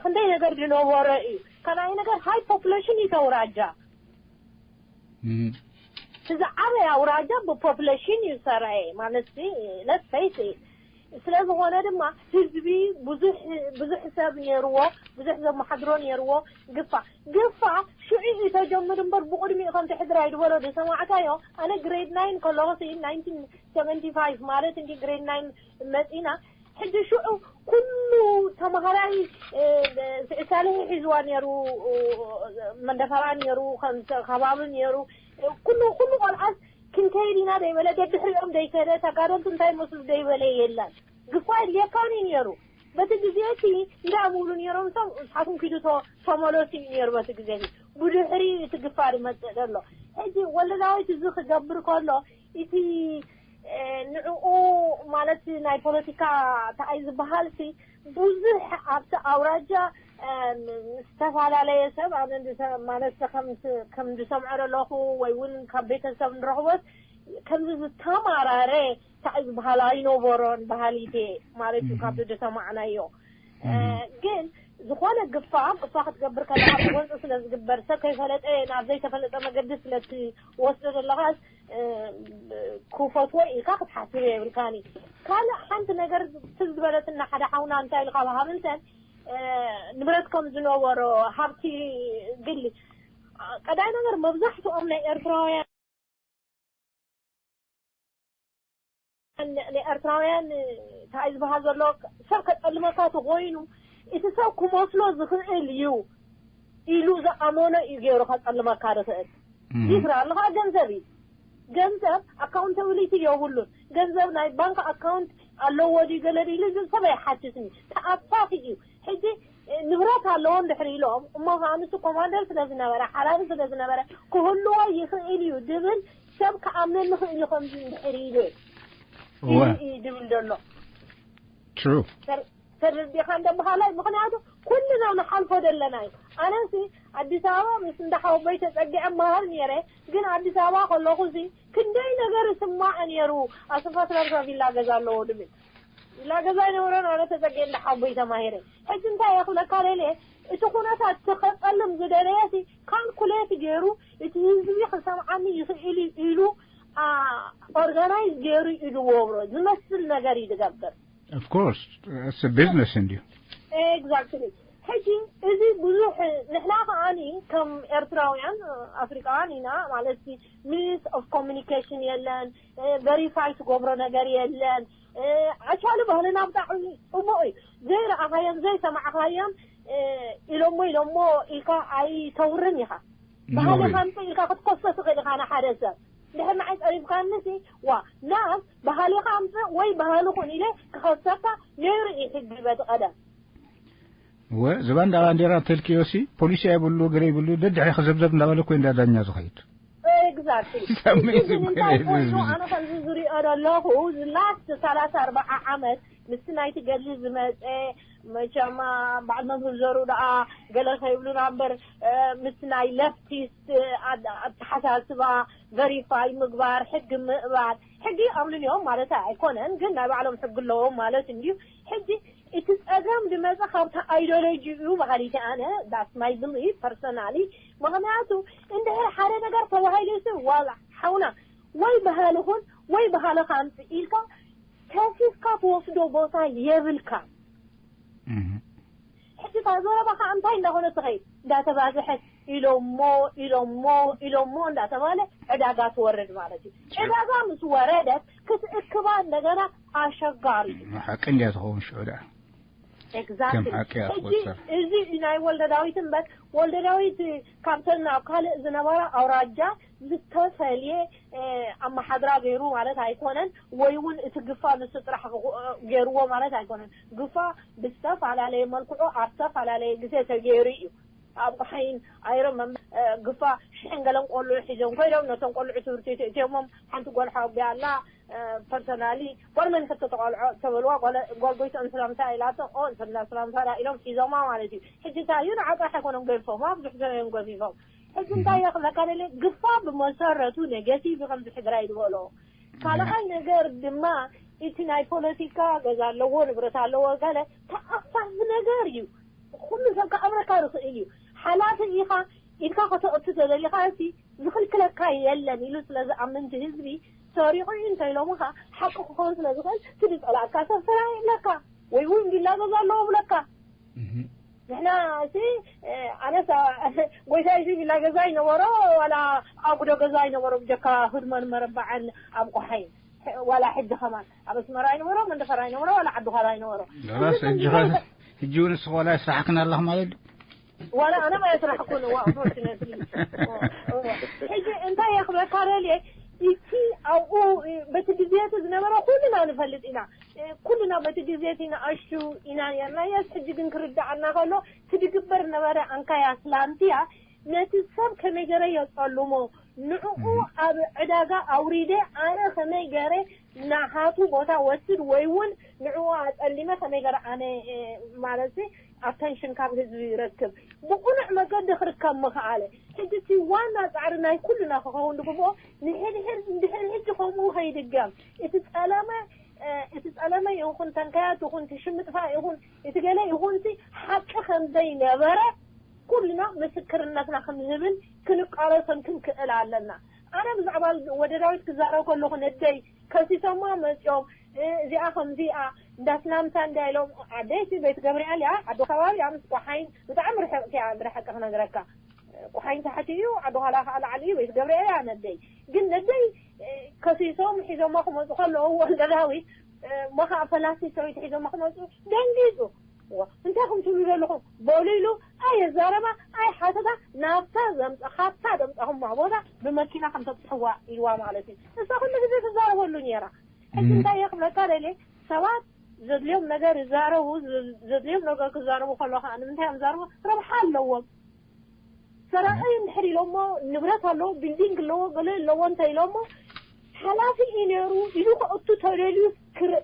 ክንደይ ነገር ዝነበሮ እዩ። ካልኣይ ነገር ሃይ ፖፕሌሽን እዩ ተውራጃ ዝዓበየ ኣውራጃ ብፖፕሌሽን እዩ ዝሰረየ ማለት ሲ let's face it። ስለ ዝኾነ ድማ ህዝቢ ብዙሕ ብዙሕ ሰብ ነይርዎ፣ ብዙሕ ዘመሓድሮ ነይርዎ። ግፋ ግፋ ሽዑ እዩ ተጀምሩ እምበር ብቕድሚኡ ከምቲ ሕድራይ ዝበሎ ዝሰማዕካዮ ኣነ ግሬድ ናይን ከለኹ ሲ ናይንቲን ሰቨንቲ ፋይቭ ማለት እንዲ ግሬድ ናይን መፂና ሕጂ ሽዑ ኩሉ ተምሃራይ ስዒድ ሳልሒ ሒዝዋ ነይሩ፣ መንደፈራ ነይሩ፣ ከም ከባቢ ነይሩ። ኩሉ ኩሉ ቆልዓስ ክንከይድ ኢና ደይበለ ደድሕሪኦም ደይከደ ተጋደልቲ እንታይ መስሉ ደይበለ የለን። ግፋ የድልየካን እዩ ነይሩ። በቲ ግዜ እቲ እንታይ ምብሉ ነይሮም ሰብ ንስኻትኩም ኪዱ ተመለሱ እዩ ነይሩ በቲ ግዜ እቲ። ብድሕሪ እቲ ግፋ ዝመፅእ ዘሎ ሕጂ ወልደዳዊት እዚ ክገብር ከሎ እቲ ንዕኡ ማለት ናይ ፖለቲካ እንታይ ዝበሃል ሲ ብዙሕ ኣብቲ ኣውራጃ ዝተፈላለየ ሰብ ኣነ ማለት ከም ዝሰምዖ ዘለኹ ወይ እውን ካብ ቤተሰብ ንረኽቦት ከምዚ ዝተማራረ እንታይ ዝበሃል ኣይነበሮን ባህሊቴ ማለት እዩ ካብቲ ዝሰማዕናዮ። ግን ዝኾነ ግፋ ግፋ ክትገብር ከለካ ብጎንፂ ስለ ዝግበር ሰብ ከይፈለጠ ናብ ዘይተፈለጠ መገዲ ስለትወስዶ ዘለካ ክፈትዎ ኢልካ ክትሓስብ የብልካኒ። ካልእ ሓንቲ ነገር ትዝ ዝበለትና ሓደ ሓውና እንታይ ኢልካ ብሃብንተን ንብረት ከም ዝነበሮ ሃብቲ ግሊ ቀዳይ ነገር መብዛሕትኦም ናይ ኤርትራውያን ንኤርትራውያን እንታይ ዝበሃል ዘሎ ሰብ ከጸልመካ ተኾይኑ እቲ ሰብ ክመስሎ ዝኽእል እዩ ኢሉ ዝኣመኖ እዩ ገይሩ ከጸልመካ ዝኽእል። ይስራ ኣለኻ ገንዘብ እዩ። ገንዘብ ኣካውንታብሊቲ የብሉን። ገንዘብ ናይ ባንክ ኣካውንት ኣለዎ ድዩ ገለ ድዩ ኢሉ ሰብ ኣይሓትትን እዩ። ተኣፋፊ እዩ። ሕጂ ንብረት ኣለዎ እንድሕር ኢሎም እሞ ከዓ ንሱ ኮማንደር ስለ ዝነበረ ሓላፊ ስለ ዝነበረ ክህልዎ ይኽእል እዩ ድብል ሰብ ክኣምነኒ ክእል እዩ ከምዚ እንድሕር ኢሉ እዩ ድብል ዘሎ። True። ተረዲኻ እንደ በሃላይ ምክንያቱ ኩልና ንሓልፎ ዘለና እዩ። ኣነሲ ኣዲስ ኣበባ ምስ እንዳሓወቦይ ተፀጊዐ መሃር ነይረ። ግን ኣዲስ ኣበባ ከለኹ ሲ ክንደይ ነገር ስማዕ ነይሩ። ኣሰፋ ስራርሳ ቪላ ገዛ ኣለዎ ድብል ኢላ ገዛ ኣይነበረን ኣነ ተጸጊዐ እንዳ ሓቦይ ተማሂረ። ሕጂ እንታይ እየ ክብለካ ደልየ፣ እቲ ኩነታት ተኸጸልም ዝደለየሲ ካልኩሌት ገይሩ እቲ ህዝቢ ክሰምዓኒ ይኽእል እዩ ኢሉ ኦርጋናይዝ ገይሩ እዩ ዝወብሮ ዝመስል ነገር እዩ ዝገብር። Of course, it's a business እንድዩ። Exactly። ሕጂ እዚ ብዙሕ ንሕና ከዓኒ ከም ኤርትራውያን ኣፍሪቃውያን ኢና ማለት ሚንስ ኦፍ ኮሚኒኬሽን የለን፣ ቨሪፋይ ትገብሮ ነገር የለን። ኣቻሉ ባህልና ብጣዕሚ ጽቡቕ እዩ። ዘይረኣኻዮም ዘይሰማዕኻዮም ኢሎሞ ኢሎሞ ኢልካ ኣይተውርን ኢኻ። ባህሊ ከምጽእ ኢልካ ክትኮሶ ትኽእል ኢኻ ንሓደ ሰብ። ድሕር ንዓይ ጸሪፍካኒ ሲ ዋ ናብ ባህልኻ ኣምጽእ ወይ ባህሊ ኩን ኢለ ክኸሰካ ነይሩ እዩ ሕጊ በቲ ቀደም። ወ ዝባንዳ ባንዴራ ተልክዮ ሲ ፖሊሲ ኣይብሉ ገለ ይብሉ ደድሕሪ ክዘብዘብ እንዳበለ እኮ እንዳ ዳኛ ዝኸይድ። ኤግዛክትሊ። ሳሚ እዚ ዝብለ እንታይ ኮይኑ ህዝቢ። ኣነ ከምዚ ዝሪኦ ዘለኹ ዝላስት ሰላሳ ኣርባዓ ዓመት ምስቲ ናይቲ ገድሊ ዝመፀ መቸማ በዓል መምህር ዘሩ ደኣ ገለ ከይብሉና እምበር ምስቲ ናይ ለፍቲስት ኣተሓሳስባ ቨሪፋይ ምግባር ሕጊ ምእባር ሕጊ ኣብሉን እዮም ማለት ኣይኮነን፣ ግን ናይ ባዕሎም ሕጊ ኣለዎም ማለት እንድዩ። ሕጂ እቲ ጸገም ዝመጸ ካብታ ኣይዲዮሎጂ እዩ በሃሊቲ ኣነ that's my belief personally። ምኽንያቱ እንድሕር ሓደ ነገር ተባሂሉ ሲ ዋላ ሓውና ወይ ባህልኹን ወይ ባህልኻ ኣምጽእ ኢልካ ከሲስካ ትወስዶ ቦታ የብልካ። ሕጂ እታ ዘረባኻ እንታይ እንዳኾነ ትኸይድ እንዳተባዝሐት ኢሎሞ ኢሎሞ ኢሎሞ እንዳተባለ ዕዳጋ ትወርድ ማለት እዩ። ዕዳጋ ምስ ወረደት ክትእክባ እንደገና ኣሸጋሪ እዩ። ሓቂ እንድያ ትኸውን ሽዑ ደኣ። ኤግዛክትሊ። ከም ሓቂ እያ ሕጂ ትቆጸር። እዚ ናይ ወልደ ዳዊት እምበር ወልደ ዳዊት ካብተን ኣብ ካልእ ዝነበራ ኣውራጃ ዝተፈልየ ኣመሓድራ ገይሩ ማለት ኣይኮነን። ወይ እውን እቲ ግፋ ንሱ ጥራሕ ገይርዎ ማለት ኣይኮነን። ግፋ ብዝተፈላለየ መልክዑ ኣብ ዝተፈላለየ ግዜ ተገይሩ እዩ። ኣብ ቁሓይን ኣይረመም ግፋ ሽሕን ገለን ቆልዑ ሒዞም ኮይዶም ነቶም ቆልዑ ትምህርቲ ቤት እትዮሞም ሓንቲ ጓል ሓቢያ ኣላ። ፐርሰናሊ ጓል መን ከተተቋልዖ ተበልዋ ጓል ጎይትኦም ሰላምታ ኢላቶ ኦ እንተና ሰላምታ ኢሎም ሒዞማ ማለት እዩ። ሕጂ እንታይ እዩ ንዓጣ ኣይኮኖም ገይፎም ብዙሕ ሰብ እዮም ገፊፎም። ሕጂ እንታይ እየ ክብለካ ደለ ግፋ ብመሰረቱ ኔጌቲቭ ከም ዝሕድራ ይድበሎ። ካልኣይ ነገር ድማ እቲ ናይ ፖለቲካ ገዛ ኣለዎ ንብረት ኣለዎ ገለ ተኣፋፍ ነገር እዩ። ኩሉ ሰብ ክኣምረካ ዝኽእል እዩ። ሓላፊ ኢኻ ኢድካ ከተእቱ ተደሊኻ ሲ ዝኽልክለካ የለን ኢሉ ስለ ዝኣምን ህዝቢ ሰሪቑ እዩ እንተ ኢሎምኻ ሓቂ ክኸውን ስለ ዝኽእል እቲ ዝጸላእካ ሰብ ሰላም ይብለካ ወይ እውን ቪላ ገዛ ኣለዎ ብለካ። ንሕና ሲ ኣነስ ጎይታይ ሲ ቪላ ገዛ ይነበሮ ዋላ ኣጉዶ ገዛ ይነበሮ ብጀካ ህድመን መረባዕን ኣብ ቆሓይ ዋላ ሕጂ ከማን ኣብ ኣስመራ ይነበሮ መንደፈራ ይነበሮ ዋላ ዓዲ ዃላ ይነበሮ። ላስ ሕጂ ኸ- ሕጂ እውን ንስኻ ዋላ ስራሕክን ኣለኽ ማለት እዩ። ዋላ ኣነ ማለት ስራሕኩን ዋ ፎርቹኔትሊ። ሕጂ እንታይ እየ ክብለካ ደልየ እቲ ኣብኡ በቲ ግዜቲ ዝነበረ ኩልና ንፈልጥ ኢና። ኩልና በቲ ግዜቲ ንኣሽቱ ኢና ነርና የስ ሕጂ ግን ክርዳኣና ከሎ እቲ ዝግበር ነበረ ኣንካይ ኣትላንቲያ ነቲ ሰብ ከመይ ገረ የጸልሞ ንዕኡ ኣብ ዕዳጋ ኣውሪደ ኣነ ከመይ ገረ ናሃቱ ቦታ ወስድ ወይ እውን ንዕኡ ኣጸሊመ ከመይ ገረ ኣነ ማለት ኣተንሽን ካብ ህዝቢ ይረክብ ብቁኑዕ መገዲ ክርከብ ምኽኣለ። ሕጂ እቲ ዋና ጻዕሪ ናይ ኩልና ክኸውን ዝግብኦ ንሕድሕድ እንድሕር ሕጂ ከምኡ ከይድገም እቲ ጸለመ እቲ ጸለመ ይኹን ተንከያት ይኹን እቲ ሽምጥፋ ይኹን እቲ ገለ ይኹን እቲ ሓቂ ከም ዘይነበረ ኩልና ምስክርነትና ክንህብን ክንቃለሶን ክንክእል ኣለና። ኣነ ብዛዕባ ወደ ዳዊት ክዛረብ ከለኹ ነደይ ከሲሶማ መጺኦም እዚኣ ከምዚኣ እንዳስላምታ እንዳ ኢሎም ኣደይቲ ቤት ገብርኤል እያ ዓዲ ከባቢ እያ ምስ ቆሓይን ብጣዕሚ ርሕቕቲ እያ ብሓቂ ክነግረካ። ቆሓይን ታሕቲ እዩ ዓዲ ኋላ ከዓ ላዕሊ እዩ ቤት ገብርኤል እያ ነደይ ግን ነደይ ከሲሶም ሒዞማ ክመፁ ከለዉ ወልደ ዳዊት መኻእ ፈላሲ ሰበይቲ ሒዞማ ክመፁ ደንጊፁ እንታይ ከም ትብሉ ዘለኹም በሉ ኢሉ ኣየዛረባ ኣይሓተታ ናብታ ዘምፀኻታ ዘምፀኹማ ቦታ ብመኪና ከም ተብፅሕዋ ኢልዋ ማለት እዩ። እሳ ኩሉ ግዜ ትዛረበሉ ነይራ። ሕጂ እንታይ እየ ክብለካ ደልየ ሰባት ዘድልዮም ነገር ይዛረቡ። ዘድልዮም ነገር ክዛረቡ ከሎ ከዓ ንምንታይ እዮም ዝዛረቡ? ረብሓ ኣለዎም። ሰራቂ እንድሕር ኢሎሞ ንብረት ኣለዎ ቢልዲንግ ኣለዎ ገለ ኣለዎ እንተ ኢሎሞ ሓላፊ እዩ ነይሩ ኢሉ ከእቱ ተደልዩ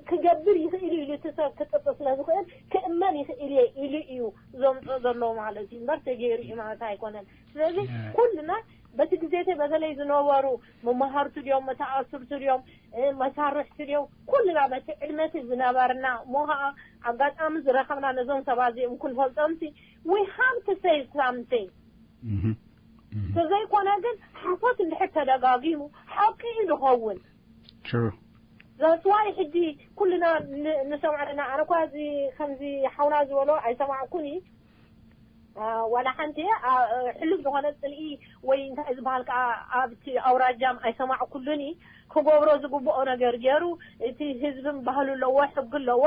ክገብር ይኽእል እዩ ኢሉ እቲ ሰብ ክጥርጥር ስለ ዝኽእል ክእመን ይኽእል እየ ኢሉ እዩ ዘምፅኦ ዘሎ ማለት እዩ እምበር ተገይሩ እዩ ማለት ኣይኮነን። ስለዚ ኩልና በቲ ግዜቲ በተለይ ዝነበሩ መማህርቲ ድዮም፣ መተኣስርቲ ድዮም፣ መሳርሕቲ ድዮም፣ ኩልና በቲ ዕድመቲ ዝነበርና እሞ ከዓ ኣጋጣሚ ዝረኸብና ነዞም ሰባት እዚኦም ክንፈልጦምሲ we have to say something። ተዘይኮነ ግን ሓሶት እንድሕር ተደጋጊሙ ሓቂ እዩ ዝኸውን። That's why ሕጂ ኩልና ንሰምዖ ኣለና። ኣነ እኳ እዚ ከምዚ ሓውና ዝበሎ ኣይሰማዕኩን እዩ። ዋላ ሓንቲ ሕሉፍ ዝኾነ ፅልኢ ወይ እንታይ ዝበሃል ከዓ ኣብቲ ኣውራጃም ኣይሰማዕኩሉን እዩ። ክገብሮ ዝግብኦ ነገር ገይሩ፣ እቲ ህዝብም ባህሉ ኣለዎ፣ ሕጊ ኣለዎ፣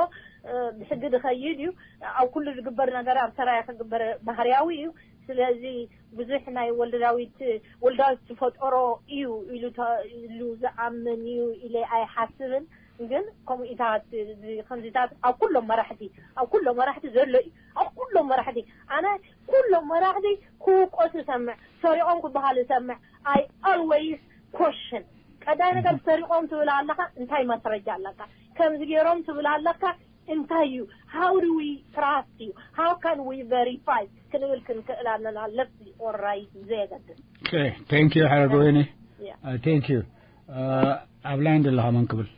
ብሕጊ ዝኸይድ እዩ። ኣብ ኩሉ ዝግበር ነገር ኣብ ሰራየ ክግበር ባህርያዊ እዩ። ስለዚ ብዙሕ ናይ ወልደዳዊት ወልዳዊት ዝፈጠሮ እዩ ኢሉ ኢሉ ዝኣምን እዩ ኢለ ኣይሓስብን። ግን ከምኡታት ከምዚታት ኣብ ኩሎም መራሕቲ ኣብ ኩሎም መራሕቲ ዘሎ እዩ። ኣብ ኩሎም መራሕቲ ኣነ ኩሎም መራሕቲ ክውቀሱ እሰምዕ፣ ሰሪቖም ክበሃል እሰምዕ። I always question። ቀዳይ ነገር ሰሪቖም ትብል ኣለኻ፣ እንታይ ማስረጃ ኣለካ? ከምዚ ገይሮም ትብል ኣለካ፣ እንታይ እዩ? How do we trust you? How can we verify? ክንብል ክንክእል ኣለና። Left or right ዘየገድስ። Okay, thank you ሓረገወይኒ። Yeah. Uh, thank you. Uh, ኣብ ላይን ዘለኻ መን ክብል?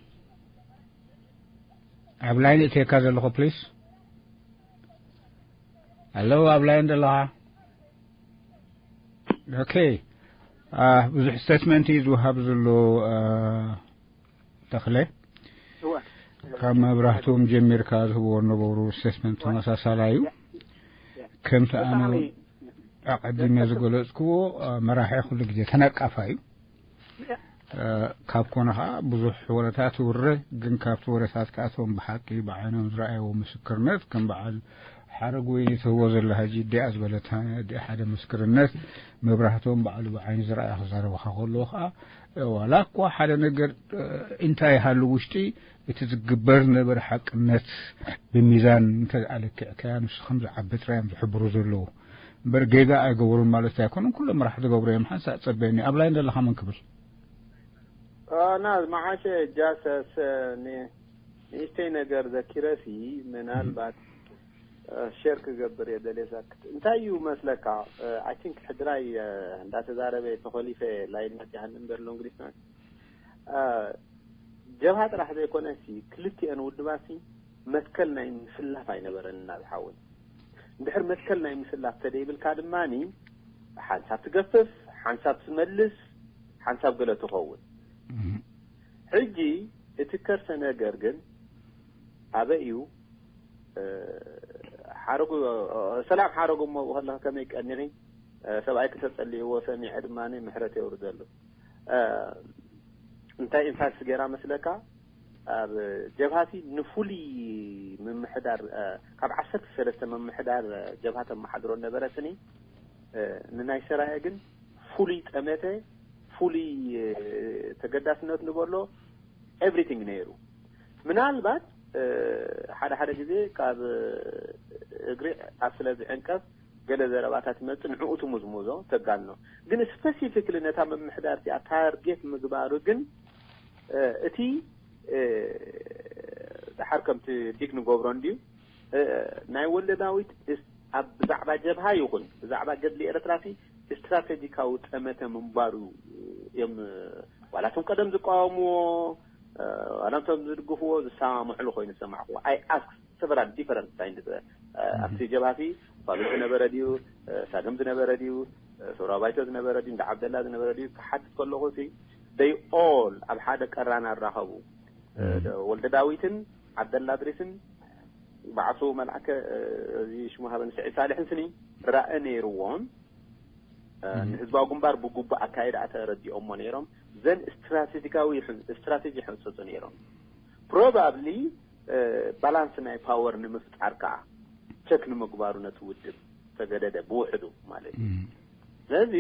ኣብ ላይን እትየካ ዘለኹ please። Hello፣ ኣብ ላይን ዘለኻ? Okay. Uh, ብዙሕ statement እዩ ዝወሃብ ዘሎ። Uh, ተኽለ ካብ መብራህቶም ጀሚርካ ዝህብዎ ነበሩ ስቴትመንት ተመሳሳላይ እዩ። ከምቲ ኣነ ኣቐዲመ ዝገለፅክዎ መራሒ ኩሉ ግዜ ተነቃፋ እዩ። ካብ ኮነ ከዓ ብዙሕ ወረታት ይውረ፣ ግን ካብቲ ወረታት ከዓ እቶም ብሓቂ ብዓይኖም ዝረኣይዎ ምስክርነት ከም በዓል ሓረግ ወይኒ ትህቦ ዘላ ሕጂ እዲኣ ዝበለት እዲኣ ሓደ ምስክርነት መብራህቶም ባዕሉ ብዓይኒ ዝረኣያ ክዛረበኻ ከለዎ ከዓ ዋላ እኳ ሓደ ነገር እንታይ ይሃሉ ውሽጢ እቲ ዝግበር ዝነበረ ሓቅነት ብሚዛን እንተኣለኪዕካያ ንሱ ከም ዝዓቢ ጥራይ እዮም ዝሕብሩ ዘለዉ እምበር ጌጋ ኣይገበሩን ማለት ኣይኮነን። ኩሎም መራሕቲ ዝገብሩ እዮም። ሓንሳእ ጸበየኒ ኣብ ላይን ዘለኻ መን ክብል ና መዓሸ ጃሰስ ንእሽተይ ነገር ዘኪረሲ ምናልባት ሸር ክገብር እየ ደልየ ሳክት እንታይ እዩ መስለካ? I think ሕድራይ እንዳተዛረበ ተኾሊፈ ላይነት ያህል እምበር ሎንግሊስና ጀብሃ ጥራሕ ዘይኮነሲ ክልቲአን ውድባሲ መትከል ናይ ምስላፍ ኣይነበረን እና ዝሓወይ እንድሕር መትከል ናይ ምስላፍ ተደይብልካ ድማኒ ሓንሳብ ትገፍፍ ሓንሳብ ትመልስ ሓንሳብ ገለ ትኸውን ሕጂ እቲ ከርሰ ነገር ግን ኣበይ እዩ ሓረጉ ሰላም ሓረጉ እሞ ከለካ ከመይ ቀኒዒ ሰብኣይ ክተፀልእዎ ሰሚዐ ድማ ምሕረት የውርደሉ እንታይ ኢንፋክት ገይራ መስለካ ኣብ ጀብሃቲ ንፉሉይ ምምሕዳር ካብ ዓሰርተ ሰለስተ ምምሕዳር ጀብሃ ተመሓድሮ ነበረትኒ ንናይ ሰራየ ግን ፍሉይ ጠመተ ፍሉይ ተገዳስነት ንበሎ ኤቭሪቲንግ ነይሩ ምናልባት ሓደ ሓደ ግዜ ካብ እግሪ ኣብ ስለ ዝዕንቀፍ ገለ ዘረባታት መጽ ንዕኡ ትሙዝሙዞ ተጋኖ ግን ስፐሲፊክሊ ነታ ምምሕዳር እቲኣ ታርጌት ምግባሩ ግን እቲ ድሓር ከምቲ ዲግ ንገብሮ እንድዩ ናይ ወልደ ዳዊት ኣብ ብዛዕባ ጀብሃ ይኹን ብዛዕባ ገድሊ ኤርትራ ሲ ስትራቴጂካዊ ጠመተ ምንባሩ እዮም ዋላቶም ቀደም ዝቃወምዎ ዋላቶም ዝድግፍዎ ዝሰማምዕሉ ኮይኑ ዝሰማዕኩዎ I ask several different kind ኣብቲ ጀብሃ ሲ ፋሉል ዝነበረ ድዩ ሳግም ዝነበረ ድዩ ሰውራ ባይቶ ዝነበረ ድዩ እንዳ ዓብደላ ዝነበረ ድዩ ክሓትት ከለኹ ሲ they all ኣብ ሓደ ቀራን ኣራኸቡ ወልደ ዳዊትን ዓብደላ ድሪስን ባዕሱ መልኣከ እዚ ሽሙ ሃበን ስዒድ ሳልሕን ስኒ ራእ ነይርዎም ንህዝባዊ ግንባር ብግቡእ ኣካይዳ ተረዲኦሞ ነይሮም ዘን ስትራቴጂካዊ ስትራቴጂ ሕንፀፁ ነይሮም ፕሮባብሊ ባላንስ ናይ ፓወር ንምፍጣር ከዓ ቸክ ንምግባሩ ነቲ ውድብ ተገደደ ብውሕዱ ማለት እዩ ስለዚ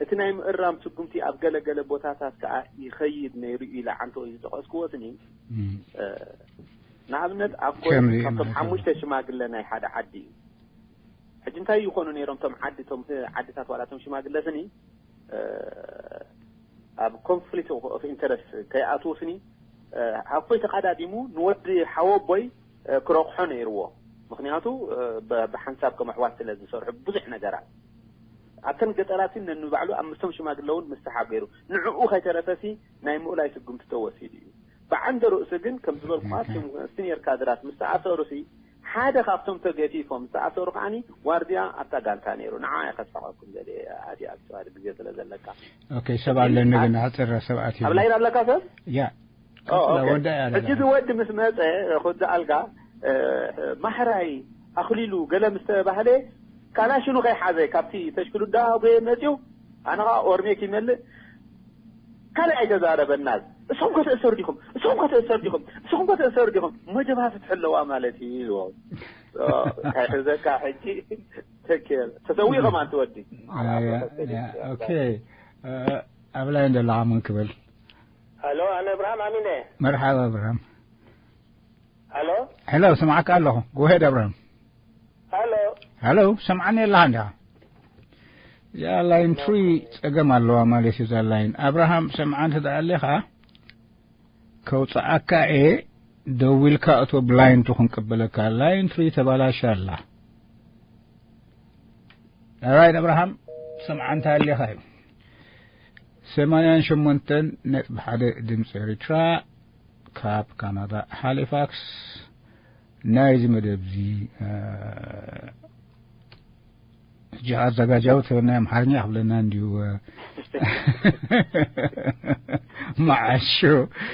እቲ ናይ ምእራም ስጉምቲ ኣብ ገለገለ ቦታታት ከዓ ይኸይድ ነይሩ ኢለ ዓንተ ዝጠቐስክዎ ስኒ ንኣብነት ኣብ ኮ ካብቶም ሓሙሽተ ሽማግለ ናይ ሓደ ዓዲ እዩ ሕጂ እንታይ ይኾኑ ነይሮም ቶም ዓዲ ቶም ዓድታት ዋላ ቶም ሽማግለ ስኒ ኣብ ኮንፍሊክት ኦፍ ኢንተረስት ከይኣትዉ ስኒ ሓኮይ ተቐዳዲሙ ንወዲ ሓወቦይ ክረቑሖ ነይርዎ ምክንያቱ ብሓንሳብ ከም ኣሕዋት ስለ ዝሰርሑ ብዙሕ ነገራት ኣብተን ገጠራትን ነንባዕሉ ኣብ ምስቶም ሽማግለ እውን ምስተሓገሩ ንዕኡ ከይተረፈሲ ናይ ምኡላይ ስጉምቲ ተወሲዱ እዩ። ብዓንደ ርእሱ ግን ከም ዝበልኩ እቶም ሲኒየር ካድራት ምስ ተኣሰሩሲ ሓደ ካብቶም ተገፊፎም ዝተኣሰሩ ከዓኒ ዋርድያ ኣብታ ጋንታ ነይሩ። ንዓ እየ ከስሕቐኩም ዘለ ኣዲ ኣክትዋሪ ግዜ ስለ ዘለካ። ኦኬ፣ ሰብ ኣለኒ ግን ኣጽረ ሰብ ኣትዩ። ኣብ ላይን ኣለካ ሰብ? ያ። ቀጽለ፣ ኦኬ። ወዳእ ያለ ሕጂ እዚ ወዲ ምስ መጸ፣ ኹዳ ኣልጋ፣ እ፣ ማሕራይ ኣኽሊሉ ገለ ምስ ተባህለ፣ ካላሽኑ ከይሓዘ ካብቲ ተሽክሉ እንዳጎየ መጺኡ፣ ኣነ ኸዓ ኦርሜክ ይመልእ፣ ካልእ ኣይተዛረበና። "እስኹም ከ ትእሰሩ ዲኹም? እስኹም ከ ትእሰሩ ዲኹም? እስኹም ከ ትእሰሩ ዲኹም?" መደባ ፍትሒ ኣለዋ ማለት እዩ ኢልዎ። ኦ፣ እንታይ ሒዘካ ሕጂ? ተኪኤል። ተሰዊኡ ከማን ትወዲ። ያ፣ ያ፣ ያ፣ ኦኬ። እ፣ ኣብ ላይን ዘለኻ መን ክብል? ሃሎ፣ ኣነ እብርሃም ኣሚነ። መርሓባ እብርሃም። ሃሎ። ሄሎ፣ ስማዕካ ኣለኹ። ጎሄድ እብርሃም። ሃሎ። ሃሎ፣ ሰምዓኒ ኣለኻ እንዲኻ? እዛ ላይን ትሪ ጸገም ኣለዋ ማለት እዩ። እዛ ላይን፣ ኣብርሃም፣ ሰምዓ እንተ ደኣ ኣለኻ፣ ከውጽኣካ እየ። ደዊልካ እቶ ብላይን ቱ ክንቅበለካ። ላይን ትሪ ተባላሻ ኣላ። ኦራይት፣ ኣብርሃም፣ ሰምዓ እንተ ኣለኻ እዩ። ሰማንያን ሸሞንተን ነጥቢ ሓደ ድምፂ ኤርትራ፣ ካብ ካናዳ ሃሊፋክስ። ናይዚ መደብ እዚ፣ እ፣ ሕጂ ኣዘጋጃዊ ተበናይ ኣምሓርኛ ክብለና እንድዩ፣ እ፣ መዓሾ።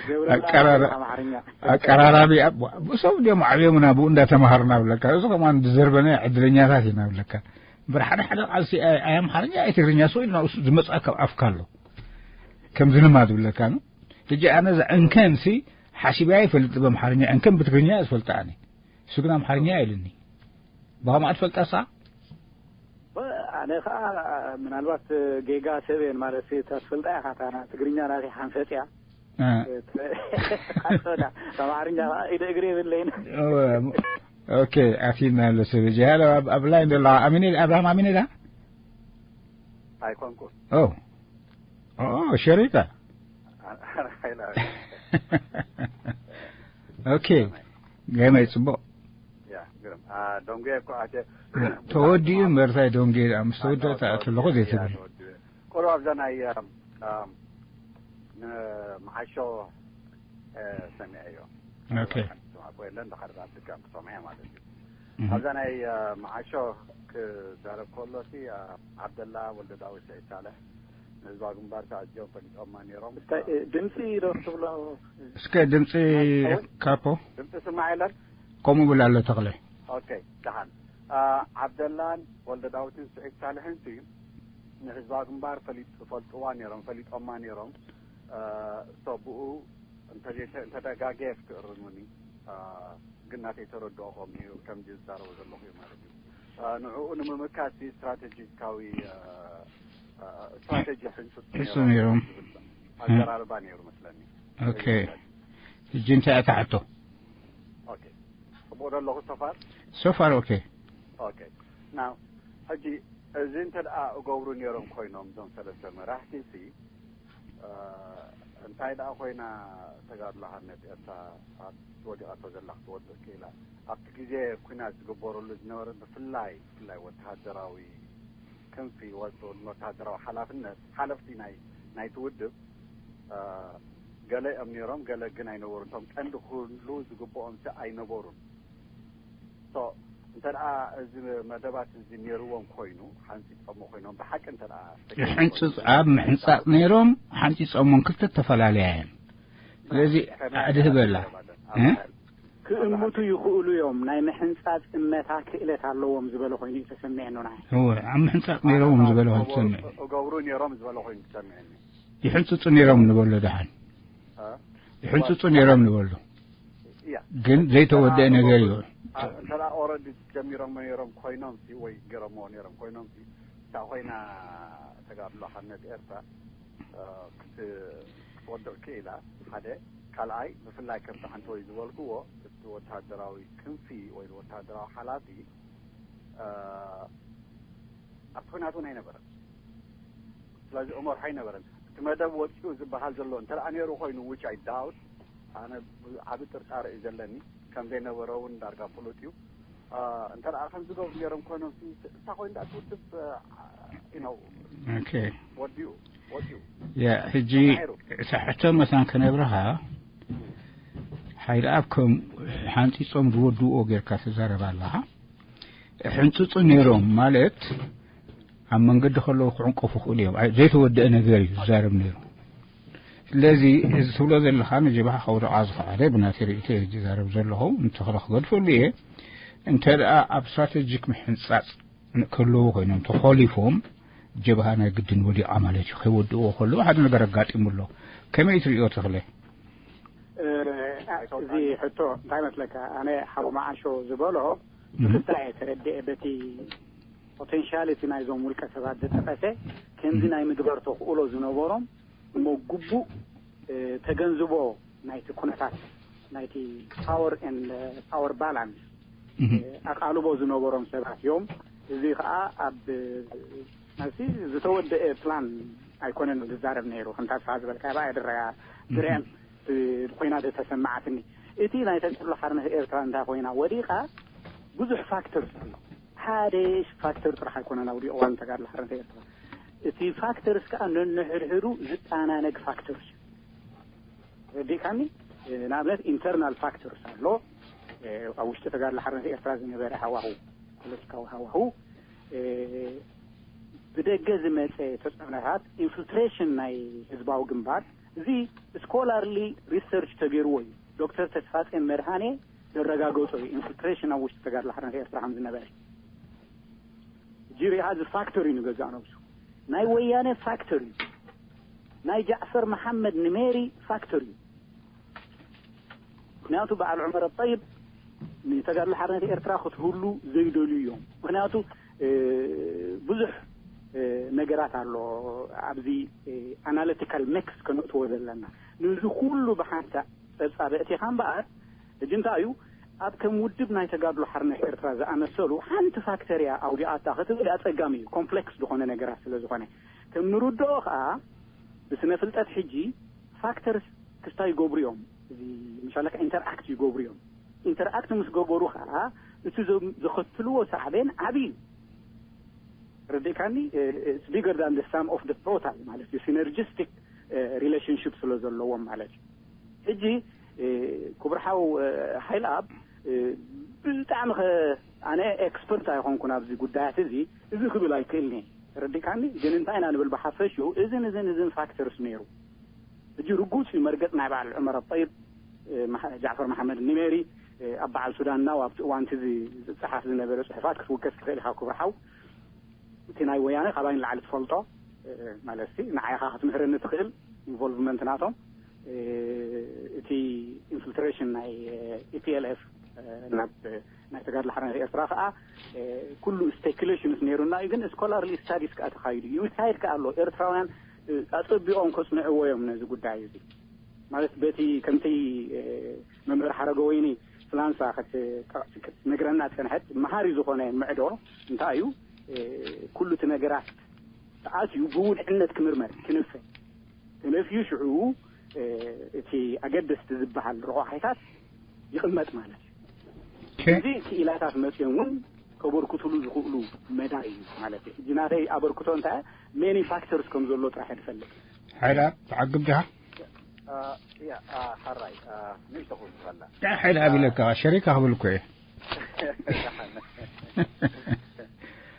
ገብረ ኣቀራራ-፣ ኣምሓርኛ። ኣቀራራቢ ኣብ-፣ ብሶም እንድዮም ዓብዮምና ብኡ እንዳተማሃርና ብለካ። እዚ ከማን ዝዘርበና ዕድለኛታት ኢና ብለካ። እምበር ሓደ ሓደ ቃልሲ ኣይ-፣ ኣይ ኣምሓርኛ ኣይ ትግርኛ ሰው ኢልና ዝመጽኣ ካብ ኣፍካ ኣሎ። ከም ዝልማድ ብለካ ነው። ሕጂ ኣነ እዚ ዕንከን ሲ ሓሲበ ኣይፈልጥ፣ ብኣምሓርኛ ዕንከን ብትግርኛ እየ ዝፈልጥ ኣነ። እሱ ግን ኣምሓርኛ ኢሉኒ። ብኸምኣ ትፈልጣ ንስኻ? ኣነ ኸዓ ምናልባት ጌጋ ሰብ እየን ማለት ሲ፣ እታ ትፈልጣ ኢኻ፣ እታ ና-፣ ትግርኛ ናተይ ሓንፈጥ እያ። እ። ቀጥታ፣ ኣምሓርኛ ኸዓ ኢደ እግሪ የብለይን። እወ፣ ኦኬ፣ ኣቲና ኣሎ ሰብ እዚ። ሃሎ፣ ኣብ፣ ኣብ ላይን ዘሎ ኣሚነ፣ ኣብርሃም ኣሚነ ዳ? ኣይኮንኩን። ኦ። ኦ፣ ሸሪካ። ኦኬ። ገመይ ጽቡቕ። ያ፣ ግርም። አ፣ ዶንጌ እኮ ኣተ-፣ ተወዲኡ እምበር፣ እንታይ ዶንጌ ምስ ተወደአ ኣለኹ ዘይትብል። ተወዲኡ። ቆሎ ኣብዛ ናይ፣ አ፣ አ፣ ንመዓሾ፣ እ፣ ሰሚዐዮ። ኦኬ። ስማዕ እኮ የለን፣ ድሓር ኣብ ድጋም ክሰምዐ ማለት እዩ። እህ። ኣብዛ ናይ፣ እ፣ መዓሾ ክዛረብ ከሎ ሲ፣ እ፣ ዓብደላ ወልደ ዳዊት፣ ሰዒድ ሳልሕ ንህዝባዊ ግንባር ኣዝዮም ፈሊጦማ ነይሮም። እንታይ፣ እ፣ ድምፂ ዶ ክትብሎ? እስከ ድምፂ ናይ ሰው? ካፖ? ድምፂ ስማዕ የለን? ከምኡ ብላ ኣሎ ተኽለ። ኦኬ፣ ደሓን። እ፣ ዓብደላን ወልደ ዳዊትን ስዒድ ሳልሕን ሲ ንህዝባዊ ግንባር ፈሊጥ-፣ ፈልጥዋ ነይሮም፣ ፈሊጦማ ነይሮም። እ፣ ሶ ብኡ እንተዘይተ-፣ እንተተጋገየ ክትእርሙኒ፣ እ፣ ግን ናተይ ተረድኦ ከምኡ እዩ፣ ከምዚ ዝዛረቦ ዘለኹ እዩ ማለት እዩ። እ፣ ንዕኡ ንምምካት ስትራቴጂካዊ፣ እ፣ እ፣ ስትራቴጂ ሕንጹጽ ሕጹ ነይሮም ነይሮም። ዝብል ኣዘራርባ ነይሩ መስለኒ። ኦኬ። ሕጂ እንታይ እያ ትሓቶ? ኦኬ። ጽቡቕ ዶ ኣለኹ ሶፋር? ሶፋር ኦኬ። ኦኬ። ናው፣ ሕጂ እዚ እንተ ደኣ እገብሩ ነይሮም ኮይኖም እዞም ሰለስተ መራሕቲ ሲ፣ እ፣ እንታይ ደኣ ኮይና ተጋድሎ ሓርነት ኤርትራ ኣብ ወዲቓቶ ዘላ ክትወድቕ ክኢላ? ኣብቲ ግዜ ኲናት ዝግበረሉ ዝነበረ ብፍላይ፣ ብፍላይ ወተሃደራዊ ክንፊ፣ ወ-፣ ወተሃደራዊ ሓላፍነት፣ ሓለፍቲ ናይ፣ ናይቲ ውድብ፣ እ፣ ገለ እዮም ነይሮም፣ ገለ ግን ኣይነበሩን። እቶም ቀንዲ ክህሉ ዝግብኦም ሲ ኣይነበሩን። ሶ፣ እንተ ደኣ እዚ መደባት እዚ ነይርዎም ኮይኑ፣ ሓንጺጾሞ ኮይኖም፣ ብሓቂ እንተ ደኣ ይሕንጽጽ-፣ ኣብ ምሕንጻጽ ነይሮም፣ ሓንጺጾሞን ክልተ ዝተፈላለያ እየን። ስለዚ ከመይ ኣዕድህ በላ። ኣባል እ? ክእምቱ ይኽእሉ እዮም። ናይ ምሕንጻጽ እመታ ክእለት ኣለዎም ዝበለ ኮይኑ እዩ ተሰሚዐኒ ንዓይ። እወ፣ ኣብ ምሕንጻጽ ነይሮም ዝበለ ኮይኑ ተሰሚዐኒ። እገብሩ ነይሮም ዝበለ ኮይኑ ተሰሚዐኒ። ይሕንጽጹ ነይሮም ንበሎ ደሓን። እ? ይሕንጽጹ ነይሮም ንበሎ። ያ። ግን ዘይተወደአ ነገር እዩ። አ፣ እንተ ደኣ ኦረዲ ጀሚሮም ነይሮም ኮይኖም ሲ፣ ወይ ገይሮምዎ ነይሮም ኮይኖም ሲ፣ እታ ኮይና ተጋድሎ ሓርነት ኤርትራ፣ እ፣ ክት-፣ ክትወድቕ ክኢላ፣ ሓደ። ካልኣይ፣ ብፍላይ ከምቲ ሓንቲ ወይ ዝበልክዎ፣ እቲ ወተሃደራዊ ክንፊ ወይ ወተሃደራዊ ሓላፊ፣ እ፣ ኣብቲ ኲናት እውን ኣይነበረን። ስለዚ እመርሖ ኣይነበረን። እቲ መደብ ወጺኡ ዝበሃል ዘሎ እንተ ደኣ ነይሩ ኮይኑ፣ which I doubt፣ ኣነ ዓቢ ጥርጣረ እዩ ዘለኒ፣ ከም ዘይነበረ እውን ዳርጋ ፍሉጥ እዩ። እ፣ እንተ ደኣ ከም ዝገብሩ ነይሮም ኮይኖም፣ እሳ ኮይኑ ደኣ እቲ ውድብ፣ እ፣ you know, okay. What do you? What do you? ያ ሕጂ ሕቶ መሳን ከነብረኻ ሓይልኣብ ከም ሓንፂፆም ዝወድዎ ጌርካ ትዛረብ ኣለኻ። ሕንፅፁ ነይሮም ማለት ኣብ መንገዲ ከለዉ ክዕንቀፉ ክእሉ እዮም። ዘይተወደአ ነገር እዩ ዝዛረብ ነይሩ። ስለዚ እዚ ትብሎ ዘለኻ ንጀብሃ ከውድቓ ዝኸኣለ ብናተይ ርእቶ ዝዛረብ ዘለኹ እንተኽለ ክገድፈሉ እየ። እንተ ደኣ ኣብ ስትራቴጂክ ምሕንፃፅ ከለዉ ኮይኖም ተኾሊፎም ጀብሃ ናይ ግድን ወዲቓ ማለት እዩ። ከይወድእዎ ከለዉ ሓደ ነገር ኣጋጢሙ ኣሎ። ከመይ ትርእዮ ተኽለ? እዚ ሕቶ እንታይ መስለካ? ኣነ ሓው መዓሾ ዝበሎ ብክልታ እየ ተረድኤ። በቲ ፖቴንሻሊቲ ናይዞም ውልቀ ሰባት ዝጠቐሰ ከምዚ ናይ ምግባር ተኽእሎ ዝነበሮም እሞ ግቡእ ተገንዝቦ ናይቲ ኩነታት ናይቲ power and power balance ኣቓልቦ ዝነበሮም ሰባት እዮም። እዚ ከዓ ኣብ ናዚ ዝተወደአ ፕላን ኣይኮነን ዝዛረብ ነይሩ። ከምታ ስኻ ዝበልካ ባ ድረያ ድርዕም ኮይና ዝተሰማዓትኒ። እቲ ናይ ተጋድሎ ሓርነት ኤርትራ እንታይ ኮይና ወዲቓ ብዙሕ ፋክተርስ ኣሎ። ሓደ ፋክተር ጥራሕ ኣይኮነን ኣውዲቕዋ ንተጋድሎ ሓርነት ኤርትራ። እቲ ፋክተርስ ከዓ ነንሕድሕዱ ዝጣናነግ ፋክተርስ እዩ። ረዲእካኒ? ንኣብነት ኢንተርናል ፋክተርስ ኣሎ። ኣብ ውሽጢ ተጋድሎ ሓርነት ኤርትራ ዝነበረ ሃዋሁ፣ ፖለቲካዊ ሃዋሁ፣ ብደገ ዝመፀ ተፅዕኖታት፣ ኢንፍልትሬሽን ናይ ህዝባዊ ግንባር፣ እዚ ስኮላርሊ ሪሰርች ተገይርዎ እዩ። ዶክተር ተስፋጼን መድሃኔ ዘረጋገፆ እዩ። ኢንፍልትሬሽን ኣብ ውሽጢ ተጋድሎ ሓርነት ኤርትራ ከም ዝነበረ ጅሪኻ እዚ ፋክተር እዩ ንገዛእ ነብሱ። ናይ ወያነ ፋክተር እዩ። ናይ ጃዕፈር መሓመድ ንሜሪ ፋክተር እዩ። ምክንያቱ በዓል ዑመር ኣጠይብ ንተጋድሎ ሓርነት ኤርትራ ክትህሉ ዘይደልዩ እዮም። ምክንያቱ ብዙሕ ነገራት ኣሎ ኣብዚ ኣናሊቲካል ሜክስ ከነእትዎ ዘለና። ንዚ ኩሉ ብሓንሳእ ጸብጻብ ኣእቲኻ እምበኣር፣ ሕጂ እንታይ እዩ ኣብ ከም ውድብ ናይ ተጋድሎ ሓርነት ኤርትራ ዝኣመሰሉ ሓንቲ ፋክተር እያ ኣውዲቓታ ክትብል ኣጸጋሚ እዩ፣ ኮምፕሌክስ ዝኾነ ነገራት ስለ ዝኾነ። ከም ንርድኦ ከኣ ብስነ ፍልጠት ሕጂ ፋክተርስ ክስታይ ይገብሩ እዮም፣ እዚ ምሻለካ ኢንተርኣክት ይገብሩ እዮም። ኢንተርኣክት ምስ ገበሩ ከኣ እቲ ዘም- ዘኸትልዎ ሳዕቤን ዓቢ እዩ። ረዲእካኒ? It's bigger than the sum of the total ማለት እዩ። ሲነርጂስቲክ ሪሌሽንሽፕ ስለ ዘለዎም ማለት እዩ። ሕጂ ክቡር ሓው ሓይል ኣብ ብጣዕሚ ኣነ ኤክስፐርት ኣይኮንኩን ኣብዚ ጉዳያት እዚ። እዚ ክብል ኣይክእልኒ። ረዲካኒ? ግን እንታይ ኢና ንብል ብሓፈሽኡ እዝን እዝን እዝን ፋክተርስ ነይሩ። ሕጂ ርጉፅ እዩ መርገፅ ናይ በዓል ዑመር ኣጠይብ፣ ጃዕፈር መሓመድ ኒሜሪ፣ ኣብ በዓል ሱዳንና ኣብቲ እዋንቲ ዝፀሓፍ ዝነበረ ፅሑፋት ክትውከስ ትኽእል ኢኻ ክቡር ሓው። እቲ ናይ ወያነ ካባይ ንላዕሊ ትፈልጦ ማለት ንዓይኻ ክትምህረኒ ትኽእል ኢንቮልቭመንት ናቶም። እቲ ኢንፍልትሬሽን ናይ ኢፒኤልኤፍ ናብ ናይ ተጋድሎ ሓርነት ኤርትራ ከዓ ኩሉ ስፔኩሌሽንስ ነይሩና እዩ። ግን ስኮላርሊ ስታዲስ ከዓ ተካይዱ እዩ። ይካየድ ከዓ ኣሎ። ኤርትራውያን ኣፀቢቆም ከፅንዕዎ እዮም ነዚ ጉዳይ እዚ። ማለት በቲ ከምቲ መምህር ሓረገወይኒ ፍላንሳ ክትነግረና ዝፀንሐት መሃሪ ዝኾነ ምዕዶ እንታይ እዩ? ኩሉ እቲ ነገራት ተኣትዩ ብውድዕነት ክምርመር ክንፈ ተነፍዩ ሽዑ እቲ ኣገደስቲ ዝበሃል ረቋሒታት ይቕመጥ ማለት እዩ። እዚ ክኢላታት መፅኦም እውን ከበርክቱሉ ዝኽእሉ መዳይ እዩ ማለት እዩ። ሕጂ ናተይ ኣበርክቶ እንታይ ሜኒ ፋክተርስ ከም ዘሎ ጥራሕ እየ ዝፈልጥ። ሓይላ ተዓግብ ድኻ? ያ ሓራይ ንእሽቶ ክውስኸላ ሓይላ ኣቢለካ ሸሪካ ክብል እኮ እየ።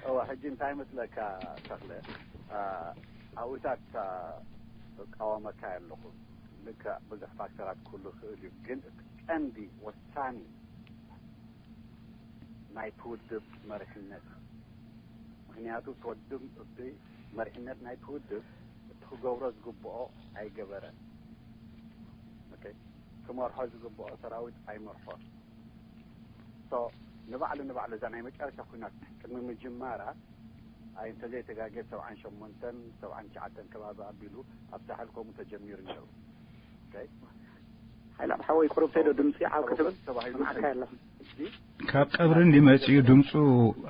እዋ ሕጂ እንታይ መስለካ ተኽለ ኣብኡታት እቃወመካ ኣለኹ። ልክዕ ብዙሕ ፋክተራት ክህሉ ይኽእል እዩ፣ ግን እቲ ቀንዲ ወሳኒ ናይቲ ውድብ መሪሕነት። ምክንያቱ እቲ ውድብ እቲ መሪሕነት ናይቲ ውድብ እቲ ክገብሮ ዝግብኦ ኣይገበረን። ኦኬ፣ ክመርሖ ዝግብኦ ሰራዊት ኣይመርሖን። ንባዕሉ ንባዕሉ እዛ ናይ መጨረሻ ኩናት ቅድሚ ምጅማራ ኣይ እንተዘይተጋገ ሰብዓን ሸሞንተን ሰብዓን ትሽዓተን ከባቢ ኣቢሉ ኣብ ሳሕል ከምኡ ተጀሚሩ ነይሩ። ሓይላ ሓወይ ቁሩብ ተይዶ ድምፂ ዓው ክትብል ተባሂሉ ማዕካ የለኹም። ካብ ቀብሪ እንዲመፅኡ ድምፁ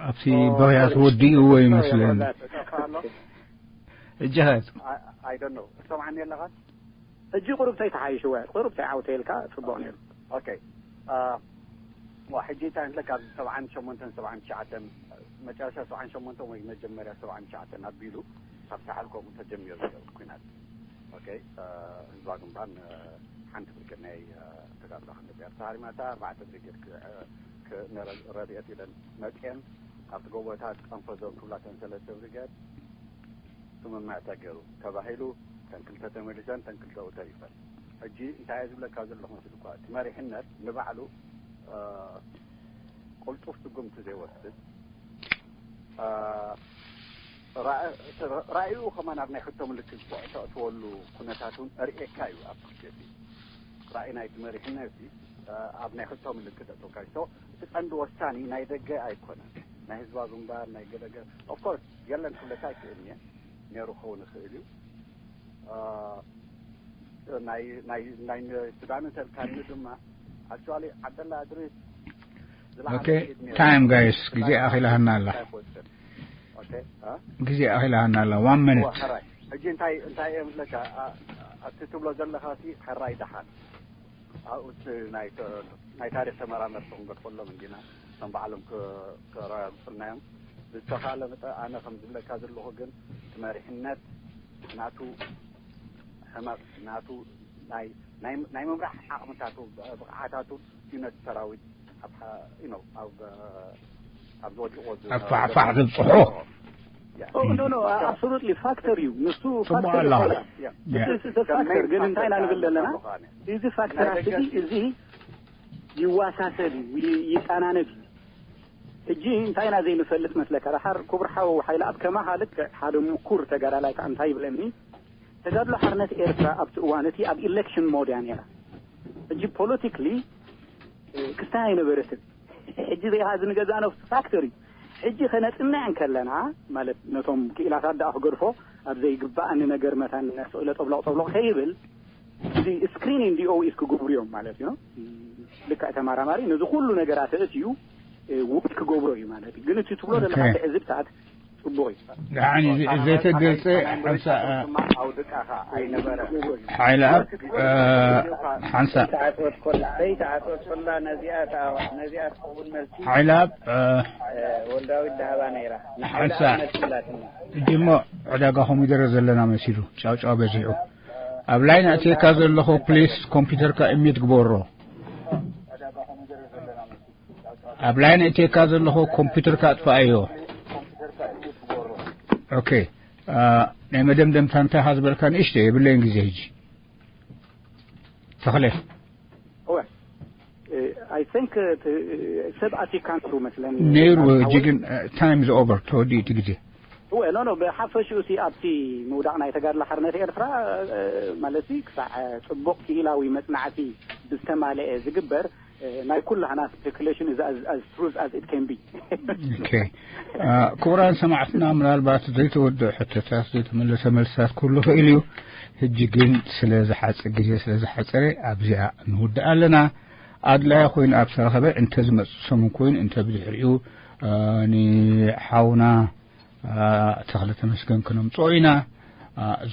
ኣብቲ በህያት ወዲእዎ ይመስለኒ። ጠፋ ኣሎ። እጃሃት ኣይደኖ ትሰምዓኒ ኣለኻ? ሕጂ ቁሩብ ተይተሓይሽወ ቁሩብ ተይዓው ተይልካ ፅቡቅ ነይሩ። ኦኬ ሕጂ እንታይ ንብለካ፣ ኣብዚ ሰብዓን ሸሞንተን ሰብዓን ትሽዓተን፣ መጨረሻ ሰብዓን ሸሞንተን ወይ መጀመርያ ሰብዓን ትሽዓተን ኣቢሉ ካብ ሳሕል ከምኡ ተጀሚሩ ነይሩ ኩናት። ኦኬ፣ ህዝባዊ ግንባር ሓንቲ ብርጌድ ናይ ተጋድሎ ክንደብ ኤርትራ ሃሪማታ፣ ኣርባዕተ ብርጌድ ረድኤት ኢለን መፅኤን ኣብቲ ጎቦታት ቀንፈዞም ክብላተን ሰለስተ ብርጌድ ስምምዕ ተገይሩ ተባሂሉ፣ ተን ክልተ ተመሊሰን ተን ክልተኡ ተሪፈን። ሕጂ እንታይ እየ ዝብለካ ዘለኹ መስልኳ፣ እቲ መሪሕነት ንባዕሉ ቅልጡፍ ስጉምቲ ዘይወስድ፣ ራእዩ ከማን ኣብ ናይ ሕቶ ምልክት ተእትወሉ ኩነታት እውን እርእየካ እዩ። ኣብ ክፍቲ ራእይ ናይቲ መሪሕነት ኣብ ናይ ሕቶ ምልክት ተእትወካ። እቲ ቀንዲ ወሳኒ ናይ ደገ ኣይኮነን፣ ናይ ህዝባዊ ግንባር ናይ ገለገ ኦፍኮርስ የለን ክብለካ ኣይክእልን እየ። ነይሩ ክኸውን ይኽእል እዩ። ናይ ሱዳን እንተልካኒ ድማ ኣክቹዋሊ ዓብደላ እድሪስ ዝለዓለ ታይም ጋይስ፣ ግዜ ኣኺላህና ኣላ። ግዜ ኣኺላህና ኣላ። ዋን ሚኒት። ሕጂ እንታይ እንታይ እየ ምለካ፣ ኣብቲ ትብሎ ዘለኻ ሕራይ ደሓን ኣብኡስ ናይ ታሪክ ተመራመርቲ ክንገድፈሎም እንዲና፣ ከም ባዕሎም ክረጋግፁልና እዮም። ብዝተኻለ መጠን ኣነ ከም ዝብለካ ዘለኹ ግን እቲ መሪሕነት ናቱ ሕመቕ ናቱ ናይ ምምራሕ ዓቕምታቱ ብቕዓታቱ እዩ ነቲ ሰራዊት ኣብ ዝወድቆ ኣብ ፋሕፋሕ ዝብፅሖ። ኖ ኖ፣ ኣብሶሉትሊ ፋክተር እዩ ንሱ። ፋክተር ግን እንታይ ኢና ንብል ዘለና? እዚ ፋክተራት እዚ እዚ ይዋሳሰብ እዩ፣ ይጣናነብ እዩ። ሕጂ እንታይ ኢና ዘይንፈልጥ መስለካ? ደሓር ክቡር ሓው ሓይለኣብ ከማኻ ልክዕ ሓደ ምኩር ተጋዳላይ ከዓ እንታይ ይብለኒ፣ ተጋድሎ ሓርነት ኤርትራ ኣብቲ እዋን እቲ ኣብ ኢሌክሽን ሞድ እያ ነይራ። ሕጂ ፖለቲክሊ ክስታይ ኣይነበረትን። ሕጂ ዜኻ እዚ ንገዛእ ነፍሱ ፋክተር እዩ። ሕጂ ከነጽንዕ እንከለና ማለት ነቶም ክኢላታት ደኣ ክገድፎ ኣብ ዘይግባኣኒ ነገር መታን ነስእለ ጠብሎቕ ጠብሎቕ ከይብል እዚ ስክሪኒንግ ዲ ኦ ኢስ ክገብሩ እዮም ማለት እዩ። ልክዕ ተማራማሪ ነዚ ኩሉ ነገራት እእትዩ ውድ ክገብሮ እዩ ማለት እዩ። ግን እቲ ትብሎ ዘለካ ትዕዝብታት ጽቡቕ እዩ። ደሓን እዩ ዘይተገልጸ ሓንሳ ኣውድቃኻ ኣይነበረ ሓይለኣብ ሓንሳ ተዓጽወት ኮላ ዘይተዓጽወት ኮላ ነዚኣ ነዚኣ ትኸውን መልሲ ሓይለኣብ ወልዳዊት ዳህባ ነይራ። ሓንሳ ጅሞ ዕዳጋ ኮሚደረ ዘለና መሲሉ ጫውጫው በዚሑ ኣብ ላይን ኣእትየካ ዘለኹ ፕሊስ ኮምፒውተርካ ኢሚት ግበሮ። ኣብ ላይን ኣእትየካ ዘለኹ ኮምፒውተርካ ኣጥፍኣዮ። ኦኬ፣ ናይ መደምደምታ እንታይ ኢኻ ዝበልካ? ንእሽተይ የብለይን ግዜ ሕጂ። ተኽለ እወ፣ ኣይ ቲንክ ሰብ ኣቲካ ነይሩ መስለኒ። ነይሩ፣ ሕጂ ግን ታይም ኢዝ ኦቨር፣ ተወዲኡ እቲ ግዜ። እወ፣ ኖ ኖ፣ ብሓፈሽኡ ሲ ኣብቲ ምውዳቕ ናይ ተጋድሎ ሓርነት ኤርትራ ማለት ክሳዕ ጽቡቕ ክኢላዊ መጽናዕቲ ብዝተማልአ ዝግበር ናይ ኩላህና ስፔኩሌሽን is as truth as it can be። ክቡራን ሰማዕትና፣ ምናልባት ዘይተወድኦ ሕቶታት ዘይተመለሰ መልስታት ክህሉ ይኽእል እዩ። ሕጂ ግን ስለ ዝሓጽ ግዜ ስለ ዝሓጸረ ኣብዚኣ ንውድእ ኣለና። ኣድላያ ኮይኑ ኣብ ዝተረኸበ እንተ ዝመጽእ ሰሙን ኮይኑ እንተ ብድሕሪኡ ንሓውና ተኽለ ተመስገን ክነምጽኦ ኢና።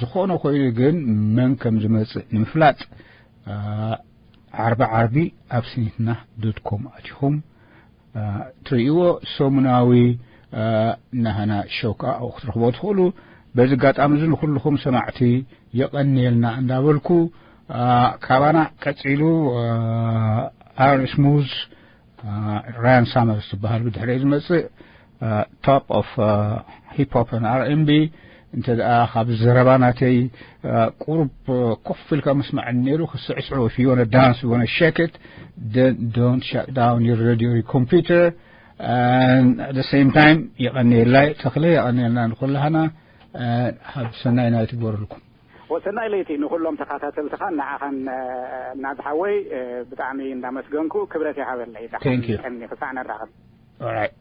ዝኾነ ኮይኑ ግን መን ከም ዝመጽእ ንምፍላጥ ዓርቢ ዓርቢ ኣብ ስኒትና ዶት ኮም ኣቲኹም ትርእይዎ ሰሙናዊ ናህና ሾው ከዓ ኣብኡ ክትረኽቦ ትኽእሉ። በዚ ኣጋጣሚ እዚ ንኩልኹም ሰማዕቲ የቐንየልና እንዳበልኩ ካባና ቀጺሉ ኣር ስሙዝ ራያን ሳመርስ ዝበሃል ብድሕሪኡ ዝመጽእ top of hip hop and R and B እንተ ደኣ ካብ ዘረባ ናተይ ቁሩብ ኮፍ ኢልካ ምስማዕኒ ነይሩ ክስዕስዑ if you wanna dance you wanna shake it don't shut down your radio your computer and at the same time የቐንየላይ ተኽለ የቐንየልና ንኩላህና። ኣብ ሰናይ ናይቲ ግበረልኩም። ወሰናይ ለይቲ ንኩሎም ተኸታተልትኻን ንዓኻን ናብሓወይ ብጣዕሚ እንዳመስገንኩ ክብረት ይሃበለይ። Thank you። ክሳዕ ነራኸብ። All right.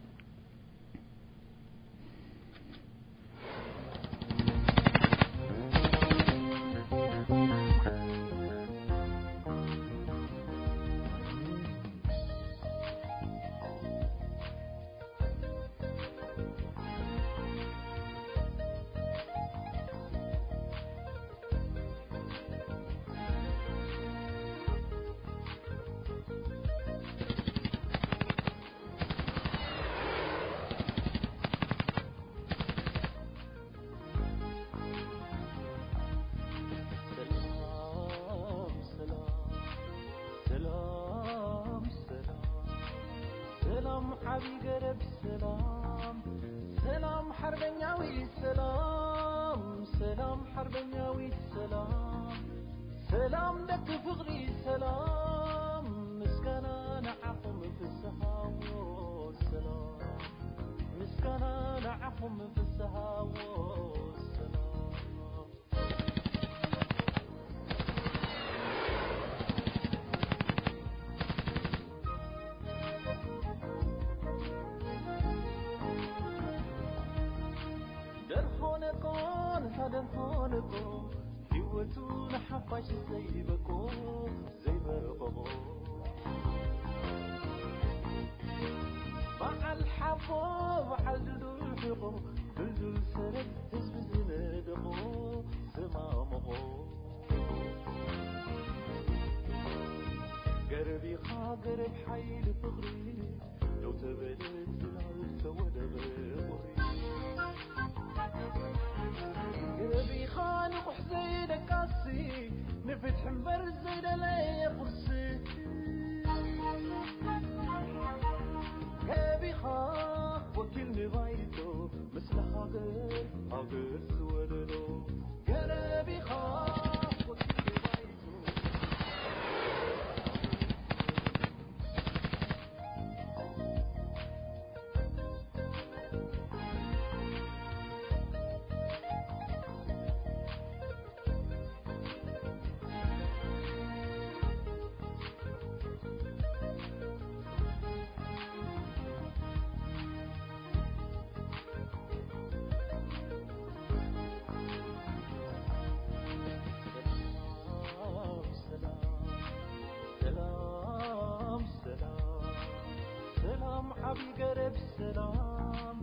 ሰላም ሰላም ሓርበኛዊ ሰላም ሰላም ሓርበኛዊ ሰላም ሰላም ደቂ ፍቕሪ ሰላም ምስጋና ንዓኹም ፍስሃዎ ሰላም ምስጋና ንዓኹም ፍስሃዎ ሰላም ደርሆነቆ ንታ ደርሆነቆ ህይወቱ ንሓፋሽ ዘይበቆ ዘይበቆ በዓል ሓፎ በዓል ድዱል ሒቑ ድልዱል ሰረት ህዝቢ ዝነደቑ ዝማምቑ ገረብ ኢኻ ገረብ ሓይሊ ፍቕሪ ደው ተበለት ዝናብ ተወደበ ቁሪ ገረብ ኢኻ ንቑሕ ዘይደቃሲ ንፍትሒ እምበር ዘይደለየ ቁርሲ ገረብ ኢኻ ወኪል ንባይቶ ምስለ ሃገር ሃገር ዝወለዶ ገረብ ኢኻ ወኪል ንባይቶ ሰላም ሰላም ሰላም ሰላም ዓቢ ገረብ ሰላም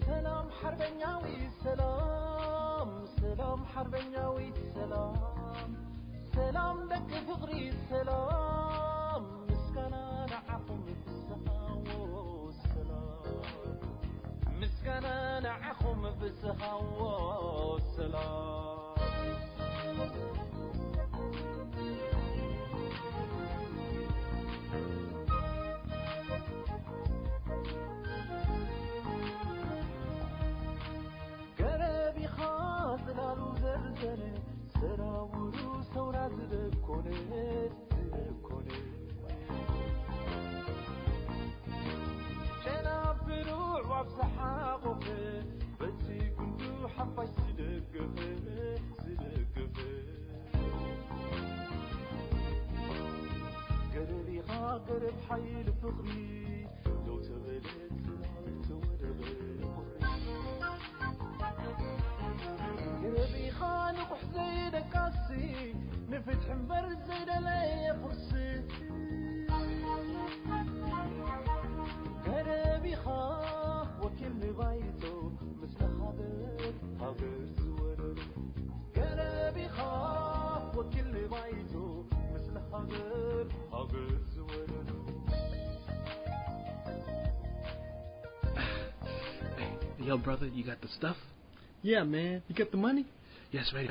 ሰላም ሓርበኛዊ ሰላም ሰላም ሓርበኛዊ ሰላም ሰላም ደቂ ፍቕሪ ሰላም ምስጋና ንዓኹም ፍስሃዎ ሰላም ምስጋና ንዓኹም ፍስሃዎ ሰላም ገረብ ኢኻ ጽላሉ ዘርዘነ ሰራውሩ ሰውራ ዝደኮነ ዝደኮነ ጨናፍሩ ኣዕዋፍ ዝሓቖፈ በቲ ጉንዱ ሓፋሽ ዝደገፈ ዝደገፈ ገረብ ኢኻ ገረብ ሓይሊ ፍቕሪ ደው ተበለት ዝናብ ተወደበ ቁሪ ገረብ ኢኻ ንቑሕ ዘይደቃሲ ንፍትሒ እምበር ዘይደለየ ቁርሲ ገረብ ኢኻ ወኪል ንባይቶ ምስለ ሃገር ሃገር ዝወረዶ ገረብ ኢኻ ወኪል ንባይቶ ምስለ ሃገር ሃገር ዝወረዶ Yo, brother, you got the stuff? Yeah, man. You got the money? Yes, ready.